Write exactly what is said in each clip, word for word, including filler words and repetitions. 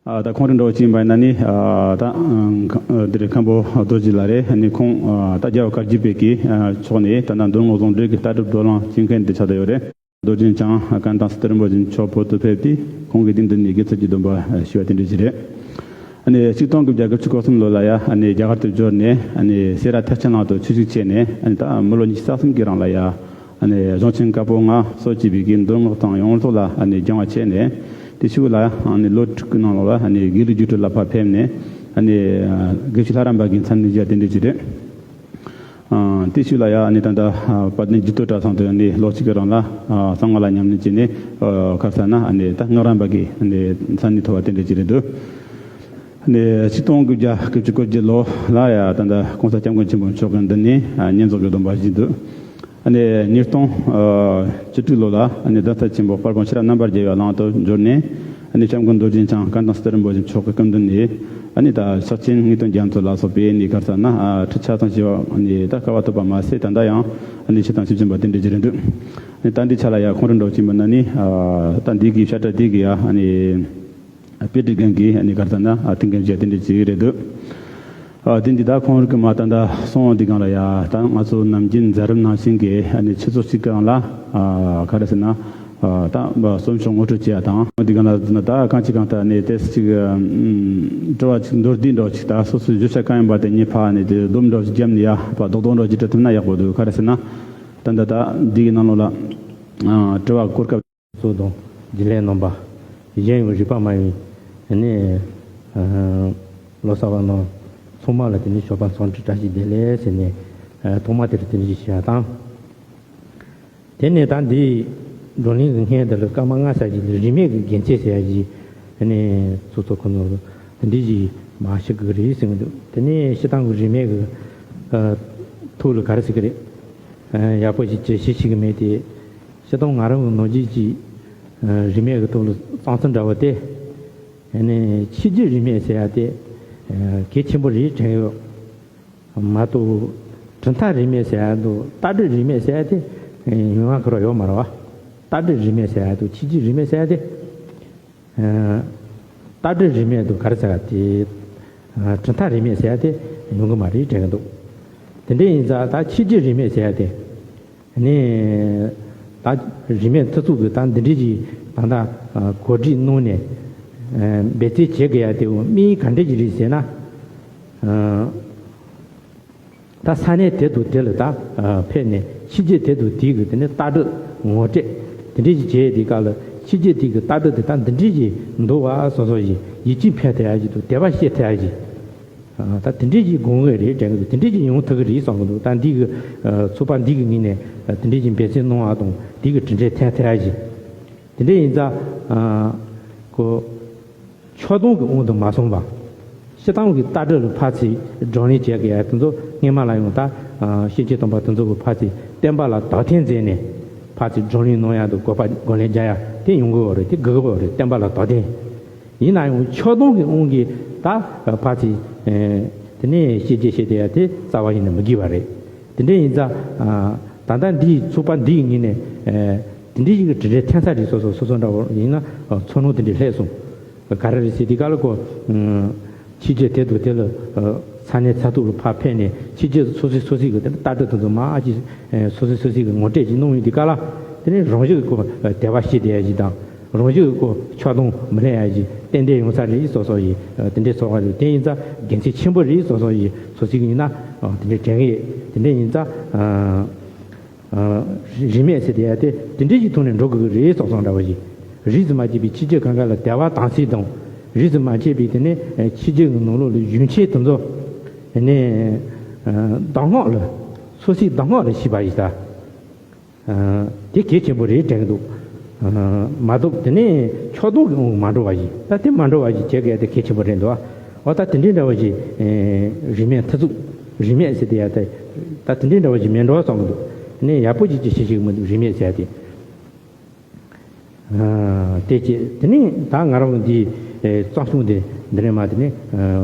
ཨ། ད་ཁོང་རང་འདྲ་བོ་ཅིག་ཡིན་པ་ཡིན་ན་ནི། ཨ། ད་ཨ་འདིར་མཁན་པོ་རྡོ་རྗེ་ལགས་རེད། ཨ་ནི་ཁོང་ཨ་ད་རྒྱལ་བ་བཀའ་བརྒྱུད་པའི་གི་ཨ་ཕྱོགས་ནས་ད་ལྟ་མདོ་སྔགས་ཟུང་འབྲེལ་གྱི་ལྟ་གྲུབ་བགྲོ་གླེང་བྱེད་མཁན་དེ་ཆགས་བསྡད་ཡོད་རེད། རྡོ་རྗེ་འཆང་ཀན་ཐང་སི་ཏུ་རིན་པོ་ཆེ་མཆོག་བོད་དུ་ཕེབས་དུས་ཁོང་གིས་དེ་མདུན་ནས་དགེ་ཚུལ་གྱི་སྡོམ་པ་ཞུས་པ་དེ་འདྲ་ཞིག་རེད། ཨ་ནི་ཆིག་སྟོང་དགུ་བརྒྱ་དགུ་བཅུ་གོ་གསུམ་ལོ་ལ་ཡ་ཨ་ནི་རྒྱ་གར་དུ་འབྱོར་ནས། ཨ་ནི་སེ་ར་ཐེག་ཆེན་གླིང་དུ་ཆོས་ཞུགས་བྱས་ནས། ཨ་ནི་ད་མི་ལོ་ཉི་ཤུ་རྩ་གསུམ་གྱི་རིང་ལ་ཡ་ཨ་ནི་གཞུང་ཆེན་བཀའ་པོད་ལྔ་སོགས་བཅས་པའི་གི་མདོ་སྔགས་དང་ཡོངས་རྫོགས་ལ་ཨ་ནི་སྦྱང་བ་བྱས་ནས། དེ་ཤུལ་ལ་ཨ་ནི་ལོ་དྲུག་གི་ནང་ལོགས་ལ་ཨ་ནི་དགེ་ལུགས་རྒྱུགས་སྤྲོད་ལ་ཕར་ཕེབས་ནས། ཨ་ནི་དགེ་བཤེས་ལྷ་རམས་པ་གི་མཚན་གནས་བཞེས་པ་དེ་འདྲ་ཞིག་རེད། ཨ། དེ་ཤུལ་ལ་ཡ་ཨ་ནི་ད་ལྟ་ཨ་དཔལ་ལྡན་རྒྱུད་སྟོད་གྲྭ་ཚང་དུ་ཨ་ནི་ལོ་གཅིག་གི་རིང་ལ་ཨ་གསང་སྔགས་ལ་ཉམས་ལེན་བྱས་ནས། ཨ་ག་རེ་ཟེར་ན་ཨ་ནི་ད་སྔགས་རམས་པ་གི་ཨ་ནི་མཚན་གནས་ཐོབ་པ་དེ་འདྲ་ཅིག་རེད་འདུག་ཨ་ནི་ཆིག་སྟོང་དགུ་བརྒྱ་དགུ་བཅུ་གོ་བརྒྱད་ལོ་ལ་ཡ་ད་ལྟ་གོང་ས་སྐྱབས་མགོན་ཆེན་པོ་མཆོག་གི་མདུན་ནས་ཨ་བསྙེན་རྫོགས་ཀྱི་སྡོམ་པ་བཞེས་འདུག་ཨ་ནི་ཉིས་སྟོང་ཨ་བཅུ་དྲུག་ལོ་ལ་ཨ་ནི་གདན་ས་ཆེན་པོ་དཔལ་སྤུངས་ཤེས་རབ་རྣམ་པར་རྒྱལ་བའི་གླིང་དུ་འབྱོར་ནས། ཨ་ནི་སྐྱབས་མགོན་རྡོ་རྗེ་འཆང་ཀན་ཐང་སི་ཏུ་རིན་པོ་ཆེ་མཆོག་གི་སྐུ་མདུན་ནས། ཨ་ནི་ད་ཕྱག་ཆེན་དངོས་དོན་རྒྱ་མཚོ་ལ་སོགས་པའི་ནི་ག་རེ་ཟེར་ན་ཨ་ཁྲིད་ཆ་ཚང་ཞེས་པ་ནི་ད་སྐལ་བ་ཐོབ་པ་མ་ཟད། ད་ལྟ་ཡང་ཨ་ནི་ཆོས་དང་ཆོས་སྦྱིན་པ་དེ་འདྲ་ཅིག་རེད་འདུག་ཨ་ནི་ད་འདི་ཆ་ལ་ཡ་ཁོང་རང་འདྲ་བོ་ཅིག་ཡིན་པ་ན་ནི། ཨ་ད་འདི་གི་བཤད་གྲྭ་འདི་གི་ཡ་ཨ་ནི་དཔེ་ཁྲིད་མཁན་གྱི་ཨ་ནི་ག་རེ་ཟེར་ན་ཨ་དེ་འགན་བཞེས་དེ་འདྲ་ཅིག་རེད་འདུག་ཨ་དེ་འདི་ད་ཁོང་རང་གི་མ་ད་ལྟ་གསུང་བ་འདི་སྒང་ལ་ཡ་ད་ང་ཚོ་ནམ་རྒྱུན་མཛད་རིམ་ནང་བཞིན་གྱི་ཨ་ནི་ཆུ་ཚོད་གཅིག་སྒང་ལ་ཨ་ག་རེ་ཟེར་ན། ཨ་ད་གསུང་ཆོག་ངོ་སྤྲོད་བྱེད་ཡ་དང་། འདི་སྒང་ལ་ད་གང་ཅི་གང་ལྟར་ནས་དེ་ཅིག་ཨམ་དྲི་བ་ཅིག་མདོར་བསྡུས་འདྲ་བོ་ཅིག་ད་སོ་སོའི་བརྗོད་བྱ་གང་ཡིན་པ་དེ་ངེས་པར་ནས་དེ་སྡོམ་འདྲ་བོ་ཅིག་བརྒྱབ་ནས་ཡ་ཕར་རྡོག་རྡོག་འདྲ་བོ་ཅིག་འབྲི་ཐུབ་ན་ཡག་པོ་འདུག་ག་རེ་ཟེར་ན། ད་ད་ད་འདི་གི་ནང་ལོགས་ལ་ཨ་དྲི་བ་གོ་སྐབས་སོགས་དང་། རྒྱུན་ལས་རྣམ་པ། གཞན་ཡང་རིག་པ་མ་ཡིན་ནས་ཨ་ལོ་གསར་པ་རྣམས་ཚང་མ་ལ་དེ་ནས་ཞོགས་པ་འཚམས་འདྲི་བཀྲ་ཤིས་བདེ་ལེགས་ཟེར་ནས། ཨ་ཐོག་མ་དེར་དེ་འདྲ་ཞིག་བྱས་དང་། དེ་ནས་ད་འདི་བགྲོ་གླེང་གི་སྔོན་དེ་ལ་སྐར་མ་ལྔ་ཙམ་ཞིག་ལ་རིས་མེད་ཀྱི་དགེ་མཚན་ཟེར་ཡ་ཞིག་ཨ་ནི་ཚོགས་གཙོ་ཁོང་ཚོ་དེ་འདྲ་ཞིག་མར་ཞུ་དགོས་རེད་ཟེར་གྱི་འདུག་དེ་ནས་སྤྱིར་བཏང་གི་རིས་མེད་ཀྱི་ཨ་ཐོག་ལ་ག་རེ་ཟེར་གྱི་རེད། ཨ་ཡག་པོ་ཞིག་བྱེད་ཤེས་ཤེས་ཀྱི་མེད་དེ། སྤྱིར་བཏང་ང་རང་གི་ནོར་གྱིས་ཀྱིས་ཨ་རིས་མེད་ཀྱི་ཐོག་ལ་བསམ་ཚུལ་འདྲ་བོ་དེ། ཨ་ནི་ཕྱི་རྒྱུད་རིས་མེད་ཟེར་ཡ་དེ་ཨ་གལ་ཆེན་པོ་རེད་དྲན་ཡོད། མ་གཏོགས་གྲུབ་མཐའ་རིས་མེད་ཟེར་ཡ་དང་ལྟ་གྲུབ་རིས་མེད་ཟེར་ཡ་དེ་ཡོང་ཡ་ག་རེ་ཡོད་མ་རེད་བ། ལྟ་གྲུབ་རིས་མེད་ཟེར་ཡ་དང་ཕྱི་རྒྱུད་རིས་མེད་ཟེར་ཡ་དེ། ལྟ་གྲུབ་རིས་མེད་དང་ག་རེ་ཟེར་ཡ་དེ། གྲུབ་མཐའ་རིས་མེད་ཟེར་ཡ་དེ་ཡོང་གི་མ་རེད་དྲན་གྱི་འདུག་དེ་འདྲ་ཡིན་ཙང་ད་ཕྱི་རྒྱུད་རིས་མེད་ཟེར་ཡ་དེ། ནས་ད་རིས་མེད་མཐུ་ཚོགས་ཀྱིས་ད་འདི་འདྲའི་ཅིག་ད་ལྟ་གོ་སྒྲིག་གནང་ནས་འབད་བརྩོན་བྱེད་དགོས་ཡ་དེ་དམིགས་ཡུལ་ག་འདྲ་ཅིག་རེད་ཟེར་ན། ད་ས་གནས་དེ་དང་དེ་ལ་ད་ཕེབས་ནས་ཕྱི་རྒྱལ་དེ་དང་དེའི་གི་དེ་ནས་ལྟ་གྲུབ་ངོ་སྤྲོད་དེ་འདྲའི་ཅིག་བྱས་དེ་ག་ལ་ཕྱི་རྒྱལ་དེའི་གི་ལྟ་གྲུབ་དེ་ད་འདི་འདྲའི་ཅིག་འདུག་བ་སོ་སོ་ཡིས་ཡིད་ཆེས་འཕེལ་ཐུབ་ཡ་ཅིག་དང་དད་པ་སྐྱེ་ཐུབ་ཡ་ཅིག་ད་དེ་འདྲས་ཀྱི་དགོངས་འགལ་རེད་དྲན་གི་འདུག་དེ་འདྲས་ཀྱི་ཡོང་ཐུབ་ཀྱི་རེད་བསམ་གི་འདུག་ད་འདི་གི་ཚོགས་པ་འདི་གི་ངོས་ནས་དེ་འདྲས་ཀྱི་འབད་བརྩོན་གནང་བ་དང་དེ་གི་གྲུབ་འབྲས་ཐོན་ཐུབ་ཡ་ཞིག་དེ་འདྲས་ཡིན་ཙང་ཁོ་ཆགས་སྡང་གི་དབང་དུ་མ་སོང་བ། སྤྱིར་བཏང་གི་ལྟ་གྲུབ་ལ་ཕར་ཚུར་བགྲོ་གླེང་བྱེད་དགོས་ཡ་དེ་ཚོ་སྔོན་མ་ལ་ཡང་ད་ཤེས་བྱའི་སྟོན་པ་དེ་ཚོ་གི་ཕར་ཚུར་བསྟན་པ་ལ་དོ་འཐེན་མཛད་ནས་ཕར་ཚུར་བགྲོ་གླེང་གནང་ཡ་དང་གོ་བ་གོ་ལེན་རྒྱག་ཡ་དེ་ཡོང་གི་ཡོད་རེད། དེ་དགོས་ཀྱི་ཡོད་རེད། བསྟན་པ་ལ་དོ་འཐེན། ཡིན་ན་ཡང་ཆགས་སྡང་གི་དབང་གིས་ད་ཕར་ཚུར་དེ་ནས་བཤད་རྒྱུ་བཤད་བསྡད་ཡ་དེ་རྩ་བ་ཉིད་ནས་མི་དགོས་པ་རེད། དེ་འདྲ་ཡིན་ཙང་ད་ལྟ་འདིའི་ཚོགས་པ་འདིའི་ངོས་ནས་དེ་འདྲའི་ཞིག་གི་གྲུབ་འབྲས་ཐོན་ས་རེད། སོ་སོ་སོ་སོ་འདྲ་བོ་ཡིན་ན་ཚོར་སྣང་དེ་འདྲ་སླེབས་སོང་། ག་རེ་རེད་ཟེར་དུས་ག་ལ་ཁོ་ཕྱི་རྒྱལ་དེ་དང་དེ་ལ་ས་གནས་ས་ཐོག་ལ་ཕར་ཕེབས་ནས་ཕྱི་རྒྱལ་སོ་སོའི་སོ་སོའི་གི་དེ་ལྟ་གྲུབ་དེ་ཚོ་མར་ཅིག་སོ་སོའི་སོ་སོའི་གི་ངོ་སྤྲོད་ཅིག་གནང་ཡོང་དུས་ག་ལ་དེ་ནས་རང་བཞིན་གྱི་ཁོ་དད་པ་སྐྱེ་བསྡད་ཡ་ཅིག་དང་། རང་བཞིན་གྱི་ཁོ་ཆགས་སྡང་མི་སླེབས་ཡ་ཅིག་ཏན་ཏན་ཡོང་ས་རེད། སོ་སོ་ཡིས་དེ་འདྲའི་ཚོར་བ་རེད། དེ་ཡིན་ཙང་དགེ་མཚན་ཆེན་པོ་རེད། སོ་སོ་ཡིས་ཚོར་སྲིད་ཀྱི་ཡིན་ན་དེ་འདྲའི་དྲན་གི་ཡོད། དེ་འདྲ་ཡིན་ཙང་རིས་མེད་ཟེར་དེ་ཡ་དེ་དེ་འདྲའི་ཞིག་ཐོག་ནས་འགྲོ་དགོས་ཀྱི་རེད་བསམ་བསམ་འདྲ་བ་ཞིག་རིས་སུ་མ་ཆད་པའི་ཕྱི་རྒྱལ་གང་ག་ལ་དད་པ་དམ་ཚིག་དང་། རིས་སུ་མ་ཆད་པའི་དེ་ནས་ཕྱི་རྒྱལ་གྱི་ནང་ལོགས་ལ་གཞོན་སྐྱེས་དེ་ཚོ་ནས་གདམས་ངག་ལ་སོ་སོའི་གདམས་ངག་ལ་ཤེས་པ་ཡིན་ད། དེ་གལ་ཆེན་པོ་རེད་དྲན་གྱི་འདུག་མ་གཏོགས་དེ་ནས་ཕྱོགས་གཏོགས་ཀྱི་དབང་གིས་མ་འགྲོ་བ་ཞིག་ད་དེ་མ་འགྲོ་བ་ཞིག་བྱེད་དགོས་ཡ་དེ་གལ་ཆེན་པོ་རེད་འདུག་ཨོ་ད་དེ་འདྲའི་འདྲ་བ་ཞིག་རིས་མེད་མཐུ་ཚོགས་རིས་མེད་ཟེར་དེ་ཡ་ད་ད་དེ་འདྲའི་འདྲ་བ་ཞིག་མེད་འགྲོ་བསམ་གྱི་འདུག་དེ་ནས་ཡག་པོ་ཅིག་ཅིག་ཤེས་ཤེས་ཀྱི་མི་འདུག་རིས་མེད་ཟེར་ཡ་དེ། དེ་བྱས་དེ་ནས་ད་ང་རང་འདི་རྩོམ་གཞུང་དེ་འདི་ནས་མ་དེ་ནས་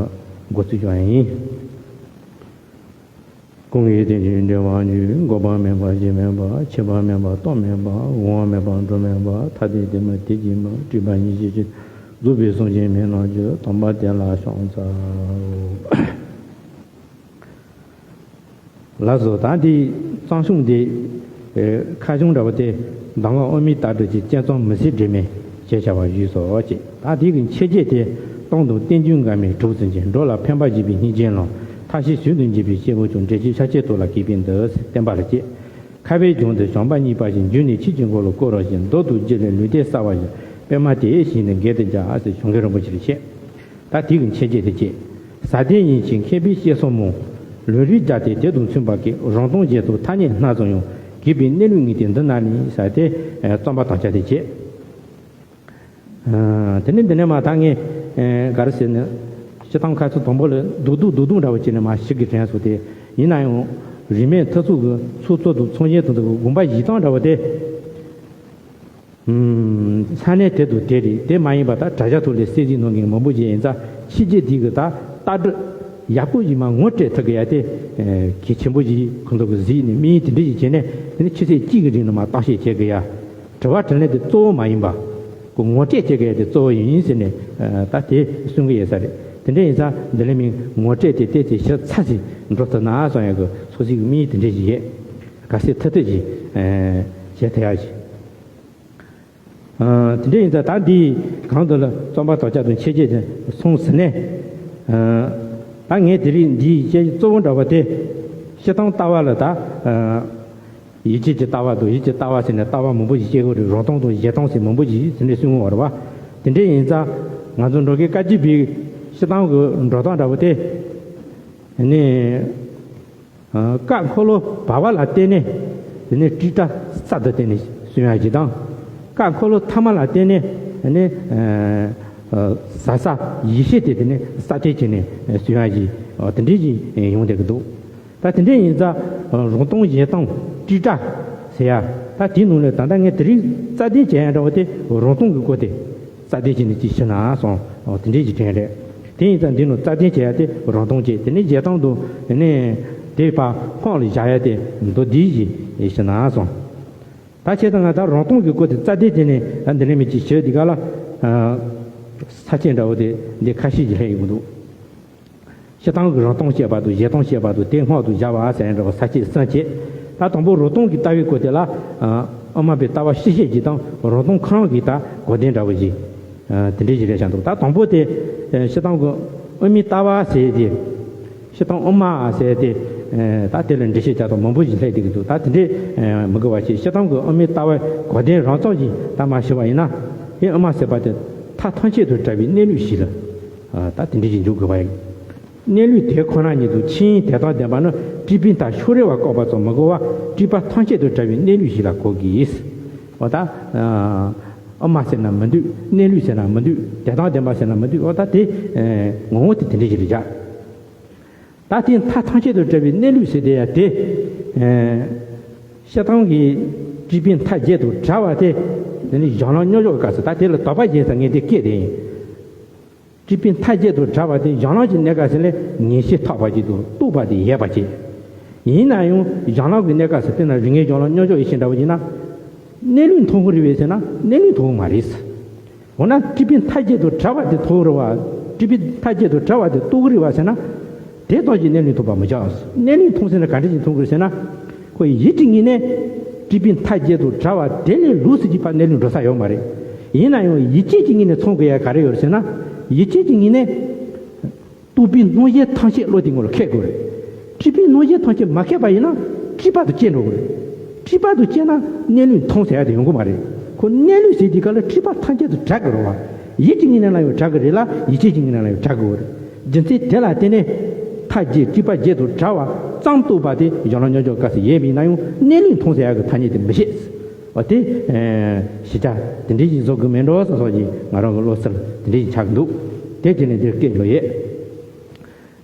འགོ་ཚུགས་ཡོང་ཡ་ཡིན། ཀུན་གཞི་རྟེན་ཅིང་འབྲེལ་བར་འབྱུང་། འགོག་པ་མེད་པ་གཞི་མེད་པ། ཆད་པ་མེད་པ་སྟོབས་མེད་པ། འོང་བ་མེད་པ་འགྲོ་མེད་པ། ཐ་དད་དེ་མ་དེ་གྱིས་མ་སྤྲུལ་པ་ཉིད་ཀྱི་ཕྱིར། རྫོགས་པའི་སངས་རྒྱས་མིང་ནོར་གྱུར། དམ་པ་དེ་ལ་ཕྱག་འཚལ་ལོ། ལགས་སོ། ད་འདི་གཙང་གཞུང་འདི་ཁ་གཞུང་འདྲ་བོ་དེ་གདམས་ངག་དབུ་མའི་ལྟ་གྲུབ་ཀྱི་སྤྱན་གཙང་མུན་སེལ་སྒྲོན་མེ་ཞེས་བྱ་བ་ཞུས་སོ་ཅེས། ད་འདི་གི་མཆན་བརྒྱད་དེ། སྟོང་དང་རྟེན་འབྱུང་འགལ་མེད་གྲོགས་སུ་འབྱེད། འགྲོ་ལ་ཕན་པ་བྱེད་པའི་སྙིང་རྗེ་ལ། མཐའ་བཞི་ཞིང་དུ་འབྱེད་པའི་སྐྱེས་བུ་ཆུང་། འབྲས་ཆུང་ཤཱཀྱའི་ཐོག་ལ་སྐྱེས་པའི་མདོ། བསྟན་པ་ལ་སྐྱེས། ཁ་བའི་ལྗོངས་འདིར་བྱམས་པ་གཉིས་པ་ཞིག། འབྱོན་ནས་ཆོས་ཀྱི་འཁོར་ལོ་བསྐོར་རོ་ཞེས། མདོ་དང་རྒྱུད་ལས་ལུང་བསྟན་གསལ་བ་བཞིན། པདྨ་དེ་བཞིན་ནི་བརྒྱད་དུ་སྦྱར་ཟེར་བྱུང་མཁན་རིན་པོ་ཆེ་ལ་བཤད། ད་དེ་གི་མཆན་བརྒྱད་དེ་བཅད། ཟབ་དོན་ཡིན་ཕྱིར་མཁས་པའི་བཤད་སྲོལ་མང་། ལུང་རིགས་སྦྱར་ཏེ་དེ་དང་མཚུངས་པ་གི། རང་སྟོང་བཞེད་སྟངས་ཐ་སྙད་སྣ་ཚོགས་ཡང་། གུས་པས་གནས་ལུགས་ངེས་ཏེ་འདི་ན་ནི་ཟེར་ཏེ། རྩོམ་པ་དམ་བཅའ་དེ་བཅད། དེ་ནས་འདི་ནས་མར་ད་ངས་ག་རེ་ཟེར་ན། སྤྱིར་བཏང་ཁ་སང་དང་པོ་ལ་རྡོག་རྡོག་རྡོག་རྡོག་འདྲ་བོ་བྱས་ནས་མར་ཞིབ་ཀྱིས་དྲན་སོང་སྟེ། ཡིན་ན་ཡང་རིས་མེད་མཐུ་སྟོབས་ཀྱི་ཚོགས་གཙོ་དང་ཚོགས་གཞོན་དེ་ཚོ་གི་དགོངས་པ་བཞེས་སྟངས་འདྲ་བོ་དེ། ས་གནས་དེ་དང་དེ་རེད། དེ་མ་ཡིན་པ་ད་དྲ་རྒྱ་ཐོག་ལ་གསལ་བཤད་གནང་མཁན་མང་པོ་ཞིག་ཡིན་ཙང་། ཕྱི་རྒྱལ་དེ་གི་ད་ལྟ་གྲུབ་ཡག་པོ་ཞིག་མར་ངོ་སྤྲོད་ཐུབ་གི་ཡ་དེ་གལ་ཆེན་པོ་ཞིག་ཁོང་ཚོ་གི་གཟིགས་ནས་དམིགས་ཡུལ་དེ་འདྲ་ཞིག་བྱས་ནས། དེ་ནི་ཆུ་ཚོད་གཅིག་གི་རིང་ལ་མར་གཏམ་བཤད་བྱེད་གི་ཡ། དྲི་བ་དྲིས་ལན་དེ་གཙོ་བོ་མ་ཡིན་པ། ཁོ་ངོ་སྤྲོད་བྱེད་གི་ཡ་དེ་གཙོ་བོ་ཡིན་ཟེར་ནས་ད་དེ་གསུང་གི་ཡོད་ས་རེད། དེ་འདྲ་ཡིན་ཙང་འདི་ལས་མིན་ངོ་སྤྲོད་དེ་ཏོག་ཙམ་ཞིབ་ཚགས་ཤིག་འགྲོ་ཐུབ་ན་བསམ་ཡག་གི་ཚོད་བསྲེ་གི་དམིགས་ཡུལ་དེ་འདྲ་ཞིག་ཡོད། ག་ཚོད་ཐུབ་ཐུབ་ཅིག་བྱེད་ཐུབ་ཡག་ཅིག་དེ་འདྲ་ཡིན་ཙང་ད་འདི་གང་དུ་ལ་རྩོམ་པ་དམ་བཅའ་དང་མཆན་བརྒྱད་དེ་སོང་ཟིན་ནས། ད་ངས་དེ་རིང་འདིའི་དཔྱད་གཙོ་བོ་འདྲ་བ་དེ། སྤྱིར་བཏང་ལྟ་བ་ལ་ད་ཡིད་ཆེས་ཀྱི་ལྟ་བ་དང་ཡིད་ཀྱི་ལྟ་བ་ཟེར་ནས་ལྟ་བ་མང་པོ་ཞིག་བཤད་དགོས་རེད། རང་སྟོང་དང་གཞན་སྟོང་ཟེར་མང་པོ་ཞིག་ཟེར་ནས་གསུང་གི་ཡོད་རེད་བ། དེ་འདྲ་ཡིན་ཙང་ང་ཚོ་འགྲོ་མཁན་བཀའ་བརྒྱུད་པའི་སྤྱིར་བཏང་གི་འགྲོ་སྟངས་འདྲ་བོ་དེ་ནི། ཀ་འཁོར་ལོ་བར་པ་ལ་བརྟེན་ནས་དེ་ནས་ཊཱིཊ་ས་དང་བརྟེན་ནས་གསུང་ཡག་ཅིག་དང་། ཀ་འཁོར་ལོ་ཐ་མ་ལ་བརྟེན་ནས་དེ་ནས་ཟ་ས་ཡེ་ཤེས་དེ་དེ་ནས་ས་དེ་བྱས་ནས་གསུང་ཡག་ཅིག་དེ་འདྲའི་ཅིག་ཡོང་བསྡད་ཀྱི་འདུག་ད་དེ་འདྲ་ཡིན་ཙང་རང་སྟོང་གཞན་སྟོང་ཊཱིཊ་ཟེར་ཡག་ད་དེའི་ནང་ལས་ད་ལྟ་ངས་དེ་རིང་རྩ་དོན་བྱེད་ཡག་འདྲ་བོ་དེ་རང་སྟོང་གི་སྐོར་དེ། རྩ་དོན་བྱས་ནས་ཅིག་ཞུས་ན་སོང་། འོ་དེ་འདྲའི་ཅིག་དྲན་རེད། དེ་ཡིན་ཙང་འདི་ནང་རྩ་དོན་བྱེད་ཡག་དེ་རང་སྟོང་བྱས། དེ་ནས་གཞན་སྟོང་དུ་དེ་ནས་དེ་ཕར་སྔོན་ལ་བཞག་ཡག་དེ་མདོ་འདི་ཞིག་ཞུས་ན་སོང་། ད་བྱས་ཙང་ང་ད་རང་སྟོང་གི་སྐོར་དེ་རྩ་དོན་བྱས་ནས་ད་འདི་ནས་མི་ཅིག་ཞུས་དེ་ག་ལ་ས་བཅད་འདྲ་བོ་དེ་འདི་ཁ་ཤས་ཅིག་སླེབས་ཡོང་གི་འདུག་སྤྱིར་བཏང་གི་རང་སྟོང་བཤད་པ་དང་གཞན་སྟོང་བཤད་པ་དང་དེ་སྔོན་དུ་བཞག་པ་ཟེར་ཡག་འདྲ་བོ་ས་བཅད་གསུམ་བྱས། ད་དང་པོ་རང་སྟོང་གི་ལྟ་བའི་སྐོར་དེ་ལ་དབུ་མ་པའི་ལྟ་བ་ཕྱི་བཤད་ཅིག་དང་རང་སྟོང་ཁོ་རང་གི་ད་གོ་དོན་འདྲ་བོ་ཞིག་དེ་འདྲའི་ཞིག་རེད་བཞག་འདུག་ད་དང་པོ་དེ་སྤྱིར་བཏང་གི་དབུ་མའི་ལྟ་བ་ཟེར་དེ། སྤྱིར་བཏང་དབུ་མ་ཟེར་དེ་ད་དེ་ལ་འགྲེལ་བཤད་རྒྱག་སྟངས་མང་པོ་ཞིག་སླེབས་བསྡད་ཀྱི་འདུག་ད་དེ་འདྲའི་མི་དགོས་པ་བྱས། སྤྱིར་བཏང་གི་དབུ་མའི་ལྟ་བའི་གོ་དོན་རང་ཚུགས་ཀྱིས་ད་མར་ཞུས་པ་ཡིན་ན། དེ་དབུ་མ་ཟེར་བ་དེ་མཐའ་ཐམས་ཅད་དུ་བྲལ་བའི་གནས་ལུགས་ཤིག་ལ་ད་དེ་འདྲ་ཞིག་འཇོག་དགོས་པ་ཡིན། གནས་ལུགས་དེ་ཁོ་ན་ཉིད་དུ་ཆོས་དབྱིངས་དོན་དམ་བདེན་པ་ནི་སྤྲུལ་པའི་མཐའ་ཕྱོགས་རིས་པ་བཀག་པ་ཙམ་མི་དགོས་པར་སྤྲུལ་པ་ཐམས་ཅད་དུ་བྲལ་བའི་གནས་ལུགས་ཤིག་ལ་གོ་དགོས། འོ་ད། དབུ་མ་ཟེར་ན་མི་འདུག་གནས་ལུགས་ཟེར་ན་མི་འདུག་དོན་དམ་བདེན་པ་ཟེར་ན་མི་འདུག་འོ་ད་དེ་ངོ་བོ་དེ་དེ་འདྲ་ཞིག་རེད་བཞག་ད་དེ་མཐའ་ཐམས་ཅད་དུ་བྲལ་བའི་གནས་ལུགས་ཟེར་དེ་ཡང་དེ། སྤྱིར་བཏང་གི་སྤྲུལ་པའི་མཐའ་བརྒྱད་དུ་བྲལ་བ་དེ། དེ་ནི་གཞན་ལམ་མྱོང་བྱེད་ཀྱི་སྐབས་སུ་ད་དེ་ལ་དོགས་པ་བྱེད་ས་ངས་དེ་བཀོད་དེ་ཡིན། སྤྲུལ་པའི་མཐའ་བརྒྱད་དུ་བྲལ་བ་དེ་གཞན་ལམ་གྱི་གནས་སྐབས་སུ་ལས་ངེས་ཤེས་ཐོབ་པ་ཅིག་དང་རྟོགས་པ་དེ་ཡོད་པ་བྱས། ཡིན་ན་ཡང་གཞན་ལམ་གྱི་གནས་སྐབས་སུ་དཔེར་ན་རིགས་ངེས་གཞན་ལམ་མྱོང་བྱེད་ཡེ་ཤེས་འདྲ་བོ་ཡིན་ན། གནས་ལུགས་མཐོང་གི་རེད་པས་ཟེར་ན་གནས་ལུགས་མཐོང་གི་མ་རེད། འོ་ན་སྤྲུལ་པའི་མཐའ་བརྒྱད་དུ་བྲལ་བ་དེ་མཐོང་གི་རེད་པ། སྤྲུལ་པའི་མཐའ་བརྒྱད་དུ་བྲལ་བ་དེ་རྟོགས་ཀྱི་རེད་པ་ཟེར་ན། དེ་ཙམ་གྱིས་གནས་ལུགས་མཐོང་བར་མི་བྱ། གནས་ལུགས་མཐོང་ཟེར་ན་ག་འདྲ་ཞིག་མཐོང་དགོས་ཟེར་ན། ཁོ་ཡིད་ཀྱི་ངོས་ནས་སྤྲུལ་པའི་མཐའ་བརྒྱད་དུ་བྲལ་བ་དེ་ལས་ལོགས་སུ་ཅིག་ཕར་གནས་ལུགས་འགྲོ་ས་ཡོད་མ་རེད། ཡིན་ན་ཡང་ཡིད་ཆེས་ཀྱི་ངོས་ནས་མཚོན་དགོས་ཡ་ག་རེ་ཡོད་ཟེར་ན། ཡིད་ཆེས་ཀྱི་ངོས་ནས། རྟོག་པའི་སྣང་གཞི་ཐམས་ཅད་བློ་དེའི་ངོ་ལ་ཁེལ་དགོས་རེད། སྤྲུལ་པའི་སྣང་གཞི་ཐམས་ཅད་མ་ཁེལ་བ་ཡིན་ན་སྤྲུལ་པ་དང་བཅས་འགྲོ་གི་རེད། སྤྲུལ་པ་དང་བཅས་ན་གནས་ལུགས་མཐོང་ཟེར་ཡ་དེ་ཡོང་གི་མ་རེད། ཁོ་གནས་ལུགས་ཟེར་དུས་སྐབས་ལ་སྤྲུལ་པ་ཐམས་ཅད་དང་བྲལ་དགོས་རེད་བ། ཡིད་ཀྱི་ངོས་ནས་ལ་ཡང་བྲལ་གི་རེད་ལ་ཡིད་ཆེས་ཀྱི་ངོས་ནས་ལ་ཡང་བྲལ་དགོས་རེད། རྒྱུ་མཚན་དེ་ལ་བརྟེན་ནས་མཐའ་བརྒྱད་སྤྲུལ་པ་བརྒྱད་དུ་བྲལ་བ་ཙམ་རྟོགས་པ་དེ་གཞན་ལམ་མྱོང་བྱེད་སྐབས་སུ་ཡོད་པ་ཡིན་ན་ཡང་གནས་ལུགས་མཐོང་ཟེར་ཡ་གི་ཐ་སྙད་དེ་མི་བྱེད། འོ་དེ། ཨེ། གཞི་རྒྱ་དེ་འདྲའི་ཞིག་བཟོ་དགོས་མེད་འགྲོ་བསམ་སོགས་ཀྱི་ང་རང་གི་བློ་འཚབ་དེ་འདྲའི་ཞིག་ཆགས་འདུག་དེ་དེ་ནས་འདིར་སྐད་འགྲོ་ཡས།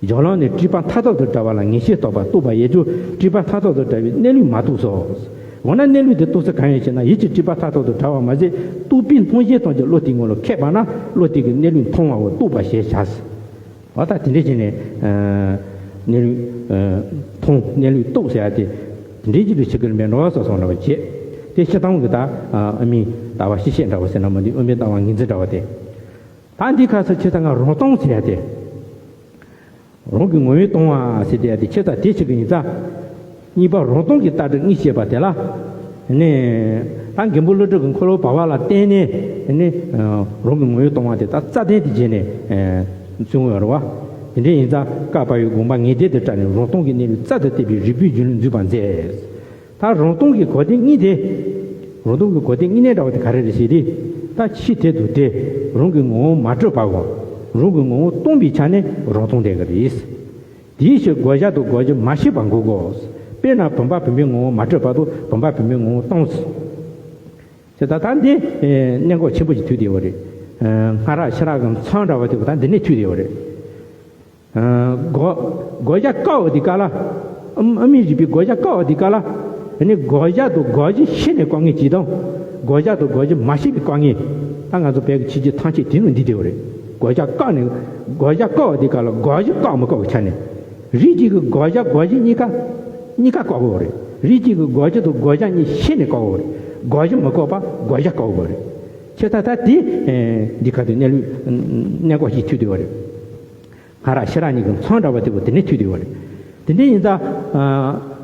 གཞན་ལམ་ནི་སྤྲུལ་པ་མཐའ་དག་ཏུ་བྲལ་བ་ལ་ངེས་ཤེས་རྟོགས་པ་རྟོགས་པ་ཡོད་ཀྱང་སྤྲུལ་པ་མཐའ་དག་ཏུ་བྲལ་བའི་གནས་ལུགས་མ་རྟོགས་སོ། འོ་ན་གནས་ལུགས་དེ་རྟོགས་ས་གང་ཡིན་ཞེ་ན་ཡིད་ཀྱི་སྤྲུལ་པ་མཐའ་དག་ཏུ་བྲལ་བ་མ་ཟད་རྟོག་པའི་སྣང་གཞི་ཐམས་ཅད་བློ་དེའི་ངོ་ལ་ཁེལ་བ་ན་བློ་དེ་གི་གནས་ལུགས་མཐོང་བའོ་རྟོགས་པ་ཞེས་བྱ། འོ་ད་དེ་འདྲ་བྱས་ནས། གནས་ལུགས། མཐོང་གནས་ལུགས་རྟོགས་ཟེར་ཡ་དེ། དེ་འདྲའི་ཅིག་ཏུ་ཞིག་གི་མེད་འགྲོ་བ་སོགས་སོང་འདྲ་བ་བྱས། དེ་སྤྱིར་བཏང་གི་ད། དབུ་མའི་ལྟ་བ་ཕྱི་བཤད་འདྲ་བ་ཟེར་ན་མི་འདུག་དབུ་མའི་ལྟ་བ་ངོས་འཛིན་འདྲ་བ་དེ། ད་འདི་ཁ་སང་ཁྱེད་ཚང་ང་རང་སྟོང་ཟེར་ཡ་དེ། རང་གི་ངོ་བོས་སྟོང་བ་ཟེར་དེ་ཡ་དེ་ཁྱེད་ཚང་དེ་ཞིག་གི་ཡིན་ཙང་། གཉིས་པ་རང་སྟོང་གི་ལྟ་གྲུབ་གཉིས་བཤད་པ་དེ་ལ། ནི། ད་མགོན་པོ་ཀླུ་སྒྲུབ་ཀྱི་འཁོར་ལོ་བབས་པ་ལ་བརྟེན་ནས་ནི། རང་གི་ངོ་བོས་སྟོང་བ་དེ་ད་རྩ་བརྟན་དུ་བྱས་ནས་བཙུན་དགོས་རེད་བ། དེ་འདྲ་ཡིན་ཙང་བཀའ་བབས་པའི་དགོངས་པ་ངེས་གཏན་དུ་བཀྲལ་ནས་རང་སྟོང་གི་གནས་ལུགས་རྩལ་དུ་བཏད་པའི་རིགས་པའི་རྒྱུན་ལུགས་འཛིན་པར་མཛད། ད་རང་སྟོང་གི་གོ་དོན་གཉིས་དེ། རང་སྟོང་གི་གོ་དོན་གཉིས་ནས་འདྲ་བ་དེ་ག་རེ་རེད་ཟེར་དུས། ད་ཕྱི་དེ་དུ་དེ་རང་གི་ངོ་བོ་མ་གྲུབ་པའོ། རང་གི་ངོ་བོ་སྟོང་པའི་ཆ་ནས་རང་སྟོང་དེ་ག་རེད། དེའི་ཕྱིར་དགོས་བྱ་དང་དགོས་གཞི་མ་ཤེས་པར་འགོག་གོ། དཔེར་ན་བུམ་པ་བུམ་པའི་ངོ་བོ་མ་གྲུབ་བར་དུ་བུམ་པ་བུམ་པའི་ངོ་བོ་སྟོང་ཟེར། དེ་ད་ལྟ་འདི་གནད་འགག་ཆེན་པོ་ཞིག་ཐུག་བསྡད་ཡོད་རེད། སྔ་རབས་ཕྱི་རབས་ཀྱི་མཚམས་འདྲ་བ་དེ་ད་འདི་ནས་ཐུག་བསྡད་ཡོད་རེད། དགོས་དགོས་བྱ་བཀག་པ་འདི་ག་ལ། ཨ་མི་རིག་པའི་དགོས་བྱ་བཀག་པ་འདི་ག་ལ། ཨ་ནི་དགོས་བྱ་དང་དགོས་གཞི་ཤེས་ནས་བཀག་མཁན་གཅིག་དང་། དགོས་བྱ་དང་དགོས་གཞི་མ་ཤེས་པའི་བཀག་མཁན། ད་ང་ཚོ་བོད་ཀྱི་ཕྱི་རྒྱལ་ཐམས་ཅད་དེ་ནང་འདི་བསྡད་ཡོད་རེད། དགོས་བྱ་བཀག་ནས་དགོས་བྱ་བཀག་པ་འདི་ག་ལ་དགོས་གཞི་བཀག་མི་བཀག་གི་ཆ་ནས། རིགས་གཅིག་གི་དགོས་བྱ་དགོས་གཞི་གཉིས་ཀ་གཉིས་ཀ་བཀག་དགོས་རེད། རིགས་གཅིག་གི་དགོས་བྱ་དང་དགོས་བྱ་གཉིས་ཤེས་ནས་བཀག་དགོས་རེད། དགོས་གཞི་མི་བཀག་པ་དགོས་བྱ་བཀག་དགོས་རེད། ཁྱེད་ད་ལྟ་དེ་འདི་ག་དུས་གནས་ལུགས་གནད་འགག་ཞིག་ཐུག་བསྡད་ཡོད་རེད། སྔ་རབས་ཕྱི་རབས་གཉིས་ཀྱི་མཚམས་འདྲ་བ་དེ་བོ་དེ་ནས་ཐུག་བསྡད་ཡོད་རེད། དེ་འདྲ་ཡིན་ཙང་།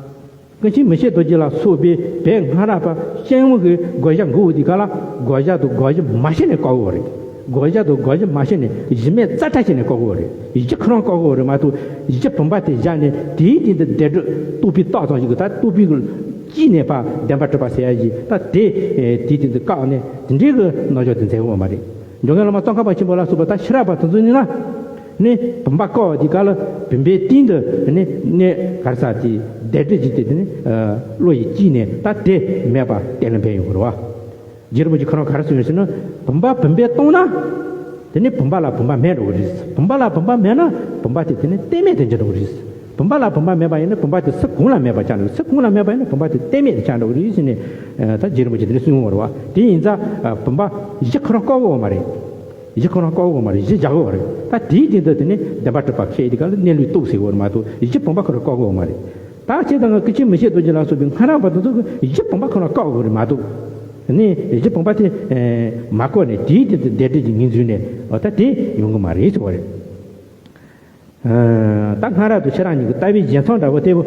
ཀུན་མཁྱེན་མི་ཕྱེད་རྡོ་རྗེ་ལ་སོགས་པའི་བོད་སྔ་རབས་པ་སྤྱི་ཡོངས་ཀྱི་དགོས་བྱ་འགོག་པ་འདི་ག་ལ་དགོས་བྱ་དང་དགོས་གཞི་མ་ཤེས་ནས་བཀག་ཡོད་རེད། དགོས་བྱ་དང་དགོས་གཞི་མ་ཤེས་ནས་གཞི་མེད་རྩ་བྲལ་བྱས་ནས་བཀག་ཡོད་རེད། གཞི་ཁོ་རང་བཀག་ཡོད་རེད་མ་གཏོགས་གཞི་བུམ་པ་དེ་བཞག་ནས་དེའི་སྟེང་དུ་བདེན་གྲུབ་རྟོགས་པའི་རྟགས་ཙམ་ཞིག་གི་ད་རྟོགས་པའི་གི་དཀྱིལ་ནས་ཕར་བདེན་པར་གྲུབ་པ་ཟེར་ཡ་ཞིག་ད་དེ་དེའི་སྟེང་དུ་བཀག་ནས་དེ་འདྲའི་གི་རྣམ་འགྱུར་དེ་མཛད་ཡོད་མ་རེད། འཇམ་མགོན་བླ་མ་ཙོང་ཁ་པ་ཆེན་པོ་ལ་སོགས་པ་ད་ཕྱི་རབས་པ་དེ་ཚོ་ནི་ན། ནི་བུམ་པ་བཀག་པ་འདི་ག་ལ་བུམ་པའི་སྟེང་དུ་ནི་གནས་གར་ས་དེ་བདེན་གྲུབ་ཀྱི་དེ་ནི་བློ་ཡི་དཀྱིལ་ནས་ད་དེ་མེད་པ་གཏན་ལ་འབེབས་ཡོང་གི་རེད་བ། རྗེ་རིན་པོ་ཆེ་ཁོ་རང་ག་རེ་གསུངས་ཡོད་ཟེར་ན། བུམ་པ་བུམ་པས་སྟོང་ན། དེ་ནི་བུམ་པ་ལ་བུམ་པ་མེད་འགྲོ་གི་རེད། བུམ་པ་ལ་བུམ་པ་མེད་ན་བུམ་པ་དེ་དེ་ནི་རྟེན་མེད་དུ་འགྱུར་འགྲོ་གི་རེད། བུམ་པ་ལ་བུམ་པ་མེད་པ་ཡིན་ན་བུམ་པ་དེ་སུ་གང་ལ་མེད་པ་ཆགས་འགྲོ་གི། སུ་གང་ལ་མེད་པ་ཡིན་ན་བུམ་པ་དེ་རྟེན་མེད་དུ་ཆགས་འགྲོ་གི་རེད་ཟེར་ནས། ད་རྗེ་རིན་པོ་ཆེ་དེ་ནི་གསུངས་ཡོང་བ་རེད་བ། དེ་ཡིན་ཙང་བུམ་པ་གཞི་ཁོ་རང་བཀག་ཡོད་མ་རེད། གཞི་ཁོ་རང་བཀག་ཡོད་མ་རེད། གཞི་བཞག་ཡོད་རེད། ད་དེའི་སྟེང་དུ་དེ་ནི་བདེན་པར་གྲུབ་པ་ཁས་དེ་ག་ལ་གནས་ལུགས་རྟོགས་ཟེར་བ་རེད་མ་གཏོགས་གཞི་བུམ་པ་ཁོ་རང་བཀག་ཡོད་མ་རེད། ད་ཁྱེད་དང་ང་ཀུན་མཁྱེན་མི་ཕྱེད་རྡོ་རྗེ་ལ་སོགས་པའི་སྔ་རབས་པ་དེ་ཚོ་གི་གཞི་བུམ་པ་ཁོ་རང་བཀག་དགོས་རེད་མ་གཏོགས། ནི་གཞི་བུམ་པ་དེ་མ་བཀག་ནས་དེའི་སྟེང་དུ་བདེན་གྲུབ་ཀྱི་ངོས་འཛིན་ནས་འོ་ད་དེ་ཡོང་གི་མ་རེད་ཟེར་བ་རེད། ད་སྔ་རབས་དང་ཕྱི་རབས་གཉིས་ཀྱི་ལྟ་བའི་བརྒྱུད་མཚམས་འདྲ་བོ་དེ་བོ་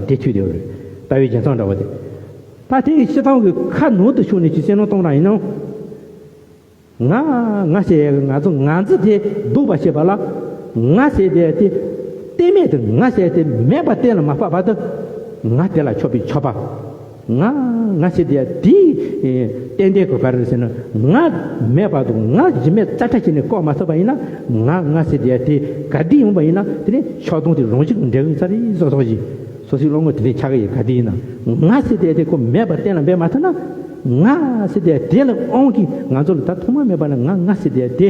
དེ་ཐུག་བསྡད་ཡོད་རེད། ལྟ་བའི་བརྒྱུད་མཚམས་འདྲ་བོ་དེ། ད་དེ་ཡི་སྤྱི་བཏང་གི་ཁ་ནང་དུ་ཕྱོགས་ནས་ཅིག་བསམ་བློ་གཏོང་ར་ཡིན་ན། ང་ང་ཟེར་ཡག་གི་ང་ཚོ་ང་ཚོ་དེ་ལྡོག་པ་བྱེད་པ་ལ། ང་ཟེར་དེ་དེ་རྟེན་མེད་དུ་ང་ཟེར་དེ་མེད་པ་གཏན་ལ་མ་ཕབ་བར་དུ། ང་དེ་ལ་ཕྱོགས་པའི་ཕྱོགས་པ། ང་ང་ཟེར་དེ་དེའི་ཏན་ཏན་གོ་ག་རེ་ཟེར་ན། ང་མེད་པ་དང་ང་གཞི་མེད་རྩ་བྲལ་བྱས་ནས་བཀག་མ་ཐུབ་པ་ཡིན་ན། ང་ང་ཟེར་དེ་དེ་ག་དུས་ཡོང་པ་ཡིན་ན་དེ་ནི་ཆགས་སྡང་དེ་རང་བཞིན་གྱིས་འདྲེས་ཡོང་ས་རེད་བཟོ་བཟོ་བཞིན། སོ་སོའི་བློ་ངོར་དེ་འདྲའི་ཆགས་ཀྱི་ཡོད། ག་དུས་ཡིན་ན་ང་ཟེར་དེ་དེ་ཁོ་མེད་པ་གཏན་ལ་འབེབས་མ་ཐུབ་ན། ང་ཟེར་དེ་དེ་ལ་དབང་གིས་ང་ཚོ་ལ་ད་ཐོག་མ་མེད་པ་ནས་ང་ང་ཟེར་དེ་དེ།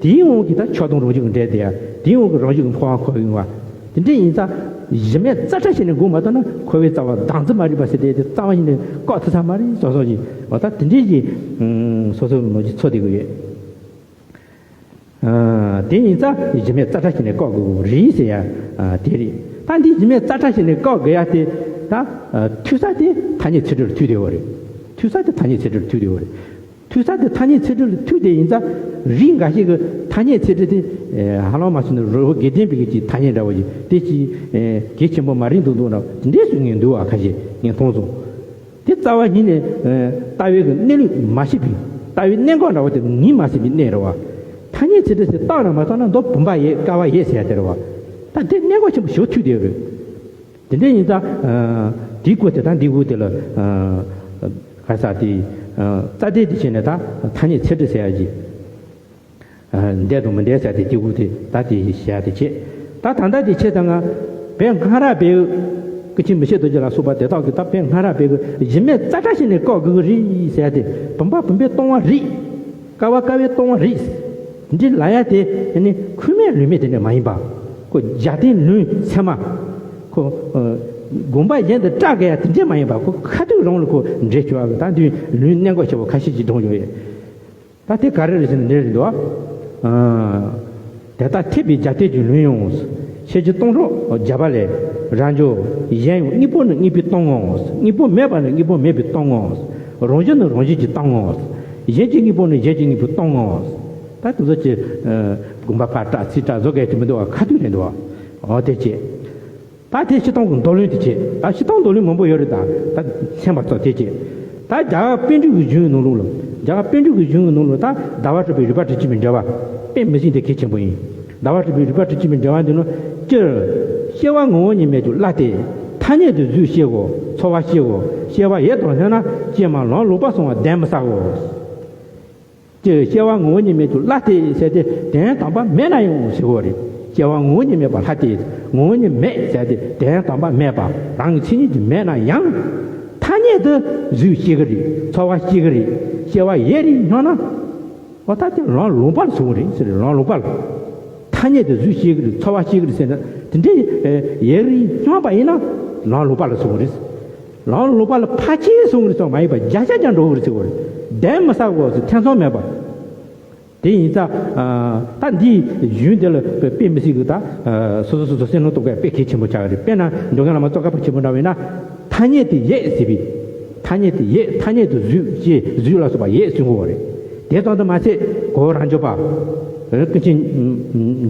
དེའི་དབང་གིས་ད་ཆགས་སྡང་རང་བཞིན་གྱིས་འདྲེས་དེ་ཡ། དེའི་དབང་གིས་རང་བཞིན་གྱིས་འཕོ་བ་འཁོར་ཡོང་བ། དེ་འདྲ་ཡིན་ཙང་གཞི་མེད་རྩ་བྲལ་བྱས་ནས་འགོག་མ་ཐུབ་ན་འཁོར་བའི་རྩ་བ་བདག་འཛིན་མ་རིག་པ་ཟེར་དེ་དེ་རྩ་བ་ཉིད་ནས་བཀག་ཐུབ་ས་མ་རེད་བཟོ་བཟོ་བཞིན། འོ་ད་དེ་འདྲའི་གི་སོ་སོའི་ལོ་རྒྱུས་ཚོ་དེ་གི་ཡོད། དེ་ཡིན་ཙང་གཞི་མེད་རྩ་བྲལ་བྱས་ནས་བཀག་དགོས་རེད་ཟེར་ཡ་དེ་རེད། ད་འདི་གཞི་མེད་རྩ་བྲལ་བྱས་ནས་བཀག་དགོས་ཡ་དེ་ད་ཐུག་ས་དེ་ཐ་སྙད་ཚིག་འབྲུ་ལ་ཐུག་བསྡད་ཡོད་རེད། ཐུག་ས་དེ་ཐ་སྙད་ཚིག་འབྲུ་ལ་ཐུག་བསྡད་ཡོད་རེད། ཐུག་ས་དེ་ཐ་སྙད་ཚིག་འབྲུ་ལ་ཐུག་དེ་ཡིན་ཙང་རིགས་འགའ་ཞིག་གི་ཐ་སྙད་ཚིག་འབྲུ་དེ་ཧ་ལམ་མ་སོང་ན་རི་བོ་དགེ་ལྡན་པའི་གི་ཐ་སྙད་འདྲ་བོ་ཞིག་དེ་ཅིག་གལ་ཆེན་པོ་མ་རེད་འདུག་འདུག་ན་དེ་འདྲས་སུ་ངས་འདུག་བ། ཁ་ཤས་ངས་མཐོང་སོང་། དེ་རྩ་བ་ཉིད་ནས་ལྟ་བའི་གི་གནས་ལུགས་མ་ཤེས་པའི་ལྟ་བའི་གནད་འགག་འདྲ་བོ་དེ་ངོས་མ་ཟིན་པའི་གནས་རེད་བ། ཐ་སྙད་ཚིག་འབྲུ་ཟེར་བཏགས་ན་མ་བཏགས་ན་མདོ་བུམ་པ་ཡོད་ཀ་བ་ཡོད་ཟེར་ཡ་དེ་རེད་བ། ད་དེ་གནད་འགག་ཆེན་པོ་ཞིག་ཐུག་བསྡད་ཡོད་རེད། དེ་འདྲ་ཡིན་ཙང་། དེའི་སྐོར་དེ་དང་འདིའི་སྐོར་དེ་ལ། ག་ས་དེ། རྩ་དེ་དེ་བྱས་ནས་ད་ཐ་སྙད་ཚིག་འབྲུ་ཟེར་ཡ་ཞིག་འདས་དང་མི་འདས་ཟེར་ཡ་དེ་དེའི་སྐོར་དེ་ད་དེ་བཤད་ཡ་དེ་བྱས། ད་ད་ལྟ་དེ་བྱས་ཙང་ང་བོད་སྔ་རབས་པའི་ཀུན་མཁྱེན་མི་ཕྱེད་རྡོ་རྗེ་ལ་སོགས་པ་དེ་དག་གིས་ད་བོད་སྔ་རབས་པའི་གཞི་མེད་རྩ་བྲལ་བྱས་ནས་བཀག་དགོས་ཀྱི་རེད་ཟེར་ཡ་དེ། བུམ་པ་བུམ་པས་སྟོང་བ་རེད། ཀ་བ་ཀ་བས་སྟོང་བ་རེད། འདི་ལབ་ཡ་དེ་ནི་ཁུངས་མེད་ལུང་མེད་དེ་འདྲ་མ་ཡིན་པ། ཁོ་རྒྱབ་རྟེན་ལུང་ཚད་མ། ཁོ། དགོངས་པ་གཞན་དུ་བཀྲལ་དགོས་ཡ་དེ་འདྲ་མ་ཡིན་པ། ཁོ་ཁ་ཐུག་རང་ལ་ཁོ་འགྲེལ་བྱེད་པ་གི་ད་འདི་ལུང་གནད་འགག་ཆེ་བོ་ཁ་ཤས་ཅིག་བགྲངས་ཡོད་ཡ། ད་དེ་ག་རེ་རེད་ཟེར་ན་འདི་རེད་འདུག་ཨ། དེ་ལྟར་ཐེག་པའི་རྒྱབ་རྟེན་གྱི་ལུང་ཡང་། ཤེར་ཕྱིན་སྟོང་གྲོགས་བརྒྱ་པ་ལས། རབ་འབྱམས་གཞན་ཡང་། དངོས་པོ་ནི་དངོས་པོས་སྟོང་ངོ་། དངོས་པོ་མེད་པ་ནི་དངོས་པོ་མེད་པས་སྟོང་ངོ་། རང་བཞིན་ནི་རང་བཞིན་གྱིས་སྟོང་ངོ་། གཞན་གྱི་དངོས་པོ་ནི་གཞན་གྱི་དངོས་པོས་སྟོང་ངོ་། ད་དེ་ཚོ་ཅི་དགོན་པ་ཕར་བསྒྲགས་ཚུར་བསྒྲགས་བཟོ་གལ་ཅི་མི་འདུག་བ། ཁ་ཐུག་རེད་འདུག་བ། འོ་དེ་བྱས། ད་དེ་སྤྱིར་བཏང་གི་མདོ་ལུང་དེ་བྱས། ད་སྤྱིར་བཏང་མདོ་ལུང་མང་པོ་ཡོད་རེད། ད་ད་མཚན་པ་ཚོ་དེ་བྱས། ད་རྒྱ་གར་པཎ་གྲུབ་ཀྱི་གཞུང་གི་ནང་ལོགས་ལ། རྒྱ་གར་པཎ་གྲུབ་ཀྱི་གཞུང་གི་ནང་ལོགས་ད་ཟླ་བ་གྲགས་པའི་རིག་པ་དྲུག་ཅུ་པའི་འགྲེལ་པ། དཔེ་མི་སྲིད་དེ་གལ་ཆེན་པོ་ཡིན། ཟླ་བ་གྲགས་པའི་རིག་པ་དྲུག་ཅུ་པའི་འགྲེལ་པ་འདི་ནི། སྤྱིར་སྐྱེ་བ་ངོ་བོ་ཉིད་མེད་ཀྱང་བླ་སྟེ། ཐ་སྙད་དུ་གཟུགས་སྐྱེའོ། ཚོར་བ་སྐྱེའོ། སྐྱེ་བ་ཡོད་དང་ལྷན་ན་སྐྱེས་མ་ལམ་ལོག་པར་སོང་བ་གདན་མི་ཟའོ། ཀྱི་སྐྱེ་བ་ངོ་བོ་ཉིད་མེད་ཀྱང་བླ་སྟེ་ཟེར་ཏེ་དོན་དམ་པར་མེད་ན་ཡང་ཟེར་བ་རེད། སྐྱེ་བ་ངོ་བོ་ཉིད་མེད་པ་བླ་སྟེ། ངོ་བོ་ཉིད་མེད་ཟེར་ཏེ་དོན་དམ་པར་མེད་པ། རང་གི་མཚན་ཉིད་ཀྱིས་མེད་ན་ཡང་། ཐ་སྙད་དུ་གཟུགས་སྐྱེ་གི་རེད། ཚོར་བ་སྐྱེ་གི་རེད། སྐྱེ་བ་ཡོད་རེད་སྙམ་ན། འོ་ད་དེ་ལམ་ལོག་པ་ལ་སོང་གི་རེད་ཟེར། ལམ་ལོག་པ་ལ། ཐ་སྙད་དུ་གཟུགས་སྐྱེ་གི་རེད། ཚོར་བ་སྐྱེ་གི་རེད་ཟེར་ན། དེ་འདྲའི་ཡོད་རེད་སྙམ་པ་ཡིན་ན་ལམ་ལོག་པ་ལ་སོང་གི་རེད། ལམ་ལོག་པ་ལ་ཕལ་ཆེར་སོང་གི་རེད་ཙང་མ་ཡིན་པ་བརྒྱ་ཆ་བརྒྱ་འགྲོ་གི་རེད་ཟེར་བ་རེད། གདན་མི་ཟ་དགོས་ཟེར། ཐེ་ཚོམ་མེད་པ། དེ་ཡིན་ཙང་། ད་འདིའི་གཞུང་འདི་ལ་དཔེ་མི་སྲིད་ཀྱི་ད། སོ་སོ་སོ་སོ་བསམ་བློ་གཏོང་མཁན་དཔེ་གལ་ཆེན་པོ་ཆགས་ཀྱི་རེད། དཔེར་ན་འགྲོ་མགོན་བླ་མ་ཙོང་ཁ་པ་ཆེན་པོ་འདྲ་བས་ན། ཐ་སྙད་དེ་ཡོད་ཟེར་བའི། ཐ་སྙད་དེ་ཡོད། ཐ་སྙད་དུ་གཟུགས་ཅེས་གཟུགས་ལ་སོགས་པ་ཡོད་གསུང་གི་ཡོད་རེད། དེ་ཙམ་དུ་མ་ཟད་གོ་བོ་རང་རྒྱུད་པ། ཀུན་མཁྱེན་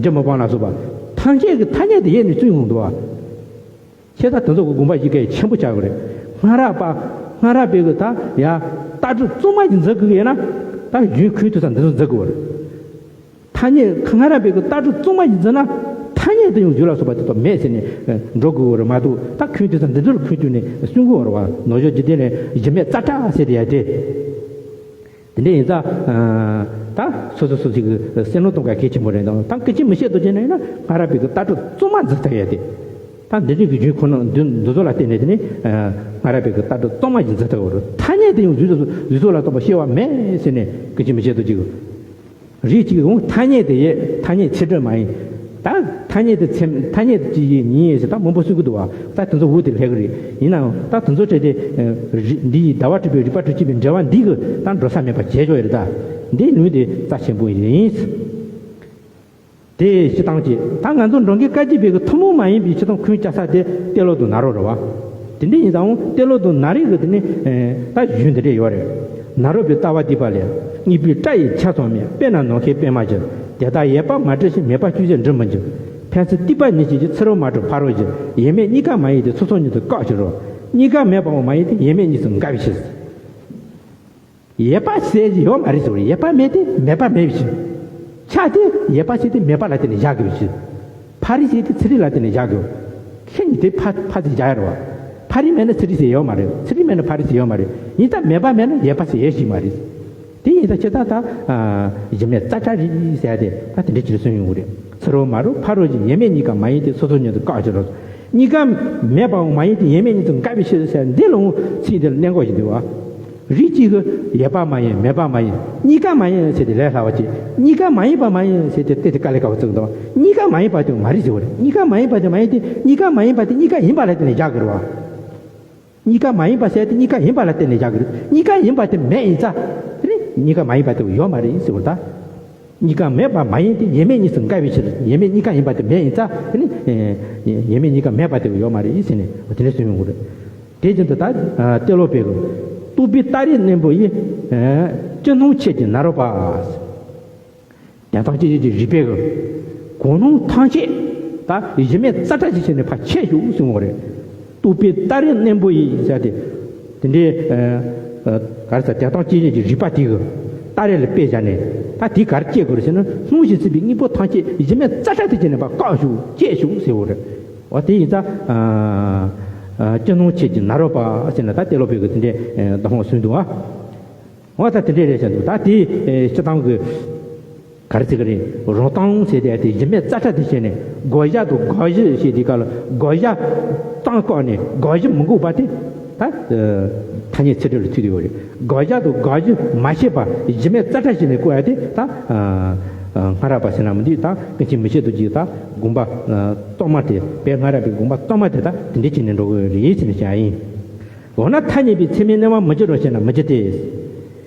འཇམ་དཔལ་དབང་ལ་སོགས་པ། ཐམས་ཅད་ཀྱིས་ཐ་སྙད་དེ་ཡོད་ནས་གསུང་ཡོང་འདུག་བ། ཁྱེད་ད་དེ་ཚོ་གི་དགོངས་པ་ཞིག་གལ་ཆེན་པོ་ཆགས་ཀྱི་རེད། སྔ་རབས་པ། སྔ་རབས་པའི་གི་ད་ཡ། ལྟ་གྲུབ་གཙང་མ་ཞིག་འཛིན་དགོས་ཀྱི་ཡོད་ན། ད་གཞུང་ཁུངས་ཐུག་ས་འདི་ཚོ་འཛིན་དགོས་རེད། ཐ་སྙད་སྔ་རབས་པའི་གི་ལྟ་གྲུབ་གཙང་མ་ཞིག་འཛིན་ན། ཐ་སྙད་དུ་ཡང་གཟུགས་ལ་སོགས་པ་དེ་དག་མེད་ཟེར་ནས་འགྲོ་དགོས་རེད་མ་གཏོགས། ད་ཁུངས་ཐུག་ས་འདི་ཚོ་ལ་ཁུངས་ཐུག་ནས་གསུང་དགོས་རེད་བ། ནོར་བཞག་འཇིག་རྟེན་ལས་གཞི་མེད་རྩ་བྲལ་ཟེར་ཡ་དེ། དེ་འདྲ་ཡིན་ཙང་། ད་སོ་སོ་སོ་སོ་གི་བསམ་བློ་གཏོང་ག་གལ་ཆེན་པོ་རེད། དང་ད་ཀུན་མཁྱེན་མི་ཤེས་རྡོ་རྗེ་ན་ཡིན་ན་སྔ་རབས་པའི་གི་ལྟ་གྲུབ་གཙང་མ་འཛིན་ཐུབ་ཡ་དེ། ད་འདི་འདྲའི་གི་རྒྱུན་ཁོ་ན་འདི་འདི་ཚོ་ལ་བརྟེན་ནས་དེ་ནི། སྔ་རབས་པའི་གི་ལྟ་གྲུབ་གཙང་མ་ཞིག་འཛིན་ཐུབ་ཡོད་རེད། ཐ་སྙད་དུ་ཡང་གཟུགས་སོགས་གཟུགས་སོགས་ལ་སོགས་པ་སྐྱེ་བ་མེད་ཟེར་ནས་ཀུན་མཁྱེན་མི་ཤེས་རྡོ་རྗེ་གི། རིགས་གཅིག་གི་འོང་ཐ་སྙད་དེ་ཡོད། ཐ་སྙད་ཚིག་འབྲུ་མ་ཡིན། ད་ཐ་སྙད་དེ་ཚེ་ཐ་སྙད་དེ་ཅི་ཡིན་ཉིད་ཡིན་ཟེར་ད་མང་པོ་གསུང་གི་འདུག་བ། ད་དེ་ཚོ་འུ་དེ་ལྷད་གི་རེད། ཡིན་ནའང་ད་དེ་ཚོ་བྲལ་ཏེ། འདི་ཡི་ཟླ་བ་གྲགས་པའི་རིག་པ་དྲུག་ཅུ་པའི་འགྲེལ་པ་འདི་གི་ད་འགྲོ་ས་མེད་པ་བྱས་ཆོག་ཡོད་རེད་ད། འདིའི་ལུང་དེ་རྩ་ཆེན་པོ་ཡིན། དེ་སྤྱིར་བཏང་གཅིག་ད་ང་ཚོ་འགྲོ་མགོན་བཀའ་བརྒྱུད་པའི་གི་ཐུན་མོང་མ་ཡིན་པའི་སྤྱིར་བཏང་ཁུངས་བཅའ་ས་དེ་ཏེ་ལོ་དང་ནཱ་རོ་རེད་བ། དེ་འདྲ་ཡིན་ཙང་ཏེ་ལོ་དང་ནཱ་རོའི་གི་དེ་ནི། ད་གཞུང་འདི་འདྲ་ཡོད་རེད། ནཱ་རོ་པའི་ལྟ་བ་བསྡུས་པ་ལས། དངོས་པོའི་སྒྲ་ཡི་ཆ་ཚང་མེད། དཔེར་ན་ནམ་མཁའི་པདྨ་བཞིན། དེ་ལྟར་ཡོད་པ་མ་གྲུབ་ཕྱིར། མེད་པ་སྤྱོད་ཕྱིར་འགྲུབ་མི་འགྱུར། ཕན་ཚུན་གཏུགས་པ་ཉིད་ཅན་གྱི། ཚུ་རོལ་མ་གྲུབ་ཕ་རོལ་ཕྱིར། ཡོད་མེད་གཉིས་ཀ་མ་ཡིན་ཏེ། སོ་སོ་ཉིད་དུ་བཀག་ཕྱིར་རོ། གཉིས་ཀ་མེད་པའང་མ་ཡིན་ཏེ། ཡོད་མེད་གཉིས་སུ་འགལ་བའི་ཕྱིར། ཡོད་པ་ཟེར་གྱི་ཡོད་མ་རེད་ཟེར་བ་རེད། ཡོད་པ་མེད་དེ་མེད་པ་མེད་པའི་ཕྱིར། ཆ་དེ་ཡོད་པ་ཟེར་དེ་མེད་པ་ལ་བརྟེན་ནས་བཞག་དགོས་པའི་ཕྱིར། ཕ་རོལ་ཟེར་དེ་ཚུ་རོལ་ལ་བརྟེན་ནས་བཞག་དགོས། ཁྱེད་ཉིད་དེ་ཕ་ཕ་ཟེར་བཞག་ཡ་རེད་བ། ཕ་རོལ་མེད་ན་ཚུ་རོལ་ཟེར་ཡོད་མ་རེད། ཚུ་རོལ་མེད་ན་ཕ་རོལ་ཟེར་ཡོད་མ་རེད། ཡིན་ད་མེད་པ་མེད་ན་ཡོད་པ་ཟེར་ཡོད་ཞིག་མ་རེད། དེ་ཡིན་ད་ཁྱེད་ད་ད་གཞི་མེད་རྩ་བྲལ་རེད་ཟེར་ཡ་དེ་ད་དེ་འདྲ་ཅིག་གསུངས་ཡོང་གི་རེད། ཚུ་རོལ་མ་རུ་ཕ་རོལ་གྱི། ཡོད་མེད་གཉིས་ཀ་མ་ཡིན་ཏེ། སོ་སོ་ཉིད་དུ་བཀག་ཕྱིར་རོ། གཉིས་ཀ་མེད་པའང་མ་ཡིན་ཏེ། ཡོད་མེད་གཉིས་སུ་འགལ་བའི་ཕྱིར་ཟེར་འདི་ལ་འོང་ཚིག་འདི་ལ་གནད་འགག་ཞིག་འདུག་བ། རིགས་གཅིག་གི་ཡོད་པ་མ་ཡིན་མེད་པ་མ་ཡིན། གཉིས་ཀ་མ་ཡིན་ཟེར་ཏེ་ལས་སླ་བ་ཅིག་གཉིས་ཀ་མ་ཡིན་པ་མ་ཡིན་ཟེར་ཏེ་དེ་དེ་དཀའ་ལས་ཁག་པོ་བརྩི་གི་འདུག་གཉིས་ཀ་མ་ཡིན་པ་དེ་མ་རེད་ཟེར་བ་རེད། གཉིས་ཀ་མ་ཡིན་པ་དེ་མ་ཡིན་ཏེ། གཉིས་ཀ་མ་ཡིན་པ་དེ་གཉིས་ཀ་ཡིན་པ་ལ་བརྟེན་ནས་བཞག་གི་རེད་བ། གཉིས་ཀ་མ་ཡིན་པ་ཟེར་ཏེ་གཉིས་ཀ་ཡིན་པ་ལ་བརྟེན་ནས་བཞག་གི་རེད། གཉིས་ཀ་ཡིན་པ་དེ་མེད་ཡིན་ཙང་དེ་ནི་གཉིས་ཀ་མ་ཡིན་པ་དེ་ཡོད་མ་རེད་ཟེར་བ་རེད་ད། གཉིས་ཀ་མེད་པ་མ་ཡིན་ཏེ། ཡོད་མེད་གཉིས་སུ་འགལ་བའི་ཕྱིར། ཡོད་མེད་གཉིས་ཀ་ཡིན་པ་དེ་མེད་ཡིན་ཙང་དེ་ནི། ཡོད་མེད་གཉིས་ཀ་མེད་པ་དེ་ཡོད་མ་རེད་ཟེར་ནས་དེ་འདྲ་གསུངས་ཡོང་གི་རེད། དེ་བཞིན་དུ་ད་ཏེ་ལོ་པའི་གི། རྟོག་པའི་སྟ་རེ་རྣོན་པོ་ཡིས། ཅི་སྣང་མཆེད་ཀྱི་ནཱ་རོ་པ། དོན་དམ་དཔྱོད་བྱེད་ཀྱི་རིགས་པའི་གི། གོ་ནོར་ཐམས་ཅད་ད་གཞི་མེད་རྩ་བྲལ་གྱི་ཆ་ནས་ཕར་ཆད་བཞག་གསུང་བ་རེད། རྟོག་པའི་སྟ་རེ་རྣོན་པོ་ཡིས་ཟེར་ཏེ། དེ་འདྲའི། ག་རེ་ཟེར། དོན་དམ་དཔྱོད་བྱེད་ཀྱི་རིགས་པ་དེ་གི་སྟ་རེ་ལ་དཔེ་བཞག་ནས། ད་དེ་ག་རེ་བཅད་དགོས་རེད་ཟེར་ན། སྣང་ཞིང་སྲིད་པའི་དངོས་པོ་ཐམས་ཅད་གཞི་མེད་རྩ་བྲལ་དུ་བྱས་ནས་ཕར་བཀག་བཞག་བཅད་བཞག་ཟེར་བ་རེད། འོ་དེ་ཡིན་ཙང་། ཅི་སྣང་མཆེད་ཀྱི་ནཱ་རོ་པ་ཟེར་ན་ད་ཏེ་ལོ་པའི་གི་དེ་འདྲའི་གདམས་ངག་གསུངས་འདུག་ཨ། འོ་ད་དེ་འདྲའི་རེད་ཟེར་འདུག་ད་དེ་སྤྱིར་བཏང་གི་ག་རེ་ཟེར་གི་རེད། རང་སྟངས་ཟེར་དེ་དེ་གཞི་མེད་རྩ་བྲལ་དུ་བྱས་ནས། དགག་བཞག་དང་དགག་གཞི་ཞེས་དེ་ག་ལ་དགག་བཞག་སྟངས་བཀག་ནས་དགག་གཞི་མི་འགོག་པ་དེ་ད་ཐ་སྙད་ཚིག་འབྲུ་ལ་ཐུག་བསྡད་ཡོད་རེད། དགག་བཞག་དང་དགག་གཞི་མ་བྱས་པ་གཞི་མེད་རྩ་བྲལ་བྱས་ནས་བཀོད་ཡ་དེ་ད་སྔ་རབས་པ་ཟེར་ན་མི་འདུག་ད་ཀུན་མཁྱེན་མི་ཤེས་རྡོ་རྗེ་ད་དགོངས་པ་གཙང་མ་དེ་དཔེ་སྔ་རབས་པའི་དགོངས་པ་གཙང་མ་དེ་ད་དེ་འདྲ་བྱས་ནས་འགྲོ་གི་རེད་ཟེར་ནས་བཤད་ཡ་ཡིན། འོ་ན་ཐ་སྙད་པའི་ཚད་མས་གནས་པ་མི་འགྱུར་རོ་ཞེ་ན་མི་འགྱུར་ཏེ།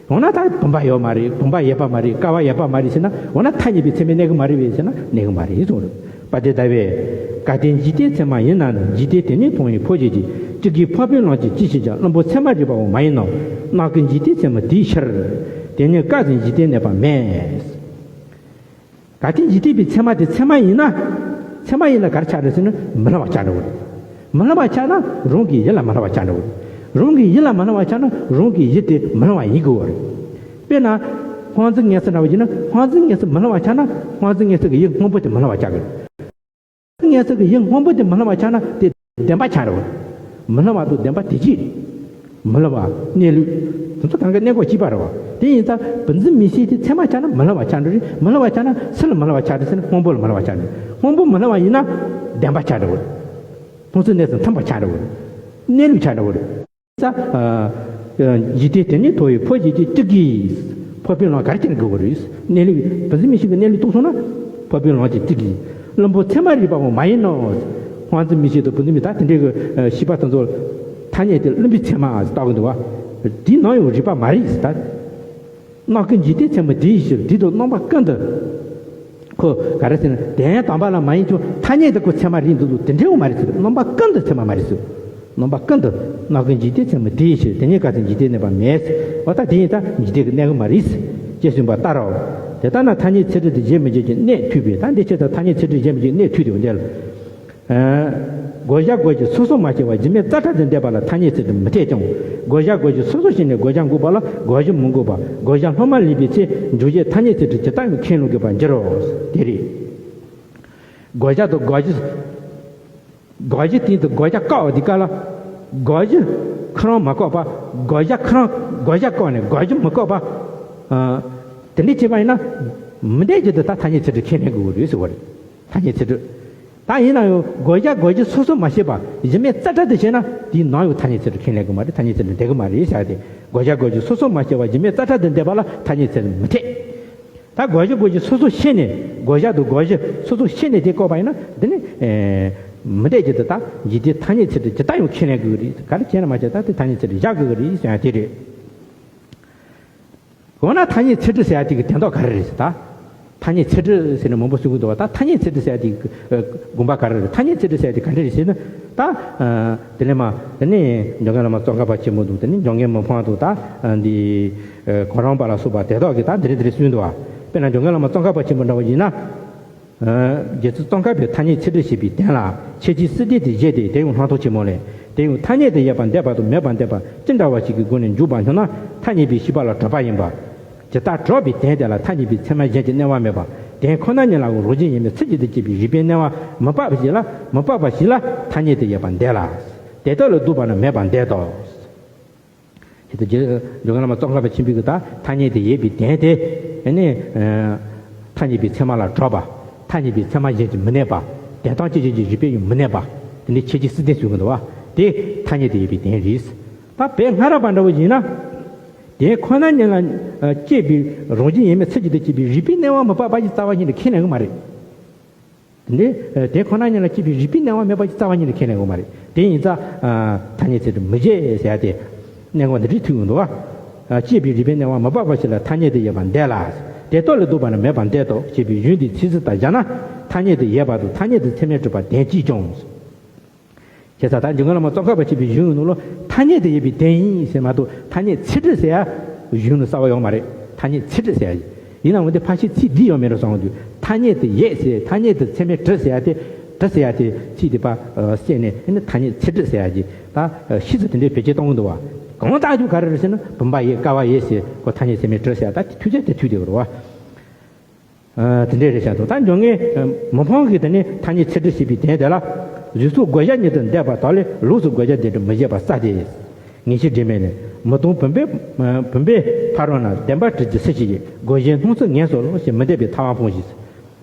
འོ་ན་ད་བུམ་པ་ཡོད་མ་རེད། བུམ་པ་ཡོད་པ་མ་རེད། ཀ་བ་ཡོད་པ་མ་རེད་ཟེར་ན། འོ་ན་ཐ་སྙད་པའི་ཚད་མས་གནས་གི་མ་རེད་པས་ཟེར་ན་གནས་གི་མ་རེད་གསུངས་རེད། དཔལ་ལྡན་ཟླ་བས། གལ་ཏེ་འཇིག་རྟེན་ཚད་མ་ཡིན་ན་ནི། འཇིག་རྟེན་དེ་ནི་མཐོང་བའི་ཕོ་བྱས་ཀྱི། གཅིག་གིས་འཕགས་པའི་ལམ་གྱི་སྤྱི་ཕྱིན་ཀྱང་། བླུན་པོ་ཚད་མར་རིགས་པའོ་མ་ཡིན་ནོ། རྣམ་ཀུན་འཇིག་རྟེན་ཚད་མ་དེའི་ཕྱིར། དེ་ནི་བཀག་ཅིང་འཇིག་རྟེན་གནས་པ་མེད། གལ་ཏེ་འཇིག་རྟེན་པའི་ཚད་མ་དེ་ཚད་མ་ཡིན་ན། ཚད་མ་ཡིན་ན་ག་རེ་ཆགས་འགྲོ་ཟེར་ན་མི་སླུ་བ་ཆགས་འགྲོ་གི་རེད། མི་སླུ་བ་ཆགས་ན་རང་གི་ཡུལ་ལ་མི་སླུ་བ་ཆགས་འགྲོ་གི་རེད། རང་གི་ཡུལ་ལ་མི་སླུ་བ་ཆགས་ན་རང་གི་ཡུལ་དེ་མི་སླུ་བ་ཡིན་དགོས་པ་རེད། དཔེར་ན། སྤང་རྫས་མངོན་སུམ་འདྲ་བ་ཡིན་ན་སྤང་རྫས་མངོན་སུམ་མི་སླུ་བ་ཆགས་ན་སྤང་རྫས་མངོན་སུམ་གྱི་ཡུལ་སྔོན་པོ་དེ་མི་སླུ་བ་ཆགས་ཀྱི་རེད། སྤང་རྫས་མངོན་སུམ་གྱི་ཡུལ་སྔོན་པོ་དེ་མི་སླུ་བ་ཆགས་ན་དེ་བདེན་པ་ཆགས་འགྲོ་གི་རེད། མི་སླུ་བ་དང་བདེན་པ་དེ་གཅིག་རེད། མི་སླུ་བ། གནས་ལུགས། དེ་ཚོ་གང་ག་གནས་སྐབས་གཅིག་པ་རེད་བ། དེ་ཡིན་ཙང་བུམ་འཛིན་མིག་ཤེས་དེ་ཚད་མ་ཆགས་ན་མི་སླུ་བ་ཆགས་འགྲོ་རེད། མི་སླུ་བ་ཆགས་ན་སུ་ལ་མི་སླུ་བ་ཆགས་འགྲོ་ཟེར་ན་སྔོན་པོ་ལ་མི་སླུ་བ་ཆགས་འགྲོ། སྔོན་པོ་མི་སླུ་བ་ཡིན་ན་བདེན་པ་ཆགས་འགྲོ་གི་རེད། མཐོང་ཚུལ་གནས་སུ་མཐུན་པ་ཆགས་འགྲོ་གི་རེད། གནས་ལུགས་ཆགས་འགྲོ་གི་རེད། ཙ། ཨ། འཇིག་རྟེན་དེ་ནི་མཐོ་བའི་འཕོ་བྱེད་ཀྱི་སྤྲུལ་སྐུ་ཡིས། འཕགས་པའི་ལམ་ག་རེ་བྱས་ནས་དགོས་པ་རེད། གནས་ལུགས་བུམ་འཛིན་མིག་ཤེས་ཀྱི་གནས་ལུགས་རྟོགས་སོང་ན། འཕགས་པའི་ལམ་གྱི་སྤྲུལ་སྐུ་ཡིས། བླུན་པོ་ཚད་མར་རིག་པའང་མ་ཡིན་ནོ། སྤང་རྫས་མིག་ཤེས་དང་བུམ་འཛིན་མིག་ད་དེ་འདྲའི་གི་ཤེས་པ་དེ་ཚོ། ཐ་སྙད་དེ་བླུན་པོའི་ཚད་མ་ལྟ་གི་འདུག་བ། དེའི་ནང་ཡང་རིག་པ་མ་རེད་ཟེར་ད། རྣམ་ཀུན་འཇིག་རྟེན་ཚད་མ་དེ་ཡི་ཕྱིར། དེ་དང་རྣམ་པ་ཀུན་ཏུ། ཁོ་ག་རེ་ཟེར་ན་དེ་ཡང་དམ་པ་ལ་མ་ཡིན་ཀྱང་ཐ་སྙད་དེ་ཁོ་ཚད་མ་རེད་འདུག་དེ་འདྲའི་བ་མ་རེད་ཟེར། རྣམ་པ་ཀུན་ཏུ་ཚད་མ་མ་རེད་ཟེར། རྣམ་པ་ཀུན་ཏུ། རྣམ་ཀུན་འཇིག་རྟེན་ཚད་མ་དེ་ཡི་ཕྱིར། དེ་ཉིད་ག་ཚོད་འཇིག་རྟེན་གནས་པ་མེད། འོ་ད་དེ་ཡིན་ད་འཇིག་རྟེན་གྱི་གནས་གི་མ་རེད། ཅེས་གསུངས་པ་ལྟར་རོ། དེ་ལྟར་ན་ཐ་སྙད་ཚད་སྒྲིབ་དེ་གཞལ་མི་འགྱུར་གྱི་གནད་འཐུས་པས། ད་འདི་ཕྱིར་ད་ཐ་སྙད་ཚད་སྒྲིབ་གཞལ་མི་འགྱུར་གནད་འཐུས་དེ་འོ་འདི་ལ། དགོས་བྱ་དགོས་གཞི་སོ་སོ་མ་ཤེས་པར་གཞི་མེད་རྩ་བྲལ་དུ་འདས་པ་ལ་ཐ་སྙད་ཚད་སྒྲིབ་མི་འཐད་ཀྱང་། དགོས་བྱ་དགོས་གཞི་སོ་སོ་ཤེས་ནས་དགོས་བྱ་འགོག་པ་ལ་དགོས་གཞི་མི་འགོག་པ། དགོས་བྱ་སློབ་མ་ལེན་པའི་ཚེ་འཇོག་བྱེད་ཐ་སྙད་ཚད་སྒྲིབ་ཇི་ལྟ་བའི་ཁས་ལེན་དགོས་པར་འགྱུར་རོ། དེ་རེད། དགོས་བྱ་དང་དགོས་གཞི། དགོས་གཞི་སྟེང་དུ་དགོས་བྱ་བཀག་པ་འདི་ག་ལ། དགོས་གཞི་ཁོ་རང་མ་བཀག་པ། དགོས་བྱ་ཁོ་རང་དགོས་བྱ་བཀག་ནས་དགོས་གཞི་མི་བཀག་པ། ཨ། དེ་འདྲ་བྱས་པ་ཡིན་ན། མི་འཐད་རྒྱུ་དེ་ད་ཐ་སྙད་ཚད་སྒྲིབ་ཁས་ལེན་དགོས་ཀྱི་རེད་ཟེར་བ་རེད། ཐ་སྙད་ཚད་སྒྲིབ། ད་ཡིན་ན་ཡང་དགོས་བྱ་དགོས་གཞི་སོ་སོ་མ་ཤེས་པ་གཞི་མེད་རྩ་བྲལ་དུ་བྱས་ན་དེའི་ནང་ཡང་ཐ་སྙད་ཚད་སྒྲིབ་ཁས་ལེན་དགོས་མ་རེད། ཐ་སྙད་ཚད་སྒྲིབ་འདོད་གི་མ་རེད་ཟེར་ཏེ། དགོས་བྱ་དགོས་གཞི་སོ་སོ་མ་ཤེས་པ་གཞི་མེད་རྩ་བྲལ་དུ་འདོད་པ་ལ་ཐ་སྙད་ཚད་སྒྲིབ་མི་འཐད། ད་དགོས་བྱ་དགོས་གཞི་སོ་སོ་ཤེས་ནས་དགོས་བྱ་དང་དགོས་གཞི་སོ་སོ་ཤེས་ནས་དེ་བཀག་པ་ཡིན་ན་འདི་ནི། ཨེ། མི་འཐད་ཀྱི་འདུག་ད་འཇིག་རྟེན་ཐ་སྙད་ཚད་སྒྲིབ་ཇི་ལྟ་ཡང་ཁས་ལེན་དགོས་ཀྱི་རེད། ག་རེ་བྱས་ན་མ་བྱས་ད་དེ་ཐ་སྙད་ཚད་སྒྲིབ་བཞག་དགོས་ཀྱི་རེད་ཟེར་ཡ་དེ་རེད། འོ་ན་ཐ་སྙད་ཚད་སྒྲིབ་ཟེར་ཡ་དེ་གི་དོན་དག་ག་རེ་རེད་ཟེར་ད། ཐ་སྙད་ཚད་སྒྲིབ་ཟེར་ནས་མང་པོ་གསུང་གི་འདུག་བ། ད་ཐ་སྙད་ཚད་སྒྲིབ་ཟེར་ཡ་དེ་གི་དགོངས་པ་ག་རེ་རེད། ཐ་སྙད་ཚད་སྒྲིབ་ཟེར་ཡ་དེ་ག་འདྲ་རེད་ཟེར་ན། ད། དེ་ནས་མ་དེ་ནས་འཇམ་མགོན་བླ་མ་ཙོང་ཁ་པ་ཆེན་པོ་འདུག་དེ་ནས་འཇམ་མགོན་མི་ཕམ་འདུག་ད་འདི་གོ་རམས་པ་ལ་སོགས་པ་དེ་དག་གིས་ད་འདི་རེད་འདི་རེད་གསུངས་འདུག་བ། དཔེར་ན་འཇམ་མགོན་བླ་མ་ཙོང་ཁ་པ་ཆེན་པོ་འདྲ་བ་ཡིན་ན། རྗེ་བཙུན་ཙོང་ཁ་པས་ཐ་སྙད་ཚད་སྒྲིབ་ཞེས་པའི་དོན་ལ་ཁྱད་ཆོས་སྲིད་དེ་དེ་བཞེད་དེ། དེ་ཡང་སྣང་སྟོང་ཆེན་མོ་ལས། དེ་ཡང་ཐ་སྙད་དུ་ཡོད་པར་འདོད་པ་དང་མེད་པར་འདོད་པ་ཅི་འདྲ་བ་ཞིག་གི་སྒོ་ནས་འཇུག་པར་སྙམ་ན་ཐ་སྙད་པའི་ཤེས་པ་ལ་གྲགས་པ་ཡིན་པ། ཇི་ལྟར་གྲགས་པའི་དོན་དེ་ལ་ཐ་སྙད་པའི་ཚད་མ་གཞན་གྱི་གནས་པ་མེད་པ། དོན་ཁོ་ན་ཉིད་ལའང་རང་བཞིན་ཡོད་མེད་ཚུལ་གྱིས་དེ་སྐྱེད་པའི་རིགས་པའི་གནས་པ་མི་དཔག་པ་ཞིག་ལ་མི་དཔག་པ་ཞིག་ལ་ཐ་སྙད་དུ་ཡོད་པར་འདོད་ལ། དེ་ལྟར་ལ་འདུག་པ་ན་མེད་པར་འདོད་དོ། ཇི་ལྟར་འཇམ་མགོན་བླ་མ་ཙོང་ཁ་པ་ཆེན་པོའི་གི་ད་ཐ་སྙད་དུ་ཡོད་པའི་དོན་དེ། ཨ་ནི། ཐ་སྙད་པའི་ཚད་མ་ལ་གྲགས་པ། ཐ་སྙད་པའི་ཚད་མ་གཞན་གྱིས་མི་གནས་པ། དོན་དམ་དཔྱོད་བྱེད་ཀྱི་རིགས་པས་ཡང་མི་གནས་པ། དེ་འདྲའི་ཁྱད་ཆོས་སྲིད་དོན་གསུང་གི་འདུག་བ། དེ་ཐ་སྙད་དུ་ཡོད་པའི་དོན་རེད། ད་བོད་སྔ་རབས་པ་འདྲ་བོ་ཡིན་ན། དོན་ཁོ་ན་ཉིད་ལ་སྐྱེད་པའི་རང་བཞིན་ཡོད་མེད་ཚུལ་གྱིས་དེ་སྐྱེད་པའི་རིགས་པའི་གནས་པ་མི་དཔག་པ་ཞིག་རྩ་བ་ཉིད་ནས་ཁས་ལེན་གི་མ་རེད། འདི། དོན་ཁོ་ན་ཉིད་ལ་སྐྱེད་པའི་རིགས་པའི་གནས་པ་མེད་པ་ཞིག་རྩ་བ་ཉིད་ནས་ཁས་ལེན་དགོས་མ་རེད། དེ་ཡིན་ཙང་། ཐ་སྙད་ཚད་སྒྲིབ་མི་བྱེད་ཟེར་ཡ་དེ། གནད་འགག་འདི་འདྲའི་ཐུག་ཡོང་འདུག་བ། སྐྱེད་པའི་རིགས་པའི་གནས་པ་མི་དཔག་པ་ཞིག་ལ་ཐ་སྙད་དུ་ཡོད་པར་འདོད་ལ། དེ་ལྟར་ལ་འདུག་པ་ན་མེད་པར་འདོད་དོ་ཞེས་པའི་གཞུང་འདི་ཚིག་ཟིན་ལྟར་བཞག་ན་ཐ་སྙད་དུ་ཡོད་པ་དང་ཐ་སྙད་དུ་ཚད་མས་གྲུབ་པ་དོན་གཅིག་ཀྱང་། བྱས་ཙང་ད་འཇམ་མགོན་བླ་མ་ཙོང་ཁ་པ་ཆེན་པོའི་གཞུང་ནང་ལ་ཐ་སྙད་དུ་ཡོད་པའི་དོན་ཡིན་ཟེར་མ་གཏོགས་ཐ་སྙད་ཚད་སྒྲིབ་ཟེར་ཡ་གཞུང་ནང་གསལ་བ་ཡོད་མ་རེད། ཐ་སྙད་ཚད་སྒྲིབ་ཟེར་ཡ་ཡིན་ན་འོན་ཏེ་ཕལ་ཆེར་ཚིག་འདི་ཡོད་མེད་རེད་བསམ་དུས་ཐ་སྙད་དུ་ཡོད་ཟེར་ཐ་སྙད་དུ་ཚད་མས་གྲུབ་ཟེར་ཡ་དེ་གྲུབ་ཟེར་ཡ་དེ་ཚིག་དེ་པ་གསན་ནས་ཨ་ནི་ཐ་སྙད་ཚད་སྒྲིབ་ཟེར་ཡ་ཅིག་ད་ཤེས་ཚུལ་དེ་འདྲའི་བེད་སྤྱོད་གཏོང་གི་འདུག་བ། གང་ལྟར་ཀྱང་ག་རེ་རེད་ཟེར་ན་བུམ་པ་ཡོད་ཀ་བ་ཡོད་ཟེར་ཁོ་ཐ་སྙད་ཚད་མས་གྲུབ་ཟེར་ཡ་ད་དེ་ཐུག་ཚད་དེ་ཐུག་བསྡད་ཡོད་རེད་བ། དེ་འདྲའི་རེད་ཤག་འདུག་ད་འཇམ་མགོན་མི་ཕམ་གྱིས་དེ་ནི་ཐ་སྙད་ཚད་སྒྲིབ་ཞེས་པའི་དོན་དེ་ལ། གཟུགས་སོགས་དགོས་བྱ་ཉིད་དུ་འདོད་པ་དག་ལས་ལོགས་སུ་དགོས་བྱ་དེ་སྒྲིབ་མི་བྱེད་པ་རྩ་དེ། ངེས་ཤེས་སྒྲིབ་མེད་ནས་མི་གཏོང་བུམ་པའི་བུམ་པའི་ཕ་རོལ་ན་བདེན་པར་གྲུབ་ཀྱི་སུ་ཞིག་ཡིན། དགོས་གཞན་སྣང་ཚུལ་ངན་སོང་ལོ་ཞེས་མི་འདོད་པའི་ཐལ་བ་སྤོངས་ཤིག་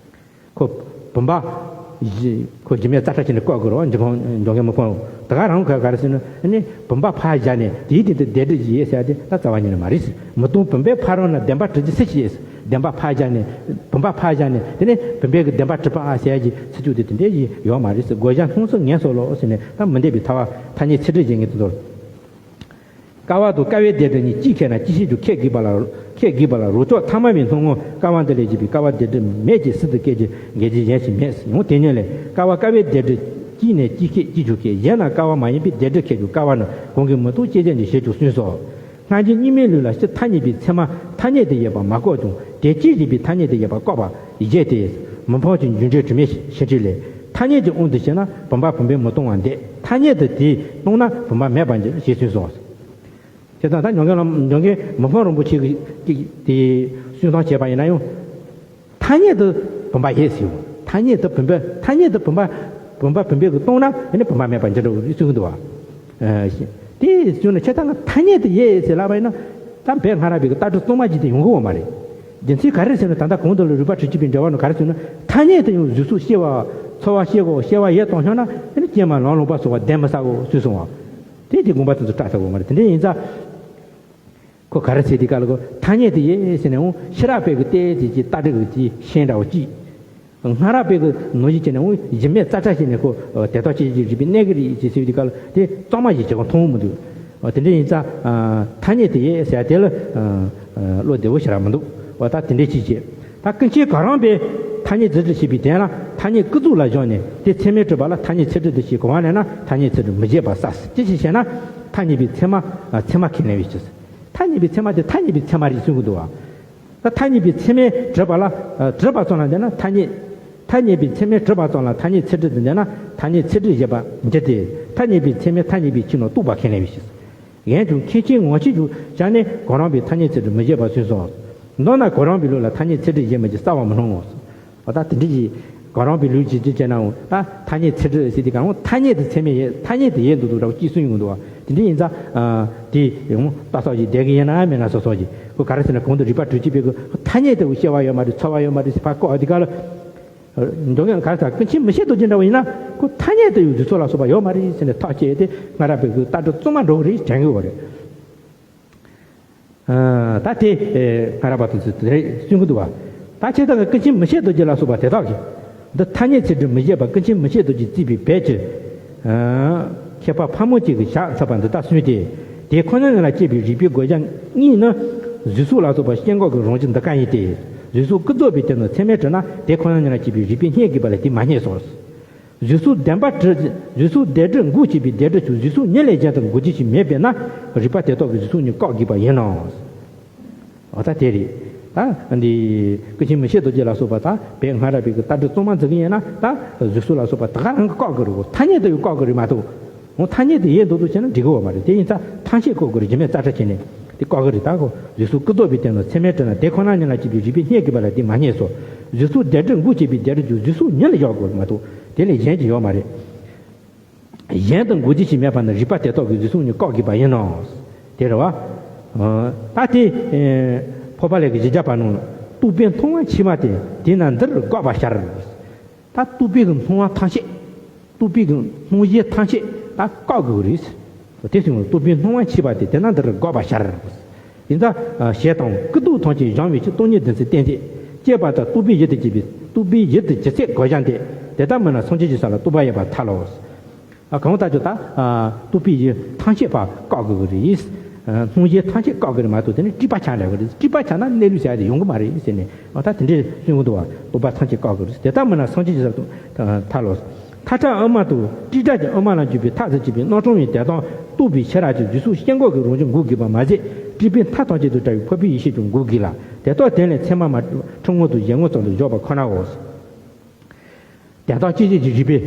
ཁོ། བུམ་པ། ཁོ་སྒྱུ་མའི་རྩ་ཁྲ་ཅན་ནས་བཀོད་དགོས་རོགས་འཇིགས་ཁོང་འཇོག་མཁན་མི་ཕོད། ད་ག་རང་ག་ག་རེ་ཟེར་ན་ནི་བུམ་པ་ཕར་བཞག་ནས་དེའི་སྟེང་དུ་བདེན་གྲུབ་ཅིག་ཡོད་ཟེར་ཡ་དེ་ད་རྩ་བ་ཉིད་ནས་མ་རེད། མི་གཏོང་བུམ་པའི་ཕ་རོལ་ན་བདེན་པར་གྲུབ་ཀྱི་སུ་ཞིག་ཡོད། བདེན་པ་ཕར་བཞག་ནས་བུམ་པ་ཕར་བཞག་ནས་དེ་ནས་བུམ་པའི་གི་བདེན་པ་གྲུབ་པ་ཨ་ཟེར་ཡ་གི་ཚིག་བཅུ་དེ་དེ་འདྲའི་ཡོད་མ་རེད། དགོས་བྱ་སྣང་ཚུལ་ངན་སོང་ལོ་ཟེར་ནས་ད་མི་འདོད་པའི་ཐལ་བ་ཐ་སྙད་ཚད་སྒྲིབ་ཅན་གྱི་དོན་དུ། ཀ་བ་དང་ཀ་བའི་བདེན་གྲུབ་གཉིས་གཅིག་ཁེགས་ན་གཅིག་ཤེས་རྒྱུ་ཁེགས་དགོས་པ་ལ་ཁེགས་དགོས་པ་ལ་རང་ཕྱོགས་ཐ་མལ་པའི་སྣང་ངོར་ཀ་བ་འདི་ལས་གཞན་པའི་ཀ་བ་བདེན་གྲུབ་མེད་ཅེས་སྲིད་དུ་སྐད་ཅིག་འགལ་རྐྱེན་གཞན་ཞིག་མེད། ཡང་དེ་ཉིད་ལས་ཀ་བ་ཀ་བའི་བདེན་གྲུབ་གཅིག་ནས་གཅིག་ཁེགས་གཅིག་ཀྱང་ཁེགས་གཞན་ན་ཀ་བ་མ་ཡིན་པའི་བདེན་གྲུབ་ཁེགས་ཀྱང་ཀ་བ་ནི་གང་གིས་མི་རྟོགས་ཅེས་བྱ་ཉིད་ཞེས་ཀྱང་གསུངས་སོ། སྔ་འགྱུར་རྙིང་མའི་ལུགས་ལ་སྤྱིར་ཐ་སྙད་པའི་ཚད་མ་ཐ་སྙད་དུ་ཡོད་པ་མ་བཀོད་ཀྱང་དེ་སྐྱེད་བྱེད་པའི་ཐ་སྙད་དུ་ཡོད་པ་བཀོད་པ། བཞེད་དེ། མི་ཕམ་གྱི་འགྱུར་འགྲོས་དྲི་མེད་ཤེས་བྱ་ལས། ཐ་སྙད་ཀྱི་དབང་དུ་བྱས་ན་བུམ་པ་བུམ་པས་མི་སྟོང་བར་འདོད། ཐ་སྙད་དུ་དེས་སྟོང་ན་བུམ་པ་མེད་པར་འགྱུར་ཞེས་གསུངས་སོ། བྱས་ཙང་ད་མྱོང་མཁན་ལམ་མྱོང་མཁན་མི་ཕམ་རིན་པོ་ཆེ་གིས་དེ་གསུང་སྟངས་བྱས་པ་ཡིན་ན་ཡང་། ཐ་སྙད་དུ་བུམ་པ་ཡོད་ཟེར། ཐ་སྙད་དུ་བུམ་པ་ཐ་སྙད་དུ་བུམ་པ་བུམ་པ་བུམ་པས་ཀྱི་སྟོང་ན་ཨ་ནི་བུམ་པ་མེད་པར་འགྱུར་འགྲོ་གསུང་གི་འདུག་བ། དེ་གསུངས་ན་ཁྱེད་ད་ང་ཐ་སྙད་དུ་ཡོད་ཟེར་ལབ་པ་ཡིན་ན། ད་བོད་སྔ་རབས་པའི་ལྟ་གྲུབ་གཙང་མ་ཅིག་དེ་ཡོང་གི་ཡོད་མ་རེད། རྒྱུ་མཚན་ག་རེ་ཟེར་ན། ད་ལྟ་གོང་དུ་ལ་རིགས་པ་དྲུག་ཅུ་པའི་འགྲེལ་པ་ནང་ག་རེ་གསུངས་ན། ཐ་སྙད་དུ་ཡང་གཟུགས་སོགས་སྐྱེ་བ། ཚོར་བ་སྐྱེ་དགོས། སྐྱེ་བ་ཡོད་དང་སྙམ་ན་ཨ་ནི་ཀྱེ་མ་ལམ་ལོག་པ་སོགས་པ་གདན་མི་ཟ་དགོས་གསུངས་སོང་བ། དེ་དེ་དགོངས་པ་དེ་ཚོ་བཀྲལ་ཚར་དགོས་མ་རེད། དེ་འདྲ་ཡིན་ཙང་། ཁོ་ག་རེ་ཟེར་དུས་སྐབས་ལ་ཁོ་ཐ་སྙད་དུ་ཡོད་ཟེར་ནས་འོང་ཤེས་རབ་པའི་གི་ལྟས་དེ་ཅིག་ལྟ་གྲུབ་ཀྱི་ཤན་འདྲ་བོ་གཅིག་སྔ་རབས་པའི་གི་ནང་བཞིན་བྱས་ནས་འོང་གཞི་མེད་རྩ་བྲལ་བྱས་ནས་ཁོ་དེ་དག་སྐྱེ་གཞི་རིག་པའི་གནས་ཀྱི་རིགས་ཅེས་ཟེར་བའི་དུས་སྐབས་ལ་དེ་གཙང་མ་ཞིག་བྱེད་པ་མཐོང་མི་འདུག་དེ་འདྲ་ཡིན་ཙང་། ཐ་སྙད་དུ་ཡོད་ཟེར་ཡ་དེ་ལ་བློ་བདེ་བོ་ཞེ་དྲག་མི་འདུག་འོ་ད་དེ་འདྲའི་ཅིག་བྱས། ད་ཀུན་མཁྱེན་གོ་རམས་པས་ཐ་སྙད་ཚིག་འབྲུ་ཞེས་པའི་དོན་ལ་ཐ་སྙད་ཀུན་རྫོབ་ལ་བཞག་ནས་དེ་ཚད་མས་གྲུབ་པ་ལ་ཐ་སྙད་ཚིག་འབྲུ་དེ་ཞེས་གོ་བ་ལེན་ན་ཐ་སྙད་ཚིག་འབྲུ་མི་བཞེད་པར་ཟད། ཅི་ཞིག་བྱས་ན། ཐ་སྙད་པའི་ཚད་མ་ཚད་མ་ཁས་ལེན་པའི་ཕྱིར། ཐ་སྙད་པའི་ཚད་མ་དེ་ཐ་སྙད་པའི་ཚད་མ་རེད་གསུང་གི་འདུག་བ། ད་ཐ་སྙད་པའི་ཚད་མས་གྲུབ་པ་ལ་གྲུབ་པ་ཙམ་ལ་འདོད་ན་ཐ་སྙད། ཐ་སྙད་པའི་ཚད་མས་གྲུབ་པ་ཙམ་ལ་ཐ་སྙད་ཚིག་འབྲུ་དུ་འདོད་ན་ཐ་སྙད་ཚིག་འབྲུ་བཞེད་པར་འགྱུར་ཏེ། ཐ་སྙད་པའི་ཚད་མས་ཐ་སྙད་པའི་ཕྱིར་ན་རྟོགས་པ་ཁས་ལེན་པའི་ཕྱིར། ཡང་ཀུན་མཁྱེན་ངོ་ཤེས་ཀྱི་ཆ་ནས་གོ་རམས་པས་ཐ་སྙད་ཚིག་འབྲུ་མི་བཞེད་པར་གསུངས་སོ། མདོར་ན་གོ་རམས་པའི་ལུགས་ལ་ཐ་སྙད་ཚིག་འབྲུ་བཞེད་མི་བྱེད་རྩ་བ་མི་སྣང་ངོ་། འོ་ད་དེ་འདྲ་ཞིག་གོ་རམས་པའི་ལུགས་ཀྱི་ཅི་བྱས་ནའང་ད་ཐ་སྙད་ཚིག་འབྲུ་ཟེར་དུས་གང་ཐ་སྙད་དུ་ཚད་མས་ཡོད་ཐ་སྙད་དུ་ཡོད་འདུག་འདུག་འདྲ་བོ་ཅིག་གསུངས་ཡོང་འདུག་བ། དེ་འདྲ་ཡིན་ཙང་། དེ་ཡང་ལྟ་ས་ཞིག་བསྡད་ཀྱི་ཡིན་ན་མེད་ན་སོ་སོ་ཞིག་ཁོ་ག་རེ་ཟེར་ན་གོང་དུ་རིགས་པ་དྲུག་ཅུ་པའི་གི་ཐ་སྙད་དུ་སྐྱེ་བ་ཡོད་མ་རེད། ཚོར་བ་ཡོད་མ་རེད་ཟེར་ཕར་བཀག་དེ་ག་ལ། འཇོག་ཡང་ག་རེ་ཟེར་ཀུན་མཁྱེན་མི་ཤེས་རྡོ་རྗེ་འདྲ་བོ་ཡིན་ན་ཁོ་ཐ་སྙད་དུ་ཡང་རྫུ་འཕྲུལ་ལ་སོགས་པ་ཡོད་མ་རེད་ཟེར་ནས་ཐག་བཅད་དེ་སྔ་རབས་པའི་གི་ལྟ་གྲུབ་གཙང་མ་འགྲོ་གི་རེད་དྲན་གི་ཡོད་རེད། ད་དེ་སྔ་རབས་པ་དེ་ཚོས་དེ་རེད་གསུང་གི་འདུག་བ། ད་ཁྱེད་ད་གི་ཀུན་མཁྱེན་མི་ཤེས་རྡོ་རྗེ་ལ་སོགས་པ་དེ་དག་གིས་འདི་ཐ་སྙད་ཚིག་འབྲུ་མི་བཞེད་པ་ཀུན་མཁྱེན་མི་ཤེས་རྡོ་རྗེས་བརྩིས་པའི་བོད་ཀྱི་མཁས་པ་ཕལ་མོ་ཆེ་གིས་བཞག་ཚར་བ་འདི་དག་གསུངས་ཏེ། དེ་ཁོ་ན་ཉིད་ལ་སྐྱེས་པའི་རིགས་པའི་དགོས་རྒྱ་གཉིས་ནི། གཟུགས་སོགས་ལ་སོགས་པ་སྐྱེ་འགག་གི་རང་བཞིན་འདི་ཀ་ཡིན་ཏེ། གཟུགས་སོགས་ཀུན་རྫོབ་པའི་དོན་དུ་ཚད་མས་གྲུབ་ན་དེ་ཁོ་ན་ཉིད་ལ་སྐྱེས་པའི་རིགས་པས་རྙེད་དགོས་པ་ལས་དེ་མ་རྙེད་སོ། གཟུགས་སོགས་བདེན་པར་གྲུབ། གཟུགས་སོགས་བདེན་གྲུབ་འགོག་བྱེད་པའི་བདེན་གྲུབ་ཀྱང་གཟུགས་སོགས་ཉིད་ལས་གཞན་དུ་འགོག་བྱེད་ཅིག་མེད་པས་ན། རིགས་པ་དེ་དག་གིས་གཟུགས་སོགས་ཉིད་བཀག་དགོས་པ་ཡིན་ནོ། འོ་ད་དེ་རེད། ད་འདི་ཀུན་མཁྱེན་མི་ཤེས་རྡོ་རྗེ་ལ་སོགས་པ་ད་བོད་སྔ་རབས་པའི་གི་ལྟ་གྲུབ་གཙང་མ་འཛིན་གི་ཡིན་ན་ད་གཟུགས་སོགས་ལ་སོགས་པ་ད་ག་རང་གིས་བཀག་དགོས་རེད་གོ། ཐ་སྙད་དུ་ཡང་བཀག་དགོས་རེད་མ་གཏོགས། འོ་ཐ་སྙད་དུ་ཡོད་འདུག་འདུག་བྱས་ན་འགྲིག་གི་ཡོད་མ་རེད། དེ་ཡིན་ཙང་ཐམས་ཅད་བཀག་དགོས་རེད། གཞི་མེད་རྩ་བྲལ་བྱས་ནས་དེ་བཀག་གི་རེད། ད་གོ་གཟུགས་སོགས་ཀུན་རྫོབ་པའི་དོན་དུ་ཚད་མས་གྲུབ་ན་དེ་ཁོ་ན་ཉིད་ལ་སྐྱེས་པའི་རིགས་པས་རྙེད་དགོས་པ་ལ་དེ་མ་རྙེད་སོ། གཟུགས་སོགས་བདེན་གྲུབ་འགོག་བྱེད་པའི་བདེན་གྲུབ་ཀྱང་གཟུགས་སོགས་ཉིད་ལ་བཞག་དགོས་མ་གཏོགས་དེ་ལས་གཞན་གྱི་ཡོད་མ་རེད། གཞན་དུ་འགོག་བྱེད་ཅིག་མེད་པ་ན་རིགས་པ་དེ་དག་གིས་གཟུགས་སོགས་ཉིད་བཀག་དགོས་པ་ཡིན་ནོ། དེ་རེད་བ། ད་དེ་འཕགས་པ་ལས་ཀྱི་བཞི་བརྒྱ་པ་ནང་རྟོག་པས་མཐོང་བ་ཕྱི་མ་སྟེ་དེས་ན་འདིར་དགག་པར་བྱ། ད་རྟོག་པའི་གི་སྣང་བ་ཐམས་ཅད། རྟོག་པའི་གི་སྣང་གཞི་ཐམས་ཅད་ད་བཀག་དགོས་རེད། དེ་སོང་རྟོག་པས་སྣང་བ་ཕྱི་མ་སྟེ་དེས་ན་འདིར་དགག་པར་བྱ། ཡིན་ཙང་ཞེས་དང་ཀུན་རྟོག་ཐམས་ཅད་སྦྱང་བའི་ཕྱིར་སྟོང་ཉིད་བདེན་ཚིག་བསྟན་ཏེ། སྐྱེས་པ་དང་རྟོག་པའི་ཡུལ་དུ་གྱུར་པའི་རྟོག་པའི་ཡུལ་དུ་གྱུར་ཚད་དགག་བྱ་འདི་དེ་ལྟར་མིན་ན་སངས་རྒྱས་ཀྱི་ས་ལ་རྟོག་པ་ཡོད་པར་ཐལ་ལོ། གང་ལྟར་ཀྱང་ད་རྟོག་པའི་ཡུལ་ཐམས་ཅད་པ་བཀག་དགོས་ཀྱི་རེད། སྣང་གཞི་ཐམས་ཅད་བཀག་དགོས་རེད་མ་གཏོགས་དེ་ནི་སྤྲོས་པ་ཆགས་འགྲོ་གི་རེད། སྤྲོས་པ་ཆགས་ན་གནས་ལུགས་ཟེར་ཡ་དེ་ཡོང་གི་མ་རེད་ཟེར་ནས་ད་དེ་འདྲའི་གསུང་གི་འདུག་བ། རྟོག་པ་ཐམས་ཅད་བཀག་དགོས་རེད། དེ་ལྟར་མིན་ན་སངས་རྒྱས་ཀྱི་ས་ལ་ཐལ་ལོ། ཐག་ཁྲ་དབུ་མ་དང་སྤྲོས་བྲལ་གྱི་དབུ་མ་ལ་འཇུག་པའི་ཐག་ཏུ་བཅད་པའི་རྣམ་གྲངས་ཡིན། དེ་དང་རྟོག་པའི་ཤེས་རབ་ཀྱིས་གཟུགས་སོགས་སྐྱེ་འགག་གི་རང་བཞིན་འགོག་དགོས་པ་མ་ཟད་སྤྲོས་པའི་མཐའ་ཐམས་ཅད་དུ་བྲལ་བའི་འཕགས་པའི་ཡེ་ཤེས་ཀྱང་འགོག་དགོས་ལ། དེ་དག་དོན་ལས་ཚད་མ་མ་གྲུབ་ཕྲ་ངོ་དང་བཞི་ངོ་ཙམ་དུ་བཞག་པ་ཁོ་ནའོ། དོན་དམ་དཔྱོད་བྱེད་ཀྱི་རིགས་པས།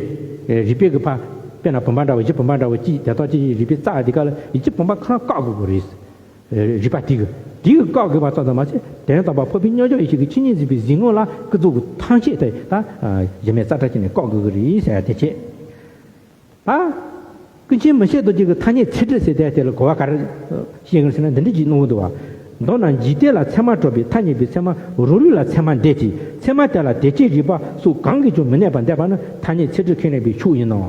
རིགས་པས་ཀྱི་ཕ། དཔེར་ན་བུམ་པ་འདྲ་བོ་གཞི་བུམ་པ་འདྲ་བོ་གཅིག་དོན་དམ་དཔྱོད་བྱེད་ཀྱི་རིགས་པས་རྩ་བ་འདི་ག་ལ་ཡིན་གཅིག་བུམ་པ་ཁོ་རང་བཀག་དགོས་ཀྱི་རེད། རིགས་པ་དེ་གིས་དེ་གིས་བཀག་དགོས་པ་ཙམ་དུ་མ་ཟད་དོན་དམ་པ་འཕགས་པའི་མཉམ་གཞག་ཡེ་ཤེས་ཀྱི་ཆོས་ཉིད་འཛིན་པའི་གཟིགས་ངོ་ལ་ཀུན་རྫོབ་ཀྱི་ཐམས་ཅད་དེ་ད་གཞི་མེད་རྩ་བྲལ་བྱས་ནས་བཀག་དགོས་ཀྱི་རེད་ཟེར་ཡ་དེ་བྱས། ད། ཀུན་མཁྱེན་མི་ཤེས་རྡོ་རྗེ་གིས་ཐ་སྙད་ཚིག་འབྲུ་ཟེར་དེ་དེ་ལ་གོ་བ་ག་རེ་བཤད་ཀྱི་ཟེར་ན་འདི་འདྲ་ཅིག་གནང་གི་འདུག་བ། མདོར་ན་འཇིག་རྟེན་ལ་ཚད་མ་གྲུབ་པའི་ཐ་སྙད་པའི་ཚད་མ་རང་ལུགས་ལ་ཚད་མ་འདོད་ཅིང་ཚད་མ་དེ་ལ་དོན་སྤྱིའི་རིགས་པ་སོགས་གང་གིས་ཀྱང་མི་གནས་པར་འདོད་པ་ནི་ཐ་སྙད་ཚིག་འབྲུ་ཁས་ལེན་པའི་ཕྱོགས་ཡིན་ནོ།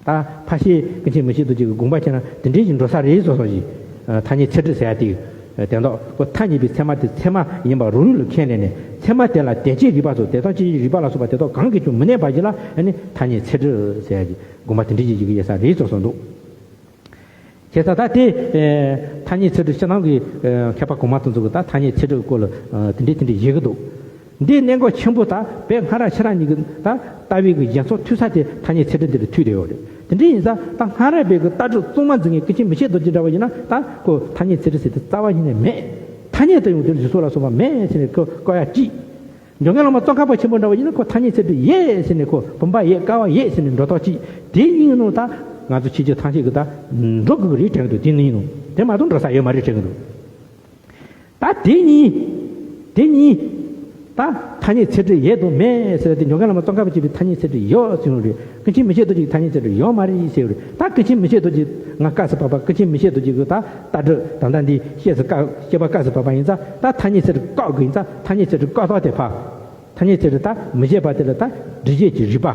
ད་ཕལ་ཆེར་ཀུན་མཁྱེན་མི་ཤེས་རྡོ་རྗེ་གི་དགོངས་པ་བྱས་ན་འདི་འདྲའི་ཞིག་འགྲོ་ས་རེད་བཟོ་བཟོ་ཞིག་ཐ་སྙད་ཚིག་འབྲུ་ཟེར་ཡ་དེ། དེ་འདོག་ཁོ་ཐ་སྙད་པའི་ཚད་མ་དེ་ཚད་མ་ཡིན་པ་རང་ལུགས་ལ་ཁས་ལེན་ནས་ཚད་མ་དེ་ལ་དོན་སྤྱིའི་རིགས་པ་སོགས་དོན་དམ་དཔྱོད་བྱེད་ཀྱི་རིགས་པ་ལ་སོགས་པ་དེ་དག་གང་གིས་ཀྱང་མི་གནས་པ་ཞིག་ལ་ཨ་ནི་ཐ་སྙད་ཚིག་འབྲུ་ཟེར་ཡ་ཞིག་དགོངས་པ་དེ་འདྲ་ཞིག་ཡོད་ས་རེད་བཟོ་བཟོ་འདུག་བྱས་ཙང་ད་དེ། ཐ་སྙད་ཚིག་འབྲུ་སྤྱིར་བཏང་གི་མཁས་པ་གོང་མ་དེ་ཚོ་གིས་ད་ཐ་སྙད་ཚིག་འབྲུ་སྐོར་ལ་དེ་འདྲས་དེ་འདྲས་བཞེད་ཀྱི་འདུག་འདིའི་གནད་འགག་ཆེན་པོ་ད་བོད་སྔ་རབས་ཕྱི་རབས་གཉིས་ཀྱི་ད་ལྟ་བའི་གི་གཞན་ཚོགས་ཐུག་ས་དེ་ཐ་སྙད་ཚིག་འབྲུ་འདི་ལ་ཐུག་བསྡད་ཡོད་རེད། དེ་འདྲས་ཡིན་ཙང་ད་སྔ་རབས་པའི་གི་ལྟ་གྲུབ་གཙང་མ་འཛིན་མཁན་ཀུན་མཁྱེན་མི་ཤེས་རྡོ་རྗེ་འདྲ་བ་ཡིན་ན་ད་ཁོ་ཐ་སྙད་ཚིག་འབྲུ་ཟེར་དེ་རྩ་བ་ཉིད་ནས་མེད། ཐ་སྙད་དུ་ཡང་དེར་གཟུགས་སོགས་ལ་སོགས་པ་མེད་ཟེར་ནས་ཁོ་བཀག་ཡ་གཅིག་འཇམ་མགོན་བླ་མ་ཙོང་ཁ་པ་ཆེན་པོ་འདྲ་བ་ཡིན་ན་ཁོ་ཐ་སྙད་ཚིག་གྲུབ་ཡོད་ཟེར་ནས་ཁོ་བུམ་པ་ཡོད་ཀ་བ་ཡོད་ཟེར་ནས་འགྲོ་ཐག་ཅིག་དེ་ཡིན་ནོ། ད་ང་ཚོ་ཕྱི་རྒྱལ་ཐམས་ཅད་ཀྱི་ད་འགྲོ་དགོས་ཀྱི་རེད་དྲན་གྱི་འདུག་དེ་ནི་ཡིན་ནོ། དེ་མ་གཏོགས་འགྲོ་ས་ཡོད་མ་རེད་དྲན་གྱི་འདུག་ད་དེ་གཉིས། དེ་གཉིས། ད་ཐ་སྙད་ཚིག་གྲུབ་ཡོད་དང་མེད་ཟེར་ཏེ་འཇམ་མགོན་བླ་མ་ཙོང་ཁ་པ་ཆེན་པོའི་ཐ་སྙད་ཚིག་གྲུབ་ཡོད་ཟེར་ཡོད་རེད། ཀུན་མཁྱེན་མི་ཕྱེད་རྡོ་རྗེའི་ཐ་སྙད་ཚིག་གྲུབ་ཡོད་མ་རེད་ཟེར་ཡོད་རེད། ད་ཀུན་མཁྱེན་མི་ཕྱེད་རྡོ་རྗེ་ང་བཀའ་སྩལ་པ་པ་ཀུན་མཁྱེན་མི་ཕྱེད་རྡོ་རྗེ་གི་ད་ལྟ་གྲུབ་ད་ལྟ་འདི་བཤད་སུ་བཀའ་བཤད་པ་བཀའ་སྩལ་པ་པ་ཡིན་ཙང་ད་ཐ་སྙད་ཚིག་གྲུབ་བཀག་དགོས་ཡིན་ཙང་ཐ་སྙད་ཚིག་གྲུབ་བཀག་ཐོག་དེ་ཕ། ཐ་སྙད་ཚིག་གྲུབ་ད་མི་བྱེད་པ་དེ་ལ་ད་སྒྲུབ་བྱེད་ཀྱི་རིགས་པ།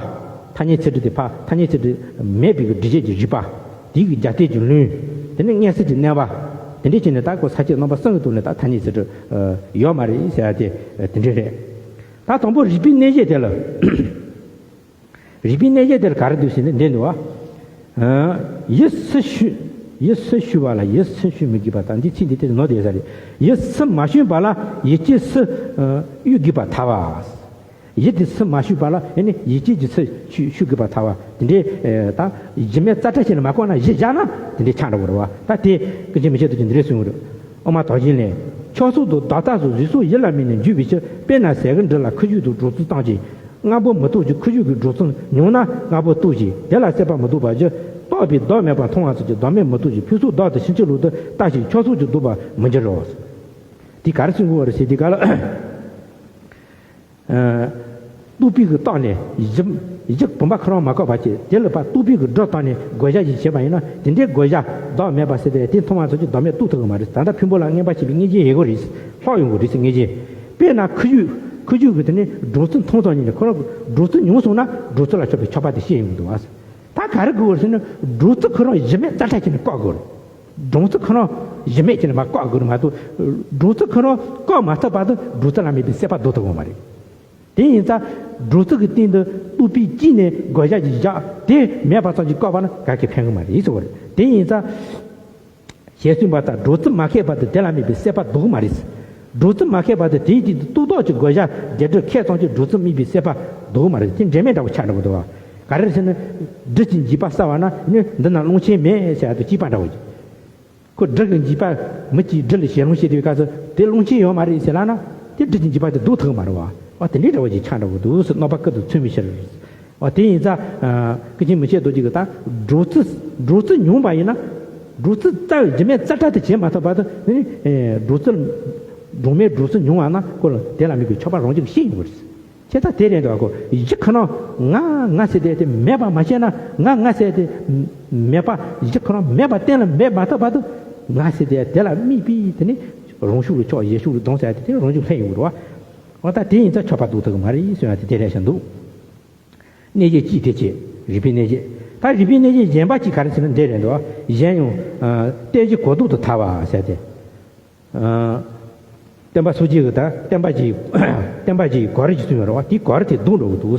ཐ་སྙད་ཚིག་གྲུབ་དེ་ཕ་ཐ་སྙད་ཚིག་གྲུབ་མེད་པའི་གི་སྒྲུབ་བྱེད་ཀྱི་རིགས་པ། དེའི་གི་རྒྱབ་རྟེན་གྱི་ལུང་། དེ་ནས་མངོན་གསལ་གྱི་གནས་པ། དེ་འདྲས་བྱས་ནས་ད་ཁོ་ས་བཅད་རྣམ་པ་གསུམ་གྱི་ཐོག་ནས་ད་ཐ་སྙད་ཚིག་གྲུབ་ཡོད་མ་རེད་ཟེར་ཡ་དེ་དེ་འདྲས་རེད། ད་དང་པོ་རིགས་པའི་གནས་བཤད་དེ་ལ། རིགས་པའི་གནས་བཤད་དེ་ལ་ག་རེ་འདུག་ཟེར་ནས་འདི་འདུག་བ། ཡིད་སུ་ཞུ། ཡིད་སུ་ཞུ་བ་ལ་ཡིད་སུ་ཞུ་མི་དགོས་པ་དང་འདི་ཚིག་འདི་དེ་ནོར་བསྡད་ས་རེད། ཡིད་སུ་མ་ཞུས་པ་ལ་ཡིད་ཀྱིས་སུ་གཡོ་དགོས་པར་ཐལ་བ། ཡིད་དེ་སུ་མ་ཞུས་པ་ལ་ཡིད་ཀྱིས་ཀྱི་སུ་ཞུ་ཞུ་དགོས་པར་ཐལ་བ། དེ་འདྲའི་ད་གཞི་མེད་རྩ་བྲལ་བྱས་ནས་མ་བཀོད་ན་གཞི་བཞག་ན་དེ་འདྲའི་ཆགས་འགྲོ་གི་རེད་བ། ད་དེ་ཀུན་མཁྱེན་མི་ཕྱེད་རྡོ་རྗེ་འདི་འདྲའི་གསུངས་ཡོད་རེད། ཨོ་མ་དོ་བཞིན་ལས། ཁྱོད་སོགས་དུ་བདག་རྟགས་སུ་གཟུགས་སོགས་ཡིད་ལ་དམིགས་ནས་འཇུག་པའི་ཕྱིར། དཔེར་ན་ཟས་ཀྱི་འབྲུ་ལ་ཁུ་བྱུག་ཏུ་སྒྲོག་ཙམ་བཏང་ཅིང་། སྔ་པོ་མི་རྟོགས་ཀྱི་ཁུ་བྱུག་གི་སྒྲོག་ཙམ་ཉུང་ན་སྔ་པོ་རྟོགས་ཤིང་དེ་ལ་སྲེད་པ་མི་ལྡོག་པར་འགྱུར། རྟོགས་པས་བདག་མེད་པར་མཐོང་བ་ཙམ་གྱིས་བདག་མེད་མི་རྟོགས་ཤིང་ཕུན་སུམ་བདག་ཏུ་ཕྱིན་ཅི་ལོག་ཏུ་ལྟ་ཞིང་ཁྱོད་སོགས་ཀྱིས་ལྡོག་པར་མི་འགྱུར་རོ། འདི་ག་རེ་གསུང་གི་ཡོད་རེད་ཟེར་དུས་སྐབས་ལ། རྟོག་པའི་གི་རྟགས་ནས་གཞི་གཞི་བུམ་པ་ཁོ་རང་མ་བཀོད་པ་བྱས་དེ་ལ་ཕར་རྟོག་པའི་གི་སྒྲོ་བཏགས་ནས་བགོ་བཤའ་ཞིག་བྱས་པ་ཡིན་ན་དེ་འདྲའི་བགོ་བཤའ་བདག་མེད་པ་ཟེར་ཏེ་དེ་མཐོང་བ་ཙམ་གྱིས་བདག་མེད་རྟོགས་ཐུབ་ཀྱི་མ་རེད། ད་ལྟ་ཕུང་པོ་ལ་མངོན་པར་ཤེས་པའི་མངོན་རྗེས་ཡོད་དགོས་རེད། ལྷག་ཡོང་དགོས་རེད་ཟེར་མངོན་རྗེས། དཔེར་ན་ཁུ་བྱུག་ཁུ་བྱུག་གི་དེ་ནས་སྒྲོག་ཙམ་མཐོང་ཙམ་ཉིད་ནས་ཁོ་རང་སྒྲོག་ཙམ་ཉུང་སོང་ན་སྒྲོག་ཙམ་ལ་ཆགས་པའི་ཆགས་པ་དེ་ཤེས་ཡོང་གི་འདུག་བ། ད་ག་རེ་དགོས་ཟེར་ན་སྒྲོག་ཙམ་ཁོ་རང་གཞི་མེད་རྩ་བྲལ་བྱས་ནས་བཀག་དགོས་རེད། སྒྲོག་ཙམ་ཁོ་རང་གཞི་མེད་བྱས་ནས་མར་བཀག་དགོས་རེད་མ་གཏོགས། སྒྲོག་ཙམ་ཁོ་རང་བཀག་མ་ཐུབ་བར་དུ་སྒྲོག་ཙམ་ལ་དམིགས་པའི་སྲེད་པ་ལྡོག་ཐུབ་ཀྱི་མ་རེད། དེ་ཡིན་ཙང་སྒྲོག་ཙམ་གྱི་སྟེང་དུ་རྟོག་པའི་དཀྱིལ་ནས་བགོ་བཤའ་ཅིག་བཞག་དེ་མེད་པ་ཙམ་གྱིས་བཀག་པ་ན་ག་གེ་ཕན་གྱི་མ་རེད་ཟེར་བ་རེད། དེ་ཡིན་ཙང་། ཞེས་གསུངས་པ་ལྟར་སྒྲོག་ཙམ་མ་ཁེགས་བར་དུ་དེ་ལ་དམིགས་པའི་སྲེད་པ་ལྡོག་གི་མ་རེད། སྒྲོག་ཙམ་མ་ཁེགས་བར་དུ་དེའི་སྟེང་དུ་རྟོག་ལྡོག་གི་བགོ་བཤའ་རྒྱས་སྤྲོས་ཁེགས་ཙམ་གྱིས་སྒྲོག་ཙམ་དམིགས་པའི་སྲེད་པ་ལྡོག་གི་མ་རེད། དེ་འབྲེལ་མེད་འདྲ་བོ་ཆགས་འགྲོ་གི་འདུག་བ། ག་རེ་ཟེར་ན། སྒྲུབ་ཀྱི་འཇུག་པ་གསལ་བ་ན་ནི་འདི་ན་སློང་ཆེན་མེད་ཟེར་ཡ་དང་གཅིག་པ་འདྲ་བོ་ཅིག་ཁོ་སྒྲུབ་ཀྱི་འཇུག་པ་མི་གཅིག་སྒྲུབ་ལ་ཞལ་ལུང་བཤད་དུས་སྐབས་སུ་དེ་སློང་ཆེན་ཡོད་མ་རེད་ཟེར་ལབ་ན་དེ་སྒྲུབ་ཀྱི་འཇུག་པ་དེ་ལྡོག་ཐུབ་ཀྱི་མ་རེད་བ། འོ་དེ་འདྲའི་འདྲ་བོ་ཅིག་ཆགས་འགྲོ་གི་འདུག་ཟེར་རྣམ་པ་ཀུན་ཏུ་མཚོན་པའི་ཕྱིར། འོ་དེ་ཡིན་ཙང་། ཀུན་མཁྱེན་མི་ཕྱེད་རྡོ་རྗེ་གིས་ད་སྒྲོག་ཙམ་སྒྲོག་ཙམ་ཉུང་བ་ཡིན་ན། སྒྲོག་ཙམ་རྩ་བའི་གཞི་མེད་རྩ་བྲལ་དུ་བྱེད་མ་ཐུབ་བར་དུ་ནི། སྒྲོག་ཙམ། སྒྲོག་མེད་སྒྲོག་ཙམ་ཉུང་བ་ན་ཁོ་ལ་དེ་ལ་དམིགས་པའི་ཆགས་པ་རང་བཞིན་གྱིས་ཤེས་ཡོང་གི་རེད། བྱས་ཙང་དེ་རེད་འདུག་གོ་གཞི་ཁོ་ན་ང་ང་ཟེར་དེ་དེ་མེད་པ་མ་བྱས་ན་ང་ང་ཟེར་དེ་མེད་པ་གཞི་ཁོ་ན་མེད་པ་གཏན་ལ་འབེབས་མ་ཐུབ་བར་དུ་ང་ཟེར་དེ་དེ་ལ་དམིགས་པའི་དེ་ནི་རང་ཤུགས་ལ་ཆགས་གཞན་ཤུགས་ལ་ལྡང་ཟེར་དེ་དེ་རང་བཞིན་ལྷན་ཡོང་གི་རེད་བ། འོ་ད་དེ་ཡིན་ཙང་ཆགས་པ་ལྡོག་ཐུབ་ཀྱི་མ་རེད་གསུང་ཡ་དེ་དེ་རེད་བཞག་འདུག་གནས་བཤད་གཅིག་དེ་བྱས་རིགས་པའི་གནས་བཤད། ད་རིགས་པའི་གནས་བཤད་གཞན་པ་གཅིག་ག་རེ་ཟེར་ན་འདི་རེད་འདུག་གཞན་ཡང་། ཨ། རྟེན་གཞི་གོ་ལྡོག་ཏུ་ཐལ་བ་ཟེར་ཏེ། ཨ། བསྟན་པ་སོ་སྐྱེ་གི་ད་བསྟན་པ་གཅིག་བསྟན་པ་གཅིག་གོ་རིམ་གཅིག་གསུངས་ཡོད་རེད་བ། དེའི་གོ་རིམ་དེ་བརྡུང་འགྲོ་གི་འདུག་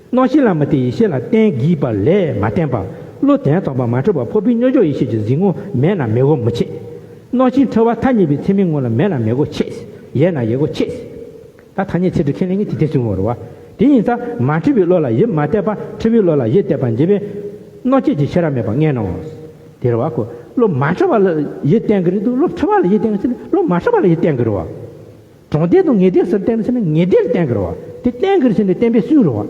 རྣམ་ཤེས་ལ་མི་བརྟེན་ཡིད་ཤེས་ལ་བརྟེན་དགོས་པ་ལས་མ་བརྟེན་པར། བློ་དོན་དམ་པར་མ་འཁྲུལ་བར་འཕགས་པའི་རྣལ་འབྱོར་ཡེ་ཤེས་ཀྱི་གཟིགས་ངོ་མེད་ན་མེད་དགོས་མི་བྱེད། རྣམ་ཤེས་འཁྲུལ་བ་ཐ་སྙད་པའི་ཚད་མའི་ངོ་ལ་མེད་ན་མེད་དགོས་ཆེ། ཡོད་ན་ཡོད་དགོས་ཆེ། ད་ཐ་སྙད་ཚིག་གྲུབ་ཁས་ལེན་གྱིས་དེ་དེ་གསུང་གི་ཡོད་རེད་བ། དེ་ཡིན་ཙང་མ་འཁྲུལ་བའི་བློ་ལ་ཡིད་མ་གཏད་པར་འཁྲུལ་བའི་བློ་ལ་ཡིད་གཏད་པར་འགྱུར་བས། རྣམ་བཅད་ཀྱི་ཤེས་རབ་མེད་པར་ངེས་སྣང་ངོ་། དེ་རེད་བ་ཁོ། བློ་མ་འཁྲུལ་བ་ལ་ཡིད་གཏད་ཀྱི་རེད་འདུག་བློ་འཁྲུལ་བ་ལ་ཡིད་གཏད་ཀྱི་ཟེར་ན་བློ་མ་འཁྲུལ་བ་ལ་ཡིད་གཏད་ཀྱི་རེད་བ། གྲོང་སྡེ་དང་ངེས་སྡེ་ཟེར་བསྟན་ཟེར་ན་ངེས་སྡེ་ལ་བསྟན་གྱི་རེད་བ། དེ་བསྟན་གྱི་རེད་ཟེར་ནས་བསྟན་པའི་སུན་རེད་བ།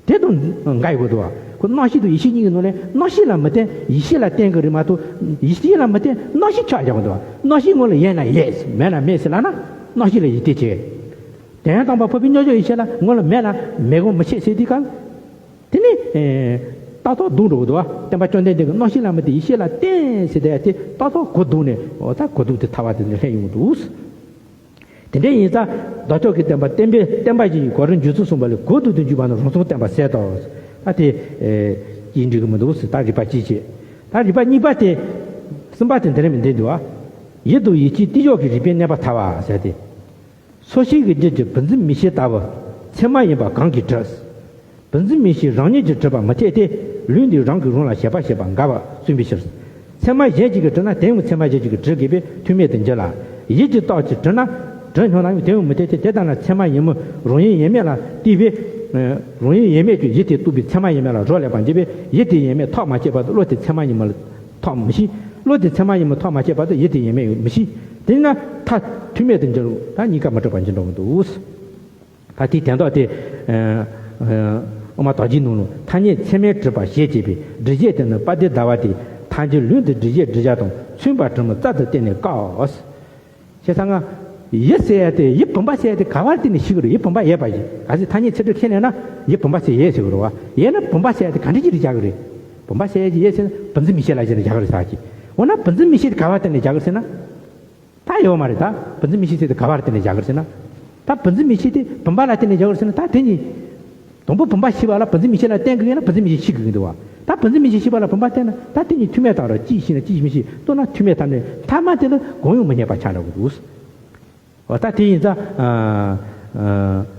དེ་དང་འགལ་ཡོད་དགོས་འདུག་བ། ཁོ་རྣམ་ཤེས་དང་ཡེ་ཤེས་གཉིས་ཀྱི་ནང་ནས་རྣམ་ཤེས་ལ་མི་བརྟེན་ཡེ་ཤེས་ལ་བརྟེན་གྱི་རེད་མ་གཏོགས་ཡེ་ཤེས་ལ་མི་བརྟེན་རྣམ་ཤེས་ཆགས་ཡོད་དགོས་འདུག་བ། རྣམ་ཤེས་ངོ་ལ་ཡོད་ན་ཡོད་མེད་ན་མེད་ཟེར་ལབ་ན་རྣམ་ཤེས་ལ་ཡིད་གཏད་བྱེད། དོན་དམ་པར་འཕགས་པའི་རྣལ་འབྱོར་ཡེ་ཤེས་ལ་ངོ་ལ་མེད་ན་མེད་དགོས་མི་བྱེད་ཟེར་དུས་གང་། དེ་ནི། ཨེ། རྟགས་ཐོག་བརྡུང་འགྲོ་གི་འདུག་བ། བསྟན་པ་བཅོམ་ལྡན་འདས་ཀྱིས་རྣམ་ཤེས་ལ་མི་བརྟེན་ཡེ་ཤེས་ལ་བརྟེན་ཟེར་དེ་དེ་རྟགས་ཐོག་གོ་བརྡུང་ནས་འོ་ད་གོ་བརྡུང་དེ་ཐལ་བ་དེ་འདྲ་ལྷན་ཡོང་གི་འདུག་དེ་འདྲ་ཡིན་ཙང་བདག་ཅག་གི་བསྟན་པ་བསྟན་པའི་བསྟན་པ་ཞིག་གི་གོ་རིམ་འཇུག་ཚུལ་གསུངས་པ་ལས་གོ་བརྡུང་དུ་འཇུག་པ་ནི་རང་མཚན་བསྟན་པ་ཟད་དོ། ད་དེ། ཨེ། ཡིན་འགྲིག་གི་མི་འདུག་ཟེར་ད་རིགས་པ་གཅིག་བྱས། ད་རིགས་པ་གཉིས་པ་དེ། གསུམ་པ་དེ་འདི་རེད་མི་འདི་འདུག་བ། ཡིད་དང་ཡིད་ཀྱི་རྟེན་འབྱུང་གི་རིགས་པའི་གནས་པ་ཐལ་བ་ཟེར་ཏེ། སོ་སྐྱེའི་རྒྱུད་ཀྱི་བུམ་འཛིན་མིག་ཤེས་ལྟ་བུ། ཚད་མ་ཡིན་པ་གང་གིས་གྲུབ། བུམ་འཛིན་མིག་ཤེས་རང་ཉིད་ཀྱིས་གྲུབ་པ་མི་འཐད་དེ། ལུགས་འདིས་རང་གིས་རང་ལ་བྱེད་པ་ཞེས་པ་འགལ་བར་གསུངས་པའི་ཕྱིར། ཚད་མ་གཞན་གཅིག་གིས་གྲུབ་ན་དེ་ཡང་ཚད་མ་གཞན་གཅིག་གིས་གྲུབ་དགོས་པས་མཐུ་མེད་དུ་འགྱུར་ལ། ཡིད་ཀྱི་རྟགས་ཀྱིས་གྲུབ་ན་གྲུབ་སྙམ་ན་ཡང་དེ་ཡང་མི་འཐད་དེ། དེ་ལྟ་ན་ཚད་མ་ཡིན་མིན་རང་ཡུལ་ཡིན་མིན་ལ་ལྟོས་པས། རང་ཡུལ་ཡིན་མིན་གྱི་ཡུལ་དེ་རྟོགས་པའི་ཚད་མ་ཡིན་མིན་ལ་རག་ལས་པར་འགྱུར་བས་ཡུལ་དེ་ཡིན་མིན་ཐག་མ་བཅད་བར་དུ་བློ་དེ་ཚད་མ་ཡིན་མིན་ལ་ཐག་མི་ཤེས། བློ་དེ་ཚད་མ་ཡིན་མིན་ཐག་མ་བཅད་བར་དུ་ཡུལ་དེ་ཡིན་མིན་ཡང་མི་ཤེས། དེས་ན་མཐར་མཐུ་མེད་དུ་འགྱུར་རོ། ད་གཉིས་ཀ་མི་འགྲུབ་པར་འགྱུར་འགྲོ་གི་འདུག་ད་དེའི་དོན་དག་དེ། ཨ་ཨ་དབུ་མ་དོན་རྒྱན་ནང་ལ། ཐ་སྙད་ཚད་མས་གྲུབ་པ་ཞེས་བྱ་བའི་སྒྲུབ་བྱེད་དེ་ནི་དཔལ་ལྡན་ཟླ་བ་སྟེ། ཐལ་འགྱུར་ལུས་འདི་སྒྲུབ་བྱེད་སྒྲུབ་བྱ་དང་། མཚོན་པ་གྲུབ་མི་རྩལ་དུ་བརྟེན་ནས་དཀའོ། ཞེས་ཟེར་ན། ཡུལ་ཟེར་ཡ་དེ། ཡུལ་བུམ་པ་ཟེར་ཡ་དེ་ག་པར་བརྟེན་ནས་ཤེས་ཀྱི་རེད། ཡུལ་བུམ་པ་ཡོད་པ་ཞིག་གལ་སྲིད་ཐ་སྙད་ཚད་གྲུབ་ཁས་ལེན་ན། ཡུལ་བུམ་པ་ཟེར་ཡོད་ཟེར་གྱི་རེད་བ། ཡོད་ན་བུམ་པ་ཟེར་ཡ་དེ་ག་འདྲ་ཅིག་རེད་བཞག་གི་རེད། བུམ་པ་ཟེར་ཡ་ཅིག་ཡོད་ཟེར་ན། བུམ་འཛིན་མིག་ཤེས་ལ་བཞག་ནས་བཞག་གི་རེད་ཟེར་གྱི། འོ་ན་བུམ་འཛིན་མིག་ཤེས་དེ་ག་པར་བརྟེན་ནས་བཞག་གི་རེད་ཟེར་ན། ད་ཡོད་མ་རེད། ད་བུམ་འཛིན་མིག་ཤེས་དེ་ག་པར་བརྟེན་ནས་བཞག་གི་རེད་ཟེར་ན། ད་བུམ་འཛིན་མིག་ཤེས་དེ་བུམ་པ་ལ་བརྟེན་ནས་བཞག་གི་རེད་ཟེར་ན། ད་དེ་གཉིས། དང་པོ་བུམ་པ་ཤེས་པ་ལ་བུམ་འཛིན་མིག་ཤེས་ལ་བརྟེན་དགོས་ཡོད་ན། བུམ་འཛིན་མིག་ཤེས་ཤེས་དགོས་ཀྱི་འདུག་བ། ད་བུམ་འཛིན་མིག་ཤེས་ཤེས་པ་ལ་བུམ་པ་བརྟེན་ན། ད་དེ་གཉིས་མཐུན་མེད་དང་ར། གཅིག་ཤེས་ན་གཅིག་མི་ཤེས། མདོར་ན་མཐུན་མེད་དང་ནི། ཐ་མ་དེ་ལ་གང་ཡང་མི་རྙེད་པ་ཆགས་འགྲོ་གི་འདུག། འོ་ད་དེ་ཡིན་ཙང་། ཨ་ཨ་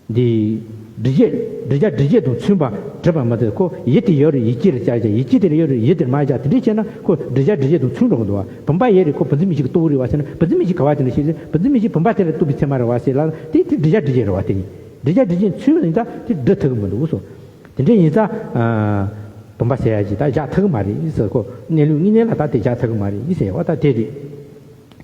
འདི་སྒྲུབ་བྱེད། སྒྲུབ་བྱ་སྒྲུབ་བྱེད་དང་མཚོན་པ་གྲུབ་པ་མ་ཟད། ཁོ་ཡུལ་དེ་ཡོད་རེད། ཡུལ་དེ་ལ་བཞག་བཞག། ཡུལ་དེ་དེ་ལ་ཡོད་རེད། ཡུལ་དེར་མ་བཞག། དེ་འདྲས་བྱས་ན་ཁོ་སྒྲུབ་བྱ་སྒྲུབ་བྱེད་དང་མཚུངས་འགྲོ་གི་འདུག་བ། བུམ་པ་ཡོད་རེད། ཁོ་བུམ་འཛིན་མིག་ཤེས་ཀྱིས་རྟོགས་རེད་བ་ཟེར་ན། བུམ་འཛིན་མིག་ཤེས་ག་པར་བརྟེན་ནས་ཤེས་ཟེར། བུམ་འཛིན་མིག་ཤེས་བུམ་པ་དེ་ལ་རྟོགས་པའི་ཚད་མ་རེད་བ་ཟེར་ལ། དེ་དེ་སྒྲུབ་བྱ་སྒྲུབ་བྱེད་རེད་བ། དེ་ནི་སྒྲུབ་བྱ་སྒྲུབ་བྱེད་མཚོན་ཡིན་ཙང་དེ་སྒྲུབ་ཐུབ་ཀྱི་མི་འདུག་སོ། དེ་འདྲས་ཡིན་ཙང་། ཨ་བུམ་པ་ཟེར་ཡ་ཅིག་ད་བཞག་ཐུབ་ཀྱི་མ་རེད་ཟེར། ཁོ་གནས་ལུགས་དངོས་གནས་ལ་ད་དེ་བཞག་ཐུབ་ཀྱི་མ་རེད་ཟེར་བ་ད་དེ་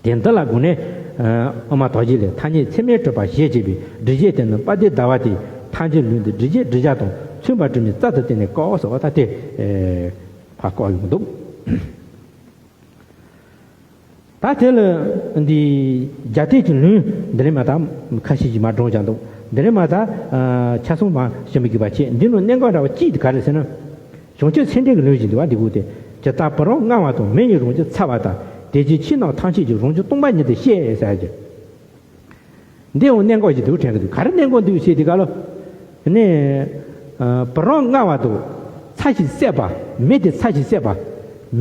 རེད། དེ་འདི་ལ་དགོངས་ནས། ཨ་དབུ་མ་དོན་རྒྱན་ལས། ཐ་སྙད་ཚད་མས་གྲུབ་པ་ཞེས་བྱ་བའི་སྒྲུབ་བྱེད་དེ་ནི་དཔལ་ལྡན་ཟླ་བ་སྟེ། ཐལ་འགྱུར་ལུས་འདི་སྒྲུབ་བྱེད་སྒྲུབ་བྱ་དང་། མཚོན་པ་གྲུབ་མི་རྩལ་དུ་བརྟེན་ནས་དཀའོ་ཟེར་བ་ད་དེ། ཨེ་ཕར་བཀག་ཡོང་གི་འདུག། ད་དེ་ལ་འདི་རྒྱ་སྡེ་གི་ལུང་འདི་ལས་མ་ད་ཁ་ཤས་ཀྱིས་མར་བགྲངས་བཞག་འདུག། འདི་ལས་མ་ད་ཨ་ཆ་ཚང་མར་ཞུ་མི་དགོས་པ་བྱས། འདི་ནང་གནད་འགག་འདྲ་བ་གཅིག་དེ་ག་རེ་ཟེར་ན། བྱང་ཆུབ་སེམས་འགྲེལ་གྱི་ལུང་ཞིག་འདུག་བ། འདི་གུ་དེ། ཇི་ལྟར་བུམ་རང་མངའ་བ་དང་། མེ་ཡི་རང་བཞིན་ཚ་བ་ལྟར། དེ་བཞིན་ཕྱི་ནང་ཐམས་ཅད་ཀྱང་། རང་བཞིན་སྟོང་པ་ཉིད་དུ་ཤེས་ཟེར་གྱི། འདི་ཡང་གནད་འགག་ཅིག་འདུག་དྲན་གྱི་འདུག། ག་རེ་གནད་འགག་འདུག་ཟེར་དུས་སྐབས་ལ། ནི། ཨ་བུམ་རང་མངའ་བ་དང་། ཚ་ཞིང་བསྲེགས་པ། མེ་དེ་ཚ་ཞིང་བསྲེགས་པ།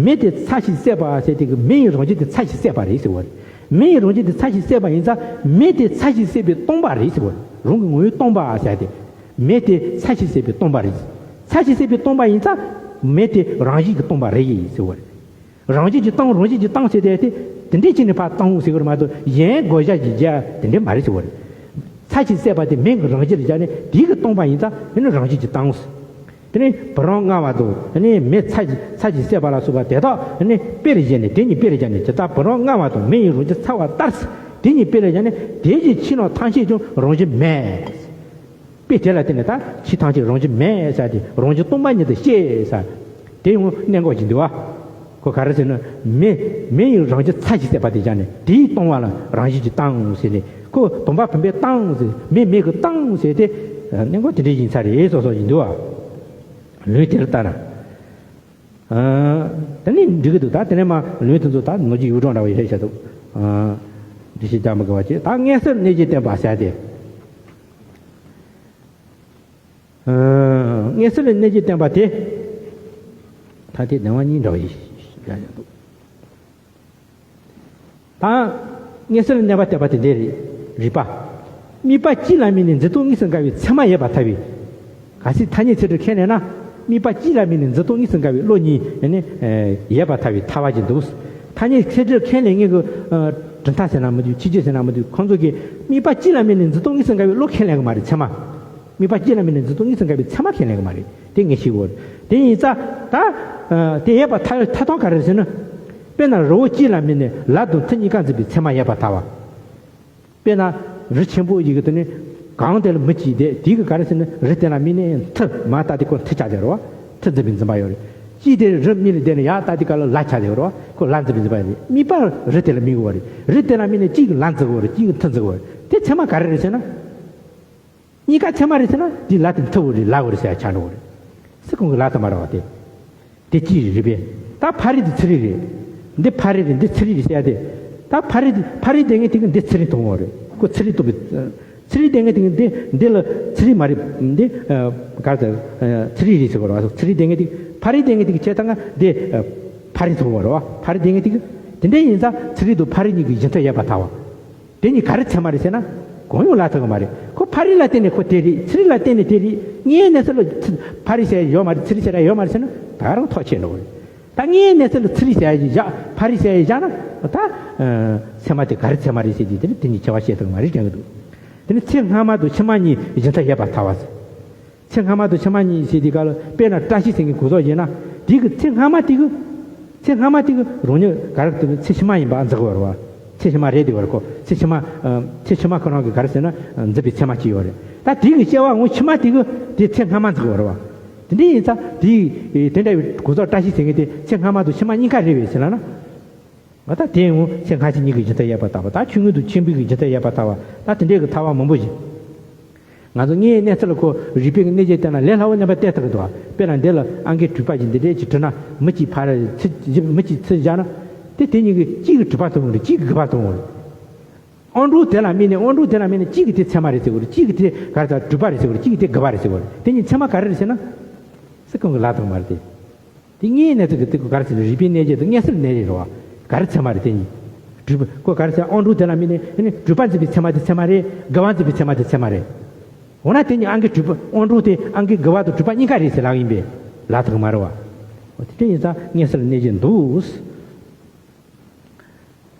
མེ་དེ་ཚ་ཞིང་བསྲེགས་པ་ཟེར་དུས་ཀྱི་མེ་ཡི་རང་བཞིན་དེ་ཚ་ཞིང་བསྲེགས་པ་རེད་ཟེར་བ་རེད། མེ་ཡི་རང་བཞིན་དེ་ཚ་ཞིང་བསྲེགས་པ་ཡིན་ཙང་། མེ་དེ་ཚ་ཞིང་བསྲེགས་པས་སྟོང་པ་རེད་ཟེར་བ་རེད། རང་གི་ངོ་བོས་སྟོང་པ་ཟེར་ཏེ། མེ་དེ་ཚ་ཞིང་བསྲེགས་པས་སྟོང་པ་རེད། ཚ་ཞིང་བསྲེགས་པས་སྟོང་པ་ཡིན་ཙང་། མེ་དེ་རང་བཞིན་གྱིས་སྟོང་པ་རེད་ཟེར་བ་རེད། རང་བཞིན་གྱིས་སྟོང་། རང་བཞིན་གྱིས་སྟོང་ཟེར་དེ་དེ་དེ་འདྲས་བྱས་ནས་ཕར་སྟོང་ཟེར་གྱི་རེད་མ་གཏོགས། གཞན་བགོ་བཤའ་ཞིག་བརྒྱབ་དེ་འདྲས་མ་རེད་ཟེར་བ་རེད། ཚ་ཞིང་བསྲེགས་པ་དེ་མེ་གི་རང་བཞིན་ལ་བཞག་ནས་དེ་གིས་སྟོང་པ་ཡིན་ཙང་། དེ་ནི་རང་བཞིན་གྱིས་སྟོང་། དེ་ནི་བུམ་རང་མངའ་བ་དང་། དེ་ནི་མེ་ཚ་ཞིང་ཚ་ཞིང་བསྲེགས་པ་ལ་སོགས་པ་དེ་དག་དེ་ནི་དཔེ་ལ་བཞག་ནས། དེ་གཉིས་དཔེ་ལ་བཞག་ནས། ཇི་ལྟར་བུམ་རང་མངའ་བ་དང་། མེ་ཡི་རང་བཞིན་ཚ་བ་ལྟར་ཟེར། དེ་གཉིས་དཔེ་ལ་བཞག་ནས། དེ་བཞིན་ཕྱི་ནང་ཐམས་ཅད་ཀྱང་རང་བཞིན་མེད། དཔེ་དེ་ལ་བརྟེན་ནས་ད་ཕྱི་ཐམས་ཅད་རང་བཞིན་མེད་ཟེར་ཏེ། རང་བཞིན་སྟོང་པ་ཉིད་དུ་ཤེས་ཟེར། དེ་ཡང་གནད་འགག་ཅིག་འདུག་བ། ཁོ་ག་རེ་ཟེར་ན། མེ། མེ་ཡི་རང་བཞིན་ཚ་ཞིང་བསྲེགས་པ་དེ་བཞག་ནས་དེའི་སྟོང་པ་ལ་རང་བཞིན་གྱིས་སྟོང་ཟེར་ནས། ཁོ་བུམ་པ་བུམ་པས་སྟོང་ཟེར། མེ་མེ་གིས་སྟོང་ཟེར་ཏེ། གནད་འགག་དེ་འདྲ་ཡིན་ས་རེད་སོ་སོ་ཡིན་འདུག་བ། ལུང་དེ་ལ་ལྟ་ན། ཨ་དེ་ནས་འགྲིག་གི་འདུག། ད་དེ་ནས་མར་ལུང་དེ་ཚོ་ད་ནོར་གྱི་ཡུལ་གྲངས་འདྲ་བ་ཡོད་ཤག་འདུག། ཨ་འགྲེལ་བཤད་རྒྱག་མི་དགོས་པ་བྱས། ད་མངོན་གསལ་གནོད་བྱེད་བསྟན་པ་ཟེར་ཏེ། ཨ་མངོན་གསལ་གནོད་བྱེད་བསྟན་པ་དེ། ད་དེ་སྡེ་པ་གཉིས་འདྲ་བ་ཞིག་ཡང་ཡང་འདུག། ད་མངོན་གསལ་གནོད་པ་བསྟན་པ་དེ་འདྲ་རེད། རིགས་པ། དམིགས་པ་གཅིག་ལ་དམིགས་ནས་འཛིན་སྟངས་གཉིས་སུ་འགལ་བའི་ཚད་མ་ཡོད་པར་ཐལ་བའི། གལ་སྲིད་ཐ་སྙད་ཚད་གྲུབ་ཁས་ལེན་ན། དམིགས་པ་གཅིག་ལ་དམིགས་ནས་འཛིན་སྟངས་གཉིས་སུ་འགལ་བའི་བློ་གཉིས་ནི་ཡོད་པར་ཐལ་བའི་ཐལ་བ་ཅིག་འདུག། ཐ་སྙད་ཚད་གྲུབ་ཁས་ལེན་མཁན་གྱི་གྲུབ་མཐའ་ཟེར་ན་མི་འདུག། ཕྱི་རྒྱལ་ཟེར་ན་མི་འདུག། ཁོང་ཚོ་གིས་དམིགས་པ་གཅིག་ལ་དམིགས་ནས་འཛིན་སྟངས་གཉིས་སུ་འགལ་བའི་བློ་ཁས་ལེན་གྱི་མ་རེད། ཚད་མ། དམིགས་པ་གཅིག་ལ་དམིགས་ནས་འཛིན་སྟངས་གཉིས་སུ་འགལ་བའི་ཚད་མ་ཁས་ལེན་གྱི་མ་རེད། དེ་ངས་ཤེས་དགོས་རེད། དེ་ཡིན་ཙང་ད་དེ་ཡོད་པར་ཐལ། ཐལ་སྟངས་ག་རེ་རེད་ཟེར་ན། དཔེར་ན་རི་བོ་གཅིག་ལ་དམིགས་ནས་ལ་དང་མཐུ་གཉིས་ཀ་འཛིན་པའི་ཚད་མ་ཡོད་པར་ཐལ་བ། དཔེར་ན་རི་ཆེན་པོ་ཞིག་གི་དེ་ནི་གངས་དེ་ལ་མི་གཅིག་བསྡད། དེ་གི་ག་རེ་ཟེར་ན། རི་དེ་ལ་དམིགས་ནས་མཐུ་མར་ལྟ་དུས་ཁོ་མཐུ་ཆགས་བསྡད་རེད་བ། མཐུ་འཛིན་པའི་འཛིན་པ་ཡོད་རེད། གཅིག་དེ་རི་རྨིག་ལ་བསྡད་ནས་ཡར་ལྟ་དུས་སྐབས་ལ་ལ་ཆགས་བསྡད་ཡོད་རེད་བ། ཁོ་ལ་འཛིན་པའི་འཛིན་པ་ཡོད་རེད། དམིགས་པ་རི་དེ་ལ་དམིགས་དགོས་པ་རེད། རི་དེ་ལ་དམིགས་ནས་གཅིག་གིས་ལ་འཛིན་དགོས་པ་རེད། གཅིག་གིས་མཐུ་འཛིན་དགོས་པ་རེད། དེ་ཚད་མ་ག་རེ་རེད་ཟེར་ན། གཉིས་ཀ་ཚད་མ་རེད་ཟེར་ན། འདི་ལ་དེ་མཐུ་བོ་རེད། ལ་བོ་རེད་ཟེར་ཡ་ཆགས་འགྲོ་གི་རེད། སུ་གང་གི་ལ་ཚད་མ་རེད་བ་དེ། དེ་གཅིག་རེད་པས། ད་ཕ་རི་དེ་ཚ་རི་རེད། འདི་ཕ་རི་རེད། འདི་ཚ་རི་རེད་ཟེར་ཡ་དེ། ད་ཕ་རི་དེ། ཕ་རི་དེ་ངས་དེ་གི་འདི་ཚ་རི་མཐོང་བ་རེད། ཁོ་ཚ་རི་མཐོང་བས། ཚ་རི་དེ་ངས་དེ་གི་འདི། འདི་ལ་ཚ་རི་མ་རེད། འདི་ག་ཚ་ཚ་རི་རེད་ཟེར་གོ་ར། ཚ་རི་དེ་ངས་དེ། ཕ་རི་དེ་ངས་དེ་གི་བྱས་ད་ང་འདི་ཕ་རི་མཐོང་བ་རེད་བ། ཕ་རི་དེ་ངས་དེ་གི། དེ་འདྲ་ཡིན་ཙང་ཚ་རི་དང་ཕ་རི་གཉིས་ཀྱི་གཞི་མཐུ་ཡོད་པར་ཐལ་བ། དེ་གཉིས་ག་རེ་ཚད་མ་རེད་ཟེར་ན། གང་ཡང་ལ་ཐུག་གི་མ་རེད། ཁོ་ཕ་རི་ལ་བརྟེན་ནས་ཁོ་དེ་རེད། ཚ་རི་ལ་བརྟེན་ནས་དེ་རེད། དངོས་གནས་ཚུལ་ལ་ཕ་རི་ཟེར་ཡ་ཡོད་མ་རེད། ཚ་རི་ཟེར་ཡ་ཡོད་མ་རེད་ཟེར་ན་ད་རང་ཐག་ཆོད་འགྲོ་གི་རེད། ད་དངོས་གནས་ཚུལ་ལ་ཚ་རི་ཟེར་ཡ་བཞག། ཕ་རི་ཟེར་ཡ་བཞག་ན། ད་ཚད་མ་དེ་ག་རེ་ཚད་མ་རེད་ཟེར་དུས། དེ་ནི་དེ་གཉིས་ཁྱད་པར་བཤད་ཐུབ་གི་མ་རེད་དྲན་གི་འདུག། དེ་ནི་ཚེ་སྔ་མ་དང་ཕྱི་མ་གཉིས་གཞི་མཐུ་ཡོད་པར་ཐལ་བ་ཟེར། ཚེ་སྔ་མ་དང་ཕྱི་མ་གཉིས་ཟེར་དུས་སྐབས་ལ། དཔེར་ན་བཀྲ་ཤིས་ཟེར་མཁན་གོ་ཟོག་ཡིན་ན། དེ་གི་ཚེ་སྔ་མ་དེ་གི། ཚེ་སྔ་མ་དེ་གི་རང་ཉིད་ག་རེ་དེ་ཚེ་ཕྱི་མ་ཡིན་པ་འཛིན་གྱི་ཡོད་རེད་བ། ཚེ་ཕྱི་མ་རེད་དེ་བར་གོ། ཚེ་ཕྱི་མ། ཨ། ཚེ་ཕྱི་མ་ཁོ་རང་གི་ག་རེ་ཟེར་ན། ཨ། འཛིན་པའི་ཚད་མ་གཅིག་ཡོད་རེད། ད་དེ་གི་སྐྱེ་བ་འོང་ཕྱི་མ་དེ་གི་དེ་ཚེ་སྔ་མ་འཛིན་གི་ཡོད་རེད་བ། དེ་འདྲ་ཡིན་ཙང་དེ་དེ་འདྲ་བའི་གོ་རྟོགས་བཀྲ་ཤིས་ཟེར་མཁན་དེ་ཚེ་སྔ་མ་དང་ཕྱི་མ་གཉིས་ཀ་རེད་པས་ཟེར་ལབ་ན། ང་ད་དེ་འོང་ཚེ་སྔ་ཕྱི་གཉིས་ཀྱི་རྒྱུ་མཚན་ཡོད་པར་ཐལ་བ། ད་ཆོས་མངོན་དང་ཆོས་མིན་གྱི་རྒྱུ་མཚན་ཡོད་པར་ཐལ་བ། ད་དེ་འདྲའི་གི་ཐལ་བ་མང་པོ་ཞིག་ང་ཚོ་དངོས་ཡོད་གནས་ཚུལ་ལ་ཁོ་རིགས་པའི་གནས་བརྗོད་བལྟས་ན་ལས་སླ་བོ་རྣམ་པ་བལྟས་ཐུབ་ཀྱི་འདུག་དཔེར་ན་འདི་ལ་ཨང་ཀི་དྲུག་པ་ཞིག་འདི་འདྲས་ཀྱི་བྲིས་ན། མི་གཅིག་ཕར་ཚུར་བཞག་མི་གཅིག་ཚུར་བཞག་ན། དེ་དེ་གཉིས་ཀྱི་གཅིག་གིས་དྲུག་པ་ཐོབ་ཀྱི་རེད། གཅིག་གིས་དགུ་པ་ཐོབ་ཀྱི་རེད། ཨང་གྲངས་དེ་ལ་དམིགས་ནས། ཨང་གྲངས་དེ་ལ་དམིགས་ནས་གཅིག་གིས་དེ་ཚད་མ་རེད་ཟེར་གྱི་རེད། གཅིག་གིས་དེ་ག་རེ་ཟེར། དྲུག་པ་རེད་ཟེར་གྱི་རེད། གཅིག་གིས་དེ་དགུ་པ་རེད་ཟེར་གྱི་རེད། དེ་གཉིས་ཚད་མ་ག་རེ་རེད་ཟེར་ན། སུ་གང་གི་ལ་དང་མ་རེད་དེ། དེ་དངོས་གནས་ཚུལ་གྱི་དེ་ག་རེ་ཟེར་ན། རིགས་པའི་གནས་བརྗོད་དང་མངོན་གསལ་གནས་བརྗོད་རེད་བ། ག་རེ་ཚད་མ་རེད་དེ་གཉིས། དྲུག་པ་ཁོ་ག་རེ་ཟེར། ཨང་གྲངས་དེ་ལ་དམིགས་ནས་ཨ་ནི་དྲུག་པ་འཛིན་པའི་ཚད་མ་དེ་ཚད་མ་རེད། དགུ་པ་འཛིན་པའི་ཚད་མ་དེ་ཚད་མ་རེད། འོ་ན་དེ་གཉིས་ཨང་ཀི་དྲུག་པ། ཨང་གྲངས་དེ་ཨང་ཀི་དགུ་པ་དང་དྲུག་པ་གཉིས་ཀ་རེད་ཟེར་ལབ་ཡིན་པས་ལ་དང་མ་རེད་བ། འོ་དེ་འདྲ་ཡིན་ཙང་མངོན་གསལ་གནས་བརྗོད་འདུག་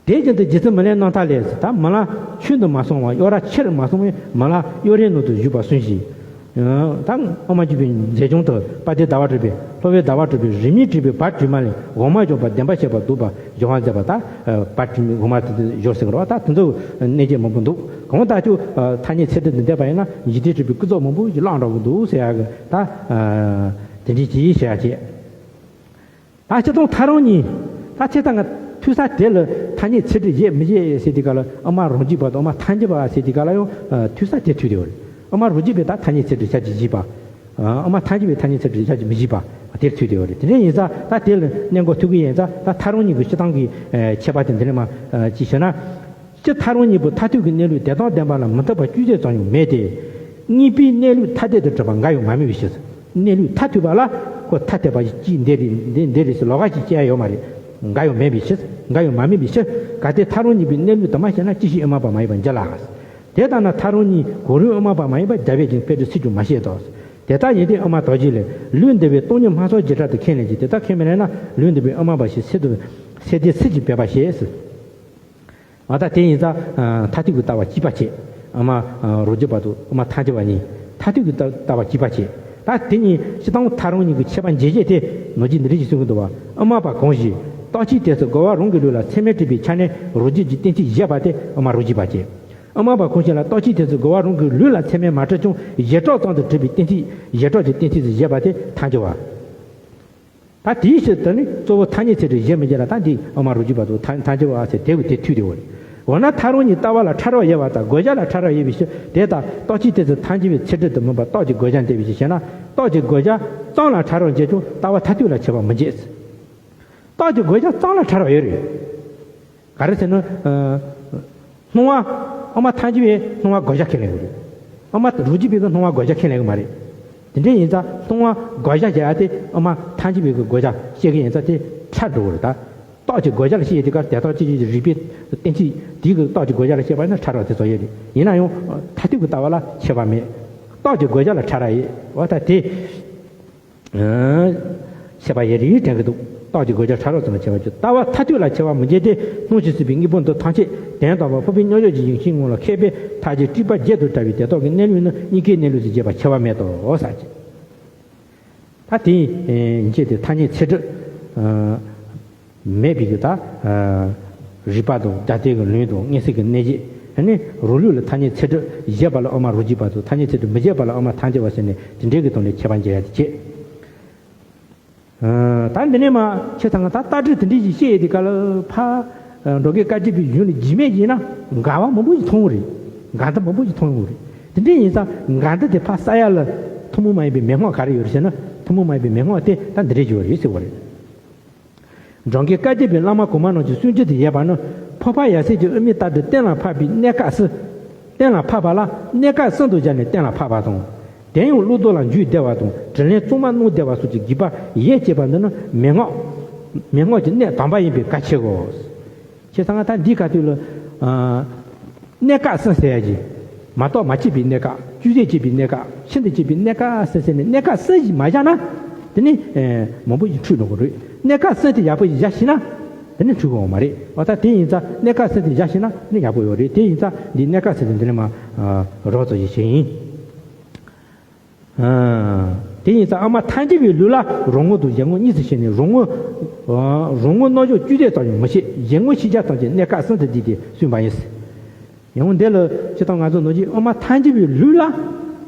དེ་བཞིན་དུ་རྗེ་བཙུན་མི་ལའི་རྣམ་ཐར་ལས། ད་མི་ལ་ཆོས་འདི་མ་གསུངས་པར་གཡོ་ར་ཆེར་མ་གསུངས་པས། མི་ལ་གཡོ་རའི་ནང་དུ་བཞུགས་པར་གསུངས་ཤིང་། ད་དབུ་མ་འཇུག་པའི་མཛེས་ལྗོངས་དུ་དཔལ་ལྡན་ཟླ་བ་གྲགས་པའི། ལྷོ་པའི་ཟླ་བ་གྲགས་པའི་རིས་མེད་བྲིས་པའི་བར་དྲུག་མ་ལས། འོག་མ་སྦྱོར་བ་བདེན་པར་ཤེས་པ་ལྡོག་པར་སྦྱོར་བ་མཛད་པ། ད་བར་དྲུག་མའི་འོག་མ་དེ་སྦྱོར་ཟེར་གི་རེད་བ། ད་དེ་ཚོ་གནས་བརྗོད་མང་པོ་འདུག་གང་ལྟར་ཁྱོད་ཐ་སྙད་ཚད་ཐིག་འདི་བལྟས་པ་ཡིན་ན། འཇིག་རྟེན་བྲིས་པའི་སྐུ་ཚབ་མང་པོ་ཞིག་བླངས་འགྲོ་གི་འདུག་ཟེར་ཡག་གི། ད་དེ་འདྲའི་ཅིག་བཤད་ཡག་བྱས། ད་སྤྱིར་བཏང་ཐག་རིང་གཉིས། ད་ཁྱེད་ཚང་ང་ཐོས་ས་དེ་ལ་ཐ་སྙད་ཚད་ཐིག་བཞེས་མི་བཞེས་ཟེར་དུས་སྐབས་ལ། དབུ་མ་རང་རྒྱུད་པ་དང་དབུ་མ་ཐལ་འགྱུར་བ་ཟེར་དུས་སྐབས་ལ་ཡང་ཐོས་ས་དེ་ཐུག་བསྡད་ཡོད་རེད། དབུ་མ་རང་རྒྱུད་པས་ད་ཐ་སྙད་ཚད་ཐིག་ཞལ་གྱིས་བཞེས་པ། དབུ་མ་ཐལ་འགྱུར་བས་ཐ་སྙད་ཚད་ཐིག་ཞལ་གྱིས་མི་བཞེས་པ་དེར་ཐུག་བསྡད་ཡོད་རེད། དེ་འདྲ་ཡིན་ཙང་ད་དེ་ལ་གནས་འགོ་ཐུག་གི་ཡིན་ཙང་། ད་ཐག་རིང་གཉིས་ཀྱི་སྤྱིར་བཏང་གི་ཁྱད་པར་དེ་འདི་ནས་མར་ཅིག་ཞུས་ན། སྤྱིར་ཐག་རིང་གཉིས་པོ་མཐར་ཐུག་གི་གནས་ལུགས་དེ་དག་བདེན་པ་ལ་མི་རྟག་པ་བཅུད་དེ་ཙམ་ཡང་མེད་དེ། གཉིས་པོའི་གནས་ལུགས་ཐ་དད་དུ་གྲུབ་པ་འགའ་ཡང་མ་དམིགས་པའི་ཕྱིར། གནས་ལུགས་མཐར་ཐུག་པ་ལ་ཁོ་ཐ་དད་པ་ཅིག་འདི་རེད། འདི་འདི་རེད་ཟེར་ལོགས་ཀ་ཅིག་སྐྱེ་ཡ་ཡོད་མ་རེད། འགའ་ཡང་མེད་པའི་ཕྱིར། འགའ་ཡང་མ་དམིགས་པའི་ཕྱིར། གལ་ཏེ་ཐག་རིང་གཉིས་པོའི་གནས་ལུགས་དུ་མ་ཤེས་ན། ཅི་ཞིག་དབུ་མ་པ་མ་ཡིན་པར་འགྱུར་ལགས། དེ་ལྟ་ན་ཐག་རིང་གཉིས་གང་རུང་དབུ་མ་པ་མ་ཡིན་པར་རྒྱལ་བས་ཀྱང་དཔེ་དེ་སྲིད་ཀྱང་མ་བཤད་དོ། དེ་ལྟར་ཡིན་ཏེ་དབུ་མ་རྡོ་རྗེ་ལས། ལུགས་འདི་པས་སྟོང་ཉིད་སྨྲ་སོགས་བྱེ་བྲག་ཏུ་ཁས་ལེན་ཅིང་། དེ་ལྟར་ཁས་མི་ལེན་ན། ལུགས་འདི་པས་དབུ་མ་པ་ཞེས་སྲིད་དུ་སྲིད་དེ་སྲིད་ཀྱིས་འབད་པར་བཤད་ཟེར། ཨ། ད་དེ་ཡིན་ཙང་། ཨ། མཐར་ཐུག་གི་ལྟ་བ་གཅིག་པ་བྱས། དབུ་མ། ཨ། རང་རྒྱུད་པ་དང་དབུ་མ་ཐལ་འགྱུར་བ་གཉིས། མཐར་ཐུག་གི་ལྟ་ལྟ་བ་གཅིག་པ་བྱས། ད་དེ་གཉིས་སྤྱིར་བཏང་ཐག་རིང་གཉིས་ཀྱི་ཁྱད་པར་འབྱེད་བྱེད་དེ། ནང་གི་འདི་རིགས་ཀྱིས་གསུང་གི་འདུག་བ། དབུ་མ་པ་གང་ཞིག་རྟག་གཅིག་དེ་ཚོ་རྒོལ་བ་རང་གི་ལུགས་ལ་ཚད་མས་སྤྲས་པའི་ཆ་ནས། རང་རྒྱུད་ཀྱི་གཏན་ཚིགས་བཞེད་པ་དེ་དབུ་མ་རང་རྒྱུད་པ་བྱས། དབུ་མ་པ་གང་ཞིག་ལ་རྟག་གཅིག་དེ་ཚོ་རྒོལ་བ་རང་གི་ལུགས་ལ་ཚད་མས་མ་སྤྲས་ཀྱང་བཞེད་སྒྲ་ཙམ་དུ་གྲུབ་པའི་གཏན་ཚིགས། བཞེད་སྒྲ་གི་གཏན་ཚིགས་སུ་བཞེད་པ་དེ་ཐལ་འགྱུར་བ། ད་དེའི་ཕྱིར་དུ་ནི་གཙོ་བོ་ཐ་སྙད་ཚད་ཐིག་བཞེད་མི་བྱེད་ལ། ད་འདི་དབུ་མ་རང་རྒྱུད་པ་དང་ཐལ་ཐལ་འགྱུར་བ་ཟེར་དེ་གི་དེ་ཐུག་དེ་འོ་རེད། འོ་ན་ཐག་རིང་གཉིས་ལྟ་བ་ལ་ཕྲ་རགས་ཡོད་པ་དང་རྒོལ་བྱ་ལ་ཕྲ་རགས་ཡོད་པའི་ཕྱིར། དེ་ལྟར་རྟག་གཅིག་དེ་ཚོ་ཐལ་འགྱུར་བའི་ཚད་ཐིག་ཏུ་མིན་པར་རྟགས་ཀྱི་རྒོལ་བྱ་འདས་པའི་ཕྱིར་ཞེ་ན། རྟགས་ཀྱི་རྒོལ་བྱ་ཙམ་ལ་ཕྲ་རགས་འབྱེད་ཀྱང་ལྟ་བ་མཐར་ཐུག་ལ་ཁྱད་པར་མི་འབྱེད། རྟགས་ཀྱི་རྒོལ་བྱ་ཙམ་ལ་ཕྲ་རགས་ཡོད་རེད། ག་རེ་ཟེར་ན། ཨ། སྣང་བ། དབུ་མ་ཐལ་འགྱུར་བས་སྣང་བ་རྒོལ་བྱ་ཁས་ལེན་གྱི་རེད། དབུ་མ་རང་རྒྱུད་པས་ཀྱང་སྣང་བ་རྒོལ་བྱ་ཁས་ལེན་གྱི་མ་རེད། དེ་འདྲ་ཡིན་ཙང་སྣང་བ་རྒོལ་བྱ་བྱེད་ཡ་དེ་དབུ་མ་ཐལ་འགྱུར་བས་ཀྱི་རྒོལ་བྱ་བཤད་ཀྱི་ཡིན་ཙང་དེ་ཕྲ་འགྲོ་གི་རེད། ད་རྟགས་ཀྱི་རྒོལ་བྱ་ལ་བཤད་ཡ་དེ་ག་དེ་རྟགས་ཅིག་ཅིག་གི་རིགས་པའི་གཏན་ཚིགས་དེའི་གི་རྟགས་ཀྱི་རྒོལ་བྱ་ལ་བཤད་པ་ཡིན་ན་ཕྲ་རགས་དེ་ཚོ་ཡོད་རེད། ཡིན་ན་ཡང་མཐར་ཐུག་གི་ལྟ་བ་ལ་ཁྱད་པར་མེད། རྟགས་ཀྱི་རྒོལ་བྱ་ལ་ཕྲ་རགས་ཡོད། འོ་ད་དེ། ཁྱད་པར་ཡོད་རེད་དྲན་གྱི་འདུག་རྟགས་ཀྱི་རྒོལ་བྱ་ཕྲ་རགས་ཙམ་ལ་ཁྱད་པར་གྱི། ལྟ་བ་མཐར་ཐུག་ལ་ཁྱད་པར་མི་འབྱེད་དེ། སྣང་ཞིང་སྲིད་པའི་དངོས་པོ་འདི་ཐམས་ཅད་དོན་དམ་པར་འཕགས་པའི་མཉམ་བཞག་གི་ཡེ་ཤེས་ངོ་ལ་མཁས་པས་མཐར་གྱིས་དཀྲིས་པ་བརྒྱད་དུ་བཀྲལ་བའི་དེ་དག་གི་གནས་ལུགས་ནི་གཉིས་ཀའི་གནས་ལུགས་སུ་འབྱེད་པར་ཁྱད་པར་མེད་དོ་ཟེར་གྱི། ད་དེ་ཡིན་ཕྱིར་དེ་ཐ་སྙད་ཚད་ཐིག་མེད་པའི་གི་ད། རིགས་པ་དང་རྒྱབ་རྟེན་གྱི་ལུང་དང་མངོན་གསལ་གྱི་གནས་བརྒྱད། ཨ་ནི་རང་ལུགས་ལ་ཐ་སྙད་ཚད་ཐིག་བཞེད་པ་ལ་དབུ་མ་རང་རྒྱུད་པ་དང་། ཐ་སྙད་ཚད་ཐིག་མི་བཞེད་པ་ལ་དབུ་མ་ཐལ་འགྱུར་བ་ཟེར་ནས་དེ་འདྲའི་གི་ཐོག་ནས་ཁྱད་པར་འབྱེད་ཡ་དེ་བྱེད། ད་འདི་ནས་མར་ཁྱེད་ཚང་ང་ད་ལྟ་གྲུབ་དེ་འདྲའི་ཞིག་བཤད་ཡོད་དེ་ག་ལ་ཕ། འགྲོ་མགོན་བཀའ་བརྒྱུད་པའི་གཞུང་ལ་རྒྱུས་མེད་ཡིན་ན་འགལ་བ་མང་པོ་ཞིག་མཐོང་གི་རེད། འགལ་ཟླ་མང་པོ་ཞིག་མཐོང་གི་རེད། དེ་འདྲ་ཡིན་ཙང་འགལ་ཟླ་དེ་ཕར་བསལ་ཡ་ལ་ཐུན་མོང་མ་ཡིན་པའི་མན་ངག་ག་རེ་ཡོད་རེད་ཟེར་ན། ཐུན་མོང་མ་ཡིན་པའི་མན་ངག་དེ་ད་འདི་འདྲ་ཞིག་ཡོད་རེད་ཟེར་བ་རེད། འགྲོ་མགོན་བཀའ་བརྒྱུད་པའི་བླ་མ་གོང་མ་རྣམས་ཀྱིས་གསུང་རྒྱུན་དུ་བཞེས་པ་ནི། འཕགས་པ་ཡབ་སྲས་ཀྱི་དབུ་མའི་ལྟ་གྲུབ་གཏན་ལ་ཕབ་པའི་གནད་འགག་གསུམ། གཏན་ལ་ཕབ་པ་ལ་གནད་འགག་གསུམ་དུ་སྦྱར་ནས་གཏན་ལ་ཕབ་པ་དང་། དེ་ཡང་བློ་ལྡོག་ལ་འཇུག་བདེ་བ་དང་དྲིན་ལན་གཙང་མ་གནང་བདེ་བ་སོགས་ཀྱི་དགོས་པ་ཡོད་ཅེས་པ་འདི་ནི་མན་ངག་མན་ངག་གི་གནད་དམ་པ་ཡིན་པས་གལ་ཆེའོ། ཁྱེད་ཚང་ང་ད་འདིའི་ཁ་ཐུག་ལ། ཨ། གནད་འགག་གསུམ་ཟེར་ཡ་གི། མ་གཏོགས་མ་སྐྱེས་པའི་གནད་འགག། ཅུང་ཟད་སྐྱེས་པའི་གནད་འགག། ཤིན་ཏུ་སྐྱེས་པའི་གནད་འགག་ཟེར་ཟེར་ནས་གནད་འགག་གསུམ་ཞིག་མ་བཞག་ན། དེ་ནི། ཨ། མང་པོ་ཞིག་འཁྲུལ་འགྲོ་གི་རེད། གནད་འགག་གསུམ་དེ་ཡག་པོ་ཞིག་བཞག་ཤེས་ན། དེ་ནི་འཁྲུལ་གི་ཡོད་མ་རེད། འོ་ད་དེ་ཡིན་ཙང་གནད་འགག་གསུམ་དེ་བཞག་ཤེས་ན་དེ་ནི་ཡག་པོ་ཡོད་རེད། དེ་ཡིན་ཙང་འདི་གནད་འགག་གསུམ་དེ་འདི་ནས་མར། ཨ། རོབ་ཙམ་ཞིག་བྱས་ཡིན། ཨ། དེ་ཡིན་ཙང་ཨ་མ་ཐལ་འགྱུར་བའི་ལུས་ལ་རོ་སྔོ་དང་གཞན་སྔོ་གཉིས་སུ་ཕྱེ་ནས་རོ་སྔོ། རོ་སྔོ་རྣམ་འཇོག་བཅུད་ཟད་ཙམ་ཡང་མི་བྱེད། གཞན་སྔོ་ཤེས་བྱ་ཐམས་ཅད་གནས་སྐབས་གསུམ་དུ་བསྡུས་ཏེ་གསུངས་པ་ཡིན། ཡང་འོ་འདི་ལ་སྤྱིར་བཏང་ང་ཚོ་ནང་བཞིན་ཨ་མ་ཐལ་འགྱུར་བའི་ལུས་ལ་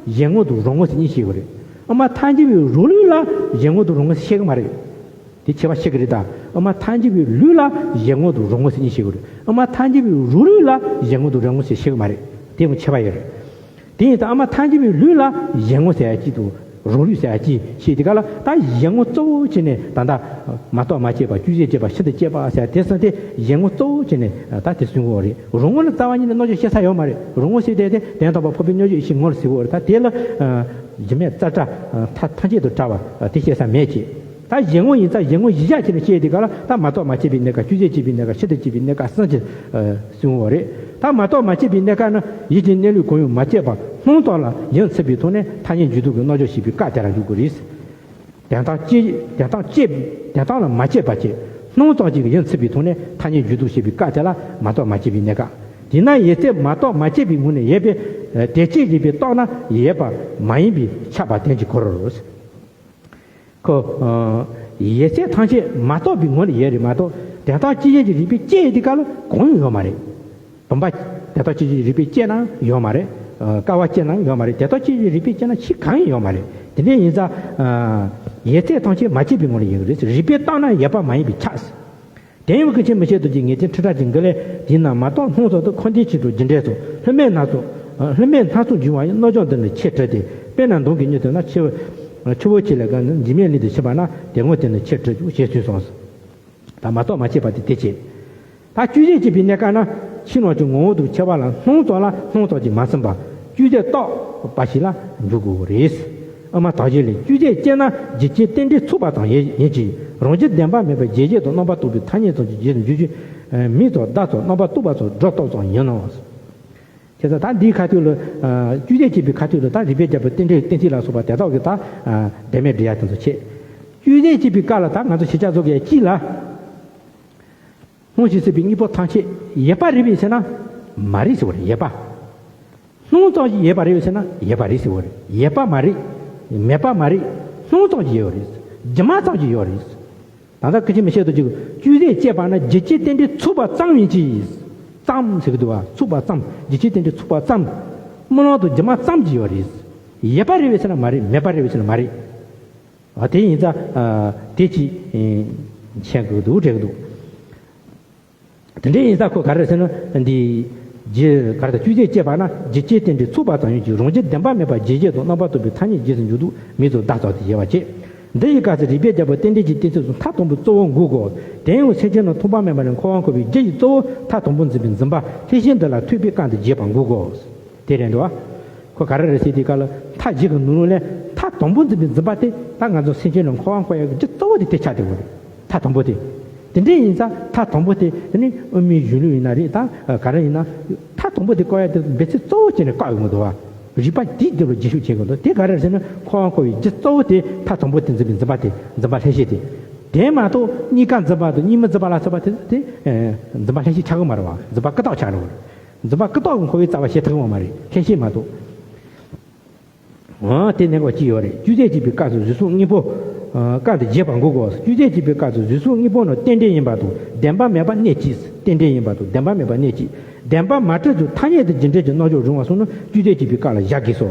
གཞན་སྔོ་དང་རོ་སྔོ་ཟེར་གཉིས་ཤེས་དགོས་རེད། ཨ་མ་ཐལ་འགྱུར་བའི་རོ་ལུས་ལ་གཞན་སྔོ་དང་རོ་སྔོ་ཟེར་ཤེས་ཀྱི་མ་རེད། དེ་ཁྱད་པར་ཤེས་ཀྱི་རེད་ད། ཨ་མ་ཐལ་འགྱུར་བའི་ལུས་ལ་གཞན་སྔོ་དང་རོ་སྔོ་ཟེར་གཉིས་ཤེས་དགོས་རེད། ཨ་མ་ཐལ་འགྱུར་བའི་རོ་ལུས་ལ་གཞན་སྔོ་དང་རོ་སྔོ་ཟེར་ཤེས་ཀྱི་མ་རེད། དེ་ཡང་ཁྱད་པར་ཡོད་རེད། དེ་ཡིན་ཙང་ཨ་མ་ཐལ་འགྱུར་བའི་ལུས་ལ་གཞན་སྔོ་ཟེར་ཡ་གཅིག་དང་རོ་ལུས་ཟེར་ཡ་གཅིག་ཤེས་དེ་ག་ལ་ད་གཞན་སྔོ་གཙོ་བོ་བྱས་ནས་ད་ལྟ་མ་རྟོགས་མ་དཔྱད་པ་བཅུད་ཟད་བྱེད་པ་ཤིན་ཏུ་གཅེས་པ་ཟེར་ཡ་དེ་སོང་དེ་གཞན་སྔོ་གཙོ་བོ་བྱས་ནས་ད་དེ་གསུང་གི་ཡོད་རེད། རོ་སྔོ་ནི་རྩ་བ་ཉིད་ནས་རྣམ་འཇོག་བྱེད་ས་ཡོད་མ་རེད། རོ་སྔོ་ཟེར་དེ་དེ་དོན་དམ་པར་འཕགས་པའི་རྣལ་འབྱོར་ཡེ་ཤེས་ངོ་ལ་ཟེར་གི་ཡོད་རེད། ད་དེ་ལ་གཞི་མེད་རྩ་བྲལ་མཐའ་མཐའ་འཁྱེར་དུ་བྲལ་བ་དེ་བཤད་ས་མེད་ཅེས། ད་གཞན་སྔོ་ཡིན་ཙང་གཞན་སྔོ་གཞི་བཞག་བྱས་ནས་བཤད་དེ་ག་ལ་ད་མ་རྟོགས་མ་དཔྱད་པའི་གནས་སྐབས་བཅུད་ཟད་བྱེད་པའི་གནས་སྐབས་ཤིན་ཏུ་གཅེས་པའི་གནས་སྐབས་གསུམ་གྱི་གསུང་བ་རེད། ད་མ་རྟོགས་མ་དཔྱད་པའི་གནས་སྐབས་ན་ཡིད་ཀྱི་གནས་ལུགས་གང་ཡང་མ་དཔྱད་པར་སྣང་ཙམ་ལ་ཡིད་ཚིམ་པའི་ཐོག་ནས་ཐ་སྙད་འཇུག་ལྡོག་གི་རྣམ་འཇོག་བྱེད་པའི་སྐབས་དེ་ལ་འཇུག་དགོས་རེད། དོན་དམ་དཔྱད་དོན་དམ་དཔྱད་དོན་དམ་ལ་མ་དཔྱད་པ་བྱས་སྣང་ཙམ་གྱིས་ཡིད་ཚིམ་པའི་ཐོག་ནས་ཐ་སྙད་འཇུག་ལྡོག་བྱེད་པའི་སྐབས་དེ་ལ་མ་རྟོགས་མ་དཔྱད་པའི་གནས་སྐབས། དེས་ན་ཡིད་ཚིམ་མ་རྟོགས་མ་དཔྱད་པའི་ངང་ནས་ཡོད་པའི་དེ་ཅིག་རིགས་པས་རྟོགས་ན་ཡོད་པ་མ་ཡིན་པས་ཁྱབ་པ་དོན་གྱིས་གོ་རུང་། ཁོ། ཡིད་ཚིམ་ཐམས་ཅད་མ་རྟོགས་པའི་ངང་ལ་ཡོད་རེད་མ་གཏོགས་དོན་དམ་དཔྱད་བྱེད་ཀྱི་རིགས་པས་དཔྱད་དེ་ག་ལ་གང་ཡང་ཡོད་མ་རེད། བུམ་པ། དོན་དམ་དཔྱད་བྱེད་ཀྱི་རིགས་པས་དཔྱད་ན་ཡོད་མ་རེད། ཀ་བ་དཔྱད་ན་ཡོད་མ་རེད། དོན་དམ་དཔྱད་བྱེད་ཀྱི་རིགས་པས་དཔྱད་ན་ཕྱིས་གང་ཡང་ཡོད་མ་རེད། དེ་འདྲ་ཡིན་ཙང་། ཡིད་ཚིམ་ཐམས་ཅད་མ་དཔྱད་པའི་ངང་ལ་ཡོད་ཀྱི་རེད། རིགས་པས་བརྟགས་ན་ཡོད་པ་མ་ཡིན་པས་ཁྱབ། དེ་ཡང་ཀུན་མཁྱེན་མི་ཕྱེད་རྡོ་རྗེའི་ངེས་དོན་ཁྲི་ཕྲག་གི་འགུ་ལས་དེས་ན་མ་རྟོགས་སྣང་ཙམ་དུ་འཁོར་འདས་ཕྱིན་དྲུག་རྒྱུ་འབྲས་སོགས་ལྷུར་མེད་སྣ་ཚོགས། ལྷུར་མེད་སྣ་ཚོགས་འབྱུང་བ་ཡི་རྣམ་འཇོག་འདི་ནི་ཆེས་གྲུབ་སྟེ། དཔེར་ན་མདུན་གྱི་སྙིང་དོན་ན་ཆུ་ཆུ་བོ་ཆེ་ལས་བརྒལ་ནས་འཇིགས་མེད་གླིང་དུ་ཕྱིན་པ་ན་དེ་སྔོན་དེ་ནི་ཆེས་གྲུབ་ཅེས་གསུངས་སོ། ད་མ་རྟོགས་མ་དཔྱད་པ་དེ་དེ་བྱེད། ད་བཅུད་ཟད་བྱེད་པའི་གནས་སྐབས་ན་ཕྱི་ནང་གི་ངོ་བོ་དང་ཕྱི་པ་ལ་སྣང་ཙམ་ལ་སྣང་ཙམ་གྱིས་མ་ཚིམ་པར་བཅུད་ཟད་རྟོགས་པ་ཞིག་ལ་འཇུག་དགོས་པ་རེད། དབུ་མ་དག་བཞི་ལས། བཅུད་ཟད་སྐྱེས་ན་རྒྱུ་རྐྱེན་རྟེན་འབྲེལ་ཚུགས་པ་ཙམ་ཡིན་གྱི། རང་རྒྱུད་བདེན་པ་མེད་པར་རྗེས་བཞེས་དང་རྣམ་པར་རྟོག་པའི་ཐ་སྙད་ཙམ་གྱི་རྗེས་སུ་འཇུག་རྒྱུ། མིག་ཙམ་བརྡ་ཙམ་རྣམ་པར་རྟོག་པ་ཙམ་སྒྲོ་བཏགས་ཙམ་ཡིན་ནོ། བྱས་ཙང་ད་འདིའི་ཁ་ཐུག་ལ། བཅུད་ཟད་བྱེད་པའི་ཁ་ཐུག་ལ་ད་རིགས་པས་རྒྱལ་པོ་རྟེན་འབྲེལ་གཏན་ཚིགས་ལ་སོགས་པ་དེ་དག་གི་ད། བདེན་མེད་འབྲི་ཡ་དེ་ཚོ་བྱེད། བཅུད་ཟད་བྱེད་པའི་སྐབས་ལ་ད་ང་ཚོ་ཞིབ་ཆ་བཟོ་དགོས་ཡ་གཅིག་ལ། སྣང་ཞིང་སྲིད་པའི་དངོས་པོ་ཐམས་ཅད་ཡོད་པ་རེད་པས་ཟེར་ན། མ་རེད་ཟེར་བ་རེད། ཡོད་པ། སྣང་ཙམ་ཞིག་ཡོད་པ་རེད་པས་ཟེར་ན་ཡོད་པ་རེད་ཟེར་བ་རེད། ཡོད་པ་མ་རེད། མེད་པ་མ་རེད། སྣང་ཙམ་ཞིག་ཡོད་རེད། སྒྱུ་མ་ཙམ་ཞིག་ཡོད་རེད། ད་ལྟ་ཀུན་མཁྱེན་མི་ཕྱེད་རྡོ་རྗེ་གིས་བཅུད་ཟད་སྐྱེས་པ་ན་རྒྱུ་རྐྱེན་རྟེན་འབྲེལ་ཚུགས་པ་ཙམ་ཡིན་གྱི། ཙམ་ཟེར་གྱི་འདུག་བ། ཚུགས་པ་ཙམ། རྒྱུ་རྐྱེན་རྟེན་འབྲེལ་ཚུགས་པ་ཙམ། རྨི་ལམ་དང་སྒྱུ་མ་ཙམ་གྱིས་ཡོད་རེད། ཡོད་པ་རེད་པས་ཟེར་ན་མ་རེད། མེད་པ་རེད་པས་ཟེར་ན་མ་རེད། ཨ་དེ་ཡིན་ཙང་། ཨ་དེ་ཅིག་ཨེ་མཁྱེན་དགོས་འདུག་འགྲེལ་གྱི་འདུག་དེ་འདྲ་ཡིན་ཙང་ཁོ་ག་རེ་ཟེར་ན་འདི། རྒྱུ་ག་རེ་ད་བཅུད་ཟད་སྐྱེས་པ་ན་རྒྱུ་རྐྱེན་རྟེན་འབྲེལ་ཚུགས་པ་ཙམ་ཡིན་གྱི། རང་རྒྱུད་བདེན་པ་མེད་པར་རྗེས་བཞེས་དང་རྣམ་པར་རྟོག་པའི་ཐ་སྙད་རྗེས་སུ་འཇུག་ལྡོག་མིག་ཙམ་བརྡ་ཙམ་དུ་བྱེད་པ་བྱེད། འདི་ཡི་སྐབས་སུ་རིགས་པས་རྒྱལ་པོ་རྟེན་འབྲེལ་གྱི་གཏན་ཚིགས་སུ་མཐའ་དང་པོ་གཙོ་བོར་འགོད་དགོས། དེ་ཡང་སེམས་ཅན་རྣམས་མཐོང་བ་མེད་པ་ནས་འཁོར་བར་འཁོར་བའི་རྒྱུ་ཡི་གཙོ་བོ་མཐའ་དང་པོར་འཛིན་པའི་འཛིན་པ་ལྷན་སྐྱེས་འདི་ལ་ཐོས་པའི་སྐབས་སུ་བརྗོད་པར་འགོད་དགོས། དེ་རེད་འདུག་བ། ཁོ་ག་རེ་རེད་ཟེར་དུས་སྐབས་ལ་མཐའ་བཞི་གི་ནང་ལོགས་ལས་མཐའ་དང་པོ་འཛིན་པའི་འཛིན་པ་དེ་ད་ང་ཚོ་སེམས་ཅན་རྣམས་འཁོར་བར་འཁོར་ཡག་གི་རྒྱུ་གཙོ་བོ་དེ་དེ་ཆགས་བསྡད་ཡོད་རེད། མཐའ་དང་པོ་དེ། དེ་འདྲ་ཡིན་ཙང་མཐའ་དང་པོ་དེ་དེ་ནི་དབུ་མའི་གཞུང་ལུགས་ཡིན་ན་རེད། ད་ག་རེ་ཡིན་ན་མཐའ་དང་པོ་དེ་བཀག་ཡག་དེ་འབད་ཚད་གཙོ་བོ་བྱས་ནས་བཀག་ཡོང་གི་འདུག་བ། རིགས་པ་དེའི་སྟེང་ལ་རྒྱུན་ཞུགས་བྱེད་དགོས་འདུག་དེ་ག་རེ་རེད་ཟེར་ན་འཁོར་བར་འཁོར་བའི་རྒྱུ་གཙོ་བོ་དེ་མཐའ་དང་པོ་དེ་འཛིན་པའི་འཛིན་པ་དེ་འཛིན་པ་ལྷན་སྐྱེས་དེ། དེ་མ་གཏོགས་གཉིས་ཀ་འཛིན་པ་དང་གཉིས་མི་འཛིན་པ་ལ་སོགས་པ་དེ་དེ་འཛིན་པ་ལྷན་སྐྱེས་ཆགས་ཀྱི་མ་རེད་བ། འཛིན་པ་ཀུན་བརྟགས་ཆགས་རེད་བ། འཛིན་པ་ཀུན་བརྟགས་ཀྱི་འཁོར་བའི་རྩ་བ་བྱེད་ཐུབ་ཀྱི་མ་རེད། ལྷན་སྐྱེས་མ་གཏོགས། འོ་དེ་གནས་སྐབས་གཅིག་ཡོད་རེད། བཅུད་ཟད་བྱེད་པའི་སྐབས་སུ་གཟུགས་སོགས་དངོས་པོ། སྐབས་དེ་བརྗོད་པར་འགོད་དགོས། བཅུད་ཟད་བྱེད་པའི་སྐབས་སུ་གཟུགས་སོགས་དངོས་པོ་རྣམས་རྟེན་འབྲེལ་ཡིན་པ་དང་བདེན་པ་མེད་པ་གནད་གཅིག་རྟེན་འབྲེལ་ཡིན་པ་དང་བདེན་པ་མེད་པ་གནད་གཅིག་བདེན་པ་མ་གྲུབ་ཀྱང་ཐ་སྙད་དུ་རྒྱུ་འབྲས་ཀྱི་རྣམ་འཇོག་རུང་བ་སོགས་ནི་བཅུད་ཟད་བྱེད་པའི་སྐབས་ལ་བཞག་དགོས་སོ།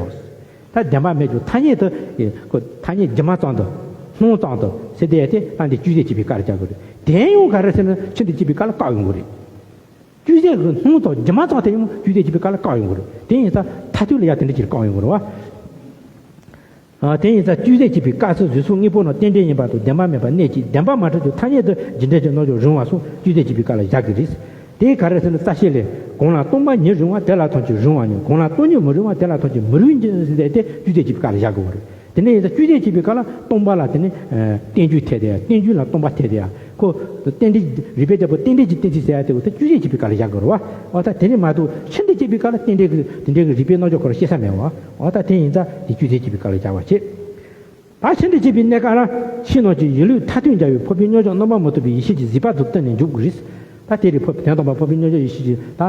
ད་བདེན་པ་མེད་ཀྱང་ཐ་སྙད་དུ། ཁོ་ཐ་སྙད་སྒྱུ་མ་ཙམ་དུ། སྣང་ཙམ་དུ་ཟེར་དེ་ཡ་དེ་ད་འདི་བཅུད་ཟད་བྱེད་པའི་སྐབས་ལ་བཞག་དགོས་རེད། དེ་ཡང་ག་རེ་ཟེར་ན་ཤིན་ཏུ་གཅེས་པའི་སྐབས་ལ་བཀག་ཡོང་གི་རེད། བཅུད་ཟད་ཀྱི་སྣང་ཙམ་སྒྱུ་མ་ཙམ་དེ་ཡང་བཅུད་ཟད་བྱེད་པའི་སྐབས་ལ་བཀག་ཡོང་གི་རེད། དེ་ཡིན་ཙང་མཐའ་ཐུག་ལ་ཡ་དེ་འདྲ་ཅིག་བཀག་ཡོང་གི་རེད་བ། ཨ་དེ་ཡིན་ཙང་བཅུད་ཟད་བྱེད་པའི་སྐབས་སུ་གཟུགས་སོགས་དངོས་པོ་རྣམས་རྟེན་འབྲེལ་ཡིན་པ་དང་བདེན་པ་མེད་པ་གནད་གཅིག་བདེན་པ་མ་གྲུབ་ཀྱང་ཐ་སྙད་དུ་རྒྱུ་འབྲས་ཀྱི་རྣམ་འཇོག་རུང་བ་སོགས་བཅུད་ཟད་བྱེད་པའི་སྐབས་ལ་བཞག་གི་རེད། དེ་ག་རེ་ཟེར་ན་རྩ་ཤེ་ལས། གང་ལ་སྟོང་པ་ཉིད་རུང་བ་དེ་ལ་ཐམས་ཅད་རུང་བ་ཉིད། གང་ལ་སྟོང་ཉིད་མི་རུང་བ་དེ་ལ་ཐམས་ཅད་མི་རུང་ཉིད་ཟེར་ཏེ་བཅུད་ཟད་བྱེད་པའི་སྐབས་ལ་བཞག་དགོས་པ་རེད། དེ་ནས་ཡིན་ཙང་བཅུད་ཟད་བྱེད་པའི་སྐབས་ལ་སྟོང་པ་ལ་དེ་ནས་རྟེན་འབྱུང་འཐད་དེ་ཡ། རྟེན་འབྱུང་ལ་སྟོང་པ་འཐད་དེ་ཡ། ཁོ་རྟེན་འབྲེལ་རིགས་པས་རྒྱལ་པོ་རྟེན་འབྲེལ་གྱི་གཏན་ཚིགས་ཟེར་ཡ་དེ་འོ་ད་བཅུད་ཟད་བྱེད་པའི་སྐབས་ལ་བཞག་དགོས་རེད་བ། འོ་ད་དེ་ནས་མ་གཏོགས་ཤིན་ཏུ་གཅེས་པའི་སྐབས་ལ་རྟེན་འབྲེལ་གྱི་དེ་འདྲའི་གི་རིགས་པའི་རྣམ་འཇོག་ཁོ་རང་བཤད་ས་མེད་བ། འོ་ད་དེ་ཡིན་ཙང་དེ་བཅུད་ཟད་བྱེད་པའི་སྐབས་ལ་བཞག་པ་བྱེད། ད་ཤིན་ཏུ་གཅེས་པའི་གནས་སྐབས་ལ་ཕྱི་ནང་གི་ཡིད་ལུས་མཐར་ཐུག་འབྱར་བའི་འཕགས་པའི་རྣལ་འབྱོར་རྣམ་པར་མི་རྟོག་པའི་ཡེ་ཤེས་ཀྱི་གཟིགས་པ་དང་བསྟུན་ནས་འཇུག་དགོས་རེད། ད་དེ་རེད། ཕོ་དོན་དམ་པར་ཕོ་བོའི་མྱོས་བྱེད་ཡེ་ཤེས་ཀྱི་ད་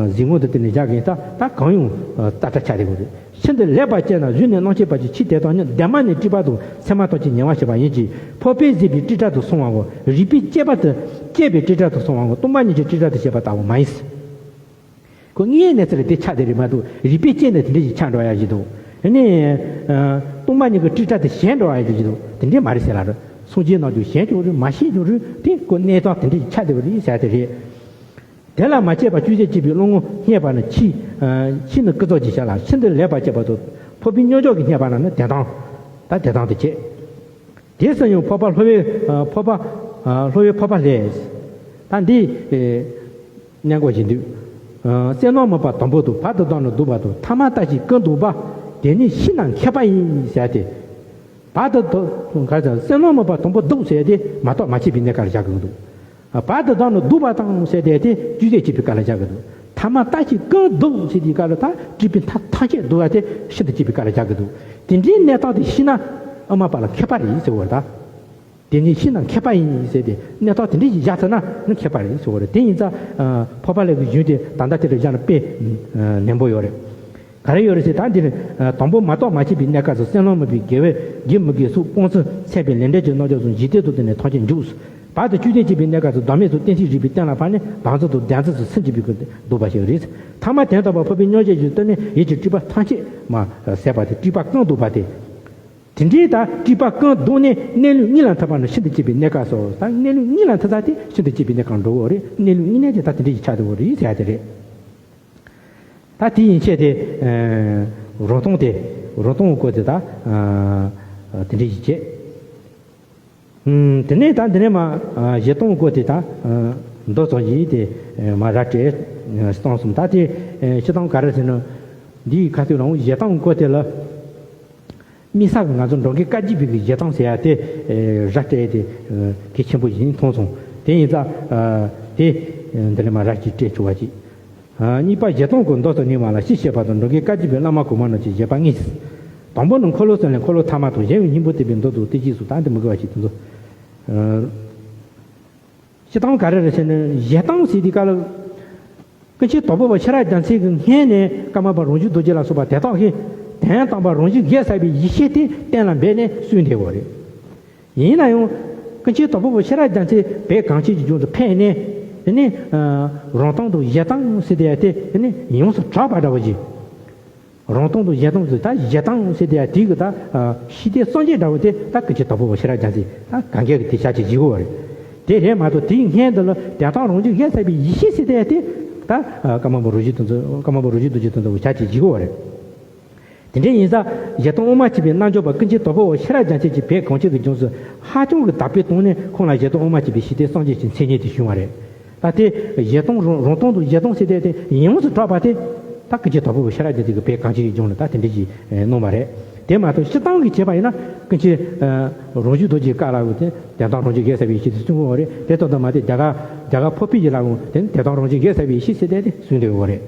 གཟིགས་ངོ་དུ་དེ་ནས་བཞག་གིན། ད་ད་གང་ཡོང་ལྟ་གྲ་ཆགས་དེ་གོ་རེད། ཤིན་ཏུ་ལེགས་པར་དཔྱད་ན་གཟུགས་ནས་སྣང་མཆེད་བར་གྱི་ཕྱིའི་དོན་དང་གཉིས། བདེན་པ་ནི་སྤྲོས་པ་དང་མཚན་མ་དག་ཅིང་ཉེ་བར་ཞི་བ་ཡིན་གྱི། ཕོ་བོས་གཟིགས་པའི་སྤྲོས་བྲལ་དུ་སོང་བའོ། རིགས་པས་དཔྱད་པ་དེ་དཔྱད་པའི་སྤྲོས་བྲལ་དུ་སོང་བའོ། སྟོང་པ་ཉིད་ཀྱི་སྤྲོས་བྲལ་དུ་བཤད་པ་ལྟ་བུ་མ་ཡིན། ཁོ་དངོས་གནས་ཚུལ་དེ་ཆགས་དེ་རེད་མ་གཏོགས། རིགས་པས་དཔྱད་ནས་དེ་འདྲ་ཞིག་ཆགས་འགྲོ་ཡ་ཞིག་འདུག་ཨ་ནི་སྟོང་པ་ཉིད་ཀྱི་སྤྲོས་བྲལ་དུ་ཞེན་འགྲོ་ཡ་ཞིག་འདུག་དེ་འདྲས་མ་རེད་ཟེར་ལ་རེད། སངས་རྒྱས་རྣམས་ཀྱང་ཞེན་ཀྱང་རེད། མ་ཞེན་ཀྱང་རེད། དེ་ཁོ་གནས་སྟངས་དེ་འདྲ་ཞིག་ཆགས་བསྡད་པ་རེད་ཟེར་དེ་རེད། དེ་ལ་མ་དཔྱད་པར་དཔྱོད་བྱེད་ཅེས་པའི་བློ་ངོར་བསྙད་པ་ནི་ཕྱིས། ཕྱིས་ནི་ཀུན་རྫོབ་ཅེས་བྱ་ལ། ཤིན་ཏུ་ལེགས་པར་དཔྱད་པ་དང་ཕོ་བོའི་མྱོས་བྱེད་ཀྱིས་བསྙད་པ་རྣམས་ནི་དོན་དམ། ད་དོན་དམ་དུ་བྱེད། དེ་སུ་ཡང་འཕགས་པ་ལྷོ་བའི་འཕགས་པ། ལྷོ་བའི་འཕགས་པ་ལས། ད་འདི་སྙན་གོ་བཞིན་དུ། བསོད་ནམས་མོས་པ་དང་པོ་དང་བར་དུ་བསྡམས་ནས་བསྡུ་བ་དང་ཐ་མ་ལྟ་ཞིག་ཀུན་བཟློག་པ། དེ་ནི་ཤིན་ཏུ་མཁས་པ་ཡིན་ཟེར་ཏེ། བར་དུ་བསྡུ་ག་ཚོད་བསོད་ནམས་མོས་པ་དང་པོ་བསྡུ་ཟེར་ཏེ་མ་གཏོགས་མ་བྱས་པའི་གནས་སྐབས་ལ་བཞག་གི་མི་འདུག་བར་དུ་བསྡམས་ནས་བསྡུ་བ་དང་ཟེར་ཏེ་དེ་དཔྱོད་བྱེད་ཅེས་པའི་སྐབས་ལ་བཞག་གི་འདུག་ཐ་མ་ལྟ་ཞིག་ཀུན་བཟློག་ཟེར་དེའི་སྐབས་ལ་ད་སྤྲོས་པའི་མཐའ་ཐམས་ཅད་བཟློག་པ་དེ་ཤིན་ཏུ་དཔྱད་པའི་སྐབས་ལ་བཞག་གི་འདུག་དེ་འདྲའི་གནས་སྟངས་དེ་ཤེས་ན་དབུ་མ་པ་ལ་མཁས་པ་རེད་ཟེར་བ་རེད་ད། དེ་ནི་ཤིན་ཏུ་མཁས་པ་ཡིན་ཟེར་ཏེ་གནས་སྟངས་དེ་འདྲ་ཞིག་བཞག་ཐུབ་ན་ནི་མཁས་པ་རེད་ཟེར་བ་རེད། དེ་ཡིན་ཙང་འཕགས་པ་ལྷ་གི་གཞུང་དེ་ད་ལྟ་དེ་ལ་བཞག་ན་དཔེ་ནན་པོ་ཡོད་རེད། ག་རེ་ཡོད་རེད་ཟེར་ད་འདི་ནི། དང་པོ་མ་གཏོགས་མ་བྱས་པའི་གནས་སྐབས་སུ་བསོད་ནམས་མོས་པའི་དགེ་བས་དགེ་མི་དགེ་སོགས་སྤོང་ཚུལ་མཚན་དཔེ་ལས་འབྲས་ཀྱི་རྣམ་གཞག་སོགས་འཇིག་རྟེན་དུ་བསྟན་ནས་ཐམས་ཅད་འཇོག་བར་དུ་དཔྱོད་བྱེད་ཅེས་པའི་གནས་སྐབས་སུ་བདག་མེད་སོགས་གཏན་ཚིགས་རིགས་པས་བསྟན་ལ་ཕར་ནི་བདག་འཛིན་དང་བདེན་འཛིན་སོགས་ཚུལ་འཇུག་པའི་སྐུ་བཟློག་པ་ཞིག་རེད། ཐ་མ་དོན་དམ་པར་ཕོ་བོའི་མྱོས་བྱེད་ཀྱི་སྟོབས་ནི་ཡིད་ཀྱི་སྤྲོས་པ་ཐམས་ཅད་མ་ཟད་པ་དེ་སྤྲོས་པ་ཀུན་བཟློག་པ་སྟེ། དེ་འདྲའི་ད་སྤྲོས་པ་ཀུན་བཟློག་ནས་གནས་ལུགས་དངོས་ལ་མཐུན་པ་ནི་ཤིན་ཏུ་དཔྱད་པའི་གནས་སྐབས་སོ། ད་གནས་ལུགས་དངོས་ལ་མཐུན་ས་དེ་ཤིན་ཏུ་དཔྱད་པའི་གནས་སྐབས་འགྲོ་གི་རེད། གནས་ལུགས་དངོས་གནས་དེ་ད་དེ་འདྲ་ཞིག་ཆགས་འདུག་གི་རེད་ཟེར་ཡ་དེ་རེད། ད་དེ་ཡན་ཆད་དེ་རང་སྟོང་དེ་རང་སྟོང་གི་སྐོར་དེ་ད་དེ་འདྲ་ཞིག་བྱས། དེ་ནས་ད་འདི་ནས་མ་གཞན་སྟོང་གི་སྐོར་དེ་ད་མདོ་ཙམ་ཞིག་དེ་མ་ར་སྤྲད་སོང་གསུངས། ད་དེ་སྤྱིར་བཏང་ག་རེ་ཟེར་ན། འདིའི་ཁ་ཐུག་རང་གཞན་སྟོང་གི་སྐོར་དེ་ལ། དམིགས་བསལ་གྱི་ང་ཚོ་འགྲོ་མགོན་བཀའ་བརྒྱུད་པའི་གི་གཞན་སྟོང་ཟེར་ཡ་དེ་ར་སྤྲད་དེ་གལ་ཆེན་པོ་ཞིག་མཐོང་སོང་། དེ་ཡིན་ཙང་དེ་འདི་ལས་མ་ར་ཅིག་སྤྲད་ཆོག་པ་ཅིག་གཉིས་པ་གཞན་སྟོང་གི་མདོ་ཙམ་ཉུང་བ་ལ་ཕྱིས་བཤད་པ་དང་འགྲོ་མགོན་བཀའ་བརྒྱུད་པའི་བླ་མ་གོང་མ་རྣམས་ཀྱི་བཞེད་པ་ལྔས། དང་པོ་ནི་འཁོར་ལོ་གསུམ་ལས་འཁོར་ལོ་ཐ་མ་དང་གཞན་ཡང་སྙིང་པོ་བསྟན་པའི་མདོ་དང་དེ་རྗེས་སུ་ད་འདི་མི་དགོས་པ་ཞིག་དེ་ཚོ། སྤྱིར་བཏང་ག་རེ་རེད་ཟེར་ན་གཞན་སྟོང་ཟེར་དུས་སྐབས་ལ། ཀུན་མཁྱེན་དྭགས་པོ་པ་ཤེས་རབ་རྒྱལ་མཚན་གྱི་སྔོན་ནས་ཀརྨ་པ་རང་བྱུང་རྡོ་རྗེ་ལ་སོགས་པ་དེ་དག་གིས་དོན་དམ་པར་རང་བཞིན་གཞལ་ཚར་བའི་ཡེ་ཤེས་དེ་གཏན་ལ་འབེབས་ནས་གསུངས་བསྡད་ཡོད་རེད། ཡིན་ན་ཡང་ཀུན་མཁྱེན་དྭགས་པོ་པ་ཤེས་རབ་རྒྱལ་མཚན་བོད་གངས་ཅན་གྱི་ལྗོངས་སུ་ཕེབས་ནས། དེ་ནས་རང་སྟོང་དང་གཞན་སྟོང་ཟེར་དེ་དེ་དེ་ནས་ཡོངས་སུ་གྲགས་པ་འདྲ་བོ་ཞིག་རང་སྟོང་དང་གཞན་སྟོང་ཟེར་ད་གཞན་སྟོང་ཟེར་དེ་ཡང་དེའི་གི་ད་ཤེས་ལྡན་སངས་རྒྱས་འདྲ་བོ་དེ་ད་ཀུན་མཁྱེན་དྭགས་པོ་པ་ཤེས་རབ་རྒྱལ་མཚན་ད་གང་ག་གི་དེ་ཤ་ཆེ་བྱེད་དགོས་པ་རེད། དེ་རེད་མ་གཏོགས་དེའི་སྔོན་དུ་ལ་དོན་དམ་རང་བཞིན་གཞལ་ཚར་བའི་ཡེ་ཤེས་ཟེར་དེ་ཡང་དེ་ད་ཀརྨ་པ་རང་བྱུང་དེ་ཚོ་ཀརྨ་པ་རང་བྱུང་རྡོ་རྗེ་དེ་ཚོ་ཤ་ཆེ་བྱེད་དགོས་པ་རེད། དེ་འདྲ་ཡིན་ཙང་གཞན་སྟོང་དབུ་མ་མཆིས་པའི་རྣལ་འབྱོར་པ་ཀུན་མཁྱེན་དྭགས་པོ་པ་ཤེས་རབ་རྒྱལ་མཚན་གྱིས་བོད་གངས་ཅན་གྱི་ལྗོངས་སུ་ཧ་ཅང་གི་དར་སྤེལ་བཏང་ནས་ཁོང་ལ་གཞན་སྟོང་དབུ་མ་མཆིས་པའི་ཤེས་ལྡན་སངས་རྒྱས་ཀྱི་མཚན་སྙན་དེ་བྱུང་བ་རེད། ད་དེ་གཞན་སྟོང་རང་རང་སྟོང་དང་གཞན་སྟོང་ཟེར་དེ་དེ་ཡོངས་སུ་གྲགས་པ་དེ་ད་ཀུན་མཁྱེན་དྭགས་པོ་པ་ཤེས་རབ་རྒྱལ་མཚན་གྱིས་བོད་གངས་ཅན་གྱི་ལྗོངས་ལ་ད་དེ་འདྲ་ཞིག་གནང་བ་རེད། དེ་མ་གཏོགས་སྤྱིར་བཏང་གི་བྱས་པ་ཡིན་ན་ཀུན་མཁྱེན་རང་བྱུང་རྡོ་རྗེའི་བཀའ་ལ་འོ་དེ་དོན་དམ་རང་བཞིན་གཞལ་ཚར་བའི་ཡེ་ཤེས་དེ་གསུང་གི་ཡོད་རེད། དེ་ལྟར་དུ་མ་དེ་རྒྱ་གར་རྒྱ་གར་ཕུར་པའི་ཡི་ལ་འོ་དེ་ནི་དོན་དམ་རང་བཞིན་གཞལ་ཚར་བའི་ཡེ་ཤེས་ཟེར་དེ་དེ་གསུང་དོན་ཡོད་རེད།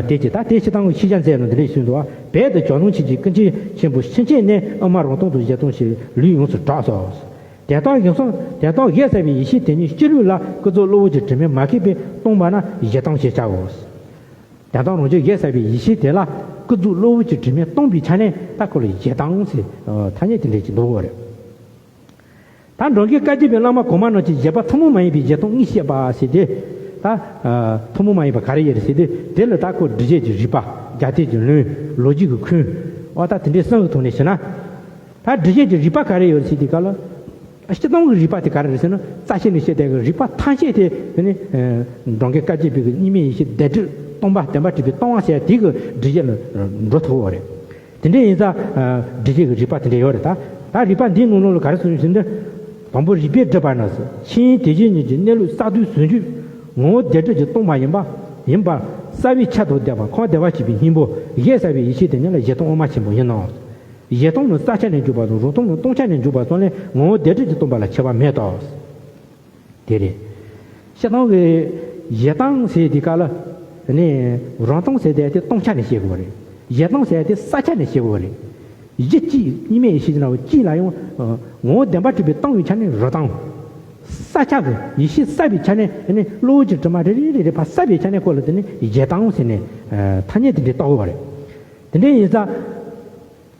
དེ་ཅི་ད་དེ་སྤྱིར་བཏང་གི་ཤེས་བྱ་མཛད་ནོ་འདི་འདྲ་ཞིག་གསུངས་འདུག་བ། བོད་དུ་ཇོ་ནང་ཆོས་ཀྱི་ཀུན་མཁྱེན་ཆེན་པོ་ཕྱིན་ཆད་ནས་དབུ་མ་རང་སྟོང་དང་གཞན་སྟོང་ཞེས་ལུས་ཡོངས་སུ་གྲགས་སོ། དོན་དམ་གཞན་སྟོང་དོན་དམ་གཞལ་ཚར་བའི་ཡེ་ཤེས་དེ་ཉིད་སྤྱི་ལུགས་ལ་ཀུན་རྫོབ་གློ་བུར་གྱི་དྲི་མས་མ་གོས་པས་སྟོང་པ་ན་གཞན་སྟོང་ཞེས་བྱའོ། དོན་དམ་རང་བཞིན་གཞལ་ཚར་བའི་ཡེ་ཤེས་དེ་ལ་ཀུན་རྫོབ་གློ་བུར་གྱི་དྲི་མས་སྟོང་པའི་ཆ་ནས་ད་ཁོ་ལ་གཞན་སྟོང་ཟེར་ཐ་སྙད་དེ་འདྲ་ཞིག་འདུག་གོ་རེད། ད་འགྲོ་མགོན་བཀའ་བརྒྱུད་པའི་བླ་མ་གོང་མ་རྣམས་ཀྱི་བཞེད་པ་ཐུན་མོང་མ་ཡིན་པའི་གཞན་སྟོང་གཉིས་བཤད་པ་ཟེར་ཏེ། ད་ཐུན་མོང་མ་ཡིན་པ་ག་རེ་ཡོད་རེད་ཟེར་ཏེ་དེ་ལ་ད་ཁོ་སྒྲུབ་བྱེད་ཀྱི་རིགས་པ། རྒྱབ་རྟེན་གྱི་ལུང་། ལོ་རྒྱུས་ཀྱི་ཁུངས། འོ་ད་དེ་འདྲའི་གསུམ་གྱི་ཐོག་ནས་བཤད་ན། ད་སྒྲུབ་བྱེད་ཀྱི་རིགས་པ་ག་རེ་ཡོད་རེད་ཟེར་དུས་སྐབས་ལ། སྤྱིར་བཏང་གི་རིགས་པ་དེ་ག་རེ་རེད་ཟེར་ན་རྩ་ཆེ་ནས་བཤད་བསྡད་ཀྱི་རིགས་པ་ཐམས་ཅད་དེ་དེ་ནི་འགྲོ་མགོན་བཀའ་བརྒྱུད་པའི་གི་གཉིས་མེད་ཡེ་ཤེས་བདེན་གྲུབ་སྟོང་པ་བདེན་པ་གྲུབ་པའི་སྟོང་པ་ཟེར་དེ་གི་སྒྲུབ་བྱེད་ལ་འགྲོ་ཐུབ་པ་རེད། དེ་འདྲ་ཡིན་ཙང་། སྒྲུབ་བྱེད་ཀྱི་རིགས་པ་དེ་འདྲ་ཡོད་རེད་ད། ད་རིགས་པ་འདིའི་ངོ་ལོག་ལ་ག་རེ་གསུངས་ཡོད་ཟེར་ན། དང་པོ་རིགས་པས་བསྒྲུབས་པ་ན་ཟེར། ཕྱིའི་དེ་བཞིན་ཉིད་ཀྱི་གནས་ལུགས་གསར་དུ་ཟུང་འཇུག་ངོ་བོ་བདེན་གྲུབ་ཀྱི་སྟོང་པ་ཡིན་པ། ཡིན་པར་རྩ་བའི་ཆ་དང་ལྡན་པ་ཁམས་བདེ་བར་གཤེགས་པའི་སྙིང་པོ་གཞལ་ཚར་བའི་ཡེ་ཤེས་དེ་ཉིད་ལ་གཞན་སྟོང་དབུ་མ་ཆེན་པོ་ཡིན་ནོ། གཞན་སྟོང་ནི་རྩ་ཆ་ནས་འཇོག་པ་དང་རང་སྟོང་ནི་སྟོང་ཆ་ནས་འཇོག་པ་སོགས་ལས་ངོ་བོ་བདེན་གྲུབ་ཀྱི་སྟོང་པ་ལ་ཁྱད་པར་མེད་དོ། དེ་རེད། སྤྱིར་བཏང་གི་གཞན་སྟོང་ཟེར་དུས་སྐབས་ལ། ནི་རང་སྟོང་ཟེར་དེ་དེ་སྟོང་ཆ་ནས་བཤད་དགོས་པ་རེད། གཞན་སྟོང་ཟེར་དེ་རྩ་ཆ་ནས་བཤད་དགོས་པ་རེད། གཞི་གཅིག་གཉིས་མེད་ཡེ་ཤེས་ཀྱི་ནང་གཅིག་ལ་ཡང་ངོ་བོ་བདེན་པར་གྲུབ་པའི་སྟོང་པའི་ཆ་ནས་རང་སྟོང་། རྩ་ བསགས་ཆགས་ཀྱི་ཡེ་ཤེས་བསགས་པའི་ཆ་ནས་ནི་གློ་བུར་གྱི་དྲི་མ་རེ་རེ་རེ་རེ་ཕར་བསགས་པའི་ཆ་ནས་ཁོ་ལ་དེ་ནི་ཞེ་སྡང་ཟེར་ནས་ཐ་སྙད་དེ་འདྲའི་བཏགས་ཡོད་པ་རེད། དེ་འདྲ་ཡིན་ཙང་།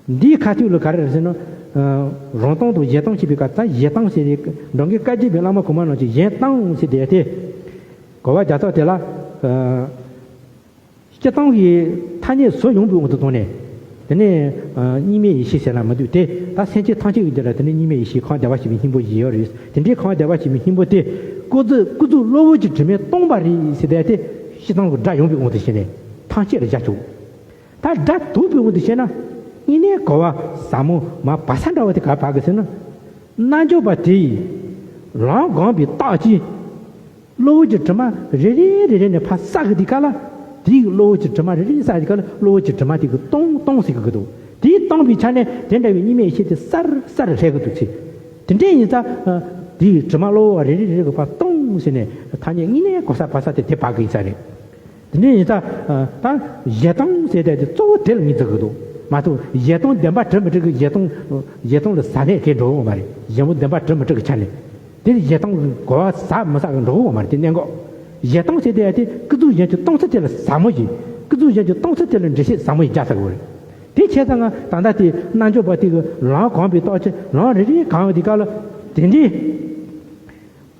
འདིའི་ཁ་ཐུག་ལ་ག་རེ་རེད་ཟེར་ན། རང་སྟོང་དང་གཞན་སྟོང་ཕྱེ་བའི་སྐབས་ད་གཞན་སྟོང་ཟེར་ཏེ་འགྲོ་མགོན་བཀའ་བརྒྱུད་པའི་བླ་མ་གོང་མ་རྣམས་ཀྱིས་གཞན་སྟོང་ཟེར་ཏེ་ཡ་དེ། གོ་བ་རྒྱག་ཐབས་དེ་ལ། སྤྱིར་བཏང་གི་ཐ་སྙད་བཟོ་ཡོང་པའི་དབང་དུ་བཏང་ནས། དེ་ནས་གཉིས་མེད་ཡེ་ཤེས་ཟེར་ལ་མི་འདུག་སྟེ། ད་སེམས་ཅན་ཐམས་ཅད་ཀྱི་རྒྱུད་ལ་དེ་ནས་གཉིས་མེད་ཡེ་ཤེས་ཁམས་བདེ་བར་གཤེགས་པའི་སྙིང་པོ་བཞི་ཡོད་རེད། དེ་འདྲའི་ཁམས་བདེ་བར་གཤེགས་པའི་སྙིང་པོ་དེ་ཀུན་རྫོབ་ཀུན་རྫོབ་གློ་བུར་གྱི་དྲི་མས་སྟོང་པ་རེད་ཟེར་ཏེ་ཡ་དེ་སྤྱིར་བཏང་གི་སྒྲ་ཡོང་པའི་དབང་དུ་བྱས་ནས་ཐམས་ཅད་ལ་བཞག་ཆོག་ད་སྒྲ་དག་པའི་དབང་དུ་བྱས་ན། དངོས་གནས་གོ་བ་ཟབ་མོ་མ་བ་ས་འདྲ་བ་དེ་ག་བབ་གི་ཟེར་ན། རྣལ་འབྱོར་པ་དེ་ཡིས་ལམ་སྒོམ་པའི་རྟགས་ཀྱིས་གློ་བུར་གྱི་དྲི་མ་རེ་རེ་རེ་རེ་ནས་ཕར་བསགས་གི་དེ་ག་ལ། དེའི་གློ་བུར་གྱི་དྲི་མ་རེ་རེ་བསགས་དེ་ག་ལ་གློ་བུར་གྱི་དྲི་མ་དེ་གི་སྟོང་སྟོང་ཟེར་གི་འདུག་དེའི་སྟོང་པའི་ཆ་ནས་དེ་འདྲ་བའི་གཉིས་མེད་ཡེ་ཤེས་དེ་གསལ་གསལ་ལྷད་གི་འདུག་ཚེ། དེ་འདྲ་ཡིན་ཙང་། དེའི་དྲི་མ་གློ་བུར་བ་རེ་རེ་རེ་རེ་གི་ཕར་སྟོང་ཟེར་ནས་ཐ་སྙད་དངོས་གནས་གོ་ས་བབ་ས་དེ་དེ་བབ་གི་ཡིན་ས་རེད། དེ་འདྲ་ཡིན་ཙང་། ད་གཞན་སྟོང་ཟེར་དེ་གཙོ་བོ་དེ་ལ་ངོས་འཛིན་གི་འདུག་མ་གཏོགས་གཞན་སྟོང་བདེན་པ་གྲུབ་མི་གྲུབ་ཀྱི་གཞན་སྟོང་། གཞན་སྟོང་ལ་ཟ་ནས་དེ་འགྲོ་འོང་མ་རེད། གཞན་པོ་བདེན་པ་གྲུབ་མི་གྲུབ་ཀྱི་ཆ་ནས། དེ་གཞན་སྟོང་གི་གོ་བ་ཟ་མི་ཟ་གི་འགྲོ་འོང་མ་རེད་དེ་གནད་འགག་གཞན་སྟོང་ཟེར་དེ་ཡ་དེ་ཀུན་རྫོབ་གཞན་གྱི་སྟོང་ཚུལ་དེ་ལ་ཟབ་མོ་ཞིག་ཀུན་རྫོབ་གཞན་གྱི་སྟོང་ཚུལ་དེ་ལ་འགྲེལ་བཤད་ཟབ་མོ་ཞིག་རྒྱག་ཚར་གི་རེད། དེ་བྱས་ཙང་ང་ད་ལྟ་དེ་རྣལ་འབྱོར་པ་དེ་གི་ལམ་གོམས་པའི་རྟགས་ཀྱིས་ལམ་རེ་རེ་གོམས་དེ་ག་ལ་དེ་འདྲའི།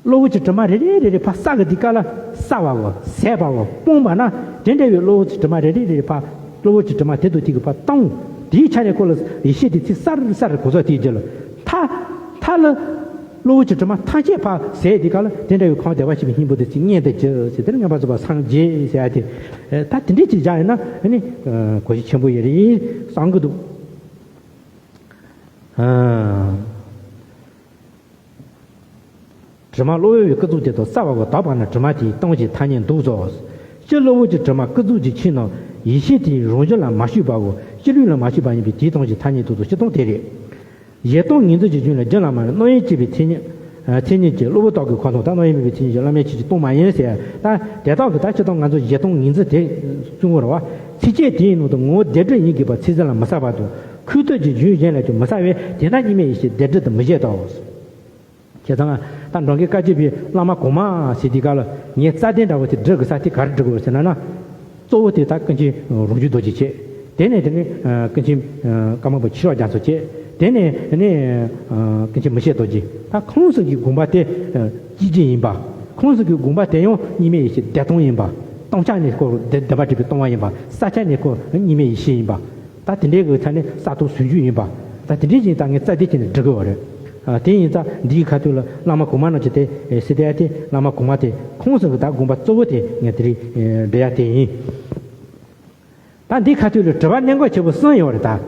གློ་བུར་གྱི་དྲི་མ་རེ་རེ་རེ་རེ་ཕར་བསགས་གི་དེ་ག་ལ་བསལ་བའོ་ཟད་པའོ་སྤངས་པ་ན་དེ་འདྲ་བའི་གློ་བུར་གྱི་དྲི་མ་རེ་རེ་རེ་རེ་ཕར་གློ་བུར་གྱི་དྲི་མ་དེ་དང་དེ་གི་ཕར་སྟོང་། དེའི་ཆ་ནས་ཁོ་ལ་ཡེ་ཤེས་དེ་ཚིག་གསལ་གསལ་གོ་ས་དེའི་རྒྱུད་ལ་མཐའ་མཐའ་ལ་གློ་བུར་གྱི་དྲི་མ་ཐམས་ཅད་ཕར་ཟད་དེ་ག་ལ་དེ་འདྲ་བའི་ཁམས་བདེ་བར་གཤེགས་པའི་སྙིང་པོ་དེ་ཚིག་སྙན་དུ་གྱུར་ཟེར་དེར་མངོན་པར་རྫོགས་པར་སངས་རྒྱས་ཟེར་ཡ་དེ། ད་དེ་འདྲས་ཅིག་བཞག་ཡིན་ན་ནི་གོ་རྒྱུ་ཆེན་པོ་ཡོད་རེད་བསམ་གི་འདུག་དྲི་མ་གློ་བུར་བའི་ཀུན་རྫོབ་དེ་དག་བསལ་བའོ། དག་པ་ན་དྲི་མ་དེའི་སྟོང་ཞེས་ཐ་སྙད་འདུག་ཟེར། སྤྱིར་གློ་བུར་གྱི་དྲི་མ་ཀུན་རྫོབ་ཀྱི་ཆོས་རྣམས་ཡེ་ཤེས་དེའི་རང་བཞིན་ལ་མ་ཞུགས་པའོ། སྤྱི་ལུགས་ལ་མ་ཞུགས་པ་ཡིན་པས་དེའི་སྟོང་ཞེས་ཐ་སྙད་འདུག་ཟེར། སྤྱིར་བཏང་དེ་རེད། གཞན་སྟོང་ངོས་འཛིན་གྱི་རྒྱུ་ལ་རྒྱུ་ལ་མ་རེད། རྣམ་དབྱེ་གཅིག་པའི་མཚན་ཉིད། མཚན་ཉིད་ཀྱིས་གློ་བུར་རྟགས་ཀྱི་ཁོ་ཐག་ད་རྣམ་དབྱེ་མེད་པའི་མཚན་ཉིད་ཀྱིས་བླ་མེད་ཆོས་ཀྱི་སྟོང་མ་ཡིན་ཟེར། ད་དེ་དག་གི་ད་སྤྱིར་བཏང་ང་ཚོ་གཞན་སྟོང་ངོས་འཛིན་དེ་གསུང་གི་རེད་བ། ཚིགས་བཅད་དེའི་ནང་དུ་ངོ་བོ་བདེན་གྲུབ་ཡིན་དགོས་པ་ཚིག་ཟིན་ལ་མི་གསལ་བ་དང་ཁུངས་གཏུགས་ཀྱི་རྒྱུ་གཞན་ལ་ཀྱང་མི་གསལ་བས་དེས་ན་གཉིས་མེད་ཡེ་ཤེས་བདེན་གྲུབ་ཏུ་མི་བཞེད་དོ། བྱས་ཙང་ད་འགྲོ་མགོན་བཀའ་བརྒྱུད་པའི་བླ་མ་གོང་མ་ཟེར་དུས་སྐབས་ལ་ངས་རྩ་དོན་འདྲ་བོ་དེ་སྒྲུབ་དགོས་ས་དེ་ག་རེ་སྒྲུབ་དགོས་ཟེར་ན་ན། གཙོ་བོ་དེ་ད་ཀུན་མཁྱེན་རང་བྱུང་རྡོ་རྗེ་བྱས། དེ་ནས་དེ་ནས་ཀུན་མཁྱེན་ཀརྨ་པ་ཆོས་གྲགས་རྒྱ་མཚོ་བྱས། དེ་ནས་དེ་ནས་ཀུན་མཁྱེན་མི་ཤེས་རྡོ་རྗེ། ད་ཁོང་གསུམ་གྱི་དགོངས་པ་དེ་སྐྱེ་མཆེད་ཡིན་པ། ཁོང་གསུམ་གྱི་དགོངས་པ་དེ་ཡང་གཉིས་མེད་ཡེ་ཤེས་བདེན་སྟོང་ཡིན་པ། སྟོང་ཆ་ནས་ཁོ་བདེན་པ་གྲུབ་པའི་སྟོང་པ་ཡིན་པ། བསལ་བྱ་ནས་ཁོ་གཉིས་མེད་ཡེ་ཤེས་ཡིན་པ། ད་དེ་འདྲའི་གི་ཆ་ནས་གསལ་སྟོང་ཟུང་འཇུག་ཡིན་པ། ད་དེ་འདྲའི་ཡིན་ཙང་ངས་རྩ་དེ་བྱས་ནས་འགྲིག་གི་ཡོད་རེད། ཨ། དེ་ཡིན་ཙང་འདིའི་ཁ་ཐུག་ལ་བླ་མ་གོང་མ་རྣམས་ཀྱིས་དེ་ཟེར་བསྡད་ཡ་དེ་བླ་མ་གོང་མ་དེ་ཁོང་ཚོ་གི་ད་དགོངས་པ་གཙོ་བོ་དེ་ངས་དེ་རིང་འགྲེལ་ཡ་དེ་ཡིན། ད་འདིའི་ཁ་ཐུག་ལ་དྲི་བ་གནད་འགག་ཆེ་པོ་གསུམ་ཡོད་རེད་ད།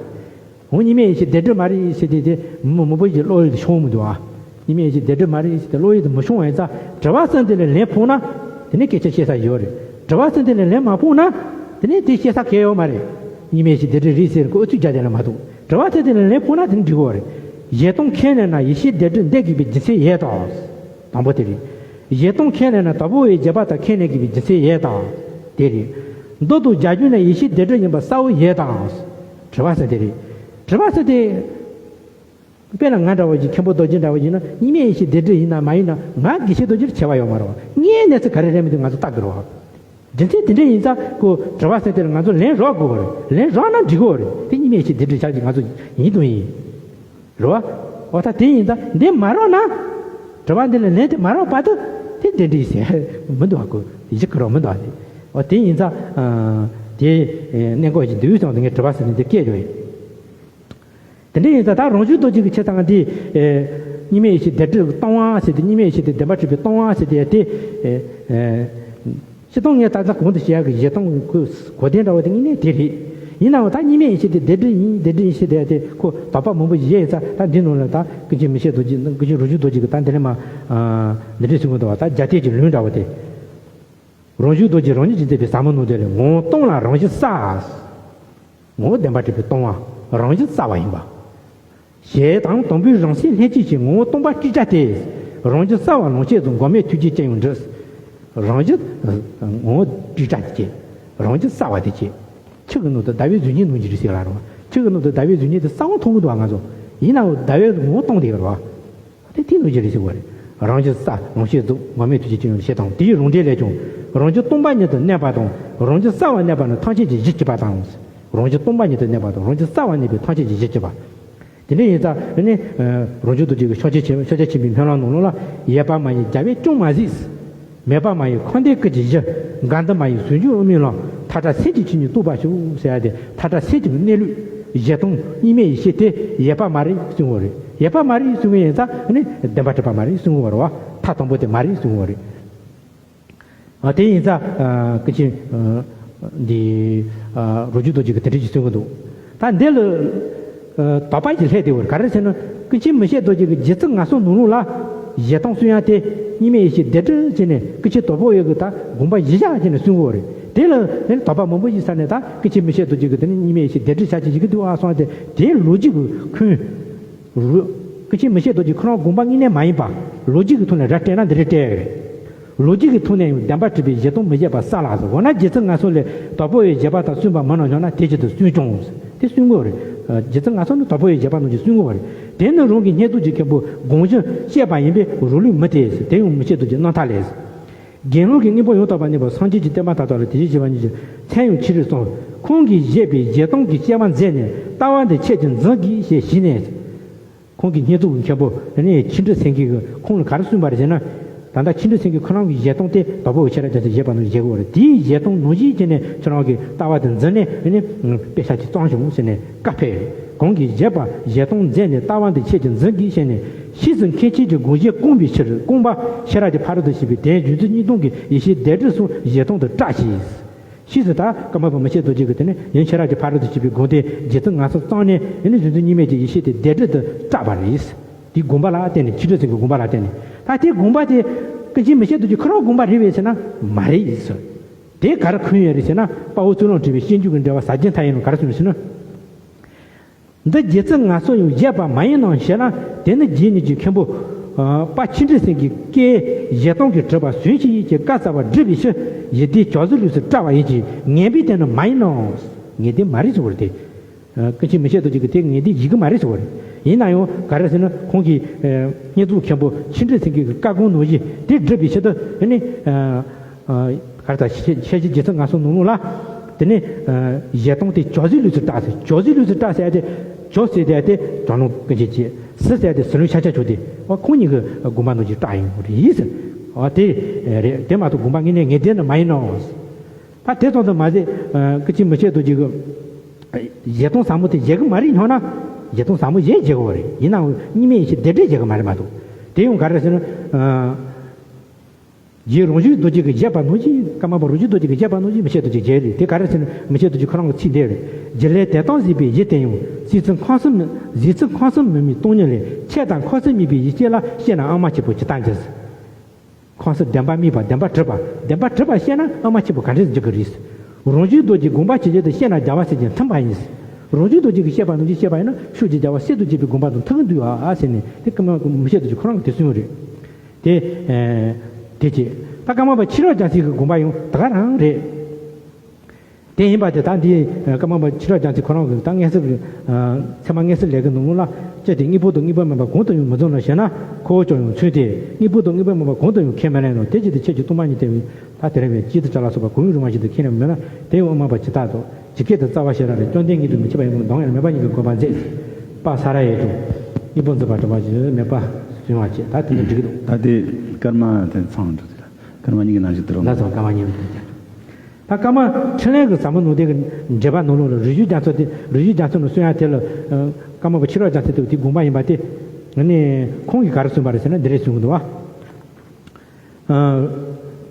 འོ་གཉིས་མེད་ཡེ་ཤེས་བདེན་གྲུབ་མ་རེད་ཟེར་དེ་དེ་མི་མང་པོ་ཞིག་བློ་ཡུལ་དུ་ཤོང་མི་འདུག་ཨ། གཉིས་མེད་ཡེ་ཤེས་བདེན་གྲུབ་མ་རེད་ཟེར་དེ་བློ་ཡུལ་དུ་མི་ཤོང་བ་ཡིན་ཙང་དྲི་བ་གསུམ་དེ་ལ་ལན་ཕོག་ན་དེ་ནས་སྐད་ཆ་བཤད་ས་ཡོད་རེད། དྲི་བ་གསུམ་དེ་ལ་ལན་མ་ཕོག་ན་དེ་ནས་དེ་བཤད་ས་གང་ཡོད་མ་རེད། གཉིས་མེད་ཡེ་ཤེས་བདེན་གྲུབ་རེད་ཟེར་གི་ཨུ་ཚུགས་རྒྱག་དེ་ལ་མ་གཏོགས། དྲི་བ་དེ་དེ་ལ་ལན་ཕོག་ན་དེ་ནི་འགྲིག་གི་རེད། གཞན་སྟོང་ཁས་ལེན་ན་ཡེ་ཤེས་བདེན་གྲུབ་འདོད་དགོས་པའི་རྒྱུ་མཚན་ཡོད་དམ། དང་པོ་དེ་རེད། གཞན་སྟོང་ཁས་ལེན་ན་དང་པོ་བའི་རྗེས་དཔག་ལྟར་ཁས་ལེན་དགོས་པའི་རྒྱུ་མཚན་ཡོད་དམ། དེ་རེད། མདོ་དང་རྒྱ་སྒྱུར་ན་ཡེ་ཤེས་བདེན་གྲུབ་ཡིན་པ་གསལ་བོ་ཡོད་དམ། དྲི་བ་གསུམ་དེ་རེད། དྲི་བ་གསུམ་དེ། དཔེར་ན་ང་འདྲ་བོ་ཞིག་མཁན་པོ་རྡོ་རྗེ་འདྲ་བོ་ཞིག་ན་གཉིས་མེད་ཡེ་ཤེས་བདེན་གྲུབ་ཡིན་ན་མ་ཡིན་ན་ང་དགེ་བཤེས་རྡོ་རྗེར་ཁྱད་པར་ཡོད་མ་རེད་བ། ངའི་གནས་ཚུལ་ག་རེ་རེད་མི་འདུག་ང་ཚོ་བལྟ་དགོས་རེད་བ། རྒྱུ་མཚན་དེ་འདྲ་ཡིན་ཙང་ཁོ་དྲི་བ་ཟེར་དེ་ལ་ང་ཚོ་ལན་རོགས་དགོས་པ་རེད། ལན་རོགས་ན་འགྲིག་གི་རེད། དེ་གཉིས་མེད་ཡེ་ཤེས་བདེན་གྲུབ་ཆགས་ཀྱི་ང་ཚོ་ཡིན་དང་ཡིན། རེད་བ། འོ་ད་དེ་ཡིན་ཙང་འདི་མ་རོགས་ན། དྲི་བ་འདི་ལ་ལན་དེ་མ་རོགས་པ་དུ་དེ་བདེན་གྲུབ་ཟེར་མི་འདུག་བ། ཁོ་ཡི་ཤི་ཁ་རོགས་མི་འདུག་བ། དེ་འོ་དེ་ཡིན་ཙང་། དེ་གནད་འགག་ཅིག་འདུག་ཙང་དེ་ངས་དྲི་བ་ཟེར་ནས་འདི་སྐད་བརྗོད་ཡིན། དེ་འདྲ་ཡིན་ཙང་ད་རང་བྱུང་རྡོ་རྗེ་གི་ཆེ་ཚང་འདི། གཉིས་མེད་ཡེ་ཤེས་བདེན་གྲུབ་སྟོང་པ་ཟེར་ཏེ་གཉིས་མེད་ཡེ་ཤེས་དེ་བདེན་པ་གྲུབ་པའི་སྟོང་པ་ཟེར་ཏེ་དེ། སྤྱིར་བཏང་ངས་ད་ལྟ་གོང་དུ་བཤད་ཡག་གི་གཞན་སྟོང་གི་གོ་དོན་འདྲ་བོ་དེ་དངོས་གནས་དེ་རེད། ཡིན་ནའང་ད་གཉིས་མེད་ཡེ་ཤེས་དེ་བདེན་གྲུབ་ཡིན་བདེན་གྲུབ་ཡིན་ཞེས་དེ་དེ་ཁོ་དོགས་པ་མང་པོ་བཞེས་ཡིན་ཙང་ད་འདི་ནང་ལ་ད་ཀུན་མཁྱེན་མི་ཤེས་རྡོ་རྗེ་ཀུན་མཁྱེན་རང་བྱུང་རྡོ་རྗེ་གི་ད་འདི་ལས་མ། འདི་འདྲས་གསུང་གི་འདུག་བ། ད་རྒྱ་སྡེ་གི་ལུང་འདྲ་བོ་དེ། རང་བྱུང་རྡོ་རྗེ་རང་ཉིད་ཀྱིས་མཛད་པའི་ཟབ་མོ་ནོར་དེ་ལས་ངོ་བོ་སྟོང་ལ་རང་བཞིན་གསལ། ངོ་བོ་བདེན་པར་གྲུབ་པའི་སྟོང་པ་རང་བཞིན་གསལ་བ་ཡིན་པ། ཞེས་དང་དང་པོའི་རང་སེམས་ལྷན་སྐྱེས་ཀྱི་ངོ་བོ་སྟོང་པ་སྤྲོས་བྲལ་ཏེ། རང་བཞིན་གསལ་བ་ལོངས་སྤྱོད་དང་འགོག་མེད་ཐུགས་རྗེ་ཅན་ཡང་འགྲུབ། རང་བཞིན། ངོ་བོ་སྤྲོས་བྲལ་ཏེ་སྐྱེ། རང་བཞིན་གསལ་བ་དེ་སྐྱེ། ཆུ་གི་ནང་དུ་ཟླ་བའི་གཟུགས་བརྙན་ནང་བཞིན་རེད་ཟེར་ལ་རེད་བ། ཆུ་གི་ནང་དུ་ཟླ་བའི་གཟུགས་བརྙན་དེ་གསལ་བོ་མཐོང་གི་འདུག་བ་ང་ཚོ། ཡིན་ནའང་ཟླ་བའི་ངོ་བོ་སྟོང་དེ་རེད་བ། དེ་དེ་ནང་བཞིན་རེད་ཟེར་བ་རེད། རང་བཞིན་གསལ་རང་བཞིན་རྫོགས་ངོ་མེད་ཐུགས་རྗེ་ཅན་ཡོད་ཞེས་དང་། དེའི་རང་འགྲེལ་ལས་ཀྱང་། རང་བཞིན་སྟོང་པ་ཉིད་དུ་གནས་པ་དང་། རང་བཞིན་གསལ་བར་གནས་པ་ནི་ཐམས་ཅད་ཀྱི་གཞི་གཅིག་པ་དང་། རང་བཞིན་སྟོང་པ་ཉིད་དུ་གནས་པ་དང་། རང་བཞིན་གསལ་བར་གནས་པའི་ཐམས་ཅད་ཀྱི་གཞི་གཅིག་པ། དེ་འདྲ་ཡིན་ཙང་ནི། རང་བྱུང་རྡོ་རྗེ་གི་ཕྱག་རྒྱ་ཆེན་ཕྱག་རྒྱ་ཆེན་པོའི་སྨོན་ལམ་ནང་ལོགས་ལ། ཡོད་པར་མ་ཡིན་རྒྱལ་བས་ཀྱང་མ་གཟིགས། མེད་པར་མ་ཡིན་འཁོར་འདས་ཀུན་གྱི་གཞི། འགལ་འདུ་མ་ཡིན་ཟུང་འཇུག་དབུ་མའི་ལམ། མཐའ་བྲལ་སེམས་ཀྱི་ཆོས་ཉིད་རྟོགས་པར་ཤོག་ཟེར་ཡ་དེ། མཐའ་བྲལ་སེམས་ཀྱི་གནས་ལུགས་གཞི་སྟོང་གཉིས་མེད་ཡེ་ཤེས་དེ་ཡོད་པ་མ་རེད་གསུང་གི་ཡོད་རེད། ཡོད་པ་མ་རེད་གསུང་གི་ཡིན་ཙང་ནི་བདེན་པ་གྲུབ་པ་མ་རེད་གསུང་གི་ཡོད་རེད་བ། མཐའ་དང་པོ་དེ་མ་རེད་གསུང་གི་ཡོད་རེད། ཨ། དེ་ཡིན་ཙང་། ཨ། ཀུན་མཁྱེན། ཨ། འདི། ཨ། རང་བྱུང་རྡོ་རྗེ་གིས་དེ་འདྲ་ཞིག་གསུང་གི་འདུག་ད་འདི་ལ། ཨ། དོགས་པ་ཞིག་སླེབས་བསྡད་ཡོད་རེད། ག་རེ་ཟེར་ན། ཀུན་མཁྱེན་མི་ཤེས་རྡོ་རྗེ་གིས་རྗེ་བཙུན་ངན་སོང་ནང་ལོགས་ལ་གཞི་སྟོང་གསུང་ཡ་དེ། གཉིས་མེད་ཡེ་ཤེས་སྡེབ་སྒྲིག་བྱས་ནས། ཀུན་མཁྱེན་དྭགས་པོ་འོད་ཀྱིས་ད་དགོངས་པ་གཞི་བཞག་བྱས་ནས་གསུང་གི་ཡོད་རེད། དེ་ལ་ནི་དོགས་པ་མང་པོ་ཞིག་ཟ་ནས། ད་ཀུན་མཁྱེན་མི་ཤེས་རྡོ་རྗེ་གིས་དེ་ནི་གཉིས་མེད་ཡེ་ཤེས་སྡེབ་སྒྲིག་བྱས་བྱས་བྱེད་ཀྱི་འདུག་ཨ་སོང་སྟེ། དེའི་ལོ་རྒྱུས་ཀྱི་ཁུངས། རུ། ཀུན་མཁྱེན་མི་ཤེས་རྡོ་རྗེ་ཁོ་རང་དགོངས་པ་དངོས་གནས་མ་ཡིན་པ། ལོ་རྒྱུས་ཀྱི་ཐོག་ནས་ར་སྤྲད་ན་འདི་རེད་སྤྲད་ཡོད་རེད། ལོ་རྒྱུས་ཀྱི་ཐོག་ནས་ཡང་བདེན་པ་གྲུབ་པའི་གཞི་སྟོང་མི་བཞེད་པ་གསལ་ལགས་སོ། འོ་ན་རྗེ་བཙུན་ངན་སོང་ལས་དྭགས་པོ་འོད་བཞེད་པ་དང་གསུངས་པ་མིན་ནམ་སྙམ་ན། དེ་བཞིན་དུ་གསུངས་ཀྱང་། དེ་གསུང་གི་ཡོད་རེད། རྗེ་བཙུན་ངན་སོང་ནི་དྭགས་པོ་འོད་བཞེད་པ་ནང་བཞིན་གསུང་གི་ཡོད་རེད། དེ་ནི་རང་གི་བསྙེན་རྫོགས་ཀྱི་མཁན་པོ་དགོངས་གཞི་བཤད་པ་ཡིན་པས་རང་ལུགས་མི་འཐད། དེ་ཡང་མི་ཤེས་རྡོ་རྗེའི་རྣམ་ཐར་ལས། དགེ་སློང་གི་དངོས་པོ་ཡང་དག་པར་གནས་པ་སངས་རྒྱས་ཀྱི་བསྟན་པ་མཐའ་དག་ལ་དེ་བཞིན་གཤེགས་པ་ཉིད་ཀྱི་མཚན་ཡང་ཕྱིན་དྲུག་གསུངས། ཁོང་གིས་བཞེད་པའི་གཞི་སྟོང་གི་བཤད་པ་མཛད་ནས། ལྟ་བ་འདི་ཁྱེད་ཀྱིས་འཛིན་གྱིས་ཞེས་ཞུས་ནས། ཁོང་གིས་བསྙེན་རྫོགས་ཀྱི་མཁན་པོ་དེ་ནས་ཆོས་འབྲེལ་སེང་གེ་གིས་ཁོང་ལ་ག་རེ་གསུངས་པ་རེད་ཟེར་ན། ད་ལྟ་ཆོས་འབྲེལ་སེང་གེ་ཁོ་རང་གི་གཞི་སྟོང་དེ་དྭགས་པོ་འོད་ཁྱེད་རང་རྒྱལ་མཚན་བཞེད་པ་ནང་བཞིན་བཞེད་དགོས་རེད། དེའི་གཞི་སྟོང་ནང་བཞིན་བྱས་ནས་ཁྱེད་རང་གིས་ལྟ་བ་དེ་འཛིན་ནས། དེ་ནས་དཔེ་ཆ་ཅིག་བརྩམས་བྱུང་ཟེར་ནས་བཀའ་ཕེབས། ཁོང་གིས་བཞེད་པ་གཞི་སྟོང་མཛད་ནས། ལྟ་བ་འདི་ཁྱེད་ཀྱིས་འཛིན་གྱིས་ཞེས་ནས། ཕྱིས་སུ་མཁན་ཆེན་གྱི་དགོངས་གཞི་བསྐངས་པའི་ཕྱིར། བསྐངས་པ་ཤེས་རབ་ཀྱི་ཕ་རོལ་ཏུ་ཕྱིན་པའི་དོན་རྗེ་བཙུན་གཉིས་སྟོང་གི་ཡེ་ཤེས་སྡེབ་སྒྲིག་སོགས་གཞི་སྟོང་དུ་བཀྲལ་ཞིང་། ཕྱིས་སུ་ད་ཀརྨ་པ་མི་ཤེས་རྡོ་རྗེ་གིས་དེ་ནས་ཡུམ་ཤེས་རབ་ཀྱི་ཕ་རོལ་ཏུ་ཕྱིན་པའི་དགོངས་དོན་རྗེ་བཙུན་ངན་སོང་བརྩམས་ནས། དེ་ནས་རྗེ་བཙུན་གཉིས་མེད་ཀྱི་ཡེ་ཤེས་དེ་སྡེབ་སྒྲིག་ཏུ་བཀྲལ་བ་རེད། དེའི་དགོངས་པ་ལ་བརྟེན་ནས། ཆོས་འབྲེལ་སེང་གེའི་དགོངས་པ་ལ་བརྟེན་ནས། ད་དེའི་དགོངས་པ་དེ་ཀུན་མཁྱེན་མི་ཤེས་རྡོ་རྗེ་ཁོ་རང་དགོངས་པ་རེད་པས་ཟེར་ན་མ་རེད་ཟེར། དེ་ག་རེ་ཁུངས་ཡོད་རེད་ཟེར་ན། དཔའ་བོ་རྩེ་ལོ་འབྲི་བའི་སྤྱོད་འཇུག་གི་འགྲེལ་པ་ཟབ་རྒྱས་མཐའ་ཡས་ནང་ག་རེ་གསུངས་ཡོད་ཟེར་ན། འདི་རྗེ་བཙུན་ངན་སོང་ཡང་བཞེད་པ་མ་ཡིན་ནམ་ཞེ་ན། དེ་ནི་རྗེ་ཉིད་ཀྱི་མཁན་པོ་དཔལ་ཆོས་འབྲེལ་སེང་གེའི་བཀའི་གཞི་སྟོང་གིས་གྲུབ་པ་ཟུང་ཞིག་ཡིན་གྱི། བཀའ་སྩལ་པ་སྒྲུབ་པའི་ཕྱིར་ཡི་དྭགས་ཇོ་བོའི་ལུགས་སུ་བཀྲལ་བ་ཡིན་གྱི། ངེས་པའི་དོན་ནི་མ་ཡིན་ནོ། ངེས་དོན་མ་རེད་ཟེར་བ་རེད་དེ། ཀུན་མཁྱེན་མི་ཤེས་རྡོ་རྗེ་གིས་དེ་ངེས་དོན་ཡིན་གྱི་མ་རེད་ཟེར་བ་རེད། ཡིན་ན་ཡང་ག་རེ་ཟེར་ན། ཁོང་གིས་བསྙེན་རྫོགས་མཁན་པོ་ཆོས་འབྲེལ་སེང་གེ་གི་བཀའ་དགོངས་ནང་བཞིན་དེ་སྒྲུབ་པའི་ཕྱིར་དུ། དེ་ནི། ག་རེ་ད་ཤེས་ཤེས་བྱའི་རྗེ་བཙུན་ངན་སོང་ནང་ལོགས་ལ། དེ་ནས་གཞི་སྟོང་དེ་ཇོ་བོའི་ལུགས་སུ་བཀྲལ་ཟེར། ཇོ་བོའི་ལུགས་སུ་བཀྲལ་ཟེར་ཡ་དེ། ཇོ་ཟེར་ཡ་དེ་ཇོ་ནང་ཀུན་མཁྱེན་བྱས། ཟི་ཟེར་ཡ་དེ་ཟི་ལིང་ཤཱཀྱ་མཆོག་དེ། འོ་ཁོང་གཉིས་ཀྱི་དགོངས་པ་ནང་བཞིན་བཀྲལ་ཡོང་གི་རེད་ཟེར། འོ་དེ་རེད། དེ་མ་གཏོགས་དགོངས་པ་དངོས་གནས་ངེས་དོན་ནི་མ་ཡིན་ནོ། ད་དེ་ཙམ་དུ་མ་ཟད། ཀུན་མཁྱེན་མི་ཤེས་རྡོ་རྗེ་གིས་གཞི་སྟོང་ཟབ་མོ་དེ་བཞེད་གི་མ་རེད་སྙམ་ན། གཞི་སྟོང་ཟབ་མོ་བཞེད་བཞེད་དགོས་པ་རེད། ཡིན་ནའང་གཉིས་མེད་ཡེ་ཤེས་སྡེབ་སྒྲིག་བཞེད་གི་མ་རེད་མ་གཏོགས། དེ་ཡང་ག་རེ་ཟེར་ན། རྗེ་རང་བྱུང་རྡོ་རྗེ་གིས་བཞེད་པ་ནང་བཞིན། ཀརྨ་པ་རང་བྱུང་རྡོ་རྗེ་གིས་བཞེད་པ་ནང་བཞིན་མི་ཤེས་རྡོ་རྗེས་བཞེད་རེད། དེ་ག་རེ་ཟེར་ན། མི་ཤེས་རྡོ་རྗེ་ཁོ་རང་གི་ཚིག་འདི་རེད། རྒྱུད་ལས་དེ་ལྟར་གཟིགས་པའི་གཞི་དེ་ཡང་། གཟིགས་ཚུལ་ཁམས་གསུམ། གཟིགས་ཚུལ་ཁམས་གསུམ་མི་དམིགས་སྟོང་ཉིད་ལས། ཆོས་དང་ཁམས་གསུམ་དམིགས་པའི་ཡེ་ཤེས་ལ། དཔྱད་ན་ཨ་མ་ཆེན་པོ་ཇི་ལྟར་འགྱུར། ཁམས་གསུམ་བདེན་པ་དམིགས་པ་བདེན་པ་གྲུབ་པ། བདེན་པ་གྲུབ་པ་ཤེས་ན་ཨ་མ་ཆེན་པོ་ག་འདྲས་འགྱུར་གི་རེད། རང་བྱུང་རྡོ་རྗེའི་དགོངས་པ་ཇི་བཞིན་དུ་ཤེས་ན་རྒྱལ་བ་སྲས་ཀྱིས་མཐུན་པ་ཡིན། རང་བྱུང་རྡོ་རྗེ་གིས་བཤད་པ་ནང་བཞིན་བཤད་པ་ཡིན་ན། ཕྱོགས་ཀྱི་རྒྱལ་བ་སྲས་དང་བཅས་པའི་དགོངས་པ་དང་མཐུན་གྱི་འདུག་ཨ་ཟེར་ནས། དེ་ཀརྨ་པ་མི་ཤེས་རྡོ་རྗེ་ཁོ་རང་གིས་དེ་གསུངས་པ་རེད། དེ། དེ་བྱས། ད་ཀརྨ་པ་ཕྱི་རབས་རྒྱལ་མཚན་གྱི་དགོངས་པ་ཡང་དེ་ག་རང་རེད། དེ་ཡིན་པ་དེ་ད་འདི་ཀརྨ་པ་ཕྱི་རབས་རྒྱལ་མཚན་ཁོ་རང་གིས་ད་མངོན་གསལ་གྱི་ཚད་མ་མངོན་གསལ་ལས་ཀྱི་ནང་ལ། ཅི་སྟེ་དངོས་པོ་དང་དངོས་པོ་མིན་པ་གང་དུ་ཡང་མི་འཛིན་ནོ་ཞེ་ན། ཁོ་བོ་ཀྱང་ཡང་མཚུངས་ཏེ། དངོས་པོ་དང་དངོས་པོ་མིན་པ་གང་དུ་ཡང་ཁས་མི་ལེན་ནོ། དེ་བཞིན་དུ་ཆོས་ཀྱི་སྟོང་པ་ཉིད་དེ། ད་དེ་རིང་བའི་སྐྱིད་དུ་བྱ་ལ་སོགས་པ་གང་རུང་བ་ཞིག་ཏུ་ཁས་ལེན་མེད་ན། དེ་ཡང་དབུ་མ་པ་ཇི་ལྟར་རྟོགས། ཇི་སྐད་དུ་རྩ་བ་ཤེས་རབ་ལས། བཅོམ་ལྡན་ཉིད་དུ་མི་ཕྱེད་པ་ཡིན་ནོ། གདངས་ཡང་མེད་པ་ཉིད་ཀྱིས་གོ་བར་མཛད། པ་ས་ར་ཡེ་དང་། དངོས་པོ་འཛིན་པ་གྲུབ་པ་ཞིག་མེད་པ་བྱུང་བ་བྱས། ད་དེ་ནི་འགྲིག་གི་འདུག་ད་དེ་ཀརྨ་དེ་ཚང་འགྲོ་དེ། ཀརྨ་གཉིས་ཀྱི་ནང་བཞིན་དུ་རུང་། ལགས་སོ། ཀརྨ་གཉིས་ཀྱི་ནང་བཞིན། ད་ཀརྨ་འཕྲིན་ལས་ཀྱི་ཟབ་མོ་ནོར་བུ་གི་འགྲེལ་པ་ནང་ལོགས་ལ། རིགས་རྒྱུད་རྒྱ་མཚོ་དེ། རིགས་རྒྱུད་རྒྱ་མཚོ་ནས་གསུང་ཡ་དེ་ལ། ཀརྨ་པ་ཕྱི་རབས་རྒྱལ་མཚན་དེ་དེའི་དགོངས་པ་ཡིན་པ་དེ། ཨ་ནི་ཁོང་གིས་ག་རེ་གསུངས་པ་རེད་ཟེར་ན། འདི་རེད་གསུང་གི་འདུག་བ།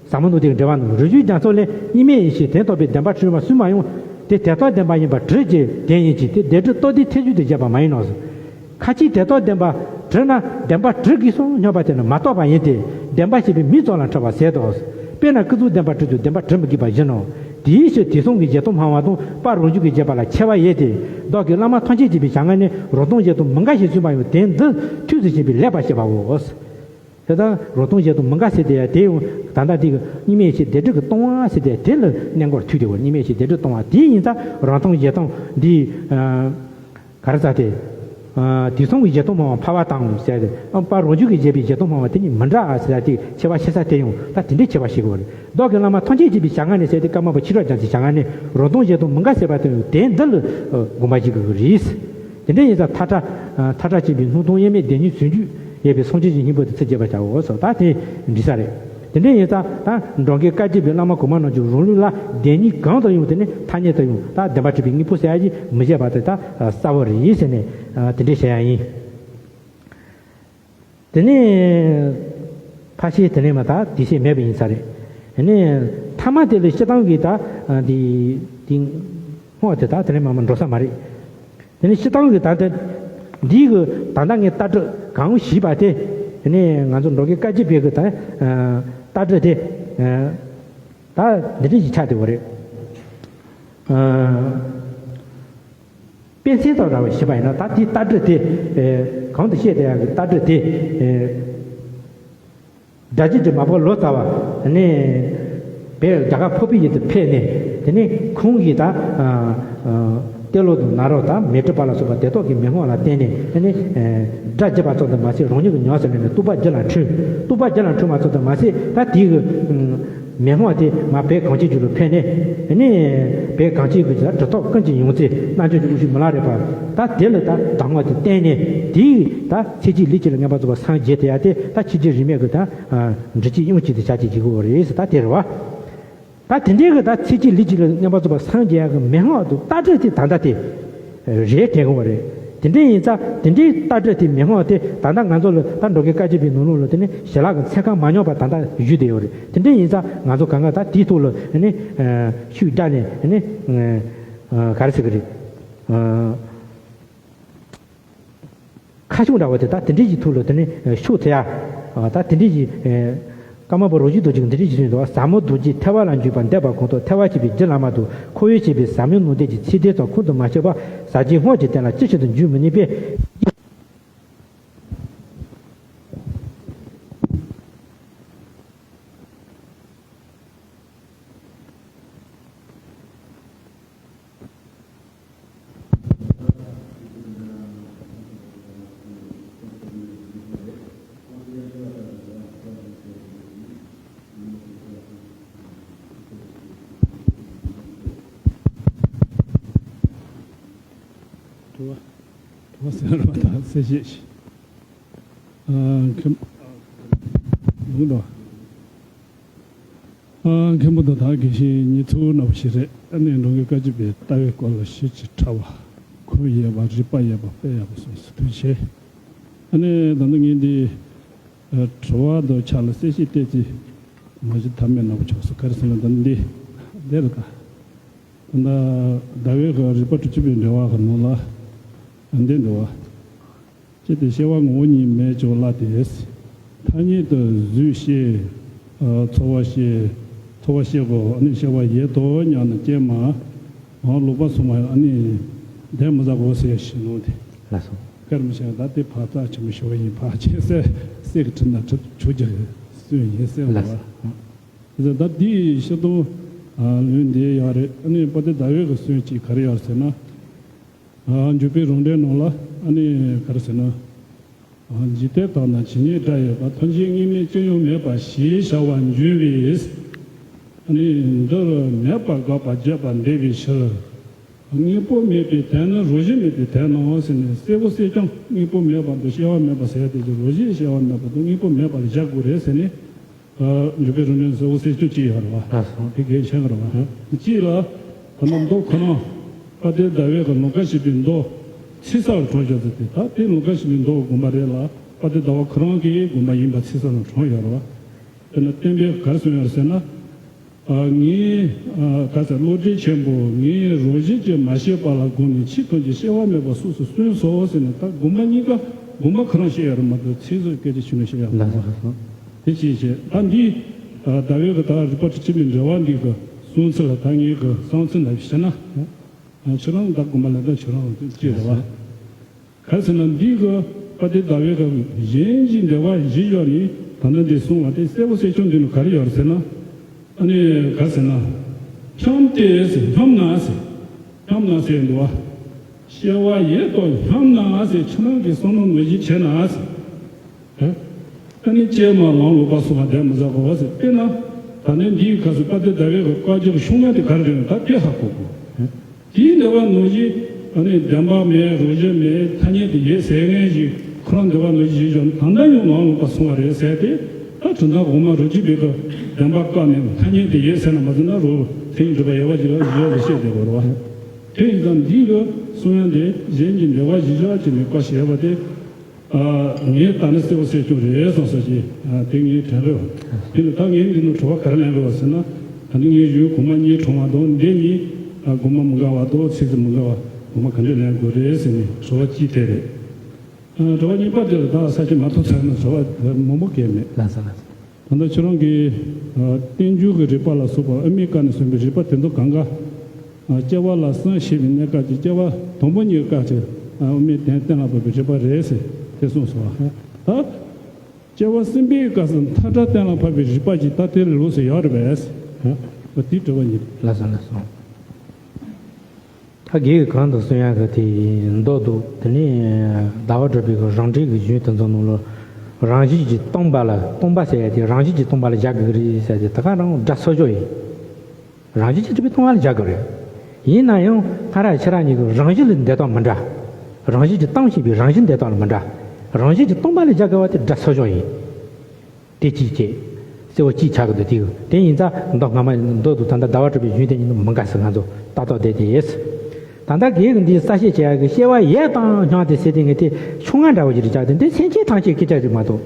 ཟབ་མོ་ནོར་བུ་གི་འགྲེལ་པ་ནང་། རིགས་རྒྱུད་རྒྱ་མཚོ་ལས། གཉིས་མེད་ཡེ་ཤེས་དོན་རྟོགས་པའི་བདེན་པ་གྲུབ་པ་གསུངས་པ་ཡང་། དེ་དེ་ལྟར་བདེན་པ་ཡིན་པར་གྲུབ་ཀྱི་དོན་ཡིན་གྱི། དེ་སྡེབ་སྒྲིག་རྟོག་ལྡན་ཐེག་མཆོག་ཏུ་བཞེད་པ་མ་ཡིན་ནོ། ཁ་ཅིག་དེ་ལྟར་བདེན་པ་གྲུབ་ན་བདེན་པ་གྲུབ་དགོས་སོ་སྙམ་པ་དེ་ནི་མ་རྟོགས་པ་ཡིན་ཏེ། བདེན་པ་ཞེས་པའི་མིང་ཙམ་ལ་འཁྲུལ་བ་ཟད་དོ། དཔེར་ན་ཀུན་རྫོབ་བདེན་པ་གྲུབ་ཀྱང་བདེན་པ་གྲུབ་མི་དགོས་པ་བཞིན་ནོ། དེའི་ཕྱིར་དེང་སང་གི་གཞི་སྟོང་སྨྲ་བ་དང་དཔལ་རང་བྱུང་གི་བཞེད་པ་ལ་ཁྱད་པར་ཡོད་དེ། བདག་གིས་བླ་མ་ཐམས་ཅད་མཁྱེན་པའི་ཞལ་སྔ་ནས་རང་སྟོང་གཞན་སྟོང་མི་འགལ་ཞེས་གསུངས་པ་ཡང་དོན་འདི་ཐུགས་སུ་ཆུད་པའི་ལེགས་པར་ཤེས་པའོ། དེ་ལྟར་རང་སྟོང་གཞན་སྟོང་མི་འགལ་ཟེར་དེ་ཡང་དེ་ཡང་ད་ལྟ་འདི་གི་གཉིས་མེད་ཡེ་ཤེས་སྡེབ་སྒྲིག་གིས་སྟོང་པ་ཟེར་དེ་དེ་ལ་གནས་འགོར་ཐུག་དེ་བོ། གཉིས་མེད་ཡེ་ཤེས་སྡེབ་སྒྲིག་སྟོང་པ་དེ་ཡིན་ཙང་རང་སྟོང་གཞན་སྟོང་འདི། ག་རེ་ཟེར་དེ། དུས་གསུམ་གྱི་བཞེད་དོན་སྨྲ་བ་ཕལ་བ་དང་ཟེར་ཏེ། པ་རང་རྒྱུད་ཀྱིས་བཞེད་པའི་བཞེད་དོན་སྨྲ་བ་དེ་གཉིས་མི་འདྲ་ཟེར་ཏེ། ཁྱད་པར་ཕྱེ་ས་དེ་ཡང་ད་དེ་འདྲའི་ཁྱད་པར་ཕྱེ་དགོས་རེད། བདག་གི་བླ་མ་ཐམས་ཅད་ཀྱི་ཞལ་སྔ་ནས་ཟེར་ཏེ། ཀརྨ་པ་ཆོས་གྲགས་རྒྱ་མཚོའི་ཞལ་སྔ་ནས་རང་དོན་གཞན་དོན་མི་འགལ་ཟེར་བ་དེ་ཡང་དེ་འདི་ལ་དགོངས་པ་བཞེས་དགོས་ཀྱི་རེད། དེ་འདྲ་ཡིན་ཙང་མཐའ་བྲལ་མཐའ་བྲལ་ཆེན་པོའི་སྣང་སྟོང་དབྱེར་མེད་བདེན་གཉིས་ཟུང་འཇུག་ཡོད་པའི་སངས་རྒྱས་ཀྱི་སྙིང་པོ་དེ་ཚིག་བརྗོད་པར་བྱའོ་ཟེར། ད་དེ་འགྲིག་ས་རེད། དེ་འདྲ་ཡིན་ཙང་ད་འགྲོ་མགོན་བཀའ་བརྒྱུད་པའི་བླ་མ་གོང་མ་རྣམས་ཀྱི་རང་ལུགས་ལ་བདེན་གཉིས་གང་དུ་ཡང་དེ་ནི་ཐ་སྙད་དུ་ཡང་ད་བདེན་པར་གྲུབ་པའི་དངོས་པོ་ཟེར་ཡ་ཞིག་མི་བཞེད་པ་དེ་ད་གསལ་བོ་རེད་ཟེར་ནས་དེ་འདྲ་བཤད་ཡ་ཡིན། དེ་ནས་ཕར་བཤད་དེ་ནས་མ་ད་དེ་བཤད་མེད་པ་ཡིན་ས་རེད། དེ་ནས་ཐ་མ་དེ་ལ་སྤྱིར་བཏང་གི་ད་འདི་འདི་སྔོ་དེ་ད་དེ་ནས་མ་མ་འགྲོ་ས་མ་རེད། དེ་ནས་སྤྱིར་བཏང་གི་ད་ལྟ་འདིའི་གི་ད་ལྟ་ངས་ལྟ་གྲུབ་གང་ཞིག་པ་དེ། དེ་ནས་ང་ཚོ་འགྲོ་མགོན་བཀའ་བརྒྱུད་པའི་གི་ད་ལྟ་གྲུབ་དེ་ད་འདི་འདྲ་ཞིག་ཆགས་བསྡད་པ་རེད། དཔེ་མཚོན་དང་འདྲ་བ་ཞིག་པ་ཡིན་ན། ད་དེའི་ལྟ་གྲུབ་དེ་གང་དུ་བཤད་བསྡད་ཡག་གི་ལྟ་གྲུབ་དེ། སྒྲ་བསྒྱུར་གྱི་མ་པ་ལོ་ཙཱ་བ་ནས་བོད་རྒྱ་གར་ཕུར་བུ་ཡུལ་དུ་ཕེབས་ནས། དེ་ནས་ཁོང་གིས་ད་ཏེ་ལོ་དང་ནཱ་རོ་དང་མཻ་ཏྲི་པ་ལ་སོགས་པ་དེ་དག་གི་མན་ངག་ལ་བརྟེན་ནས། དེ་ནས་སྒྲ་བསྒྱུར་པ་ཙམ་དུ་མ་ཟད་རང་ཉིད་ཀྱིས་ཉམས་སུ་ལེན་ནས་རྟོགས་པ་རྒྱུད་ལ་འཁྲུངས། རྟོགས་པ་རྒྱུད་ལ་འཁྲུངས་པ་ཙམ་དུ་མ་ཟད། ད་དེའི་གི་མན་ངག་དེ་མར་བོད་གངས་ཅན་ལྗོངས་ལ་ཕེབས་ནས། དེ་ནས་བོད་གངས་ཅན་གྱི་གྲུབ་ཐོབ་ཀུན་གྱི་ཡོངས་རྫོགས་རྣལ་འབྱོར་གྱི་དབང་ཕྱུག་མི་ལ་རས་པ། ད་དེ་ལ་ད་གདམས་ངག་དེ་བསྟན་ནས། དེའི་ད་ཚེ་གཅིག་ལུས་གཅིག་ལ་མངོན་པར་རྫོགས་པར་སངས་རྒྱས་ཏེ་ཡ་དེ་ད་ཆོས་རྒྱལ་རིས་མེད་ཀྱི་ད། འབྲི་ཆུའི་དབྱངས་ཅན་དུ་བྱ་བྱེད་ཀྱི་གོ་རེད་ཟེར། ད་དེ་རེད་བ། ད་དེ་འདྲའི་གི་ད་ཚེ་གཅིག་ལུས་གཅིག་ལ་མངོན་པར་རྫོགས་པར་སངས་རྒྱས་ཀྱི་མན་ངག་དང་ལྟ་གྲུབ་དེ་ད་ལྟ་དེ་རེད་དྲན་གི་བ་རེད། དེ་འདྲའི་ཡིན་ཙང་དེ་འདྲའི་ལྟ་གྲུབ་དེ་མན་ངག་དེ་ད་ལྟ་ང་ཚོ་ལ་ད་འགྲོ་མགོན་བཀའ་བརྒྱུད་པའི་ནང་ལོགས་ལ་དེ་ནི་ཞལ་ལག་གི་མཚན་གང་མ་ཉམས་པ་ད་ལྟ་བཞུགས་བསྡད་ཡོད་རེད། དེ་འདྲའི་ཡིན་ཙང་ང་ཚོ་གང་ག་ད་དེའི་ཐོག་ལ་དེ་ནི་ཤུགས་རྒྱག་ནས་དེ་ནི་ག་རེ་ཟེར་གི་རེད། ཁ་ཕྱོགས་འདྲ་བོ་དེ་ད་དེ་འདྲའི་ཞིག་ཐུགས་ལ་དེ་ནས་ཤུགས་ཐེབས་ཡ། ད་དེ་འདྲའི་ཞིག་ཀརྨ་པ་རོ་བརྒྱུད་རྡོ་རྗེ་གིས་འདི་འདྲའི་ཞིག་གསུངས་འདུག་ཟབ་མོ་རྡོ་རྗེ་ཐེག་པ་ལ་འཇུག་པར་འདོད་པ་གང་དག་ཐེག་པ་ཆེན་པོའི་རྒྱུ་བླ་མ་དང་། འཁོར་བའི་ཆེན་པོའི་ཟབ་མོའི་ནང་བསྟན་གྱི་ཚིག་དོན་དང་ཁུངས་དུ་མ་ཆུད་པ་ཟབ་ཆོས་སྔགས་ཀྱི་སྟེང་ལ་ཅི་ཕྱིར་དུ་འཇུག་མི་ནུས་པས། དུ་བ་དུ་བ་ཟེར་བ་དང་གསལ་བཤད་ཞིག་ཨ་མཁན་ལུང་དང་། ཨ་མཁན་པོ་དང་དག་དགེ་བཤེས་གཉིས་ཚོ་ནང་བཞིན་རེད། ཨ་ནི་འགྲོ་མགོན་བཀའ་བརྒྱུད་པའི་ལྟ་བའི་སྐོར་ལ་ཞིབ་ཅིང་ཕྲ་བ། ཁོ་ཡོད་པ་རིགས་པ་ཡོད་པ་དཔེ་ཡག་པོ་གསུངས་སོང་། ཐུགས་རྗེ་ཆེ། ཨ་ནི་ད་ནི་ངས་འདི་ཨ་དྲི་བ་དང་ཆ་ལ་གསལ་བཤད་ཏོག་ཙམ་མ་གཞི་ཐབས་མེད་ནག་པོ་ཆགས་སོང་། ག་རེ་ཟེར་ན་ད་ནི་འདི་འདི་རེད་ད། ད་ཟླ་བའི་གི་རིགས་པ་དྲུག་ཅུ་པའི་འགྲེལ་པ་གི་ནང་ལ་འདི་འདུག་བ། ཅི་སྟེ་སྐྱེ་བ་ངོ་བོ་ཉིད་མེད་ཀྱང་སླ་སྟེ། ཐ་སྙད་དུ་གཟུགས་ཤེས། ཚོར་བ་ཤེས། ཚོར་བ་ཤེས་དགོས། ཨ་ནི་སྐྱེ་བ་ཡོད་དོ་སྙམ་ནས་སྐྱེས་མ། ལོག་པར་སོང་བ་ཨ་ནི་བསྡད་མི་བཟའ་དགོས་ཟེར་ཞིག་ནོ་དེ། ལགས་སོ། སྐར་མི་ཤེས་ད་དེ་ཕར་རྩ་ཆེན་པོ་ཞུ་བ་ཡིན། ཕར་ཆེ་སེ་སེ་གི་ཁྲིད་ན་ཁྲིད་ཆོག་རྒྱུ་སུ་ཡིན་སེ་ལ་ལགས་སོ། བ། ད་དེའི་ཤི་དོ་ལུས་འདི་ཡོད་རེད། ཨ་ནི་དཔལ་ལྡན་ཟླ་བའི་གི་སྲོལ་གཅིག་ག་རེ་ཡོད་ཟེར་ན། འཇུག་པའི་རང་འགྲེལ་ནང་ལ་ཨ་ནི་ག་རེ་ཟེར་ན། འཇིག་རྟེན་དག་ན་ཇི་སྙེད་སྒྲ་ཡོད་པ། ཐམས་ཅད་དངོས་མེད་ཅི་ཡང་མེད་པ་ཞེས་བྱ་བར་འགྱུར་བས། ཨ་ནི་འདིར་མེད་པར་དགག་པར་བརྗོད་པར་འདོད་པའི་ཕྱིར། དངོས་པོ་མེད་པའི་དོན་ནི་རང་བཞིན་མེད་པའི་དོན་ནོ་ཟེར་ནས་གསལ་པོ་གསལ་རྐྱང་དངོས་པོ་མེད་པ་དང་སྐྱེ་བ་མེད་པ་ཟེར་ཡ་དེ་ཀྱི་རང་བཞིན་སྐྱེ་བ་མེད་པ་དང་དངོས་པོ་མེད་པ་ལ་བཞག་དགོས་རེད་ཟེར་ནས། འཇུག་པའི་རང་འགྲེལ་གསལ་པོ་གསལ་རྐྱང་གཅིག་ཡོད་རེད་བ། ལགས་སོ། དེ་གལ་ཆེན་པོ་རེད་བ། གཅིག་ལ། ད་ནི་མདོ་ཁོ་ན། དཔལ་ལྡན་ཟླ་བའི་གི་ལུང་དཀར་ཞེས་པའི་མདོ། ཚིག་གསལ་ལ་དྲངས་བཞག་ཚུལ་དེ། ད་དེ་ལུང་དཀར་ཞེས་པའི་མདོ་དགོངས་པ་རེད་ལ། དཔལ་ལྡན་ཟླ་བ་ཁོ་རང་གི་དགོངས་པ་ཡིན་པ་ཚིག་གསལ་ལ་དྲངས་ཡོད་རེད་བ། དེ་ནི་བསྟན་པས་ག་རེ་གསུངས་ཡོད་རེད་ཟེར་ན། ངའི་ག་ཟེར་བློ་གྲོས་ཆེན་པོ་ངའི་རང་བཞིན་གྱིས་མ་སྐྱེས་པ་ལ་དགོངས་ནས་ཕྱིས་ཐམས་ཅད་སྐྱེ་བ་མེད་པ་སོ་སོར་གསུངས་སོ་ཟེར་ནས། ད་དགོངས་པ་གཉིས་ཀ་དགོངས་པ་ཁོ་རང་བཤད་ཡོད་རེད་མ་གཏོགས་ཚིག་གསལ་སྐད་ཆ་ཞུ་ནས་བཤད་ཡོད་མ་རེད། ལགས་སོ། དེ་ཅིའི་ཕྱིར་ད་འདི་ཟླ་བའི་གི་ད་རིགས་པ་དྲུག་ཅུ་པའི་འགྲེལ་པ་འདི་གི་གསུང་ཚུལ་ལ་ད་ངའི་གི་བསམ་ཚུལ་ལ་བཤད་ན། ཁྱེད་རང་ད་དགོངས་པ་ལ་ད་ཁྱེད་རང་ཅི་རེད་བ། ག་ཟེར་ན་འདི་གི་དཔལ་ལྡན་ཟླ་བའི་གི་གཞན་གྱི་འགྲེལ་པ་གཞི་བཞག་ནས་ད་ནི་འདི་གསུང་བ་དེ་གསལ་པོ་གསལ་རྐྱང་འདི་ནི་ག་རེ་ཡོད་རེད་ཟེར་ན། ཨ་ནི་ག་ཟེར་ན། འཁྱམས་ཏེ་ཟེར། འཁྱམས་ན་ཟེར། འཁྱམས་ན་ཟེར་འདུག་བ། སྐྱེ་བ་ཡས་དང་སྙོམས་ན་ཟེར། ཁྱེད་རང་གིས་བསམ་བློ་ནོར་བཞིན་བྱས་ན་ཟེར། ཨ་ནི་སྐྱེས་མ་ལམ་ལོག་པ་སོང་བ་བསྡད་མི་བཟའ་གོ་བ་ཟེར། དཔེར་ན་ད་ནི་འདིའི་སྐབས་སུ་དཔལ་ལྡན་ཟླ་བའི་གི་བཀའ་རྒྱ་གི་ཤོང་ཡ་དེ་ག་རེ་རེད་ན། ད་དེ་ཧ་གོ་དགོས། དེའི་འདོད་པ་ནོར་བཞིན། ཨ་ནི་བདེན་པ་མེད། རང་བཞིན་མེད། ཐ་སྙད་དུ་ཡོད་ཟེར་མཁན་ཞིག་ཁོ་རང་འདོད་པ་ནོར་བཞིན་ཞིག་བྱུང་། ད་ལྟ་ཡང་ལམ་ལོག་པ་སོང་བ་རེད་ཟེར་ཏེ། ད་དོན་དག་ངོ་མ་རང་རྒྱུད་པའི་གི་བདེན་པ་བཀག་ནས་ཐ་སྙད་དུ་ཡོད་ཟེར་ན་མ་ཟེར་ན། རང་དེ་ཡི་འགྲུབ་པ་ཡོད་པ་ཞིག་ལ་ཡོད་ཟེར་བཤད་བསྡད་པ་རེད་བ། དེ་ཡིན་ཙང་འདིའི་གི་གསུང་ཡ་འདི་གཞན་གྱི་འདོད་པ་གཞིར་བཞག་བྱས་ནས་བཀའ་བཤད་པ་དེ། ཨ། ངས་ད་ནི་གསལ་པོ་གསལ་རྐྱང་རེད་བསམ་ས་ཞིག་ཨ། དེ་ངས་དྲན་རེད་བ། དེ་ནི་ད་ངས་འདི་ནང་དྲི་བ་ག་རེ་ལེན་དགོས་བ་ཟེར་ན། ད་ནི་ངས་གཞུང་གོང་མ་གཉིས་དྲངས་པ་དང་། འདི་གཉིས། ཨ། དགོངས་པ་མི་འགལ་བ་དང་ཚིག་ཚིག་མི་འགལ་བ། དགོངས་པ་ག་འདྲས་ལེན་དགོས་རེད་ཟེར་ནས་དྲི་བ་གཅིག་དེ་རེད། ཨ། དྲི་བ་གཉིས་པ་དེ་ལ་ད་ས་ཆ་མ་ཐུག་ཚར་ན་དྲི་བ་མང་པོ་གལ་མེད། ལགས་སོ། ལགས་སོ། ད་ལྟ་ཁྱེད་རང་གིས། ཨ། རྟེན་འབྱུང་གི་རིགས་པ་ལ་སོགས་པ་དབུ་མའི་བཀའ་ནས་གསུངས་པའི་རིགས་པ་དེ་ཚོ་གང་ག་ཨ། སྐྱེ་བ་ལ་གསུམ་བྱེད་པའི་གནས་སྐབས་ཀྱི་སྐྱེ་བ་དང་པོ་གཉིས་ཀྱི་སྐབས་ཀྱི། ཨ། དབུ་མའི་དོན་གཏན་ལ་ཕབ་པའི་རིགས་པ་རེད་ཟེར་དེ་གསུངས་སོང་བ། ད་སྐྱེ་བ་གསུམ་པའི་སྐབས་སུ་མཐའ་བྲལ་གཏན་ལ་ཕབ་པའི་རིགས་པ་ཅིག་ད་དེ་ལ་ལོགས་སུ་ཡོད་རེད་པས། ཨ། དེའི་དྲི་བ་ཡིན། ལགས་སོ། ལགས་སོ། ད་རྒན་གྱིས་གོང་དུ་གསུང་ཡག་གི་དེ་མདོ་འདུག་དེ་ནས་ཟླ་བ་གྲགས་པའི་གི་རང་འགྲེལ་གྱི་གཞུང་དེ་ཚོ་ནང་ལ། རང་བཞིན་གྱིས་སྟོང་པ་ལ། སྟོང་པ་ཟེར་ཡ་དེ་རང་བཞིན་གྱིས་སྟོང་པ་ལ་བཞག་དགོས་ཀྱི་རེད་ཟེར་ཏེ། ད་ག་རང་སྒྲ་གསལ་ཤོས་ཡིན། རང་བཞིན་གྱིས་གྲུབ་པའི་སྟོང་པ་ལ་བཞག་དགོས་རེད། ཡིན་ན་ཡང་སྔར་ཁྱེད་རང་གཉིས་ཀྱིས་རང་བཞིན་ལ་འདོད་སྟངས་མི་འདྲ། རང་བཞིན་གྱིས་སྟོང་ཞེས་པའི་རང་བཞིན་འདོད་སྟངས་ལ་མི་འདྲ། རང་བཞིན་གྱིས་སྟོང་པ་ལ་བཞག་དགོས་པ་དེ་སྒྲ་གསལ་ཤོས་ཡིན། དེ་གཅིག་བྱས། གསལ་བོ་གཅིག་ཆགས་ཀྱི་འདུག་དེ་དེ་ཡིན་ཙང་མདོ་སྔ་མ་མདོ་འདུག་ད་ལྟ་ཟླ་བ་གྲགས་པའི་གཞུང་དེ་གཉིས་མི་འགལ་ཟེར་ང་ཚོ་ལྟ་རྟོག་བསྡད་དེ་ཡོད། ད་ལྟ་རྒན་གྱིས་འདི་གསལ་བཤད་བྱེད་ཡག་གི་སྐྱེ་བ་ཡས་དང་སྙོམས་ཏེ་ཟེར་དེ་ངས་དེ་ཕྱོགས་སྔ་འདྲ་བོ་ཞིག་རེད་ཅག་དེ་འདི་སེམས་ཅན་ཐམས་ཅད་སྐད་ཆ་ཞིག་མ་གཏོགས།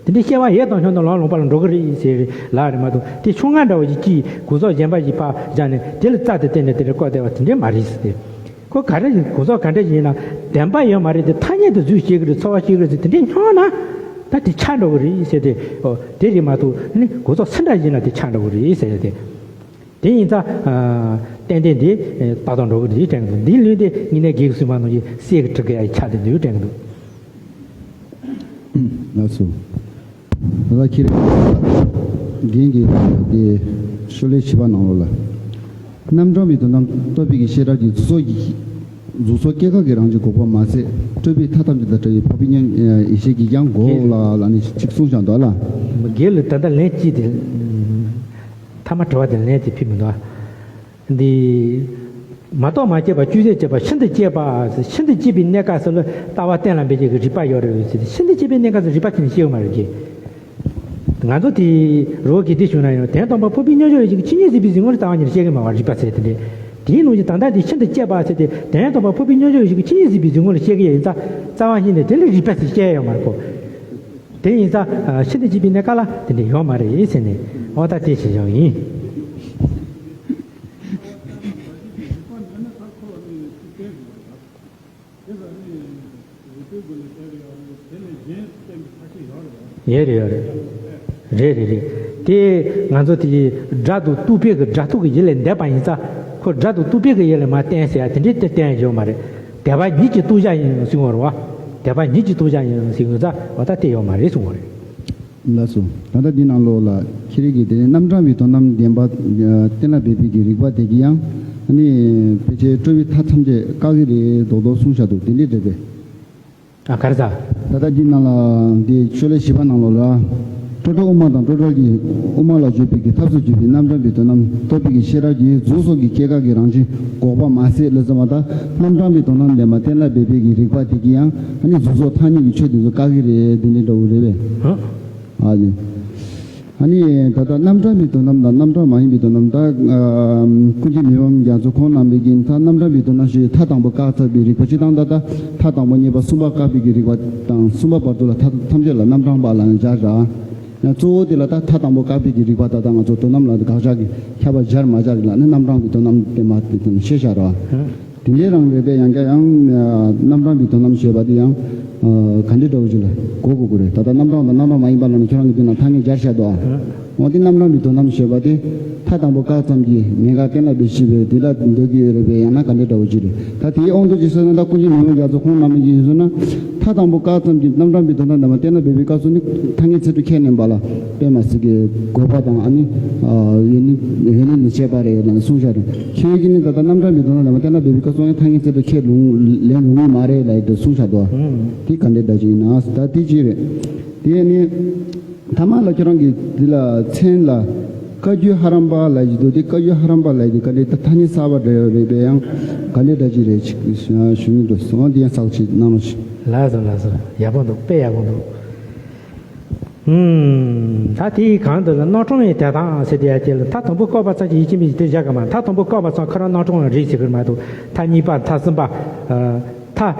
དེ་འདྲའི་སྐྱེ་བ་ཡས་དང་སྙོམས་ཏེ་ལམ་ལོག་པ་ལ་འགྲོ་གི་རེད་ཟེར་ལབ་རེད་མ་གཏོགས། དེ་ཕྱོགས་སྔ་འདྲ་བོ་ཞིག་གིས་གོ་རྟོགས་གཞན་པ་ཞིག་ཕར་བཞག་ནས་དེ་ལ་རྩ་དེ་བརྟེན་ནས་དེ་འདྲ་བཀོད་བསྡད་པ་དེ་འདྲ་མ་རེད་ཟེར་ཏེ། ཁོ་ག་རེ་ཡིན། གོ་རྟོགས་ག་འདྲ་ཡིན་ན་བདེན་པ་ཡོད་མ་རེད་དེ། ཐ་སྙད་དུ་རྫུས་སྐྱེ་གི་རེད། ཚོར་བ་སྐྱེ་གི་རེད་ཟེར་དེ་འདྲས་སྙོམས་ན་ད་དེ་ཆགས་འགྲོ་གི་རེད་ཟེར་ཏེ། ཨོ། དེ་རེད་མ་གཏོགས་ནི་གོ་རྟོགས་སུ་འདྲ་ཡིན་ན་དེ་ཆགས་འགྲོ་གི་རེད་ཟེར་ཏེ། དེ་ཡིན་ཙང་། ཨ། ཏན་ཏན་དེ་ལྟ་སྟངས་འགྲོ་གི་རེད་དྲན་གི་འདུག་འདིའི་ལུང་དེ་དངོས་གནས་རྒན་གྱིས་གསུངས་པ་ནང་བཞིན་གསེར་གྱི་གྲུ་གུ་ཡ་ཆགས་བསྡད་འདུག་དྲན་གི་འདུག་ལགས་སོ། ད་ལྟ་ཁྱེད་རང་རྒན་གྱིས་དེ་ཤོ་ལོ་ཀ་བཞི་པ་ནང་ལོགས་ལ། རྣམ་གྲངས་པའི་དོན་དམ་རྟོགས་པའི་གི་ཤེས་རབ་ཀྱིས་གཟུགས་སོགས་ཀྱི། གཟུགས་སོགས་སྐྱེ་འགག་གི་རང་བཞིན་འགོག་པ་མ་ཟད། སྤྲོས་པའི་མཐའ་ཐམས་ཅད་དང་བྲལ་བའི་འཕགས་པའི་མཉམ་ཡེ་ཤེས་ཀྱིས་ཀྱང་འགོག་ལ་ལབ་ནས་ཅིག་གསུངས་བཞག་འདུག་ལ། རྒན་ལ་ད་ལྟ་ལན་གཅིག་དེ། མཐའ་མ་དྲི་བ་དེ་ལན་དེ་ཕུལ་མི་འདུག་ཨ། འདི། མ་རྟོགས་མ་སྐྱེས་པ་ཅུང་ཟད་སྐྱེས་པ། ཤིན་ཏུ་སྐྱེས་པ། ཤིན་ཏུ་སྐྱེས་པའི་གནས་སྐབས་སུ་ལ་ལྟ་བ་གཏན་ལ་འབེབས་བྱེད་ཀྱི་རིགས་པ་ཡོད་རེད་ཟེར་ཏེ། ཤིན་ཏུ་སྐྱེས་པའི་གནས་སྐབས་སུ་རིགས་པ་དེ་ནི་ཤེས་ཀྱི་མ་རེད་ཀྱི། ང་ཚོ་དེ་རོགས་ཀྱིས་དེ་ཞུ་ན་ཡང་དོན་དམ་པར་འཕགས་པའི་མཉམ་བཞག་ཡེ་ཤེས་ཀྱི་ཆོས་ཉིད་གཟིགས་པའི་གཟིགས་ངོ་ལ་རྩ་བ་ཉིད་ནས་ཤེས་ཀྱི་མ་རེད་པ་ཟེར་དེ་འདྲས། དེའི་ནང་བཞིན་ད་ལྟ་འདི་ཤིན་ཏུ་སྐྱེས་པ་ཟེར་ཏེ་དོན་དམ་པར་འཕགས་པའི་མཉམ་བཞག་ཡེ་ཤེས་ཀྱི་ཆོས་ཉིད་གཟིགས་པའི་གཟིགས་ངོ་ལ་ཤེས་ཀྱི་ཡིན་ཙང་རྩ་བ་ཉིད་ནས་དེ་ལ་རིགས་པ་ཟེར་བཤད་ཡོད་མ་རེད་གོ། དེ་ཡིན་ཙང་ཤིན་ཏུ་སྐྱེས་པའི་གནས་སྐབས་ལ་དེ་འདྲས་ཡོད་མ་རེད་ཟེར་ནས་འོ་ད་དེ་བྱེད་བཞག་ཡིན། ཡོད་རེད་ཡོད་རེད། རེད་རེད་རེད། དེ་ང་ཚོ་དེ་སྒྲ་དང་རྟོག་པའི་གི་སྒྲ་རྟོག་གི་ཡུལ་ལས་འདས་པ་ཡིན་ཙང་ཁོ་སྒྲ་དང་རྟོག་པའི་གི་ཡུལ་ལས་མར་བསྟན་ཟེར་ཡ་དེ་འདྲའི་དེ་བསྟན་ཡོད་མ་རེད། འདས་པ་ཉིད་ཀྱི་རྟོགས་བྱ་ཡིན་གསུངས་པ་རེད་བ། འདས་པ་ཉིད་ཀྱི་རྟོགས་བྱ་ཡིན་གསུངས་ཡོད་ཙང་འོ་ད་དེ་ཡོད་མ་རེད་གསུངས་པ་རེད། ལགས་སོ། ད་ལྟ་འདི་ནང་ལོགས་ལ་ཁྱེད་རིགས་ཀྱིས་དེ་ནས་རྣམ་གྲངས་པའི་དོན་དམ་བདེན་པ་གཏན་ལ་འབེབས་པའི་གི་རིགས་པ་དེ་གིས་ཡང་ནི་ཕལ་ཆེར་སྤྲོས་པའི་མཐའ་ཐམས་ཅད་བཀག་གི་རེད་མདོག་མདོག་གསུངས་བཞག་འདུག་དེ་འདྲས་རེད་པས། ཨ་ག་རེ་ཟ། ད་ལྟ་འདི་ནང་ལ་འདི་ཤོ་ལོ་ཀ་བཞི་པ་ནང་ལོགས་ལ། སྤྲོས་བྲལ་དབུ་མ་དང་སྤྲོས་བྲལ་གྱི་དབུ་མ་ལ་འཇུག་པའི་གི་ཐབས་སུ་གྱུར་པའི་རྣམ་གྲངས་པའི་དོན་དམ་རྟོགས་པའི་གི་ཤེས་རབ་ཀྱིས་གཟུགས་སོགས་ཀྱི་སྐྱེ་འགག་གི་རང་བཞིན་འགོག་པ་མ་ཟད་ལ་ཟེར་བ་དང་རྣམ་གྲངས་པའི་དོན་དམ་བདེན་པ་གཏན་ལ་འབེབས་པའི་གི་རིགས་པ་དེ་གིས་ཡང་ཨ་ནི་གཟུགས་སོགས་ཐ་སྙད་ཀྱི་ཆོས་དེ་ཚོ་བཀག་གི་རེད་དེ་འདྲས་འདྲ་བོ་རེད་པས། ཨ་ལེ། ཨ་ནི་ད་ལྟ་རྣམ་གྲངས་པའི་དོན་དམ་དང་རྣམ་གྲངས་མ་ཡིན་པའི་དོན་དམ་ད། ཀུན་མཁྱེན་མི་ཕམ་རྒྱ་མཚོ་ཁོང་རྣམ་པས་ཀྱིས་ད་རྣམ་གྲངས་པའི་དོན་དམ་ཞེས་མཐའ་དང་པོ་བཀག་ཚར་བའི་རིགས་པ་སྤྱིར་བཏང་ད་ལྟ་མཐའ་དང་པོ་གཉིས་པ་གསུམ་པ་བཀག་པའི་གི་རིགས་པ་དང་གསུམ་པ་བར་དུ་ལ་མཐའ་ཐམས་ཅད་ལ་རྣམ་གྲངས་པ་ལ་ཡང་སྦྱར་ར། ཡང་གཙོ་བོ་དེ་ལ་ད་མཐའ་དང་པོ་བཀག་པའི་གི་རིགས་པ་ད་ལྟ་ང་ཚོ་དོན་དམ་ལ་དགག་བྱ་གི་ཁྱད་པར་སྦྱར་མ་སྦྱར་ལ་ནི་རྣམ་གྲངས་པའི་དོན་དམ་བདེན་པ་དེ་ཚོ་ཤེས་བྱ་ར། དེ་འདྲའི་རང་རེད་པས། ཡང་བསྐྱར་ཡང་རྣམ་གྲངས་པའི་དོན་དམ་ཞེས་པ་དེ་ཡང་ག་འདྲའི་འདྲ་བོ་ཅིག་ལ་གོ་དགོས་ཀྱི་རེད། ད་ལྟ་རྣམ་གྲངས་དང་རྣམ་གྲངས་མ་ཡིན་པ་ལ་ནི་ཁྱོད་རང་གིས་འདི་ན་ཐ་སྙད་སྦྱར་བཞག་འདུག་ཨ། འོ་དེ་རྣམ་གྲངས་པའི་དོན་དམ་ཞེས་པ་དེ་ད་ མཐའ་དང་པོ་བཀག་ཙམ་གྱིས་མེད་དགག་གཏན་ལ་འབེབས་ཤེས་པས་དེ་ལ་འདོད་ཀྱི་ཡོད་རེད་པས། ཡང་ན་ག་འདྲའི་འདྲ་བོ་ཅིག་རེད། ད་དེའི་དབང་དུ་ཅིག་སོང་ན། ད་ཀུན་མཁྱེན་ཉི་མ་རྒྱ་མཚོ་ཁོང་རྣམ་པ་ཅིག་ཡིན་སོང་ན། མཐའ་དང་པོ་བཀག་ཙམ་གྱིས་རྣམ་གྲངས་པའི་དོན་དམ་དམ་པ་གཏན་ལ་འབེབས་པའི་སྐབས་སུ་ནི་ཐ་སྙད་ཚིག་གྲུབ་ཁས་ལེན་པ་ལ་དཔེ་མ་སྲིད་ཀྱི་དགོས་པ་དང་། ཨ་ནི་ཡོད་ནི་ཡོད་ནི་མི་བྱེད་པ་རེད་ལ་གསུངས་བཞག་རེད། ཁྱོད་ཀྱིས་ནི་ད་ལྟ་རྣམ་གྲངས་པའི་དོན་དམ་དམ་པ་གཏན་ལ་འབེབས་པའི་སྐབས་སུ་ཡང་ཐ་སྙད་ཚིག་གྲུབ་ཁས་ལེན་རུང་ལེན་རུང་ངེས་མ་རེད་ལ་ཡིན་དུ་གསུངས་བཞག་འདུག་དེ་ག་འདྲའི་འདྲ་ཅིག་ཡིན་ན། ད་དེ་ཅིག་རེད། དེ་ནི། ཐ་མ་ལ་ཁྱོད་རང་གིས་འདི་ལ་མཚན་ལ་བཀའ་བརྒྱུད་ལྷ་རམས་པ་ལབ་ཀྱི་འདུག་དེ་བཀའ་བརྒྱུད་ལྷ་རམས་པ་ལབ་ཀྱི་ག་འདྲའི་ད་ཐ་སྙད་གསར་པ་འདྲ་ཡོད་རེད་པས། ཡང་ག་འདྲའི་འདྲ་ཅིག་རེད་ཅིག་ཞུ་ཞུ་གི་འདུག་སོང་དེ་ཡང་ཚགས་ཅིག་གནང་རོགས་ཞུ། ལགས་སོ་ལགས་སོ། ཡག་པོ་འདུག་དཔེ་ཡག་པོ་འདུག་ཨུམ། ད་དེའི་གང་འདུག་ལ་རྣམ་གྲངས་ཡི་དེ་དང་ཟེར་དེ་ཡ་དེ་ལ་མཐའ་དང་པོ་བཀག་པ་ཙམ་གྱིས་ཡིད་ཆེས་མི་ཞིག་དེ་བཞག་གི་མ། མཐའ་དང་པོ་བཀག་པ་ཙམ་ཁོ་རང་རྣམ་གྲངས་རེད་ཟེར་གི་མ་གཏོགས། མཐའ་གཉིས་པ་མཐའ་གསུམ་པ། མཐའ་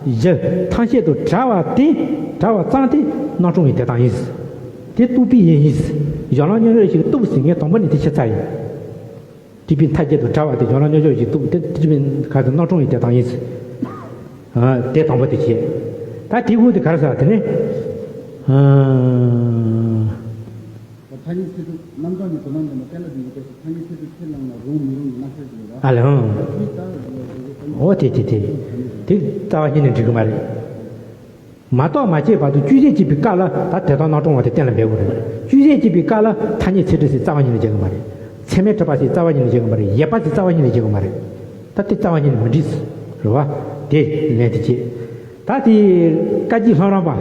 བཞི་ཐམས་ཅད་དུ་བྲལ་བ་དེ། བྲལ་བ་ཙམ་དེ་རྣམ་གྲངས་ཡི་དེ་དང་ཡིན། དེ་རྟོགས་པའི་ཡིན་ཡིན། གཞན་ལ་རྣམ་གཞག་ཞིག་རྟོགས་ཟིན་ངས་དང་པོ་ནས་དེ་ཤེས་ཚར་ཡིན། སྒྲིབ་པའི་མཐའ་བརྒྱད་དུ་བྲལ་བ་དེ་གཞན་ལ་རྣམ་གཞག་ཞིག་རྟོགས་དེ་སྒྲིབ་པའི་ཁ་དེ་རྣམ་གྲངས་ཡི་དེ་དང་ཡིན། དེ་དང་པོ་དེ་བྱས། ད་དེ་འུ་དེ་ག་རེ་ཟེར་དེ་ནི། ཐ་སྙད་ཚིག་གྲུབ་རྣམ་གྲངས་ཀྱི་དོན་དམ་དམ་པ་གཏན་ལ་འབེབས་པའི་སྐབས་སུ་ཐ་སྙད་ཚིག་གྲུབ་ཁས་བླངས་ན་རུང་མི་རུང་གི་རྣམ་གཞག་ཞིག་རེད་པ། ཨ་ལེ་ཧང་། འདི་ལྟར་འོ་དེ་དེ་དེ་དེ་རྩ་བ་ཉིད་ནས་འགྲིག་གི་མ་རེད། མ་རྟོགས་མ་སྐྱེས་བར་དུ་ཅུང་ཟད་སྐྱེས་པའི་སྐབས་ལ་ད་དེ་དག་རྣམ་གྲངས་པ་དེ་གཏན་ལ་འབེབས་དགོས་རེད། ཅུང་ཟད་སྐྱེས་པའི་སྐབས་ལ་ཐ་སྙད་ཚིག་གྲུབ་ཟེར་རྩ་བ་ཉིད་ནས་བྱེད་གི་མ་རེད། ཚད་མས་གྲུབ་པ་ཟེར་རྩ་བ་ཉིད་ནས་བྱེད་གི་མ་རེད། ཡོད་པ་ཟེར་རྩ་བ་ཉིད་ནས་བྱེད་གི་མ་རེད། ད་དེ་རྩ་བ་ཉིད་ནས་མི་འགྲིག་རེད་བ། དེ་ལན་དེ་བྱེད། ད་དེ་བཀའ་བརྒྱུད་ལྷ་རམས་པ་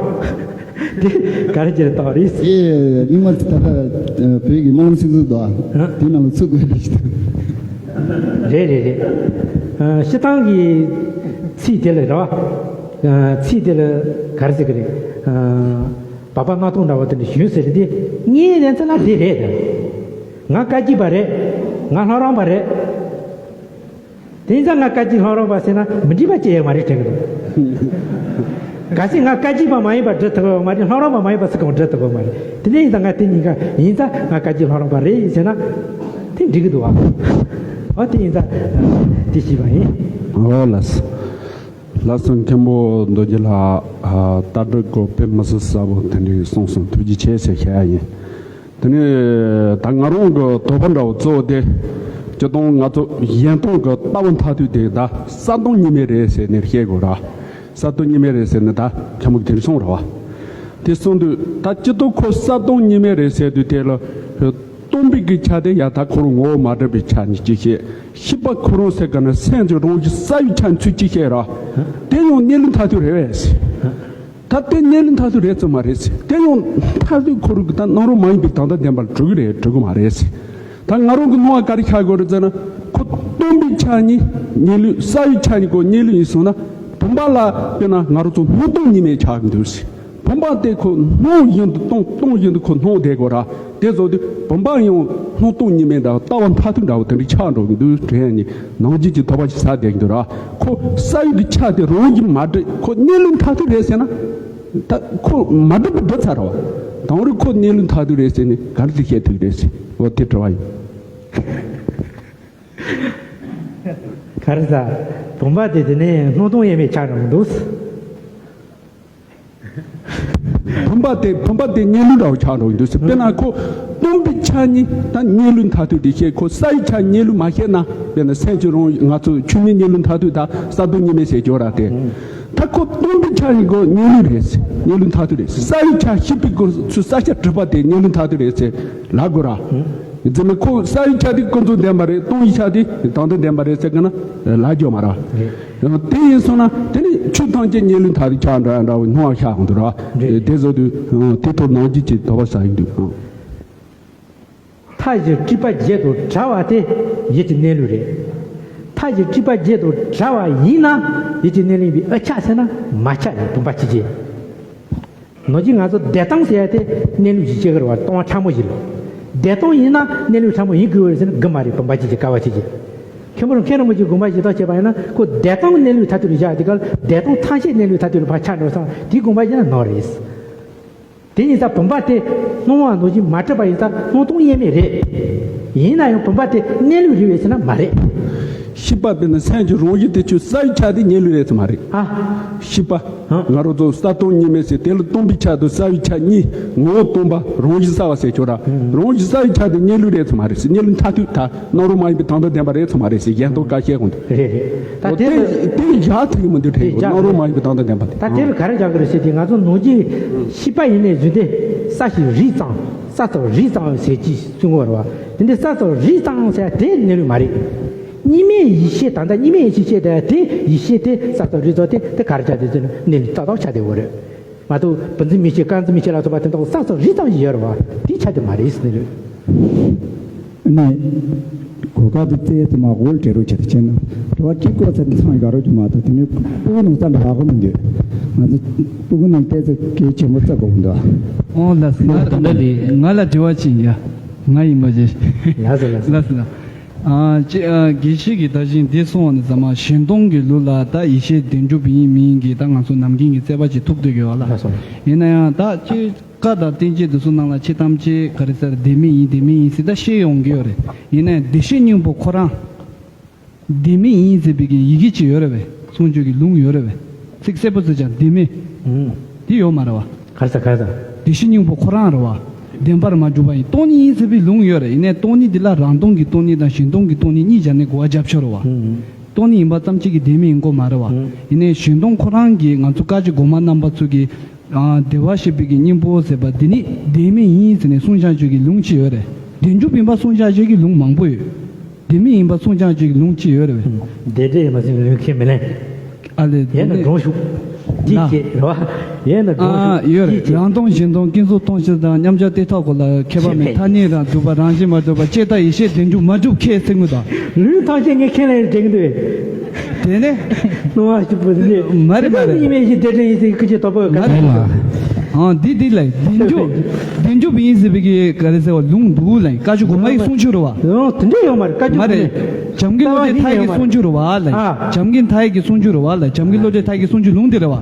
དེ་ག་རེ་བྱེད་རེད་བཏང་རེད། དེ་རྙིང་མ་ད་ལྟ་བོད་ཀྱི་སྨོན་ལམ་ཚིག་མཛོད་དོ། ཨ། དེ་ནང་ལ་ཚུད་དགོས་རེད་ཞེས། རེད་རེད་རེད། ཨ། སྤྱིར་བཏང་གི་ཚིག་དེ་ལ་རེད་བ། ཨ། ཚིག་དེ་ལ་ག་རེ་ཟེར་གི་རེད། ཨ། བབ་པ་སྣ་ཚོགས་འདྲ་བོ་དེ་འདྲ་ཞུས་ཟེར་དེ་ངའི་ལན་ཚན་ལ་དེ་རེད། ང་བཀའ་བརྒྱུད་པ་རེད། ང་ལྷ་རམས་པ་རེད། དེ་ཡིན་ཙང་ང་བཀའ་བརྒྱུད་ལྷ་རམས་པ་ཟེར་ན་མི་འགྲིག་པ་ཅི་ཡང་མ་རེད་དྲན་གི་འདུག་གལ་སྲིད་ང་བཀའ་བརྒྱུད་པ་མ་ཡིན་པ་འབྲི་ཐུབ་པ་མ་རེད། ལྷ་རམས་པ་མ་ཡིན་པ་སུ་གང་འབྲི་ཐུབ་པ་མ་རེད། དེ་འདྲ་ཡིན་ཙང་ང་དེ་གཉིས་ཀ་ཡིན་ཙང་ང་བཀའ་བརྒྱུད་ལྷ་རམས་པ་རེད་ཟེར་ན་དེ་འགྲིག་གི་འདུག་བ། འོ་དེ་ཡིན་ཙང་དེ་ཞུས་པ་ཡིན། འོ་ལགས། ལགས་སོ། མཁན་པོ་རྡོ་རྗེ་ལགས། ཨ། ལྟ་གྲུབ་སྐོར་དཔེ་མི་སྲིད་གསལ་པོ་དེ་འདྲ་གསུངས་སོང་། ཐུགས་རྗེ་ཆེ་ཟེར་བཤད་ཡ་ཡིན། དེ་ནས་ད་ང་རང་གི་དོགས་པ་འདྲ་བོ་གཙོ་བོ་དེ། སྤྱིར་བཏང་ང་ཚོ་གཞན་སྟོང་གི་ལྟ་བ་མཐར་ཐུག་དེ་ད་གསལ་སྟོང་གཉིས་མེད་རེད་ཟེར་ནས་བཤད་དགོས་ར། གསལ་སྟོང་གཉིས་མེད་རེད་ཟེར་ནས་ད་མཁན་པོ་དེ་གསུངས་ར་བ། དེ་གསུངས་དུས་ད་སྤྱིར་བཏང་ཁོ་གསལ་སྟོང་གཉིས་མེད་རེད་ཟེར་དུས་དེ་ལ་སྟོང་པའི་གི་ཆ་དེ་ཡང་ད་ཁོ་རང་ངོ་བོ་མ་གྲུབ་པའི་ཆ་ནས་གཅིག་བཤད། ཤེས་པ་ཁོ་རང་ཟེར་ག་ན་སེམས་ཀྱི་རང་བཞིན་གསལ་བའི་ཆ་ནས་ཚུར་གཅིག་བཤད་ར། དེ་ཡང་གནས་ལུགས་མཐར་ཐུག་རེད་བས། ད་དེ་གནས་ལུགས་མཐར་ཐུག་རེད་ཙམ་མ་རེད་ཟེར། དེ་ཡང་མཐར་ཐུག་ཁོ་རང་གི་ད་རྣམ་རོལ་མ་ཡིན་པའི་དོན་དམ་བདེན་པར་གྲུབ་ཀྱི་རེད། གྲུབ་ཀྱི་མ་རེད་ཟེར། ད་ང་རང་གི་སྣང་བ་ག་རེ་ཆགས་དགོས་རེད་ཟེར་ན། ཁོ་སྟོང་པའི་ཆ་ནས་གནས་ལུགས། གསལ་བའི་ཆ་ནས་ཁོ་གནས་ལུགས་ཡིན་སོང་ན། བུམ་པ་ལ་དཔེར་ན་ང་རང་ཚོ་སྣང་སྟོང་གཉིས་མེད་ཆགས་ཀྱི་འདུག་ཟེར། བུམ་པ་དེ་ཁོ་སྣང་བཞིན་དུ་སྟོང་། སྟོང་བཞིན་དུ་ཁོ་སྣང་བསྡད་དགོས་ར། དེ་བཟོ་དུས་བུམ་པ་ཡང་སྣང་སྟོང་གཉིས་མེད་འདྲ་བ། ལྟ་བ་མཐར་ཐུག་འདྲ་བོ་དེ་འདྲ་ཆགས་འགྲོ་གི་འདུག་དྲན་ནས་ནང་བཞིན་གྱི་དོགས་པ་ཞིག་ཟ་བསྡད་ཀྱི་འདུག་ར། ཁོ་གསལ་བའི་གི་ཆ་དེ་རང་བཞིན་མ་གྲུབ། ཁོ་གནས་ལུགས་མཐར་ཐུག་རེད་ཟེར་ན། ད་ཁོ་མ་གྲུབ་པ་གྲུབ་ཚར་ར་བ། དེང་རུང་ཁོ་གནས་ལུགས་མཐར་ཐུག་རེད་ཟེར་ནས་ག་རེ་དེ་བཤད་ཐུབ་རེད་ཟེར། འོ་དེ་དྲི་བ་ཡིན། ག་རེ་ཟ། བུམ་པ་དེ་དེ་ནས་སྣང་སྟོང་དབྱེར་མེད་ཆགས་འགྲོ་གི་འདུག་བུམ་པ་དེ། བུམ་པ་དེ་གནས་ལུགས་འདྲ་བོ་ཆགས་འགྲོ་གི་འདུག་ཟེར། དཔེར་ན་ཁོ་སྟོང་པའི་ཆ་ནས་ད་གནས་ལུགས་མཐར་ཐུག་དེ་བཤད། ཁོ་གསལ་བའི་ཆ་གནས་ལུགས་མ་བཤད་ན། དཔེར་ན་སེམས་ཀྱི་རང་ང་ཚོ་ཆོས་ཉིད་གནས་ལུགས་མཐར་ཐུག་ད་གསལ་སྟོང་གཉིས་མེད་ཟེར་གྱི་ཡོད་ར་སྟེ། ད་ཁོ་སྟོང་པའི་ཆ་ནས་ཁོ་གནས་ལུགས་རེད་ཟེར། གནས་ལུགས་མཐར་ཐུག་རེད་ཟེར། གསལ་བའི་ཆ་ཤེས་པའི་སྐོར་ཚུལ་གསལ་ཆ་གྲུབ་པ་དེ་གནས་ལུགས་མཐར་ཐུག་རེད་ཟེར་ལབ་དགོས་ར། རྫུན་མ་ཁོ་གསལ་བའི་ཆ་དེ་ཀུན་རྫོབ་བདེན་པ་རེད། སྟོང་བའི་ཆ་དེ་དོན་དམ་བདེན་པ་རེད་ཟེར་གི་ན་ལབ་རྒྱུ་མ་རེད། རེད། དེ་ཡིན་སོང་ན་དེ་ནི་ཆོས་ཐམས་ཅད་གནས་ལུགས་མཐར་ཐུག་ཆགས་འདྲ་འདྲ་བོ་སྣང་བ་ཤར་འདུག་ར། རེད། དེ་བཟོ་དུས་དེ་ཐོག་ནང་བཞིན་གྱི་དོགས་པ་ཟ་ཡི་འདུག་མཐའ་བཞི་སྒྲིབ་པ་བརྒྱད་དུ་བྲལ་བ་དེ་ཡིད་ཀྱི་གནས་ལུགས་རེད། མཐའ་བཞི་སྒྲིབ་པ་བརྒྱད་དུ་བྲལ་བ་ཡིན་ན་ཡིད་ཀྱི་གནས་ལུགས་ཡིན་པའི་ཨ་ཆགས་ཟེར་ན་མ་ཆགས་ཀྱི་བུམ་པ་ཅི་བྱེད། ནང་བཞིན་ང་ཚོ་བདེན་སྟོང་ཟེར་ཡ་དེ་གནས་ལུགས་ཀྱི་སྐྱེ་གི་རེད་བ། སྟོང་པ་ཕྲ་མོ་ཞིག་ལ། བདེན་སྟོང་ཡིན་ན་གནས་ལུགས་ཕྲ་མོ་ཡིན་དགོས་རེད་ཟེར་ན་དགོས་མ་རེད། བུམ་པ་ཅི་བྱེད། ཀ་བ་ཅི་བྱེད། མཁན་པོ་རང་མཁན་རིན་པོ་ཆེའི་དགོངས་པ་བཞེས་སྟངས་བྱས་པ་ཡིན་ན་ཁོ་བདེན་སྟོང་གནས་ལུགས་མཐར་ཐུག་ལ་བཞག་དེ་ག་ལ་བདེན་སྟོང་ཐམས་ཅད་གནས་ལུགས་མཐར་ཐུག་ལ་ཕར་ཆགས་འགྲོ་སོང་། དེའི་དགོངས་པ་བཞེས་ན་ནོར་རེད། དེ་ཡིན་ཙང་བུམ་པ་དེ་སྣང་བ་ནང་བཞིན་མ་གྲུབ་པ་ཡིན་ཙང་སྣང་སྟོང་དབྱེར་མེད་རེད། ཡིན་ན་ཡང་བུམ་པ་དེ་གནས་ལུགས་རེད་པས་ཟེར་ན་མ་རེད། ཤེས་པ་དཔེར་ན་སེམས་ཀྱི་རང་བཞིན་དེ་ཆོས་གསལ་བའི་ཆ་དེ་གནས་ལུགས་རེད་ཟེར་མ་རེད། ཨ། ཤེས་པ། ཧང་། ང་རང་ཚོ་གསལ་སྟོང་གཉིས་མེད་ཟེར་དེ་ལ་སྟོང་པའི་ཆ་དང་གསལ་བའི་ཆ་གཉིས། ངོ་བོ་སྟོང་པ་རང་བཞིན་གསལ་བ་ཟེར་ཆོག་ར། ཧུམ། རང་བཞིན་གསལ་བའི་ཆ་དེ་གནས་ལུགས་རེད་ཟེར་མ་རེད་ཟེར། གནས་ལུགས་མཐར་ཐུག་ད་སྣང་རུང་མ་ཡིན་པའི་དོན་དམ་བདེན་པ་རེད་ཟེར་མ་རེད་ཟེར། གཞན་སྟོང་བཀའ་བཤད་དགོངས་དེ། རེད་རེད། ད་དེ་ལ་དེ་བཞག་ཐུབ་ཀྱི་མི་འདུག་དྲན་ཡོད། སྣང་རུང་མ་ཡིན་པའི་དོན་དམ་བདེན་པ་དེ། ད་དེ་ལ་ག་རེ་བཞག་གི་རེད་ཟེར་དུས། ང་ཚོ་ནང་གི་ཤེས་པ་ཡིན་ནའི་བཟོས་ཏེ་ས་ཞིག་རིས་གཙང་། ས་ཐོག་རིས་གཙང་བའི་ཟེར་གྱི་གསུང་གི་ཡོད་རེད་བ། དེ་འདྲའི་ས་ཐོག་རིས་གཙང་ཟེར་དེ་གནས་ལུགས་མ་རེད། གཉིས་མེད་ཡེ་ཤེས། ད་ལྟ་གཉིས་མེད་ཡེ་ཤེས་བཤད་དེ། དེ་ཡེ་ཤེས་དེ་ས་ཐོག་རིས་གཙང་དེ་དེ་ག་རེ་ཆགས་བསྡད་ཟེར་ན་གནས་ལུགས་རྩ་བ་ཆགས་བསྡད་ཡོད་རེད། མ་གཏོགས་བུམ་འཛིན་མིག་ཤེས་དཀར་འཛིན་མིག་ཤེས་ལ་སོགས་པ་དེ་དག་ས་ཐོག་རིས་གཙང་ཞིག་ཡོད་རེད་བ། དེ་ཆགས་བསྡད་མ་རེད་ཟེར་ནས་རེད། ནས། གོ་སྐབས་དེ་བཙལ་དུ་མ་འོལ་བྲེ་རོ་ཆེ་དུ་ཆེ་ན། དྲི་བ་གཅིག་བཀོད་ཚེ་མཚང་ག་རོ་ཅུ་མ་གཏོགས་དེ་ནས་སྤུ་གུ་ནང་ཙམ་རག་གི་མི་འདུག་ང་ཚོ་སྤུ་གུ་ནང་བལྟས་ཚེ་གལ་ཆེན་པོ་རྩ་དགོས་ཀྱི་འདུག་ཨོ་ལགས་སོ། ང་ད་ལྟ་དེ་ང་ལ་དྲི་བ་ཅིག་ཡ། ང་ཡིན་པ་ཅི། ལགས་སོ་ལགས་སོ། ལགས་སོ་ལགས། ཨ་ཅི་ཨ་དགེ་བཤེས་ཀྱིས་ད་བཞིན་འདི་གསུངས་པ་ནི་ཟ་མ་ཞེན་སྟོང་གི་ལུགས་ལ་ད་ཡེ་ཤེས་བདེན་གྲུབ་ཡིན་མིན་གྱི་ད་ང་ཚོ་ནམ་རྒྱུན་གྱི་རྩོད་པ་ཅིག་ཐུག་སྡོད་ཀྱི་ཡོད་ལ། ལགས་སོ། ཡིན་ན་ཡང་ད་ཅི། བཀའ་དང་བསྟན་བཅོས་དེ་ཚོ་ནང་ལ་ཆོས་ཐམས་ཅད་ག་རེ་ཟེར། བདེན་མེད་ཡིན་བདེན་མེད་ཡིན་ཟེར་ད་བཤད་ཡོང་གི་ཡོད་རེད། ཡིན་ནའི་བདེ་གཤེགས་སྙིང་པོ་ཁོ་རང་བདེན་མེད་ཡིན་ཟེར་བའི་གི་ཡི་གེ་ཅིག་ཡོད་རེད་པས། གསུང་ཆོས་ཀྱི་ལུང་ཡོད་རེད་པས། ཚིག་གསལ་པོ་ཟེར་ཀྱང་བདེན་མེད། ཨུམ། དེ་ཡོད་མ་རེད་བ། ག་རེ་ཟེར་ག་རེ་ཟེར། བདེ་གཤེགས་སྙིང་པོ་ཁོ་རང་རེད་བ། བདེན་པར་མ་གྲུབ་པ་ཡིན། སྟོང་ཉིད་ཡིན་ཟེར་བའི་ལུང་ཡོད་རེད། ཡིན་ནའི་སྟོང་ཉིད་འདི་ལ་རང་སྟོང་གི་སྟོང་ཉིད་དང་གཞན་སྟོང་གི་སྟོང་ཉིད་གཉིས་སྦྱར་ནས་གོ་བ་རྒྱབ་ཆོག་རེད་བ། ཨུམ། སྟོང་ཉིད་ཡིན་པ་ཙམ་གཅིག་གིས་བདེན་མེད་ཡིན་དགོས་མ་རེད་བ། ཨུམ། ཡིན་ནའི་ཞེན་སྟོང་ཁོ་རང་གིས་ང་ཚོ་བཀའ་བརྒྱུད་གོང་མ་རྣམ་པ་ཚོ་གིས། ཨ་བདེ་བར་གཤེགས་པའི་གི་སྙིང་པོ་ཟེར་བ་འདི་ནི་བདེན་མེད་ཡིན་ཟེར་ནས་གསུངས་བཞག་ཆོས་ཀྱི་ལུང་ཅིག་ཡོད་རེད། བདེན་གྲུབ་ཡིན་པ་གསུངས་བཞག་ཆོས་ཀྱི་ལུང་མང་པོ་ཡོད། བདེན་མེད་ཡིན་པ་གསུངས་བཞག་ཆོས་ཀྱི་ལུང་ཅིག་ཡོད་རེད་པས། བདེན་འབྲས་ཡིན་པ་གསུངས་ལུང་ཁས་མི་ལེན། ཨ་ལས་ཡན་ན་འགྲོ་ཞུགས། ཅིག་ན་བྱེད་རེད་བ། ཡན་ན་འགྲོ་ཨ་ཞུགས་ཡོད་ཅིག་རེད། བྱེད། རང་སྟོང་གཞན་སྟོང་ཀུན་རྫོབ་སྟོང་ཕྱིར་དང་། མཉམ་གཞག་དེ་ཐོབ་གོ་ལ་ཁྱད་པར་མེད། ཐ་སྙད་རང་གྲུབ་པ་རང་བཞིན་མ་གྲུབ་པ་ཅེ་ད་ཡེ་ཤེས་བདེན་གྲུབ་མ་གྲུབ་ཁས་ཟེར་མི་དང་། ལུང་ཐམས་ཅད་ངས་ཁས་ལེན་དྲན་གི་འདུག་དེ་ནས། སྣང་བ་ཞིག་པོ་འདི། མ་རེད་མ་རེད། ཉི་མའི་ཞིག་དེ་དྲན་ཡིན་ཟེར་ཁུ་ཆེ་དོག་པོ་ག་མ་རེད་ལ། ཨང་འདི་འདི་ལ་བདེན་འཇོག་བདེན་འཇོག་བི་ཡིན་ཟེར་བི་གི་ག་རེ་ཟེར་བ་ལུང་འདུག་ལ། བཀའ་བརྒྱུད་གོང་མ་ཡི་གསུང་ཆོས་རེད་བ། ལུང་དེ་འདྲ་ཡོད་མ་རེད། བཀའ་བརྒྱུད་མ་རེད། བྱམས་མགོན་བློ་གྲོས་མཐའ་ཡས་ཀྱི་གསུང་ཆོས་རེད་བ་ལ། ཨ། བྱམས་མགོན་མཐའ་ཡས་ཀྱི་གསུང་ཆོས་རེད་བ་ལ། བྱམས་མགོན་བློ་གྲོས་མཐའ་ཡས་ཀྱི་གསུང་ཆོས་ལུང་དེ་རེད་བ།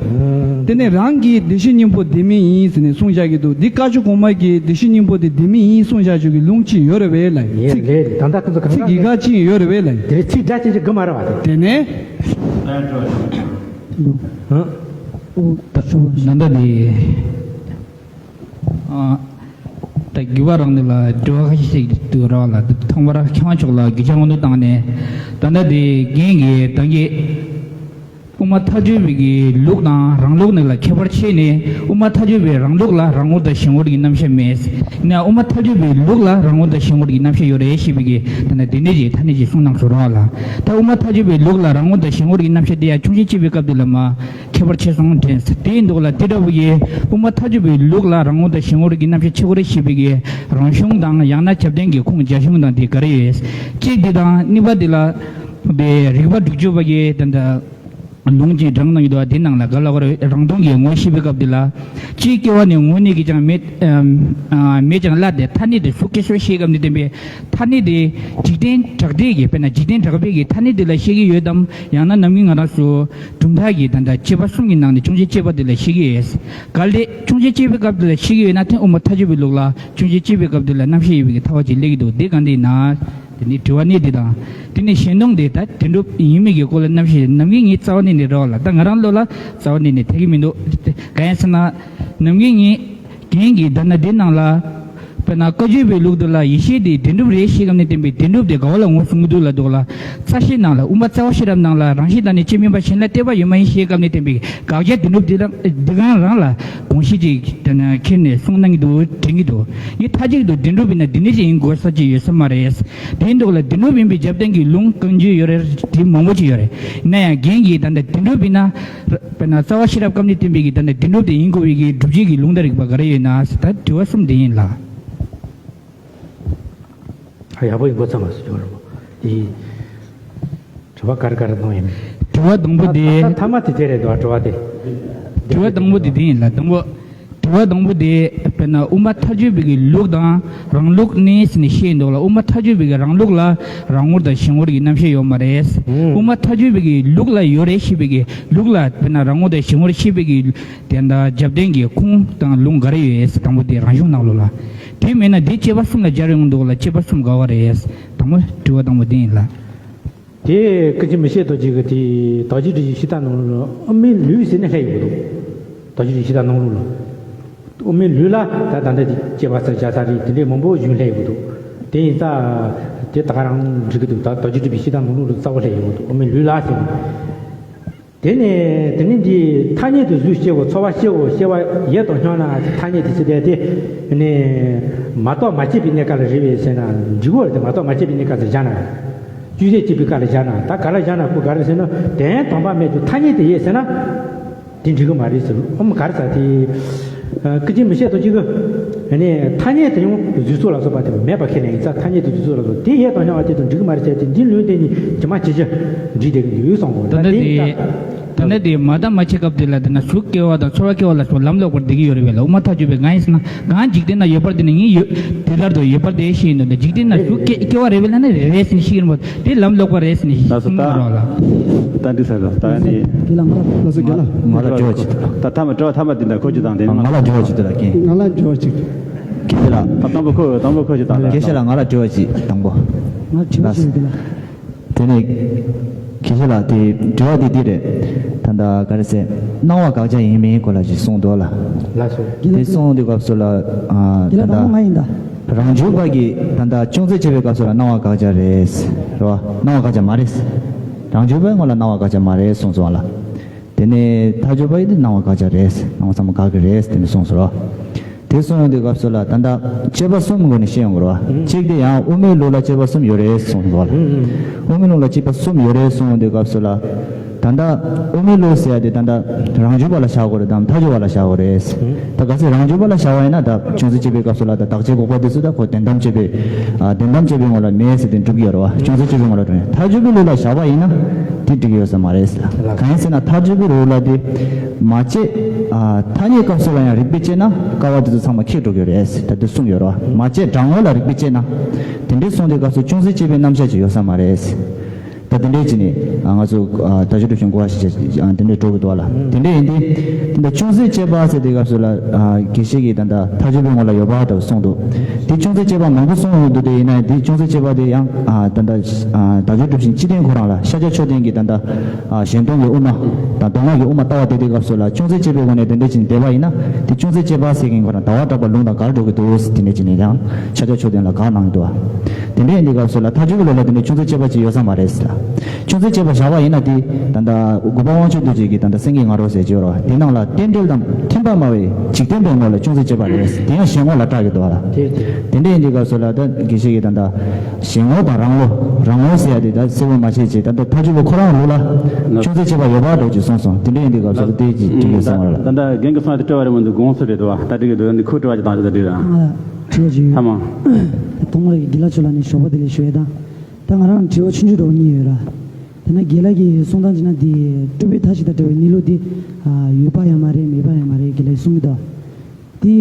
དེ་ནས་རང་གིས་བདེ་གཤེགས་སྙིང་པོ་བདེན་མེད་ཡིན་ཟེར་ནས་གསུང་བཞག་གི་འདུག་འདི་བཀའ་བརྒྱུད་གོང་མ་གིས་བདེ་གཤེགས་སྙིང་པོ་དེ་བདེན་མེད་ཡིན་གསུང་བཞག་ཆོས་ཀྱི་ལུང་ཅིག་ཡོད་རེད་བས་ལ། ཡིན་ཚིག་ལས་ད་ལྟ་ཁོ་ཚོ་གང་ཚིག་གི་ག་ཅིག་ཡོད་རེད་བས་ལ། དེ་རེད། ཚིག་སྒྲ་ཅན་ཅིག་གི་མ་རེད་བ་དེ། དེ་ནས། ཨ། ཨོ་ད་ཤོ་ན་ད་དེ། ཨ། ད་རྒྱུད་པ་རང་ནི་ལ་དྲི་བ་ཁ་ཤས་ཤིག་འདུག་ར་བ་ལ། ཐོག་མར་ཁྱེད་རང་ཕྱོགས་ལ་རྒྱུ་ཆ་སྔོན་འདོན་བཏང་ནས། ད་ལྟ་དེ་རྒན་གྱིས་ད་གིན་དབུ་མ་ཐལ་འགྱུར་བའི་གི་ལུགས་དང་རང་ལུགས་ནི་ལ་ཁྱད་པར་ཕྱེ་ནས། དབུ་མ་ཐལ་འགྱུར་བའི་རང་ལུགས་ལ་རང་ངོ་དང་གཞན་ངོར་གྱི་རྣམ་གཞག་མེད། ན་དབུ་མ་ཐལ་འགྱུར་བའི་ལུགས་ལ་རང་ངོ་དང་གཞན་ངོར་གྱི་རྣམ་གཞག་ཡོད་རེད་ཞེས་པའི་གི་ད་ནི་དེ་འདྲ་ཅིག་ཐ་སྙད་ཅིག་གསུངས་གནང་སོང་ར་བ་ལ། ད་དབུ་མ་ཐལ་འགྱུར་བའི་ལུགས་ལ་རང་ངོ་དང་གཞན་ངོར་གྱི་རྣམ་གཞག་དེ་ཡང་ཆུང་ཆེ་ཕྱེ་བའི་སྐབས་དེ་ལ་མ། ཁྱད་པར་ཕྱེ་སོང་དྲན། དེ་ཡིན་འདུག་ལ། དེ་འདྲ་བོ་ཡི་དབུ་མ་ཐལ་འགྱུར་བའི་ལུགས་ལ་རང་ངོ་དང་གཞན་ངོ་རིགས་ཀྱི་རྣམ་གཞག་ཕྱེ་དགོས་རེད་ཞེས་པའི་གི་རང་གཞུང་དང་། ཡང་ན་ཁྱབ་བསྟན་གྱི་ཁུངས་རྒྱ་གཞུང་དང་དེ་ག་རེ་ཡོད། གཅིག་འདི་དང་གཉིས་པ་འདི་ལ། དེ་རིགས་པ་དྲུག་ཅུ་པ་གི་དེ་འདྲ་ལུང་གཅིག་དྲངས་གནང་གི་འདུག་དེ་ནང་ལ་ག་ལ་ག་རེ་རང་སྟོང་གི་ངོ་ཤེས་པའི་སྐབས་འདི་ལ། གཅིག་སྐྱེ་བ་ནས་ངོ་གནས་ཀྱི་ཀྱང་མེད། མེད་ཀྱང་སླར་དེ་ཐ་སྙད་དེ་སུ་སྐྱེ་སོ་ཞེས་སྐབས་ནས་བསྟན་པའི་ཐ་སྙད་དེ་འཇིག་རྟེན་གྲགས་འགྲེལ་གྱི། དཔེར་ན་འཇིག་རྟེན་གྲགས་པའི་གི་ཐ་སྙད་དེ་ལ་བཤད་ཀྱི་ཡོད་དམ། ཡང་ན་ནམ་རྒྱུན་ང་རང་ཚོ་གྲུབ་མཐའ་གི་ད་ལྟ་དཔྱད་པ་གསུམ་གྱི་ནང་ནས་ཆུང་ཆེ་དཔྱད་པ་དེ་ལ་བཤད་ཀྱི་ཡོད། གལ་ཏེ་ཆུང་ཆེ་དཔྱད་པའི་སྐབས་དེ་ལ་བཤད་ཀྱི་ཡོད་ན། ཐེངས་དབུ་མ་ཐལ་འགྱུར་བའི་ལུགས་ལ་ཆུང་ཆེ་དཔྱད་པའི་སྐབས་དེ་ལ་རྣམ་བཤད་ཡོད་པའི་ཐལ་བ་ཅིག་སླེབས་ཀྱི་འདུག་དེ་ག་འདི་ཡིན་ན། དེ་ནི་དྲི་བ་གནད་དེ་དང་། དེ་ནི་ཞེན་སྟོང་དེ་ད་བདེན་གྲུབ་ཡིན་མིན་གྱི་སྐོར་ལ་རྣམ་བཤད། ནམ་རྒྱུན་ངས་རྩ་བ་ནས་ནས་རེད་བ་ལ། ད་ང་རང་བློ་ལ་རྩ་བ་ནས་ནས་ཐེག་གི་མི་འདུག་གང་ཡིན་ཟེར་ན། ནམ་རྒྱུན་ངས་རྒན་གྱིས་ད་ན་འདི་ནང་ལ། དཔེར་ན་བཀའ་བརྒྱུད་པའི་ལུགས་འདི་ལ་ཡེ་ཤེས་དེ་བདེན་གྲུབ་རེད་ཞེས་སྐབས་ནས་བསྟན་པའི་བདེན་གྲུབ་དེ་ག་བ་ལ་ངོས་བཟུང་གི་འདུག་ལབ་འདུག་ལ། རྩ་ཤེ་ནང་ལ། དབུ་མ་རྩ་བ་ཤེས་རབ་ནང་ལ། རང་བཞིན་དང་ནི་སྤྱི་མིན་པ་གཞན་ལ་ལྟོས་པ་ཡོད་མ་ཡིན་ཞེས་སྐབས་ནས་བསྟན་པའི་དགག་བྱ་བདེན་གྲུབ་འདི་རང་འདི་གང་རང་ལ་དགོངས་གཞི་ཅིག་ཁྱེར་ནས་གསུངས་གནང་གི་འདུག་དྲན་གྱི་འདུག་ངས་མཐའ་གཅིག་ཏུ་བདེན་གྲུབ་ཡིན་ན་འདི་འདྲ་ཞིག་ཡིན་དགོས་ས་ཅིག་ཡོད་ས་མ་རེད། དེའི་འདུག་ལ་བདེན་གྲུབ་ཡིན་པའི་རྒྱབ་རྟེན་གྱི་ལུང་བཀའ་འགྱུར་ཡོད་རེད། དེ་མང་པོ་ཅིག་ཡོད་རེད། ཡིན་ན་ཡང་རྒན་གྱིས་ད་ལྟ་བདེན་གྲུབ་ཡིན་ན། དཔེར་ན་རྩ་བ་ཤེས་རབ་སྐབས་ནས་བསྟན་པའི་གི་ད་ལྟ་བདེན་གྲུབ་དེ་ཡིན་དགོས་པའི་གི་སྒྲུབ་བྱེད་ཀྱི་ལུང་དང་རིགས་པ་ག་རེ་ཡོད་ན་ཟེར། ད་དྲི་བ་གསུམ་དེ་ཡིན་ལ། ཨ་ཡག་པོ་ཡིན་གོ་ཚང་མ་སུ་ཡོད་རེད་མོ། དེ་དྲི་བ་ག་རེ་ག་རེ་གནང་ཡིན། དྲི་བ་དང་པོ་དེ། ད་ད་མཐའ་མ་དེ་དེ་རེད་འདུག་དྲི་བ་དེ། དྲི་བ་དང་པོ་དེ་དེ་ཡིན་ལ། དང་པོ། དྲི་བ་དང་པོ་དེ་དཔེར་ན་དབུ་མ་ཐལ་འགྱུར་བའི་གི་ལུགས་དང་རང་ལུགས་གནས་ཟེར་ནས་བཤད་འདུག་ལ། དབུ་མ་ཐལ་འགྱུར་བའི་གི་རང་ལུགས་ལ་རང་ངོར་དང་གཞན་ངོར་གྱི་རྣམ་བཤད་ཡོད་མ་རེད། དབུ་མ་ཐལ་འགྱུར་བའི་གི་ལུགས་ལ་ཡོད་རེད་ཞེས་པའི་གི་ལུགས་ལ་དཔེར་ན་རང་ངོ་དང་གཞན་ངོར་ཞེས་པའི་གི་དེ་འདྲ་རྒྱབ་རྟེན་གྱི་ཁུངས་དང་ལུང་ག་རེ་ཡོད་ཟེར། དང་པོ་དེ་རང་གཞུང་ནང་ལོགས་ལ། དེ་མེད་ན་དེ་དཔྱད་པ་གསུམ་ལ་སྦྱར་ཡོང་འདུག་ལ། དཔྱད་པ་གསུམ་ག་བ་རེད། དང་པོ་དྲི་བ་དང་པོ་དེ་ཡིན་ལ། དེ་སྐུ་མཁྱེན་མི་ཤེས་རྡོ་རྗེ་གི་དེ་རྡོ་རྗེ་དྲི་ཞིབ་ཕྱོགས་ནང་ལོགས་ལ་དབུ་མའི་ལུགས་ཟེར་ནས་ལྷག་ཡོད་འདུག་རྡོ་རྗེ་དྲི་ཞིབ་ཕྱོགས་ནང་ལོགས་ལ། དབུ་མའི་ལུགས་ལ་ད་ད་ལྟ་དེ་དཔྱད་པ་ས་བྱ་ས་རེད། དེ་འདྲའི་མང་པོ་ཞིག་ལྷག་ཡོད་འདུག་དེ་ཡིན་ཙང་དེ་ད་ག་རང་འགྲིག་གི་འདུག་ད་རྡོ་རྗེ་དྲི་ཞིབ་ཕྱོགས་ནང་ལོགས་ལ་རྩ་བ་ལྷག་ཡོད་འདུག་དབུ་མའི་ལུགས་ལ་ཟེར་ནས། དེ་ནས་དེ་ནི་འདི་ཐ་སྙད་དུ་གཟུགས་སྐྱེ་བོ་ཚོར་བ་སྐྱེ་བོ་སྐྱེ་བ་ཡོད་དོ་སྙམ་ན། ཐ་སྙད་དུ་ཟེར་དེ་དེ་ནི་མ་རྟོགས་མ་དཔྱད་པའི་གནས་སྐབས་ལ་རེད་པས་ཟེར་ན་འགྲིག་གོ་རེད། དེ་མ་རྟོགས་མ་དཔྱད་པའི་གནས་སྐབས་སུ་བཞག་ན། ཅུང་ཟད་དཔྱད་པའི་སྐབས་ལ་བཞག་ན། ད་ག་ལ་བཞག་ན་ཁོ་ག་རེ་ཟེར་ན། དོན་དམ་པ་མེད་དུ་ཐ་སྙད་དུ་ཡོད་ཟེར་ན། དེ་འགྲིག་གི་མ་རེད་ཟེར། ཨོ་མ་ག་རེ་ཟེར་དེ། སྐུ་མཁྱེན་མི་ཤེས་རྡོ་རྗེ་གིས་ཐ་སྙད་དུ་ཡང་གཟུགས་ཚོར་ལ་སོགས་པ་དེ་མེད་པ་ཁས་ལེན་ཡིན་ཙང་། ཐ་སྙད་དུ་གཟུགས་ཚོར་ལ་སོགས་དེ་ཡོད་དོ་སྙམ་པ་དེ་དང་འགྲིག་གི་མ་རེད་ཟེར་ཏེ། འདི་ལུང་དེ་ནི་ཇི་མ་ཇི་བཞིན་འགྲིག་བསྡད་ཀྱི་འདུག་གསུངས་པ་རེད། ད་ལྟ་དེ་ད་ལྟ་དེ་མ་བརྟགས་མ་དཔྱད་སྐབས་དེ་ལ་དེ་ན་གཟུགས་སྐྱེ་བ་དང་ཚོར་བ་སྐྱེ་བ་ལ་སོགས་ལམ་ལོག་པར་བསྡད་ཀྱི་ཡོད་རེད་པས་ལ། དབུ་མ་ཐལ་འགྱུར་བས་གང་ཡིན་ཟེར་ན། གང་འཇིག་རྟེན་ན་ཡོད་པར་དེ་ནི་ངས་ཡོད་དེ་ལྟར་དུ་ཡོད་པར་དེ་ཤེས་ཡིན་ནོ། འཇིག་རྟེན་ན་གཟུགས་སྐྱེ་སྐྱེ་བ་རེད་པས་ལ་ནི་རེད་རེད་ཟེར་ནས་ཤེས་ཀྱི་རེད་པ། དེ་ལམ་ལོག་པ་རེད་ཟེར་ནས་ལགས་སོ། ད་གསུངས་པ་རེད་པ་ལ། ད་འདི་ཟེར་རོ། ད་ནི་དེ་ལ་ང་ལ་ལགས་སོ། རྒན་ལགས། ང་ལ་དྲི་བ་ཅིག་ད་ཐ་མ་དྲི་བ་ཐ་མ་འདི་འདྲ་ཁོ་ཅི་དང་དེ་ནི་ང་ལ་དྲི་བ་ཅིག་དེ་ལ་རྒན། ང་ལ་དྲི་བ་ཅིག་དགེ་བཤེས་ལགས། ད་དང་པོ་ཁོ་དང་པོ་ཁོ་ཅི་དང་དགེ་བཤེས་ལགས། ང་ལ་དྲི་བ་ཅིག་དང་པོ། ང་དྲི་བ་ཅིག་ཡོད་དེ་ལ། དེ་ནས་དགེ་བཤེས་ལགས། དེ་དྲི་བ་དེ་འདི་རེད། ད་ལྟ་ག་རེ་ཟེར། སྣང་བ་དགག་བྱ་ཡིན་མིན་སྐོར་ལ་ཅིག་གསུངས་འདུག་ལ། ལགས་སོ། དེ་གསུངས་དུས་སྐབས་སུ་ལ་ཨ་དེ་ལ་ད་དང་པོ་ང་ལྟ་ཡིན་ད། རང་རྒྱུད་པ་གིས་ད་ལྟ་ཅུང་ཟད་དཔྱད་པའི་སྐབས་སུ་ལ་སྣང་བ་དགག་བྱ་རེད། རེད་བ། སྣང་བ་དགག་བྱ་མ་རེད། རང་རྒྱུད་པའི་ངོ་ལ་སྣང་བ་དགག་བྱ་མ་རེད་གསུངས་སོང་བ་ལ། དེ་ནས་ཐལ་འགྱུར་བ་ཡིན་དུས་སྣང་བ་དགག་བྱ་རེད། སྣང་བ་ཚང་མ་དགག་གི་རེད་དེ་ནས་གསུངས་སོང་ར། དེ་གསུངས་ཡོང་དུས་སྐབས་སུ་ལ་ད་ལྟ་དཔྱད་པ་གསུམ་སྒོ་ནས་བཤད་ཡོང་གི་རེད་བ། གཅིག་དེ་ཡང་དབུ་མའི་ལུགས་ལ་དཔྱད་པ་གསུམ་ཡོད་རེད་གསུངས་སོང་བ་ལ། དབུ་མའི་ལུགས་ལ་དཔྱད་པ་གསུམ་ཡོད་རེད་གསུངས་ཡོང་དུས་སྐབས་སུ་ལ། ད་ལྟ་དབུ་མའི་ལུགས་ཟེར་ཡ་དེ་ད་ལྟ་རང་རྒྱུད་པ་ལ་བཞག་དགོས་རེད་དམ་ཐལ་འགྱུར་བ་ལ་བཞག་དགོས་རེད། ད་གལ་སྲིད་རང་རྒྱུད་པ་ལ་བཞག་པ་ཡིན་ན། ད་ཅུང་ཟད་དཔྱད་པའི་སྐབས་སུ་ལ་ད་དགག་བྱའི་འགོག་པ་དེ་ཚོ་ད་ཁོ་དོན་དམ་དཔྱད་པའི་ཨ་དོན་དམ་དཔྱད་པའི་ངོ་ལ་མེད་ཟེར་དེ་འགྲུབ་ཀྱི་ཡོད་རེད་བ། ཅུང་ཟད་དཔྱད་པའི་ངོ་ལ་འགྲུབ་ཡ། ཐལ་འགྱུར་བའི་ལུགས་ལ་བཞག་པ་ཡིན་ན་དེ་འགྲིག་གི་ཡོད་ས་མ་རེད་ཟེར། གང་ཡིན་ཟེར་ན་ཐལ་འགྱུར་བའི་ལུགས་ལ་དེ་མ་དཔྱད། ཨ་ཐ་སྙད་སྐབས་སུ་ལ་ཡང་རིགས་པས་དཔྱད་ན་སྐབས་དེ་ཚོ་ཚང་མ་ཁེགས་འགྲོ་གི་རེད་ཟེར། ད་དེ་གསུངས་ཡོད་རེད་བ། མ་དཔྱད་དྲང་ངོ་ལ་རིགས་པས་དཔྱད་ན། དེ་འདྲའི་གསུངས་དུས་སྐབས་སུ་ཅུང་ཟད་དཔྱད་པའི་རྣམ་གཞག་ཅིག་ཡོད་ས་མ་རེད་ཟེར། ད་དེ་འདྲའི་ཅིག་ནས་ང་ཚོ་ད་ཅི་འགྲུབ་ཞིང་གོ་བ་ཞིག་བྱས་དེ་འདྲའི་འགྲོ་གི་འདུག་བ་ལ། དེ་འདྲ་ཡིན་དུས་དེ་འདྲ་ཅུང་ཟད་དཔྱད་པ་ཟེར་དུས་སྐབས་སུ་ལ་དགེ་བཤེས་ཀྱིས་ད་ལྟ་ཐལ་འགྱུར་བའི་ངོ་ལ་ཡོད་པ་ལྟ་བུ་གསུངས་འདུག་དེ་ཅུང་ཟད་དཔྱད་པ་མང་པོ་གསུངས་ཡོང་དུས་དེ་ཡིན་ན་དེ་ཅུང་ཟད་དཔྱད་པ་དེ་ཡང་ད་ལྟ་ད་ཅི་འགྲུབ་ཞིང་སྤྱི་དོན་ཁོ་རང་ལ་ཤཱཀྱ་མཆོག་ལྡན་གྱིས་ད་ལྟ་གཞན་སྟོང་གི་དབུ་མ་དང་མདོ་སྔགས་ཀྱི་དབུ་མ་ལྟ་བ་དེ་དུས་སྐབས་སུ་ལ་ཅུང་ཟད་དཔྱད་པའི་སྒོ་ནས་དེ་འདྲ་ཅིག་བསྡད་པ་ཡིན་ན་དེ་ཅུང་ཟད་དཔྱད་པ་ཟེར་མཁན་ཁོ་རང་ཟླ་བ་གྲགས་པ་ལུང་དང་འགལ་འགྲོ་གི་འདུག་དེ་འདྲ་ཅིག་ནས་ཀྱང་ཤཱཀྱ་མཆོག་ལྡན་ལ་དགག་གནང་གི་འདུག་དེ་འདྲ་ཡིན་དུས་སྐབས་སུ་ལ་ཐལ་འགྱུར་བའི་ལུགས་ལ་དེ་འདྲའི་ཅུང་ཟད་དཔྱད་པ་ཅིག་ཡོད་ས་མ་རེད་ཟེར། ཅུང་ཟད་དཔྱད་པ་བཞག་པ་ཡིན་ན་དེ་ད་ལྟ་དགུ་པ་དབང་ཕྱུག་རྡོ་རྗེ་གིས་ད་ལྟ་སེང་གེའི་ང་རོ་ཟེར་གྱི་ཡོད་རེད་བ། དེ་ནང་ལ་རྟེན་འབྲེལ་དང་མཐུན་པ་སྨྲ་བའི་འཇིག་རྟེན་པའི་ངོ་ལ་ཅུང་ཟད་དཔྱད་པ་རེད་ཟེར། དེ་ཡང་གཞན་ངོ་ལ་གྲགས་ཀྱི་འདུག་བ་ལ། དེ་དེ་འདྲ་ཡིན་དུས་སྐབས་སུ་ལ་ད་དགེ་བཤེས་ཀྱིས་ད་ལྟ་གཞན་ངོ་དང་རང་ངོ་རང་ངོ་ཟེར་ཡ་དེ་ད་གསལ་པོ་མ་བྱས་ཅིག་ད་ལྟ་ཐལ་འགྱུར་བ་ཁོ་རང་ལུགས་ལ་ཅུང་ཟད་དཔྱད་པ་ཡོད་པ་འདྲ་ཅིག་གསུངས་སོང་། དེ་འདྲ་ཡིན་དུས་སྐབས་སུ་ལ་དེ་ཅིག་འགྲིག་ཡོད་བསམ་བ་ལ། ད་ལྟ་རྒན་གྱིས་གསུངས་ཏེ་སྤྲོ་བ་རེད་མི་འདུག་དགོངས་ཚུལ་རེད་འདུག་བ། ད་འགྲིག་གི་འདུག་འདི་ཁོ་དྲི་བ་ཅིག་བཏང་ཆོག་ད་འགྲིག་ར། ང་ལ་དྲི་བ་ཅིག་ཡོད། ཐ་མ། ཐོག་མར་དགེ་ལགས་མཆོག་ལ་ནི་ཞོགས་པ་བདེ་ལེགས་ཞུ་ཡས་དང་། ད་ང་རང་དྲི་བ་ཆུང་ཆུང་འདྲ་བོ་གཉིས་ཡོད་ར། དེ་ན་རྒན་ལགས་ཀྱིས་གསུང་སྟངས་བྱས་ན་འདི་སྤྲོས་པའི་མཐའ་བཞི་དང་འབྲེལ་བའི་གནས་ལུགས་འདི་ཡོད་པ་ཡང་མ་རེད་མེད་པ་ཡང་མ་རེད་རྒན་ལགས་གསུང་གི་འདུག་དེ་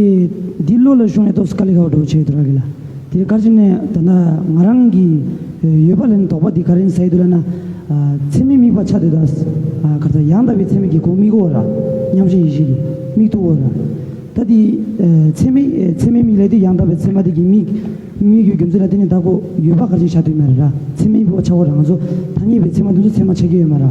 འདི་བློ་ལ་ཤོང་ཡས་ཏོག་ཙམ་དཀའ་ལས་ཁག་པོ་འདྲ་བོ་བྱས་ཡོད་འདུག་ར་རྒན་ལགས། དེ་ག་རེ་བྱས་ནས་ད་ལྟ་ང་རང་གི་ཡོད་པ་ལ་ནི་དོགས་པ་འདི་ག་རེ་ཡིན་ཟེར་དུས་ལ་ན། ཚད་མས་དམིགས་པ་ཆགས་དུས་ད་ག་ས་ཡང་དག་པའི་ཚད་མ་གིས་ཁོ་དམིགས་གོ་ར། མཉམ་གཞག་ཡེ་ཤེས་ཀྱིས་དམིགས་ཐུབ་གོ་ར། ད་དེ་ཚད་མས་ཚད་མས་དམིགས་ལས་དེ་ཡང་དག་པའི་ཚད་མ་དེ་གིས་དམིགས། དམིགས་ཡུལ་རྒྱུ་མཚན་ལ་བརྟེན་ནས་ད་ཁོ་ཡོད་པ་ག་རེ་བྱས་ཆགས་དུས་མེད་ར། ཚད་མས་དམིགས་པ་ཆགས་གོ་ར། ང་ཚོ་ཐ་སྙད་པའི་ཚད་མ་དེ་ཚོ་ཚད་མ་ཆགས་ཀྱི་ཡོད་མ་ར།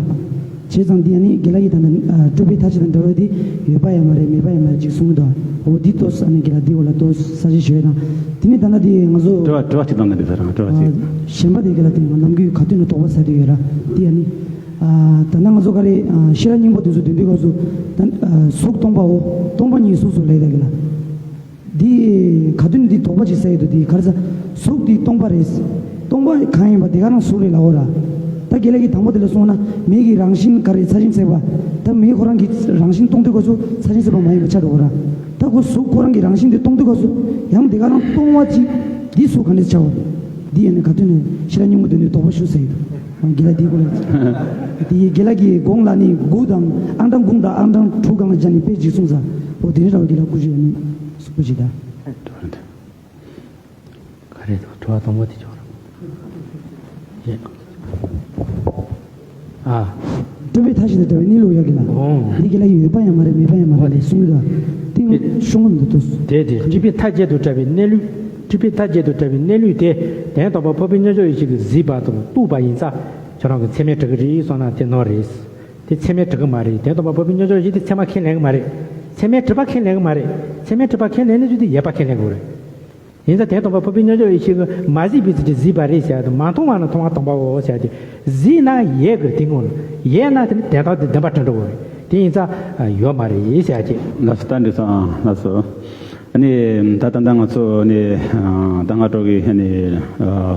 བྱས་ཙང་འདི་ཨ་ནི་རྒན་ལགས་ཀྱིས་ད་ལྟ་སྤྲོས་པའི་མཐའ་བཞི་དང་འབྲེལ་བ་འདི་ཡོད་པ་ཡང་མ་རེད་མེད་པ་ཡང་མ་རེད་ཅིག་གསུང་གི་འདུག་འོ་འདི་ཏོག་ཙམ་ཨ་ནི་རྒན་ལགས་འདི་འོག་ལ་ཏོག་ཙམ་གསལ་བཤད་ཞུ་ཡས་དང་། དེ་ནས་ད་ལྟ་འདི་ང་ཚོ་དྲི་བ་དྲི་བ་གཅིག་བཏང་གི་འདུག་ཟེར་རང་དྲི་བ་གཅིག་གཞན་པ་དེ་རྒན་ལགས་དེ་ང་ནམ་རྒྱུན་ག་དུས་ནས་དོགས་པ་ཟ་གི་ཡོད་ར། འདི་ཨ་ནི་ད་ལྟ་ང་ཚོ་ག་རེ་ཤེས་རབ་སྙིང་པོ་དེ་ཚོ་འདོན་དུས་སྐབས་སུ་ད་གཟུགས་སྟོང་པའོ། སྟོང་པ་ཉིད་གཟུགས་སུ་ལས་ད་རྒན་ལགས། འདི་ག་དུས་ནས་འདི་དོགས་པ་ཅིག་ཟ་ཡི་འདུག་འདི་ག་རེ་ཟ། གཟུགས་འདི་སྟོང་པ་རེད། སྟོང་པ་གང་ཡིན་པ་དེ་ག་རང་གཟུགས་རེད་ལབ་འོ་ར། ད་རྒན་ལགས་ཀྱིས་དང་པོ་དེ་ལ་གསུངས་ན་མིག་གི་རང་བཞིན་ག་རེ་ཚད་ཆེན་ཚད་པ། ད་མིག་ཁོ་རང་གི་རང་བཞིན་སྟོང་དུས་སྐབས་སུ་ཚད་ཆེན་ཚད་པ་མ་ཡིན་པ་ཆགས་འགྲོ་འོ་ར། ད་ཁོ་གཟུགས་ཁོ་རང་གི་རང་བཞིན་དེ་སྟོང་དུས་སྐབས་སུ་ཡང་དེ་ག་རང་སྟོང་པ་ཅིག་འདི་གཟུགས་ག་འདྲ་ཆགས་འོ། འདི་ཡིན་ན་ག་དུས་ནས་ཤེས་རབ་སྙིང་པོ་འདོན་དུས་དོགས་པ་ཞུ་ཟེར་ཡི་འདུག་རྒན་ལགས་འདིའི་སྐོར་ལ། དེ་ཡི་རྒན་ལགས་ཀྱིས་གོང་ལ་ནི་དགུ་དང་ཨང་གྲངས་དགུ་དང་ཨང་གྲངས་དྲུག་སྒང་ལ་སྦྱར་ནས་དཔེ་ཅིག་གསུངས་ས། ཨོ་དེ་རེད། རང་གི་ལ་སྐུ་ཞབས་ནི་སུ་སྐུ་ཞིག་ད། ག་རེ་འདུག་དྲི་བ་དང་པོ་དེ་ཅོག་ར། ཡེ། ཨ། སྤྲུལ་པའི་མཐའ་བཞི་དང་བྲལ་བའི་གནས་ལུགས་ཡ་གི་ལ། ཨོ། འདི་གི་ལ་ཡོད་པ་ཡང་མ་རེད། མེད་པ་ཡང་མ་རེད་གསུང་གི་ད། དེ་ངས་ཤོང་གི་མི་འདུག་དེ་དེ་སྤྲུལ་པའི་མཐའ་བརྒྱད་དུ་བྲལ་བའི་གནས་ལུགས། སྤྲུལ་པའི་མཐའ་བརྒྱད་དུ་བྲལ་བའི་གནས་ལུགས་དེ་དོན་དམ་པ་འཕགས་པའི་མཉམ་གཞག་ཡེ་ཤེས་ཀྱིས་གཟིགས་པ་དང་རྟོགས་པ་ཡིན་ཙང་ཁྱོད་རང་གི་ཚད་མས་གྲུབ་ཀྱི་རེད་གསུངས་ན་དེ་ནོར་རེད། དེ་ཚད་མས་གྲུབ་ཀྱི་མ་རེད། དོན་དམ་པ་འཕགས་པའི་མཉམ་གཞག་ཡེ་ཤེས་དེ་ཚད་མ་ཁས་ལེན་གྱི་མ་རེད། ཚད་མས་གྲུབ་པ་ཁས་ལེན་གྱི་མ་རེད། ཚད་མས་གྲུབ་པ་ཁས་ལེན་ནས་ཅི་སྟེ་ཡོད་པ་ཁས་ལེན་དགོས་རེད། ཡིན་ཙང་དོན་དམ་པ་འཕགས་པའི་མཉམ་གཞག་ཡེ་ཤེས་ཀྱིས་མ་གཟིགས་པའི་ཚུལ་གྱིས་གཟིགས་པ་རེད་ཟེར་ཡ་དང་། མ་མཐོང་བ་ན་མཐོང་བ་སྟོང་པའོ་ཟེར་ཡ་དེ། གཟིགས་ན་ཡོད་དགོས་རེད། དེ་ངོ་ན་ཡོད་ན་དེ་ནི་དོན་དག་དེ་བདེན་པ་གྲུབ་འགྲོ་གི་རེད། དེ་ཡིན་ཙང་ཡོད་མ་རེད་ཟེར་ཡ་ཅིག་ལགས་སོ། ད་འགྲིག་སོང་། ལགས་སོ། ཨ་ནི་ད་ད་ལྟ་ང་ཚོ་ནི་ད་སྔ་དྲོ་གི་ནི་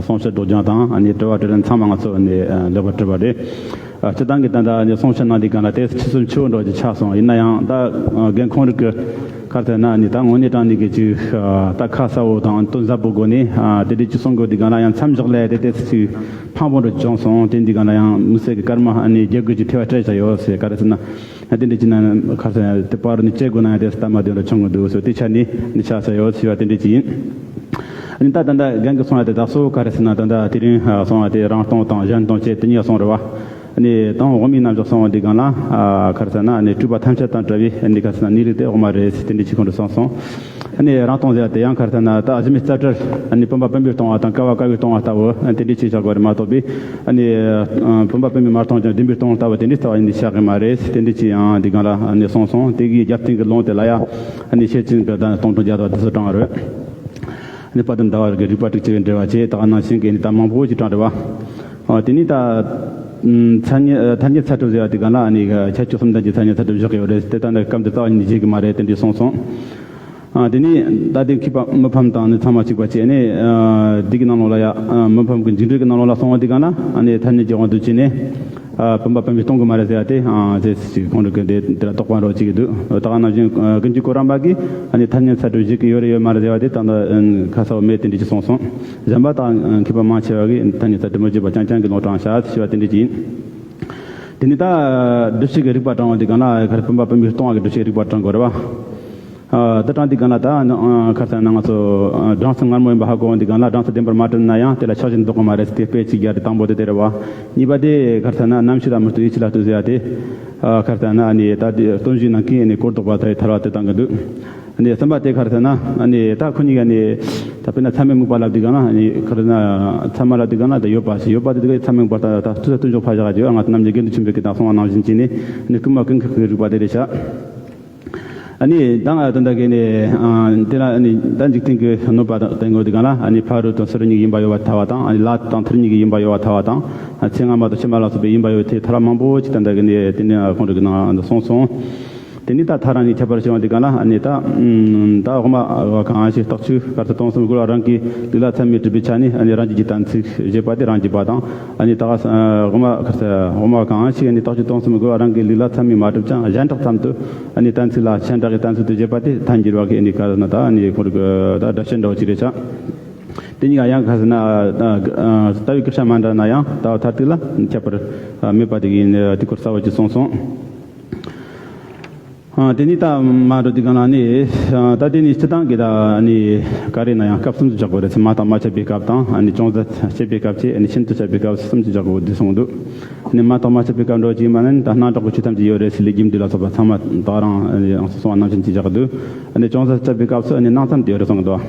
གསུང་བཤད་སྒྲོག་སྦྱང་དང་ནི་དྲི་བ་དྲིས་ལན་ཚང་མ་ང་ཚོ་ནི་ལེགས་པར་དྲིས་པ་རེད། སྤྱིར་བཏང་གི་ད་ལྟ་ནི་གསུང་བཤད་གནང་དུས་སྒང་ལ་དེ་ཆུ་ཚོད་ཆུ་བོ་འདྲ་ཅིག་ཆགས་སོང་། ཡིན་ན་ཡང་ད་རྒན་ཁོང་རིགས་ཀྱི་ག་རེ་ཟེར་ན་ནི་ད་དངོས་གནས་དྲང་གནས་ཀྱི་ཅིག་ད་ཁ་གསལ་བོ་དང་དོན་ཟབ་པོ་སྒོ་ནས་དེ་འདྲ་ཅིག་གསུང་དགོས་དུས་སྒང་ལ་ཡང་མཚམས་བཞག་ལས་དེ་དེ་ཅིག་ཕངས་པོ་འདྲ་བྱུང་སོང་། དེ་འདི་སྒང་ལ་ཡང་མི་སེར་གྱི་སྐར་མ་ནི་རྒྱབ་དགོས་ཀྱི་ཐེ་བ་སྤྲད་བཞག་ཡོད་ཟེར། ག་རེ་ཟེར་ན་དེ་འདྲ་ཅིག་ན་ག་རེ་ཟེར་ན་དེ་པར་ནི་བཅད་དགོས་ན་ཡང་དེ་སྟབས་མ་བདེ་འདྲ་བྱུང་གི་འདུག་ཟེར། དེ་ཆ་ནས་ནི་ཆ་ས་ཡོད་ཟེར་བ་དེ་འདྲ་ཅིག་ཡིན། ཨ་ནི་ད་ད་ལྟ་རྒན་གྱིས་གསུངས་ཡ་དེ་དག་སོ་ག་རེ་ཟེར་ན་ད་ལྟ་དེ་རིང་གསུངས་ཡ་དེ་རང་སྟོང་དང་གཞན་སྟོང་བཅས་དེ་གཉིས་གསུངས་རེད་བ། ཨ་ནི་དང་དབུ་མའི་རྣམ་གཞག་གསུངས་པ་འདི་སྒང་ལ་ག་རེ་ཟེར་ན་ཨ་ནི་སྤྲོས་པ་ཐམས་ཅད་དང་བྲལ་བའི་ཨ་ནི་ག་རེ་ཟེར་ན་གནས་ལུགས་དེ་དབུ་མ་རེད་ཟེར་དེ་འདྲའི་ཆེད་ཁོང་ཁྲོ་གསུངས་སོང་། ཨ་ནི་རང་སྟོང་ཟེར་ཡ་དེ་ཡང་ག་རེ་ཟེར་ན་ད་གཞི་མེད་རྩ་བྲལ། ཨ་ནི་བུམ་པ་བུམ་པས་སྟོང་བ་དང་ཀ་བ་ཀ་བས་སྟོང་བ་ལྟ་བུ་ཨ་དེ་འདྲའི་ཆེད་བཞག་དགོས་རེད་མ་གཏོགས་པའི་ཨ་ནི་བུམ་པ་བུམ་པས་མ་སྟོང་ཀྱང་བདེན་པས་སྟོང་ལྟ་བུ་དེ་འདྲའི་རྩ་བ་ཉིད་ནས་བཞག་གི་མ་རེད་ཟེར་དེ་འདྲའི་ཆེད་ཡང་འདི་སྒང་ལ་ཨ་ནི་གསུངས་སོང་། དེ་གི་རྒྱབ་རྟེན་གྱི་ལུང་དེ་ལ་ཡང་ཨ་ནི་ཤེར་ཕྱིན་གྱི་ད་སྟོང་ཕྲག་བརྒྱ་དང་བདུན་ཅུ་གྲངས་རེད། ཨ་ནི་དཔལ་ལྡན་ཟླ་བ་རི་གི་རིགས་པ་དྲུག་ཅེས་པའི་འགྲེལ་བ་བཅས་ད་ག་ནང་བཞིན་གྱི་ནི་ད་མང་པོ་ཅིག་གྲངས་རེད་བ། ཨ་དེ་ནི་ད་ཐ་སྙད་ཐ་སྙད་ཚད་གྲུབ་ཟེར་བ་དེ་ག་ལ་ཨ་ནི་ཁྱད་ཆོས་གསུམ་ལྡན་གྱི་ཐ་སྙད་ཚད་གྲུབ་བཞག་གི་ཡོད་རེད་དེ། ད་ནི་སྐབས་འདི་རྩ་བ་ཉིད་ནས་བཞེད་ཀྱི་མ་རེད་དེ་འདྲས་གསུངས་སོང་། ཨ་དེ་ནི་ད་དེ་མཁས་པ་མི་ཕམ་དང་ནི་ཚང་མ་གཅིག་པ་བཅས་ནི་འདི་གི་ནང་ལོགས་ལ་ཡ་མི་ཕམ་གྱི་འཇིགས་བྲལ་གྱི་ནང་ལོགས་ལ་གསུངས་པ་དེ་ག་ལ་ཨ་ནི་ཐ་སྙད་ཀྱི་དབང་དུ་བྱས་ནས། ཨ་བུམ་པ་བུམ་པས་སྟོང་གི་མ་རེད་ཟེར་བ་དེ་ཨ་ཟེར་ཞིག་ཁོང་རང་གི་འདི་འདི་ལ་དོགས་པ་འདྲ་བོ་ཅིག་འདུག་ད་ག་ནང་བཞིན་ཀུན་མཁྱེན་གོ་རམས་པ་གིས་ཨ་ནི་ཐ་སྙད་ཚད་གྲུབ་བཞེད་ཀྱི་ཡོད་རེད་ཡོད་མ་རེད་ཟེར་བ་དེ་ད་ལྟ་ཁ་གསལ་བོ་མེད་དེ་འདྲ་ཅིག་གསུངས་སོང་། གཞན་པ་དག་མཁས་པ་མང་ཆེ་བ་གིས་ཐ་སྙད་ཚད་གྲུབ་མི་བརྗོད་པ་རྐྱང་རྐྱང་གི་ལུང་དྲངས་བཞག་ཞེས་པ་དེ་འདྲ་ཅིག་ཡིན། དེ་ནི་ད་སྒྲུབ་བྱེད་ཀྱི་རིགས་པ་དྲངས་པ་འདི་ག་ན་ག་རེ་བུམ་པ་བུམ་པས་སྟོང་བ་གི་སྒྲུབ་བྱེད་རིགས་པ་དྲངས་དགོས་རེད་བ། ཨ་ད་དྲང་འདི་ག་ན་ད་ཨ་ག་རེ་ཟེར་ན་ང་ཚོ་ཨ་སྦྲང་རྩི་མངར་མོ་ཡིན་པ་ཧ་གོ་འདི་ག་ན་སྦྲང་རྩི་བདེན་པར་མ་གྲུབ་ན་ཡང་དེ་ལ་ཆགས་ཞེན་ལྡོག་གི་མ་རེད་ཟེར་དེ་དཔེ་གཅིག་རྒྱག་རེད། དང་པོ་དེ་དེ་རེད་བ། གཉིས་པ་དེ་ག་རེ་ཟེར་ན་རྣམ་ཤེས་ལ་མི་ལྟོས་ཡིད་ཆེས་ལ་ལྟོས་ཟེར་ཡ་དེ། ཨ་ག་རེ་ཟེར་ན་ཨ་ནི་ད་དེ་སྟོན་བཞིའི་ནང་གི་ཨ་ནི་གོ་ལྡོག་པ་ལྟ་བུའི་ཐལ་བ་དེ་བཏང་གི་འདུག་ཨ་ནི་གསུམ་པ་དེ་ག་རེ་ཟེར་ན་ཨ་ནི་ད་ཁོ་གཉིས་ཀ་ནི་ད་དཔེར་ན་ཚད་མས་དམིགས་པ་ལབ་དུས་ག་ན་ཨ་ནི་ག་རེ་ཟེར་ན་ཚད་མ་ལབ་དུས་ག་ན་ད་ཡོད་པ་ཞིག་ཡོད་པ་དེ་དེ་ག་ཚད་མས་དམིགས་པ་ད་ད་ཐུག་ས་ཐུག་འཇོག་ཕར་བཞག་ག་ཡོད། ང་ཚོ་རྣམ་འབྱེད་དགེ་འདུན་ཆེན་པོའི་གི་ད་གསུང་བ་ནང་བཞིན་བྱས་ནས་ཨ་ནི་རྐུན་མ་རྐུན་མཁན་གྱི་རིགས་པ་དེ་རེད་ཤག་ཨ་ནི་ད་ང་ད་ལྟ་གི་ནི་ཨ་དེ་ལ་ཨ་ནི་ད་འཇིག་རྟེན་གྱི་གནོད་པ་དང་བསྟན་དགོས་དུས་གང་ལ་ཨ་ནི་ཕ་རོལ་ཏུ་ཚུ་རོལ་གཉིས་ཀྱི་ཡིན་པ་ཡོད་པར་ཐལ་བ་དང་། ཨ་ནི་ལྷ་དང་མཐར་གཉིས་ཀྱི་ཡིན་པ་ཡོད་པར་ཐལ་བ་དང་། ཨ་ཚེ་སྔ་མ་དང་ཕྱི་མ་ལ་སོགས་པའི་ཡིན་པ་ཡོད་དེ་ཐལ་བ་མང་པོ་ཅིག་ད་ལྟ་གི་ནི་དེ་ནི་ཁོང་རང་གི་ནང་དུ་གསུངས་སོང་། དེ་ནི་ད་ཐལ་རང་གཉིས་ཁྱད་པར་ཕྱེ་བ་དུས་གང་ལ་ཨ་ནི་ད་ད་དབུ་མ་གང་ཞིག་རྟགས་ཆོས་གར་ཐུབ་སྟོང་གསུམ་རྒོལ་བ་རང་གི་ལུགས་ལ་ཚད་མས་གྲུབ་པའི་ཆ་ནས་ཨ་ནི་རང་རྒྱུད་ཀྱི་གཏན་ཚིགས་བཞེད་པ་དེ་རང་རྒྱུད་པ་དང་། ཨ་ནི་ད་ག་དབུ་མ་གར་ས་དབུ་མ་གང་ཞིག་ཨ་ནི་རྟགས་ཆོས་སྟོང་གསུམ་རྒོལ་བ་རང་གི་ལུགས་ལ་ཚད་མས་མ་གྲུབ་ཀྱང་གཞན་གྲགས་ཙམ་དུ། ཨ་ནི་གཏན་ཚིགས་ལ་གཞན་གྲགས་ཀྱི་གཏན་ཚིགས་དུ་བྱེད་པ་དེ་ཐལ་འགྱུར་བ་གི་ཨ་ནི་ག་ན་ད་ཨ་ནི་ཁོ་རང་གི་ད་སྒྲ་བཤད་འདྲ་བོ་ཅིག་རེད་ཤག་དེ་གཉིས་ཀ་ཡང་ག་ཟེར་ན་ལྟ་བའི་སྐད་ཆ་མ་འདྲ་ན་ཡང་ལྟ་བ་མཐར་ཐུག་ལ་ཁྱད་པར་མེད་པ་དེ་གི་དེ་སྐོར་གསལ་བོ་ཅིག་གསུངས་སོང་། ཨ་དེ་ནི་ད་མ་འགྲོ་དུས་གང་ལ་ནི་ཨ་ད་དེ་ནི་སྤྱིར་བཏང་གི་ད་ནི་ག་རེ་ན་ཡང་སྐབས་གསུམ་དུ་བཞག་དགོས་རེད། མ་དང་མ་ཆད་པའི་སྐབས་དང་ཨ་ནི་ཅུང་ཟད་ཆད་པའི་སྐབས་བཅས་ཨ་ནི་ཤིན་ཏུ་ཆད་པའི་སྐབས་གསུམ་དུ་བཞག་དགོས་འདུག་གསུངས་འདུག་ནི་མ་དང་མ་ཆད་པའི་སྐབས་འགྲོ་ཅིག་མ་ནི་ད་སྣང་གྲགས་ཀྱི་ཆོས་ཐམས་ཅད་ཡོད་རེད་ཟེར་ལས་རྒྱུ་འདི་ལ་སོགས་པ་ཚང་མ་ད་རང་ཨ་ནི་ཡང་སོ་སོ་རྣམ་བཞིན་གྱིས་བཞག་འདུག་ཨ་ནི་ཅུང་ཟད་ཆད་པའི་སྐབས་སུ་ཨ་ནི་སྣང་ཙམ་དུ་ཡོད་རེད་གསུངས་འདུག་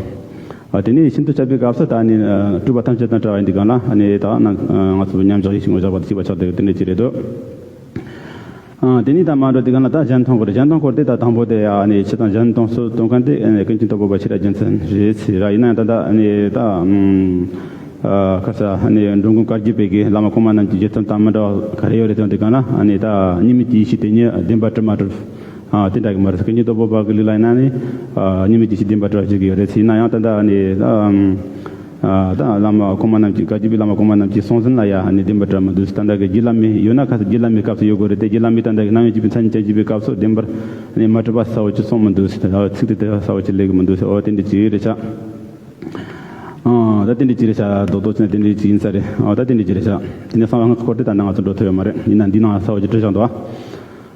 ཨ་དེ་ནི་ཤིན་ཏུ་ཆད་པའི་སྐབས་སུ་ད་ནི་སྤྲོས་པ་ཐམས་ཅད་དང་བྲལ་བ་ཡིན་དུས་གང་ལ་ཨ་ནི་ད་ང་ཚོ་མཉམ་བཞག་ཡེ་ཤེས་ངོ་བཞག་པ་དེ་ཤེས་པ་ཆགས་འདུག་དེ་འདྲ་ཅིག་རེད་འདུག་ཨ་དེ་ནས་ད་མ་འགྲོ་དེ་ག་ན་ད་གཞན་སྟོང་སྐོར། གཞན་སྟོང་སྐོར་དེ་ད་དང་པོ་དེ་ཨ་ནི་སྤྱིར་བཏང་གཞན་སྟོང་སོགས་སྟོན་མཁན་དེ་ཨ་ནི་ཀུན་མཁྱེན་དྭགས་པོ་པ་ཆོས་གྲགས་རྒྱལ་མཚན་རེད་ཟེར་ར། ཡིན་ན་ཡང་ད་ད་ཨ་ནི་ད་ཨ་ཁ་ས་ཨ་ནི་འགྲོ་མགོན་བཀའ་བརྒྱུད་པའི་གི་བླ་མ་གོང་མ་རྣམས་ཀྱི་རྗེས་ཐོབ་དང་མི་འདྲ་བ་ག་རེ་ཡོད་རེད་དང་དེ་ག་ན་ཨ་ནི་ད་གཉིས་མེད་ཀྱི་ཡེ་ཤེས་དེ་ཉིད་བདེན་པར་གྲུབ་མ་གྲུབ་ཨ་དེ་འདྲ་གི་མ་རེད། ཀུན་མཁྱེན་དྭགས་པོ་པ་གི་ལུགས་ལ་ཡིན་ན་ནི་ཨ་གཉིས་མེད་ཀྱི་ཡེ་ཤེས་བདེན་པར་གྲུབ་བྱེད་ཀྱི་ཡོད་རེད་ཟེར། ཡིན་ན་ཡང་ད་ད་ཨ་ནི་ད་ཨ། ཨ་ད་བླ་མ་གོང་མ་རྣམས་ཀྱི་བཀའ་བརྒྱུད་པའི་བླ་མ་གོང་མ་རྣམས་ཀྱི་གསུང་ཟིན་ལ་ཡ་ཨ་ནི་བདེན་པར་གྲུབ་མི་འདུག་ད་ལྟ་གི་རྒྱུད་བླ་མའི་ཡོད་ན་ཁ་སང་རྒྱུད་བླ་མའི་སྐབས་སུ་ཡོད་དགོས་རེད་དེ། རྒྱུད་བླ་མའི་ད་ལྟ་གི་རྣམ་དབྱེ་གཅིག་པའི་མཚན་ཉིད་ཅན་གཅིག་པའི་སྐབས་སུ་བདེན་པར་ཨ་ནི་མ་གྲུབ་པ་གསལ་བོ་ཅིག་གསུངས་མི་འདུག་ཟེར། ཚིག་དེ་དེ་གསལ་བོ་ཅིག་སླེབས་ཀྱི་མི་འདུག་ཟེར། འོ་དེ་འདྲ་ཅིག་རེད་ཤག་ཨ་ད་དེ་འདྲ་ཅིག་རེད་ཤག་རྡོག་རྡོག་ཅིག་ན་དེ་འདྲ་ཅིག་ཡིན་ས་རེད། ཨ་ད་དེ་འདྲ་ཅིག་རེད་ཤག་དེ་ནས་གསང་བའི་སྔགས་སྐོར་དེ་ད་ནང་ང་ཚོ་འགྲོ་ཐུབ་ཡོད་མ་རེད། ཡིན་ན་འདི་ནང་གསལ་བོ་ཅིག་བྲིས་བཞག་འདུག་ཨ།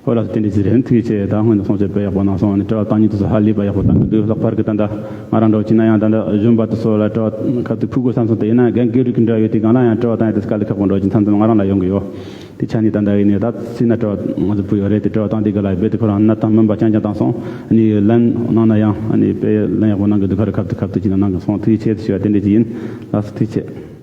ཨོ་ལགས་སོ། དེ་འདྲ་ཞིག་རེད། ཐུགས་རྗེ་ཆེ། ད་སྔོན་དུ་སོང་ཆེད་དཔེ་ཡག་པོ་གནང་སོང་། ཨ་ནི་དྲི་བ་བཏང་མཁན་དེ་ཚོ་ཧ་ལས་པ་ཡག་པོ་བཏང་གི་འདུག་ལྷག་པར་གྱི་ད་ལྟ་ང་རང་འདྲ་བོ་བྱས་ན་ཡང་ད་ལྟ་གཞོན་པ་དེ་ཚོ་ལ་དྲི་བ་ཁ་ཐུག་ཕུལ་དགོས་བསམ་སོང་། དེ་ཡིན་ན་རྒན་རྒན་རིགས་ཀྱི་འདྲ་ཡོད་དེ་སྒང་ལ་ཡང་དྲི་བ་བཏང་ཡ་དེ་དཀའ་ལས་ཁག་པོ་འདྲ་བོ་ཅིག་མཚམས་མཚམས་ང་རང་ལ་ཡོང་གི་ཡོད། དེ་ཆ་ནས་ད་ལྟ་ཡིན་ནའི་ད་སྲིད་ན་དྲི་བ་ང་ཚོ་ཕུལ་ཡོད་རེད། དེ་དྲི་བ་བཏང་དེ་ག་ལ་རྦད་དེ་ཁོ་རང་གནས་སྟངས་སྨན་པ་རྐྱང་རྐྱང་བཏང་སོང་། ཨ་ནི་ལན་གནང་ན་ཡང་ཨ་ནི་དཔེ་ལན་ཡག་པོ་གནང་གི་འདུག་ཁ་རེ་ཁ་ཐུག་ཁ་ཐུག་ཅིག་ན་གནང་གི་སོང་། ཐུགས་རྗེ་ཆེ་ཞུ་བ་དེ་འདྲ་ཅིག་ཡིན། ལགས་སོ། ཐུགས་རྗེ་ཆེ།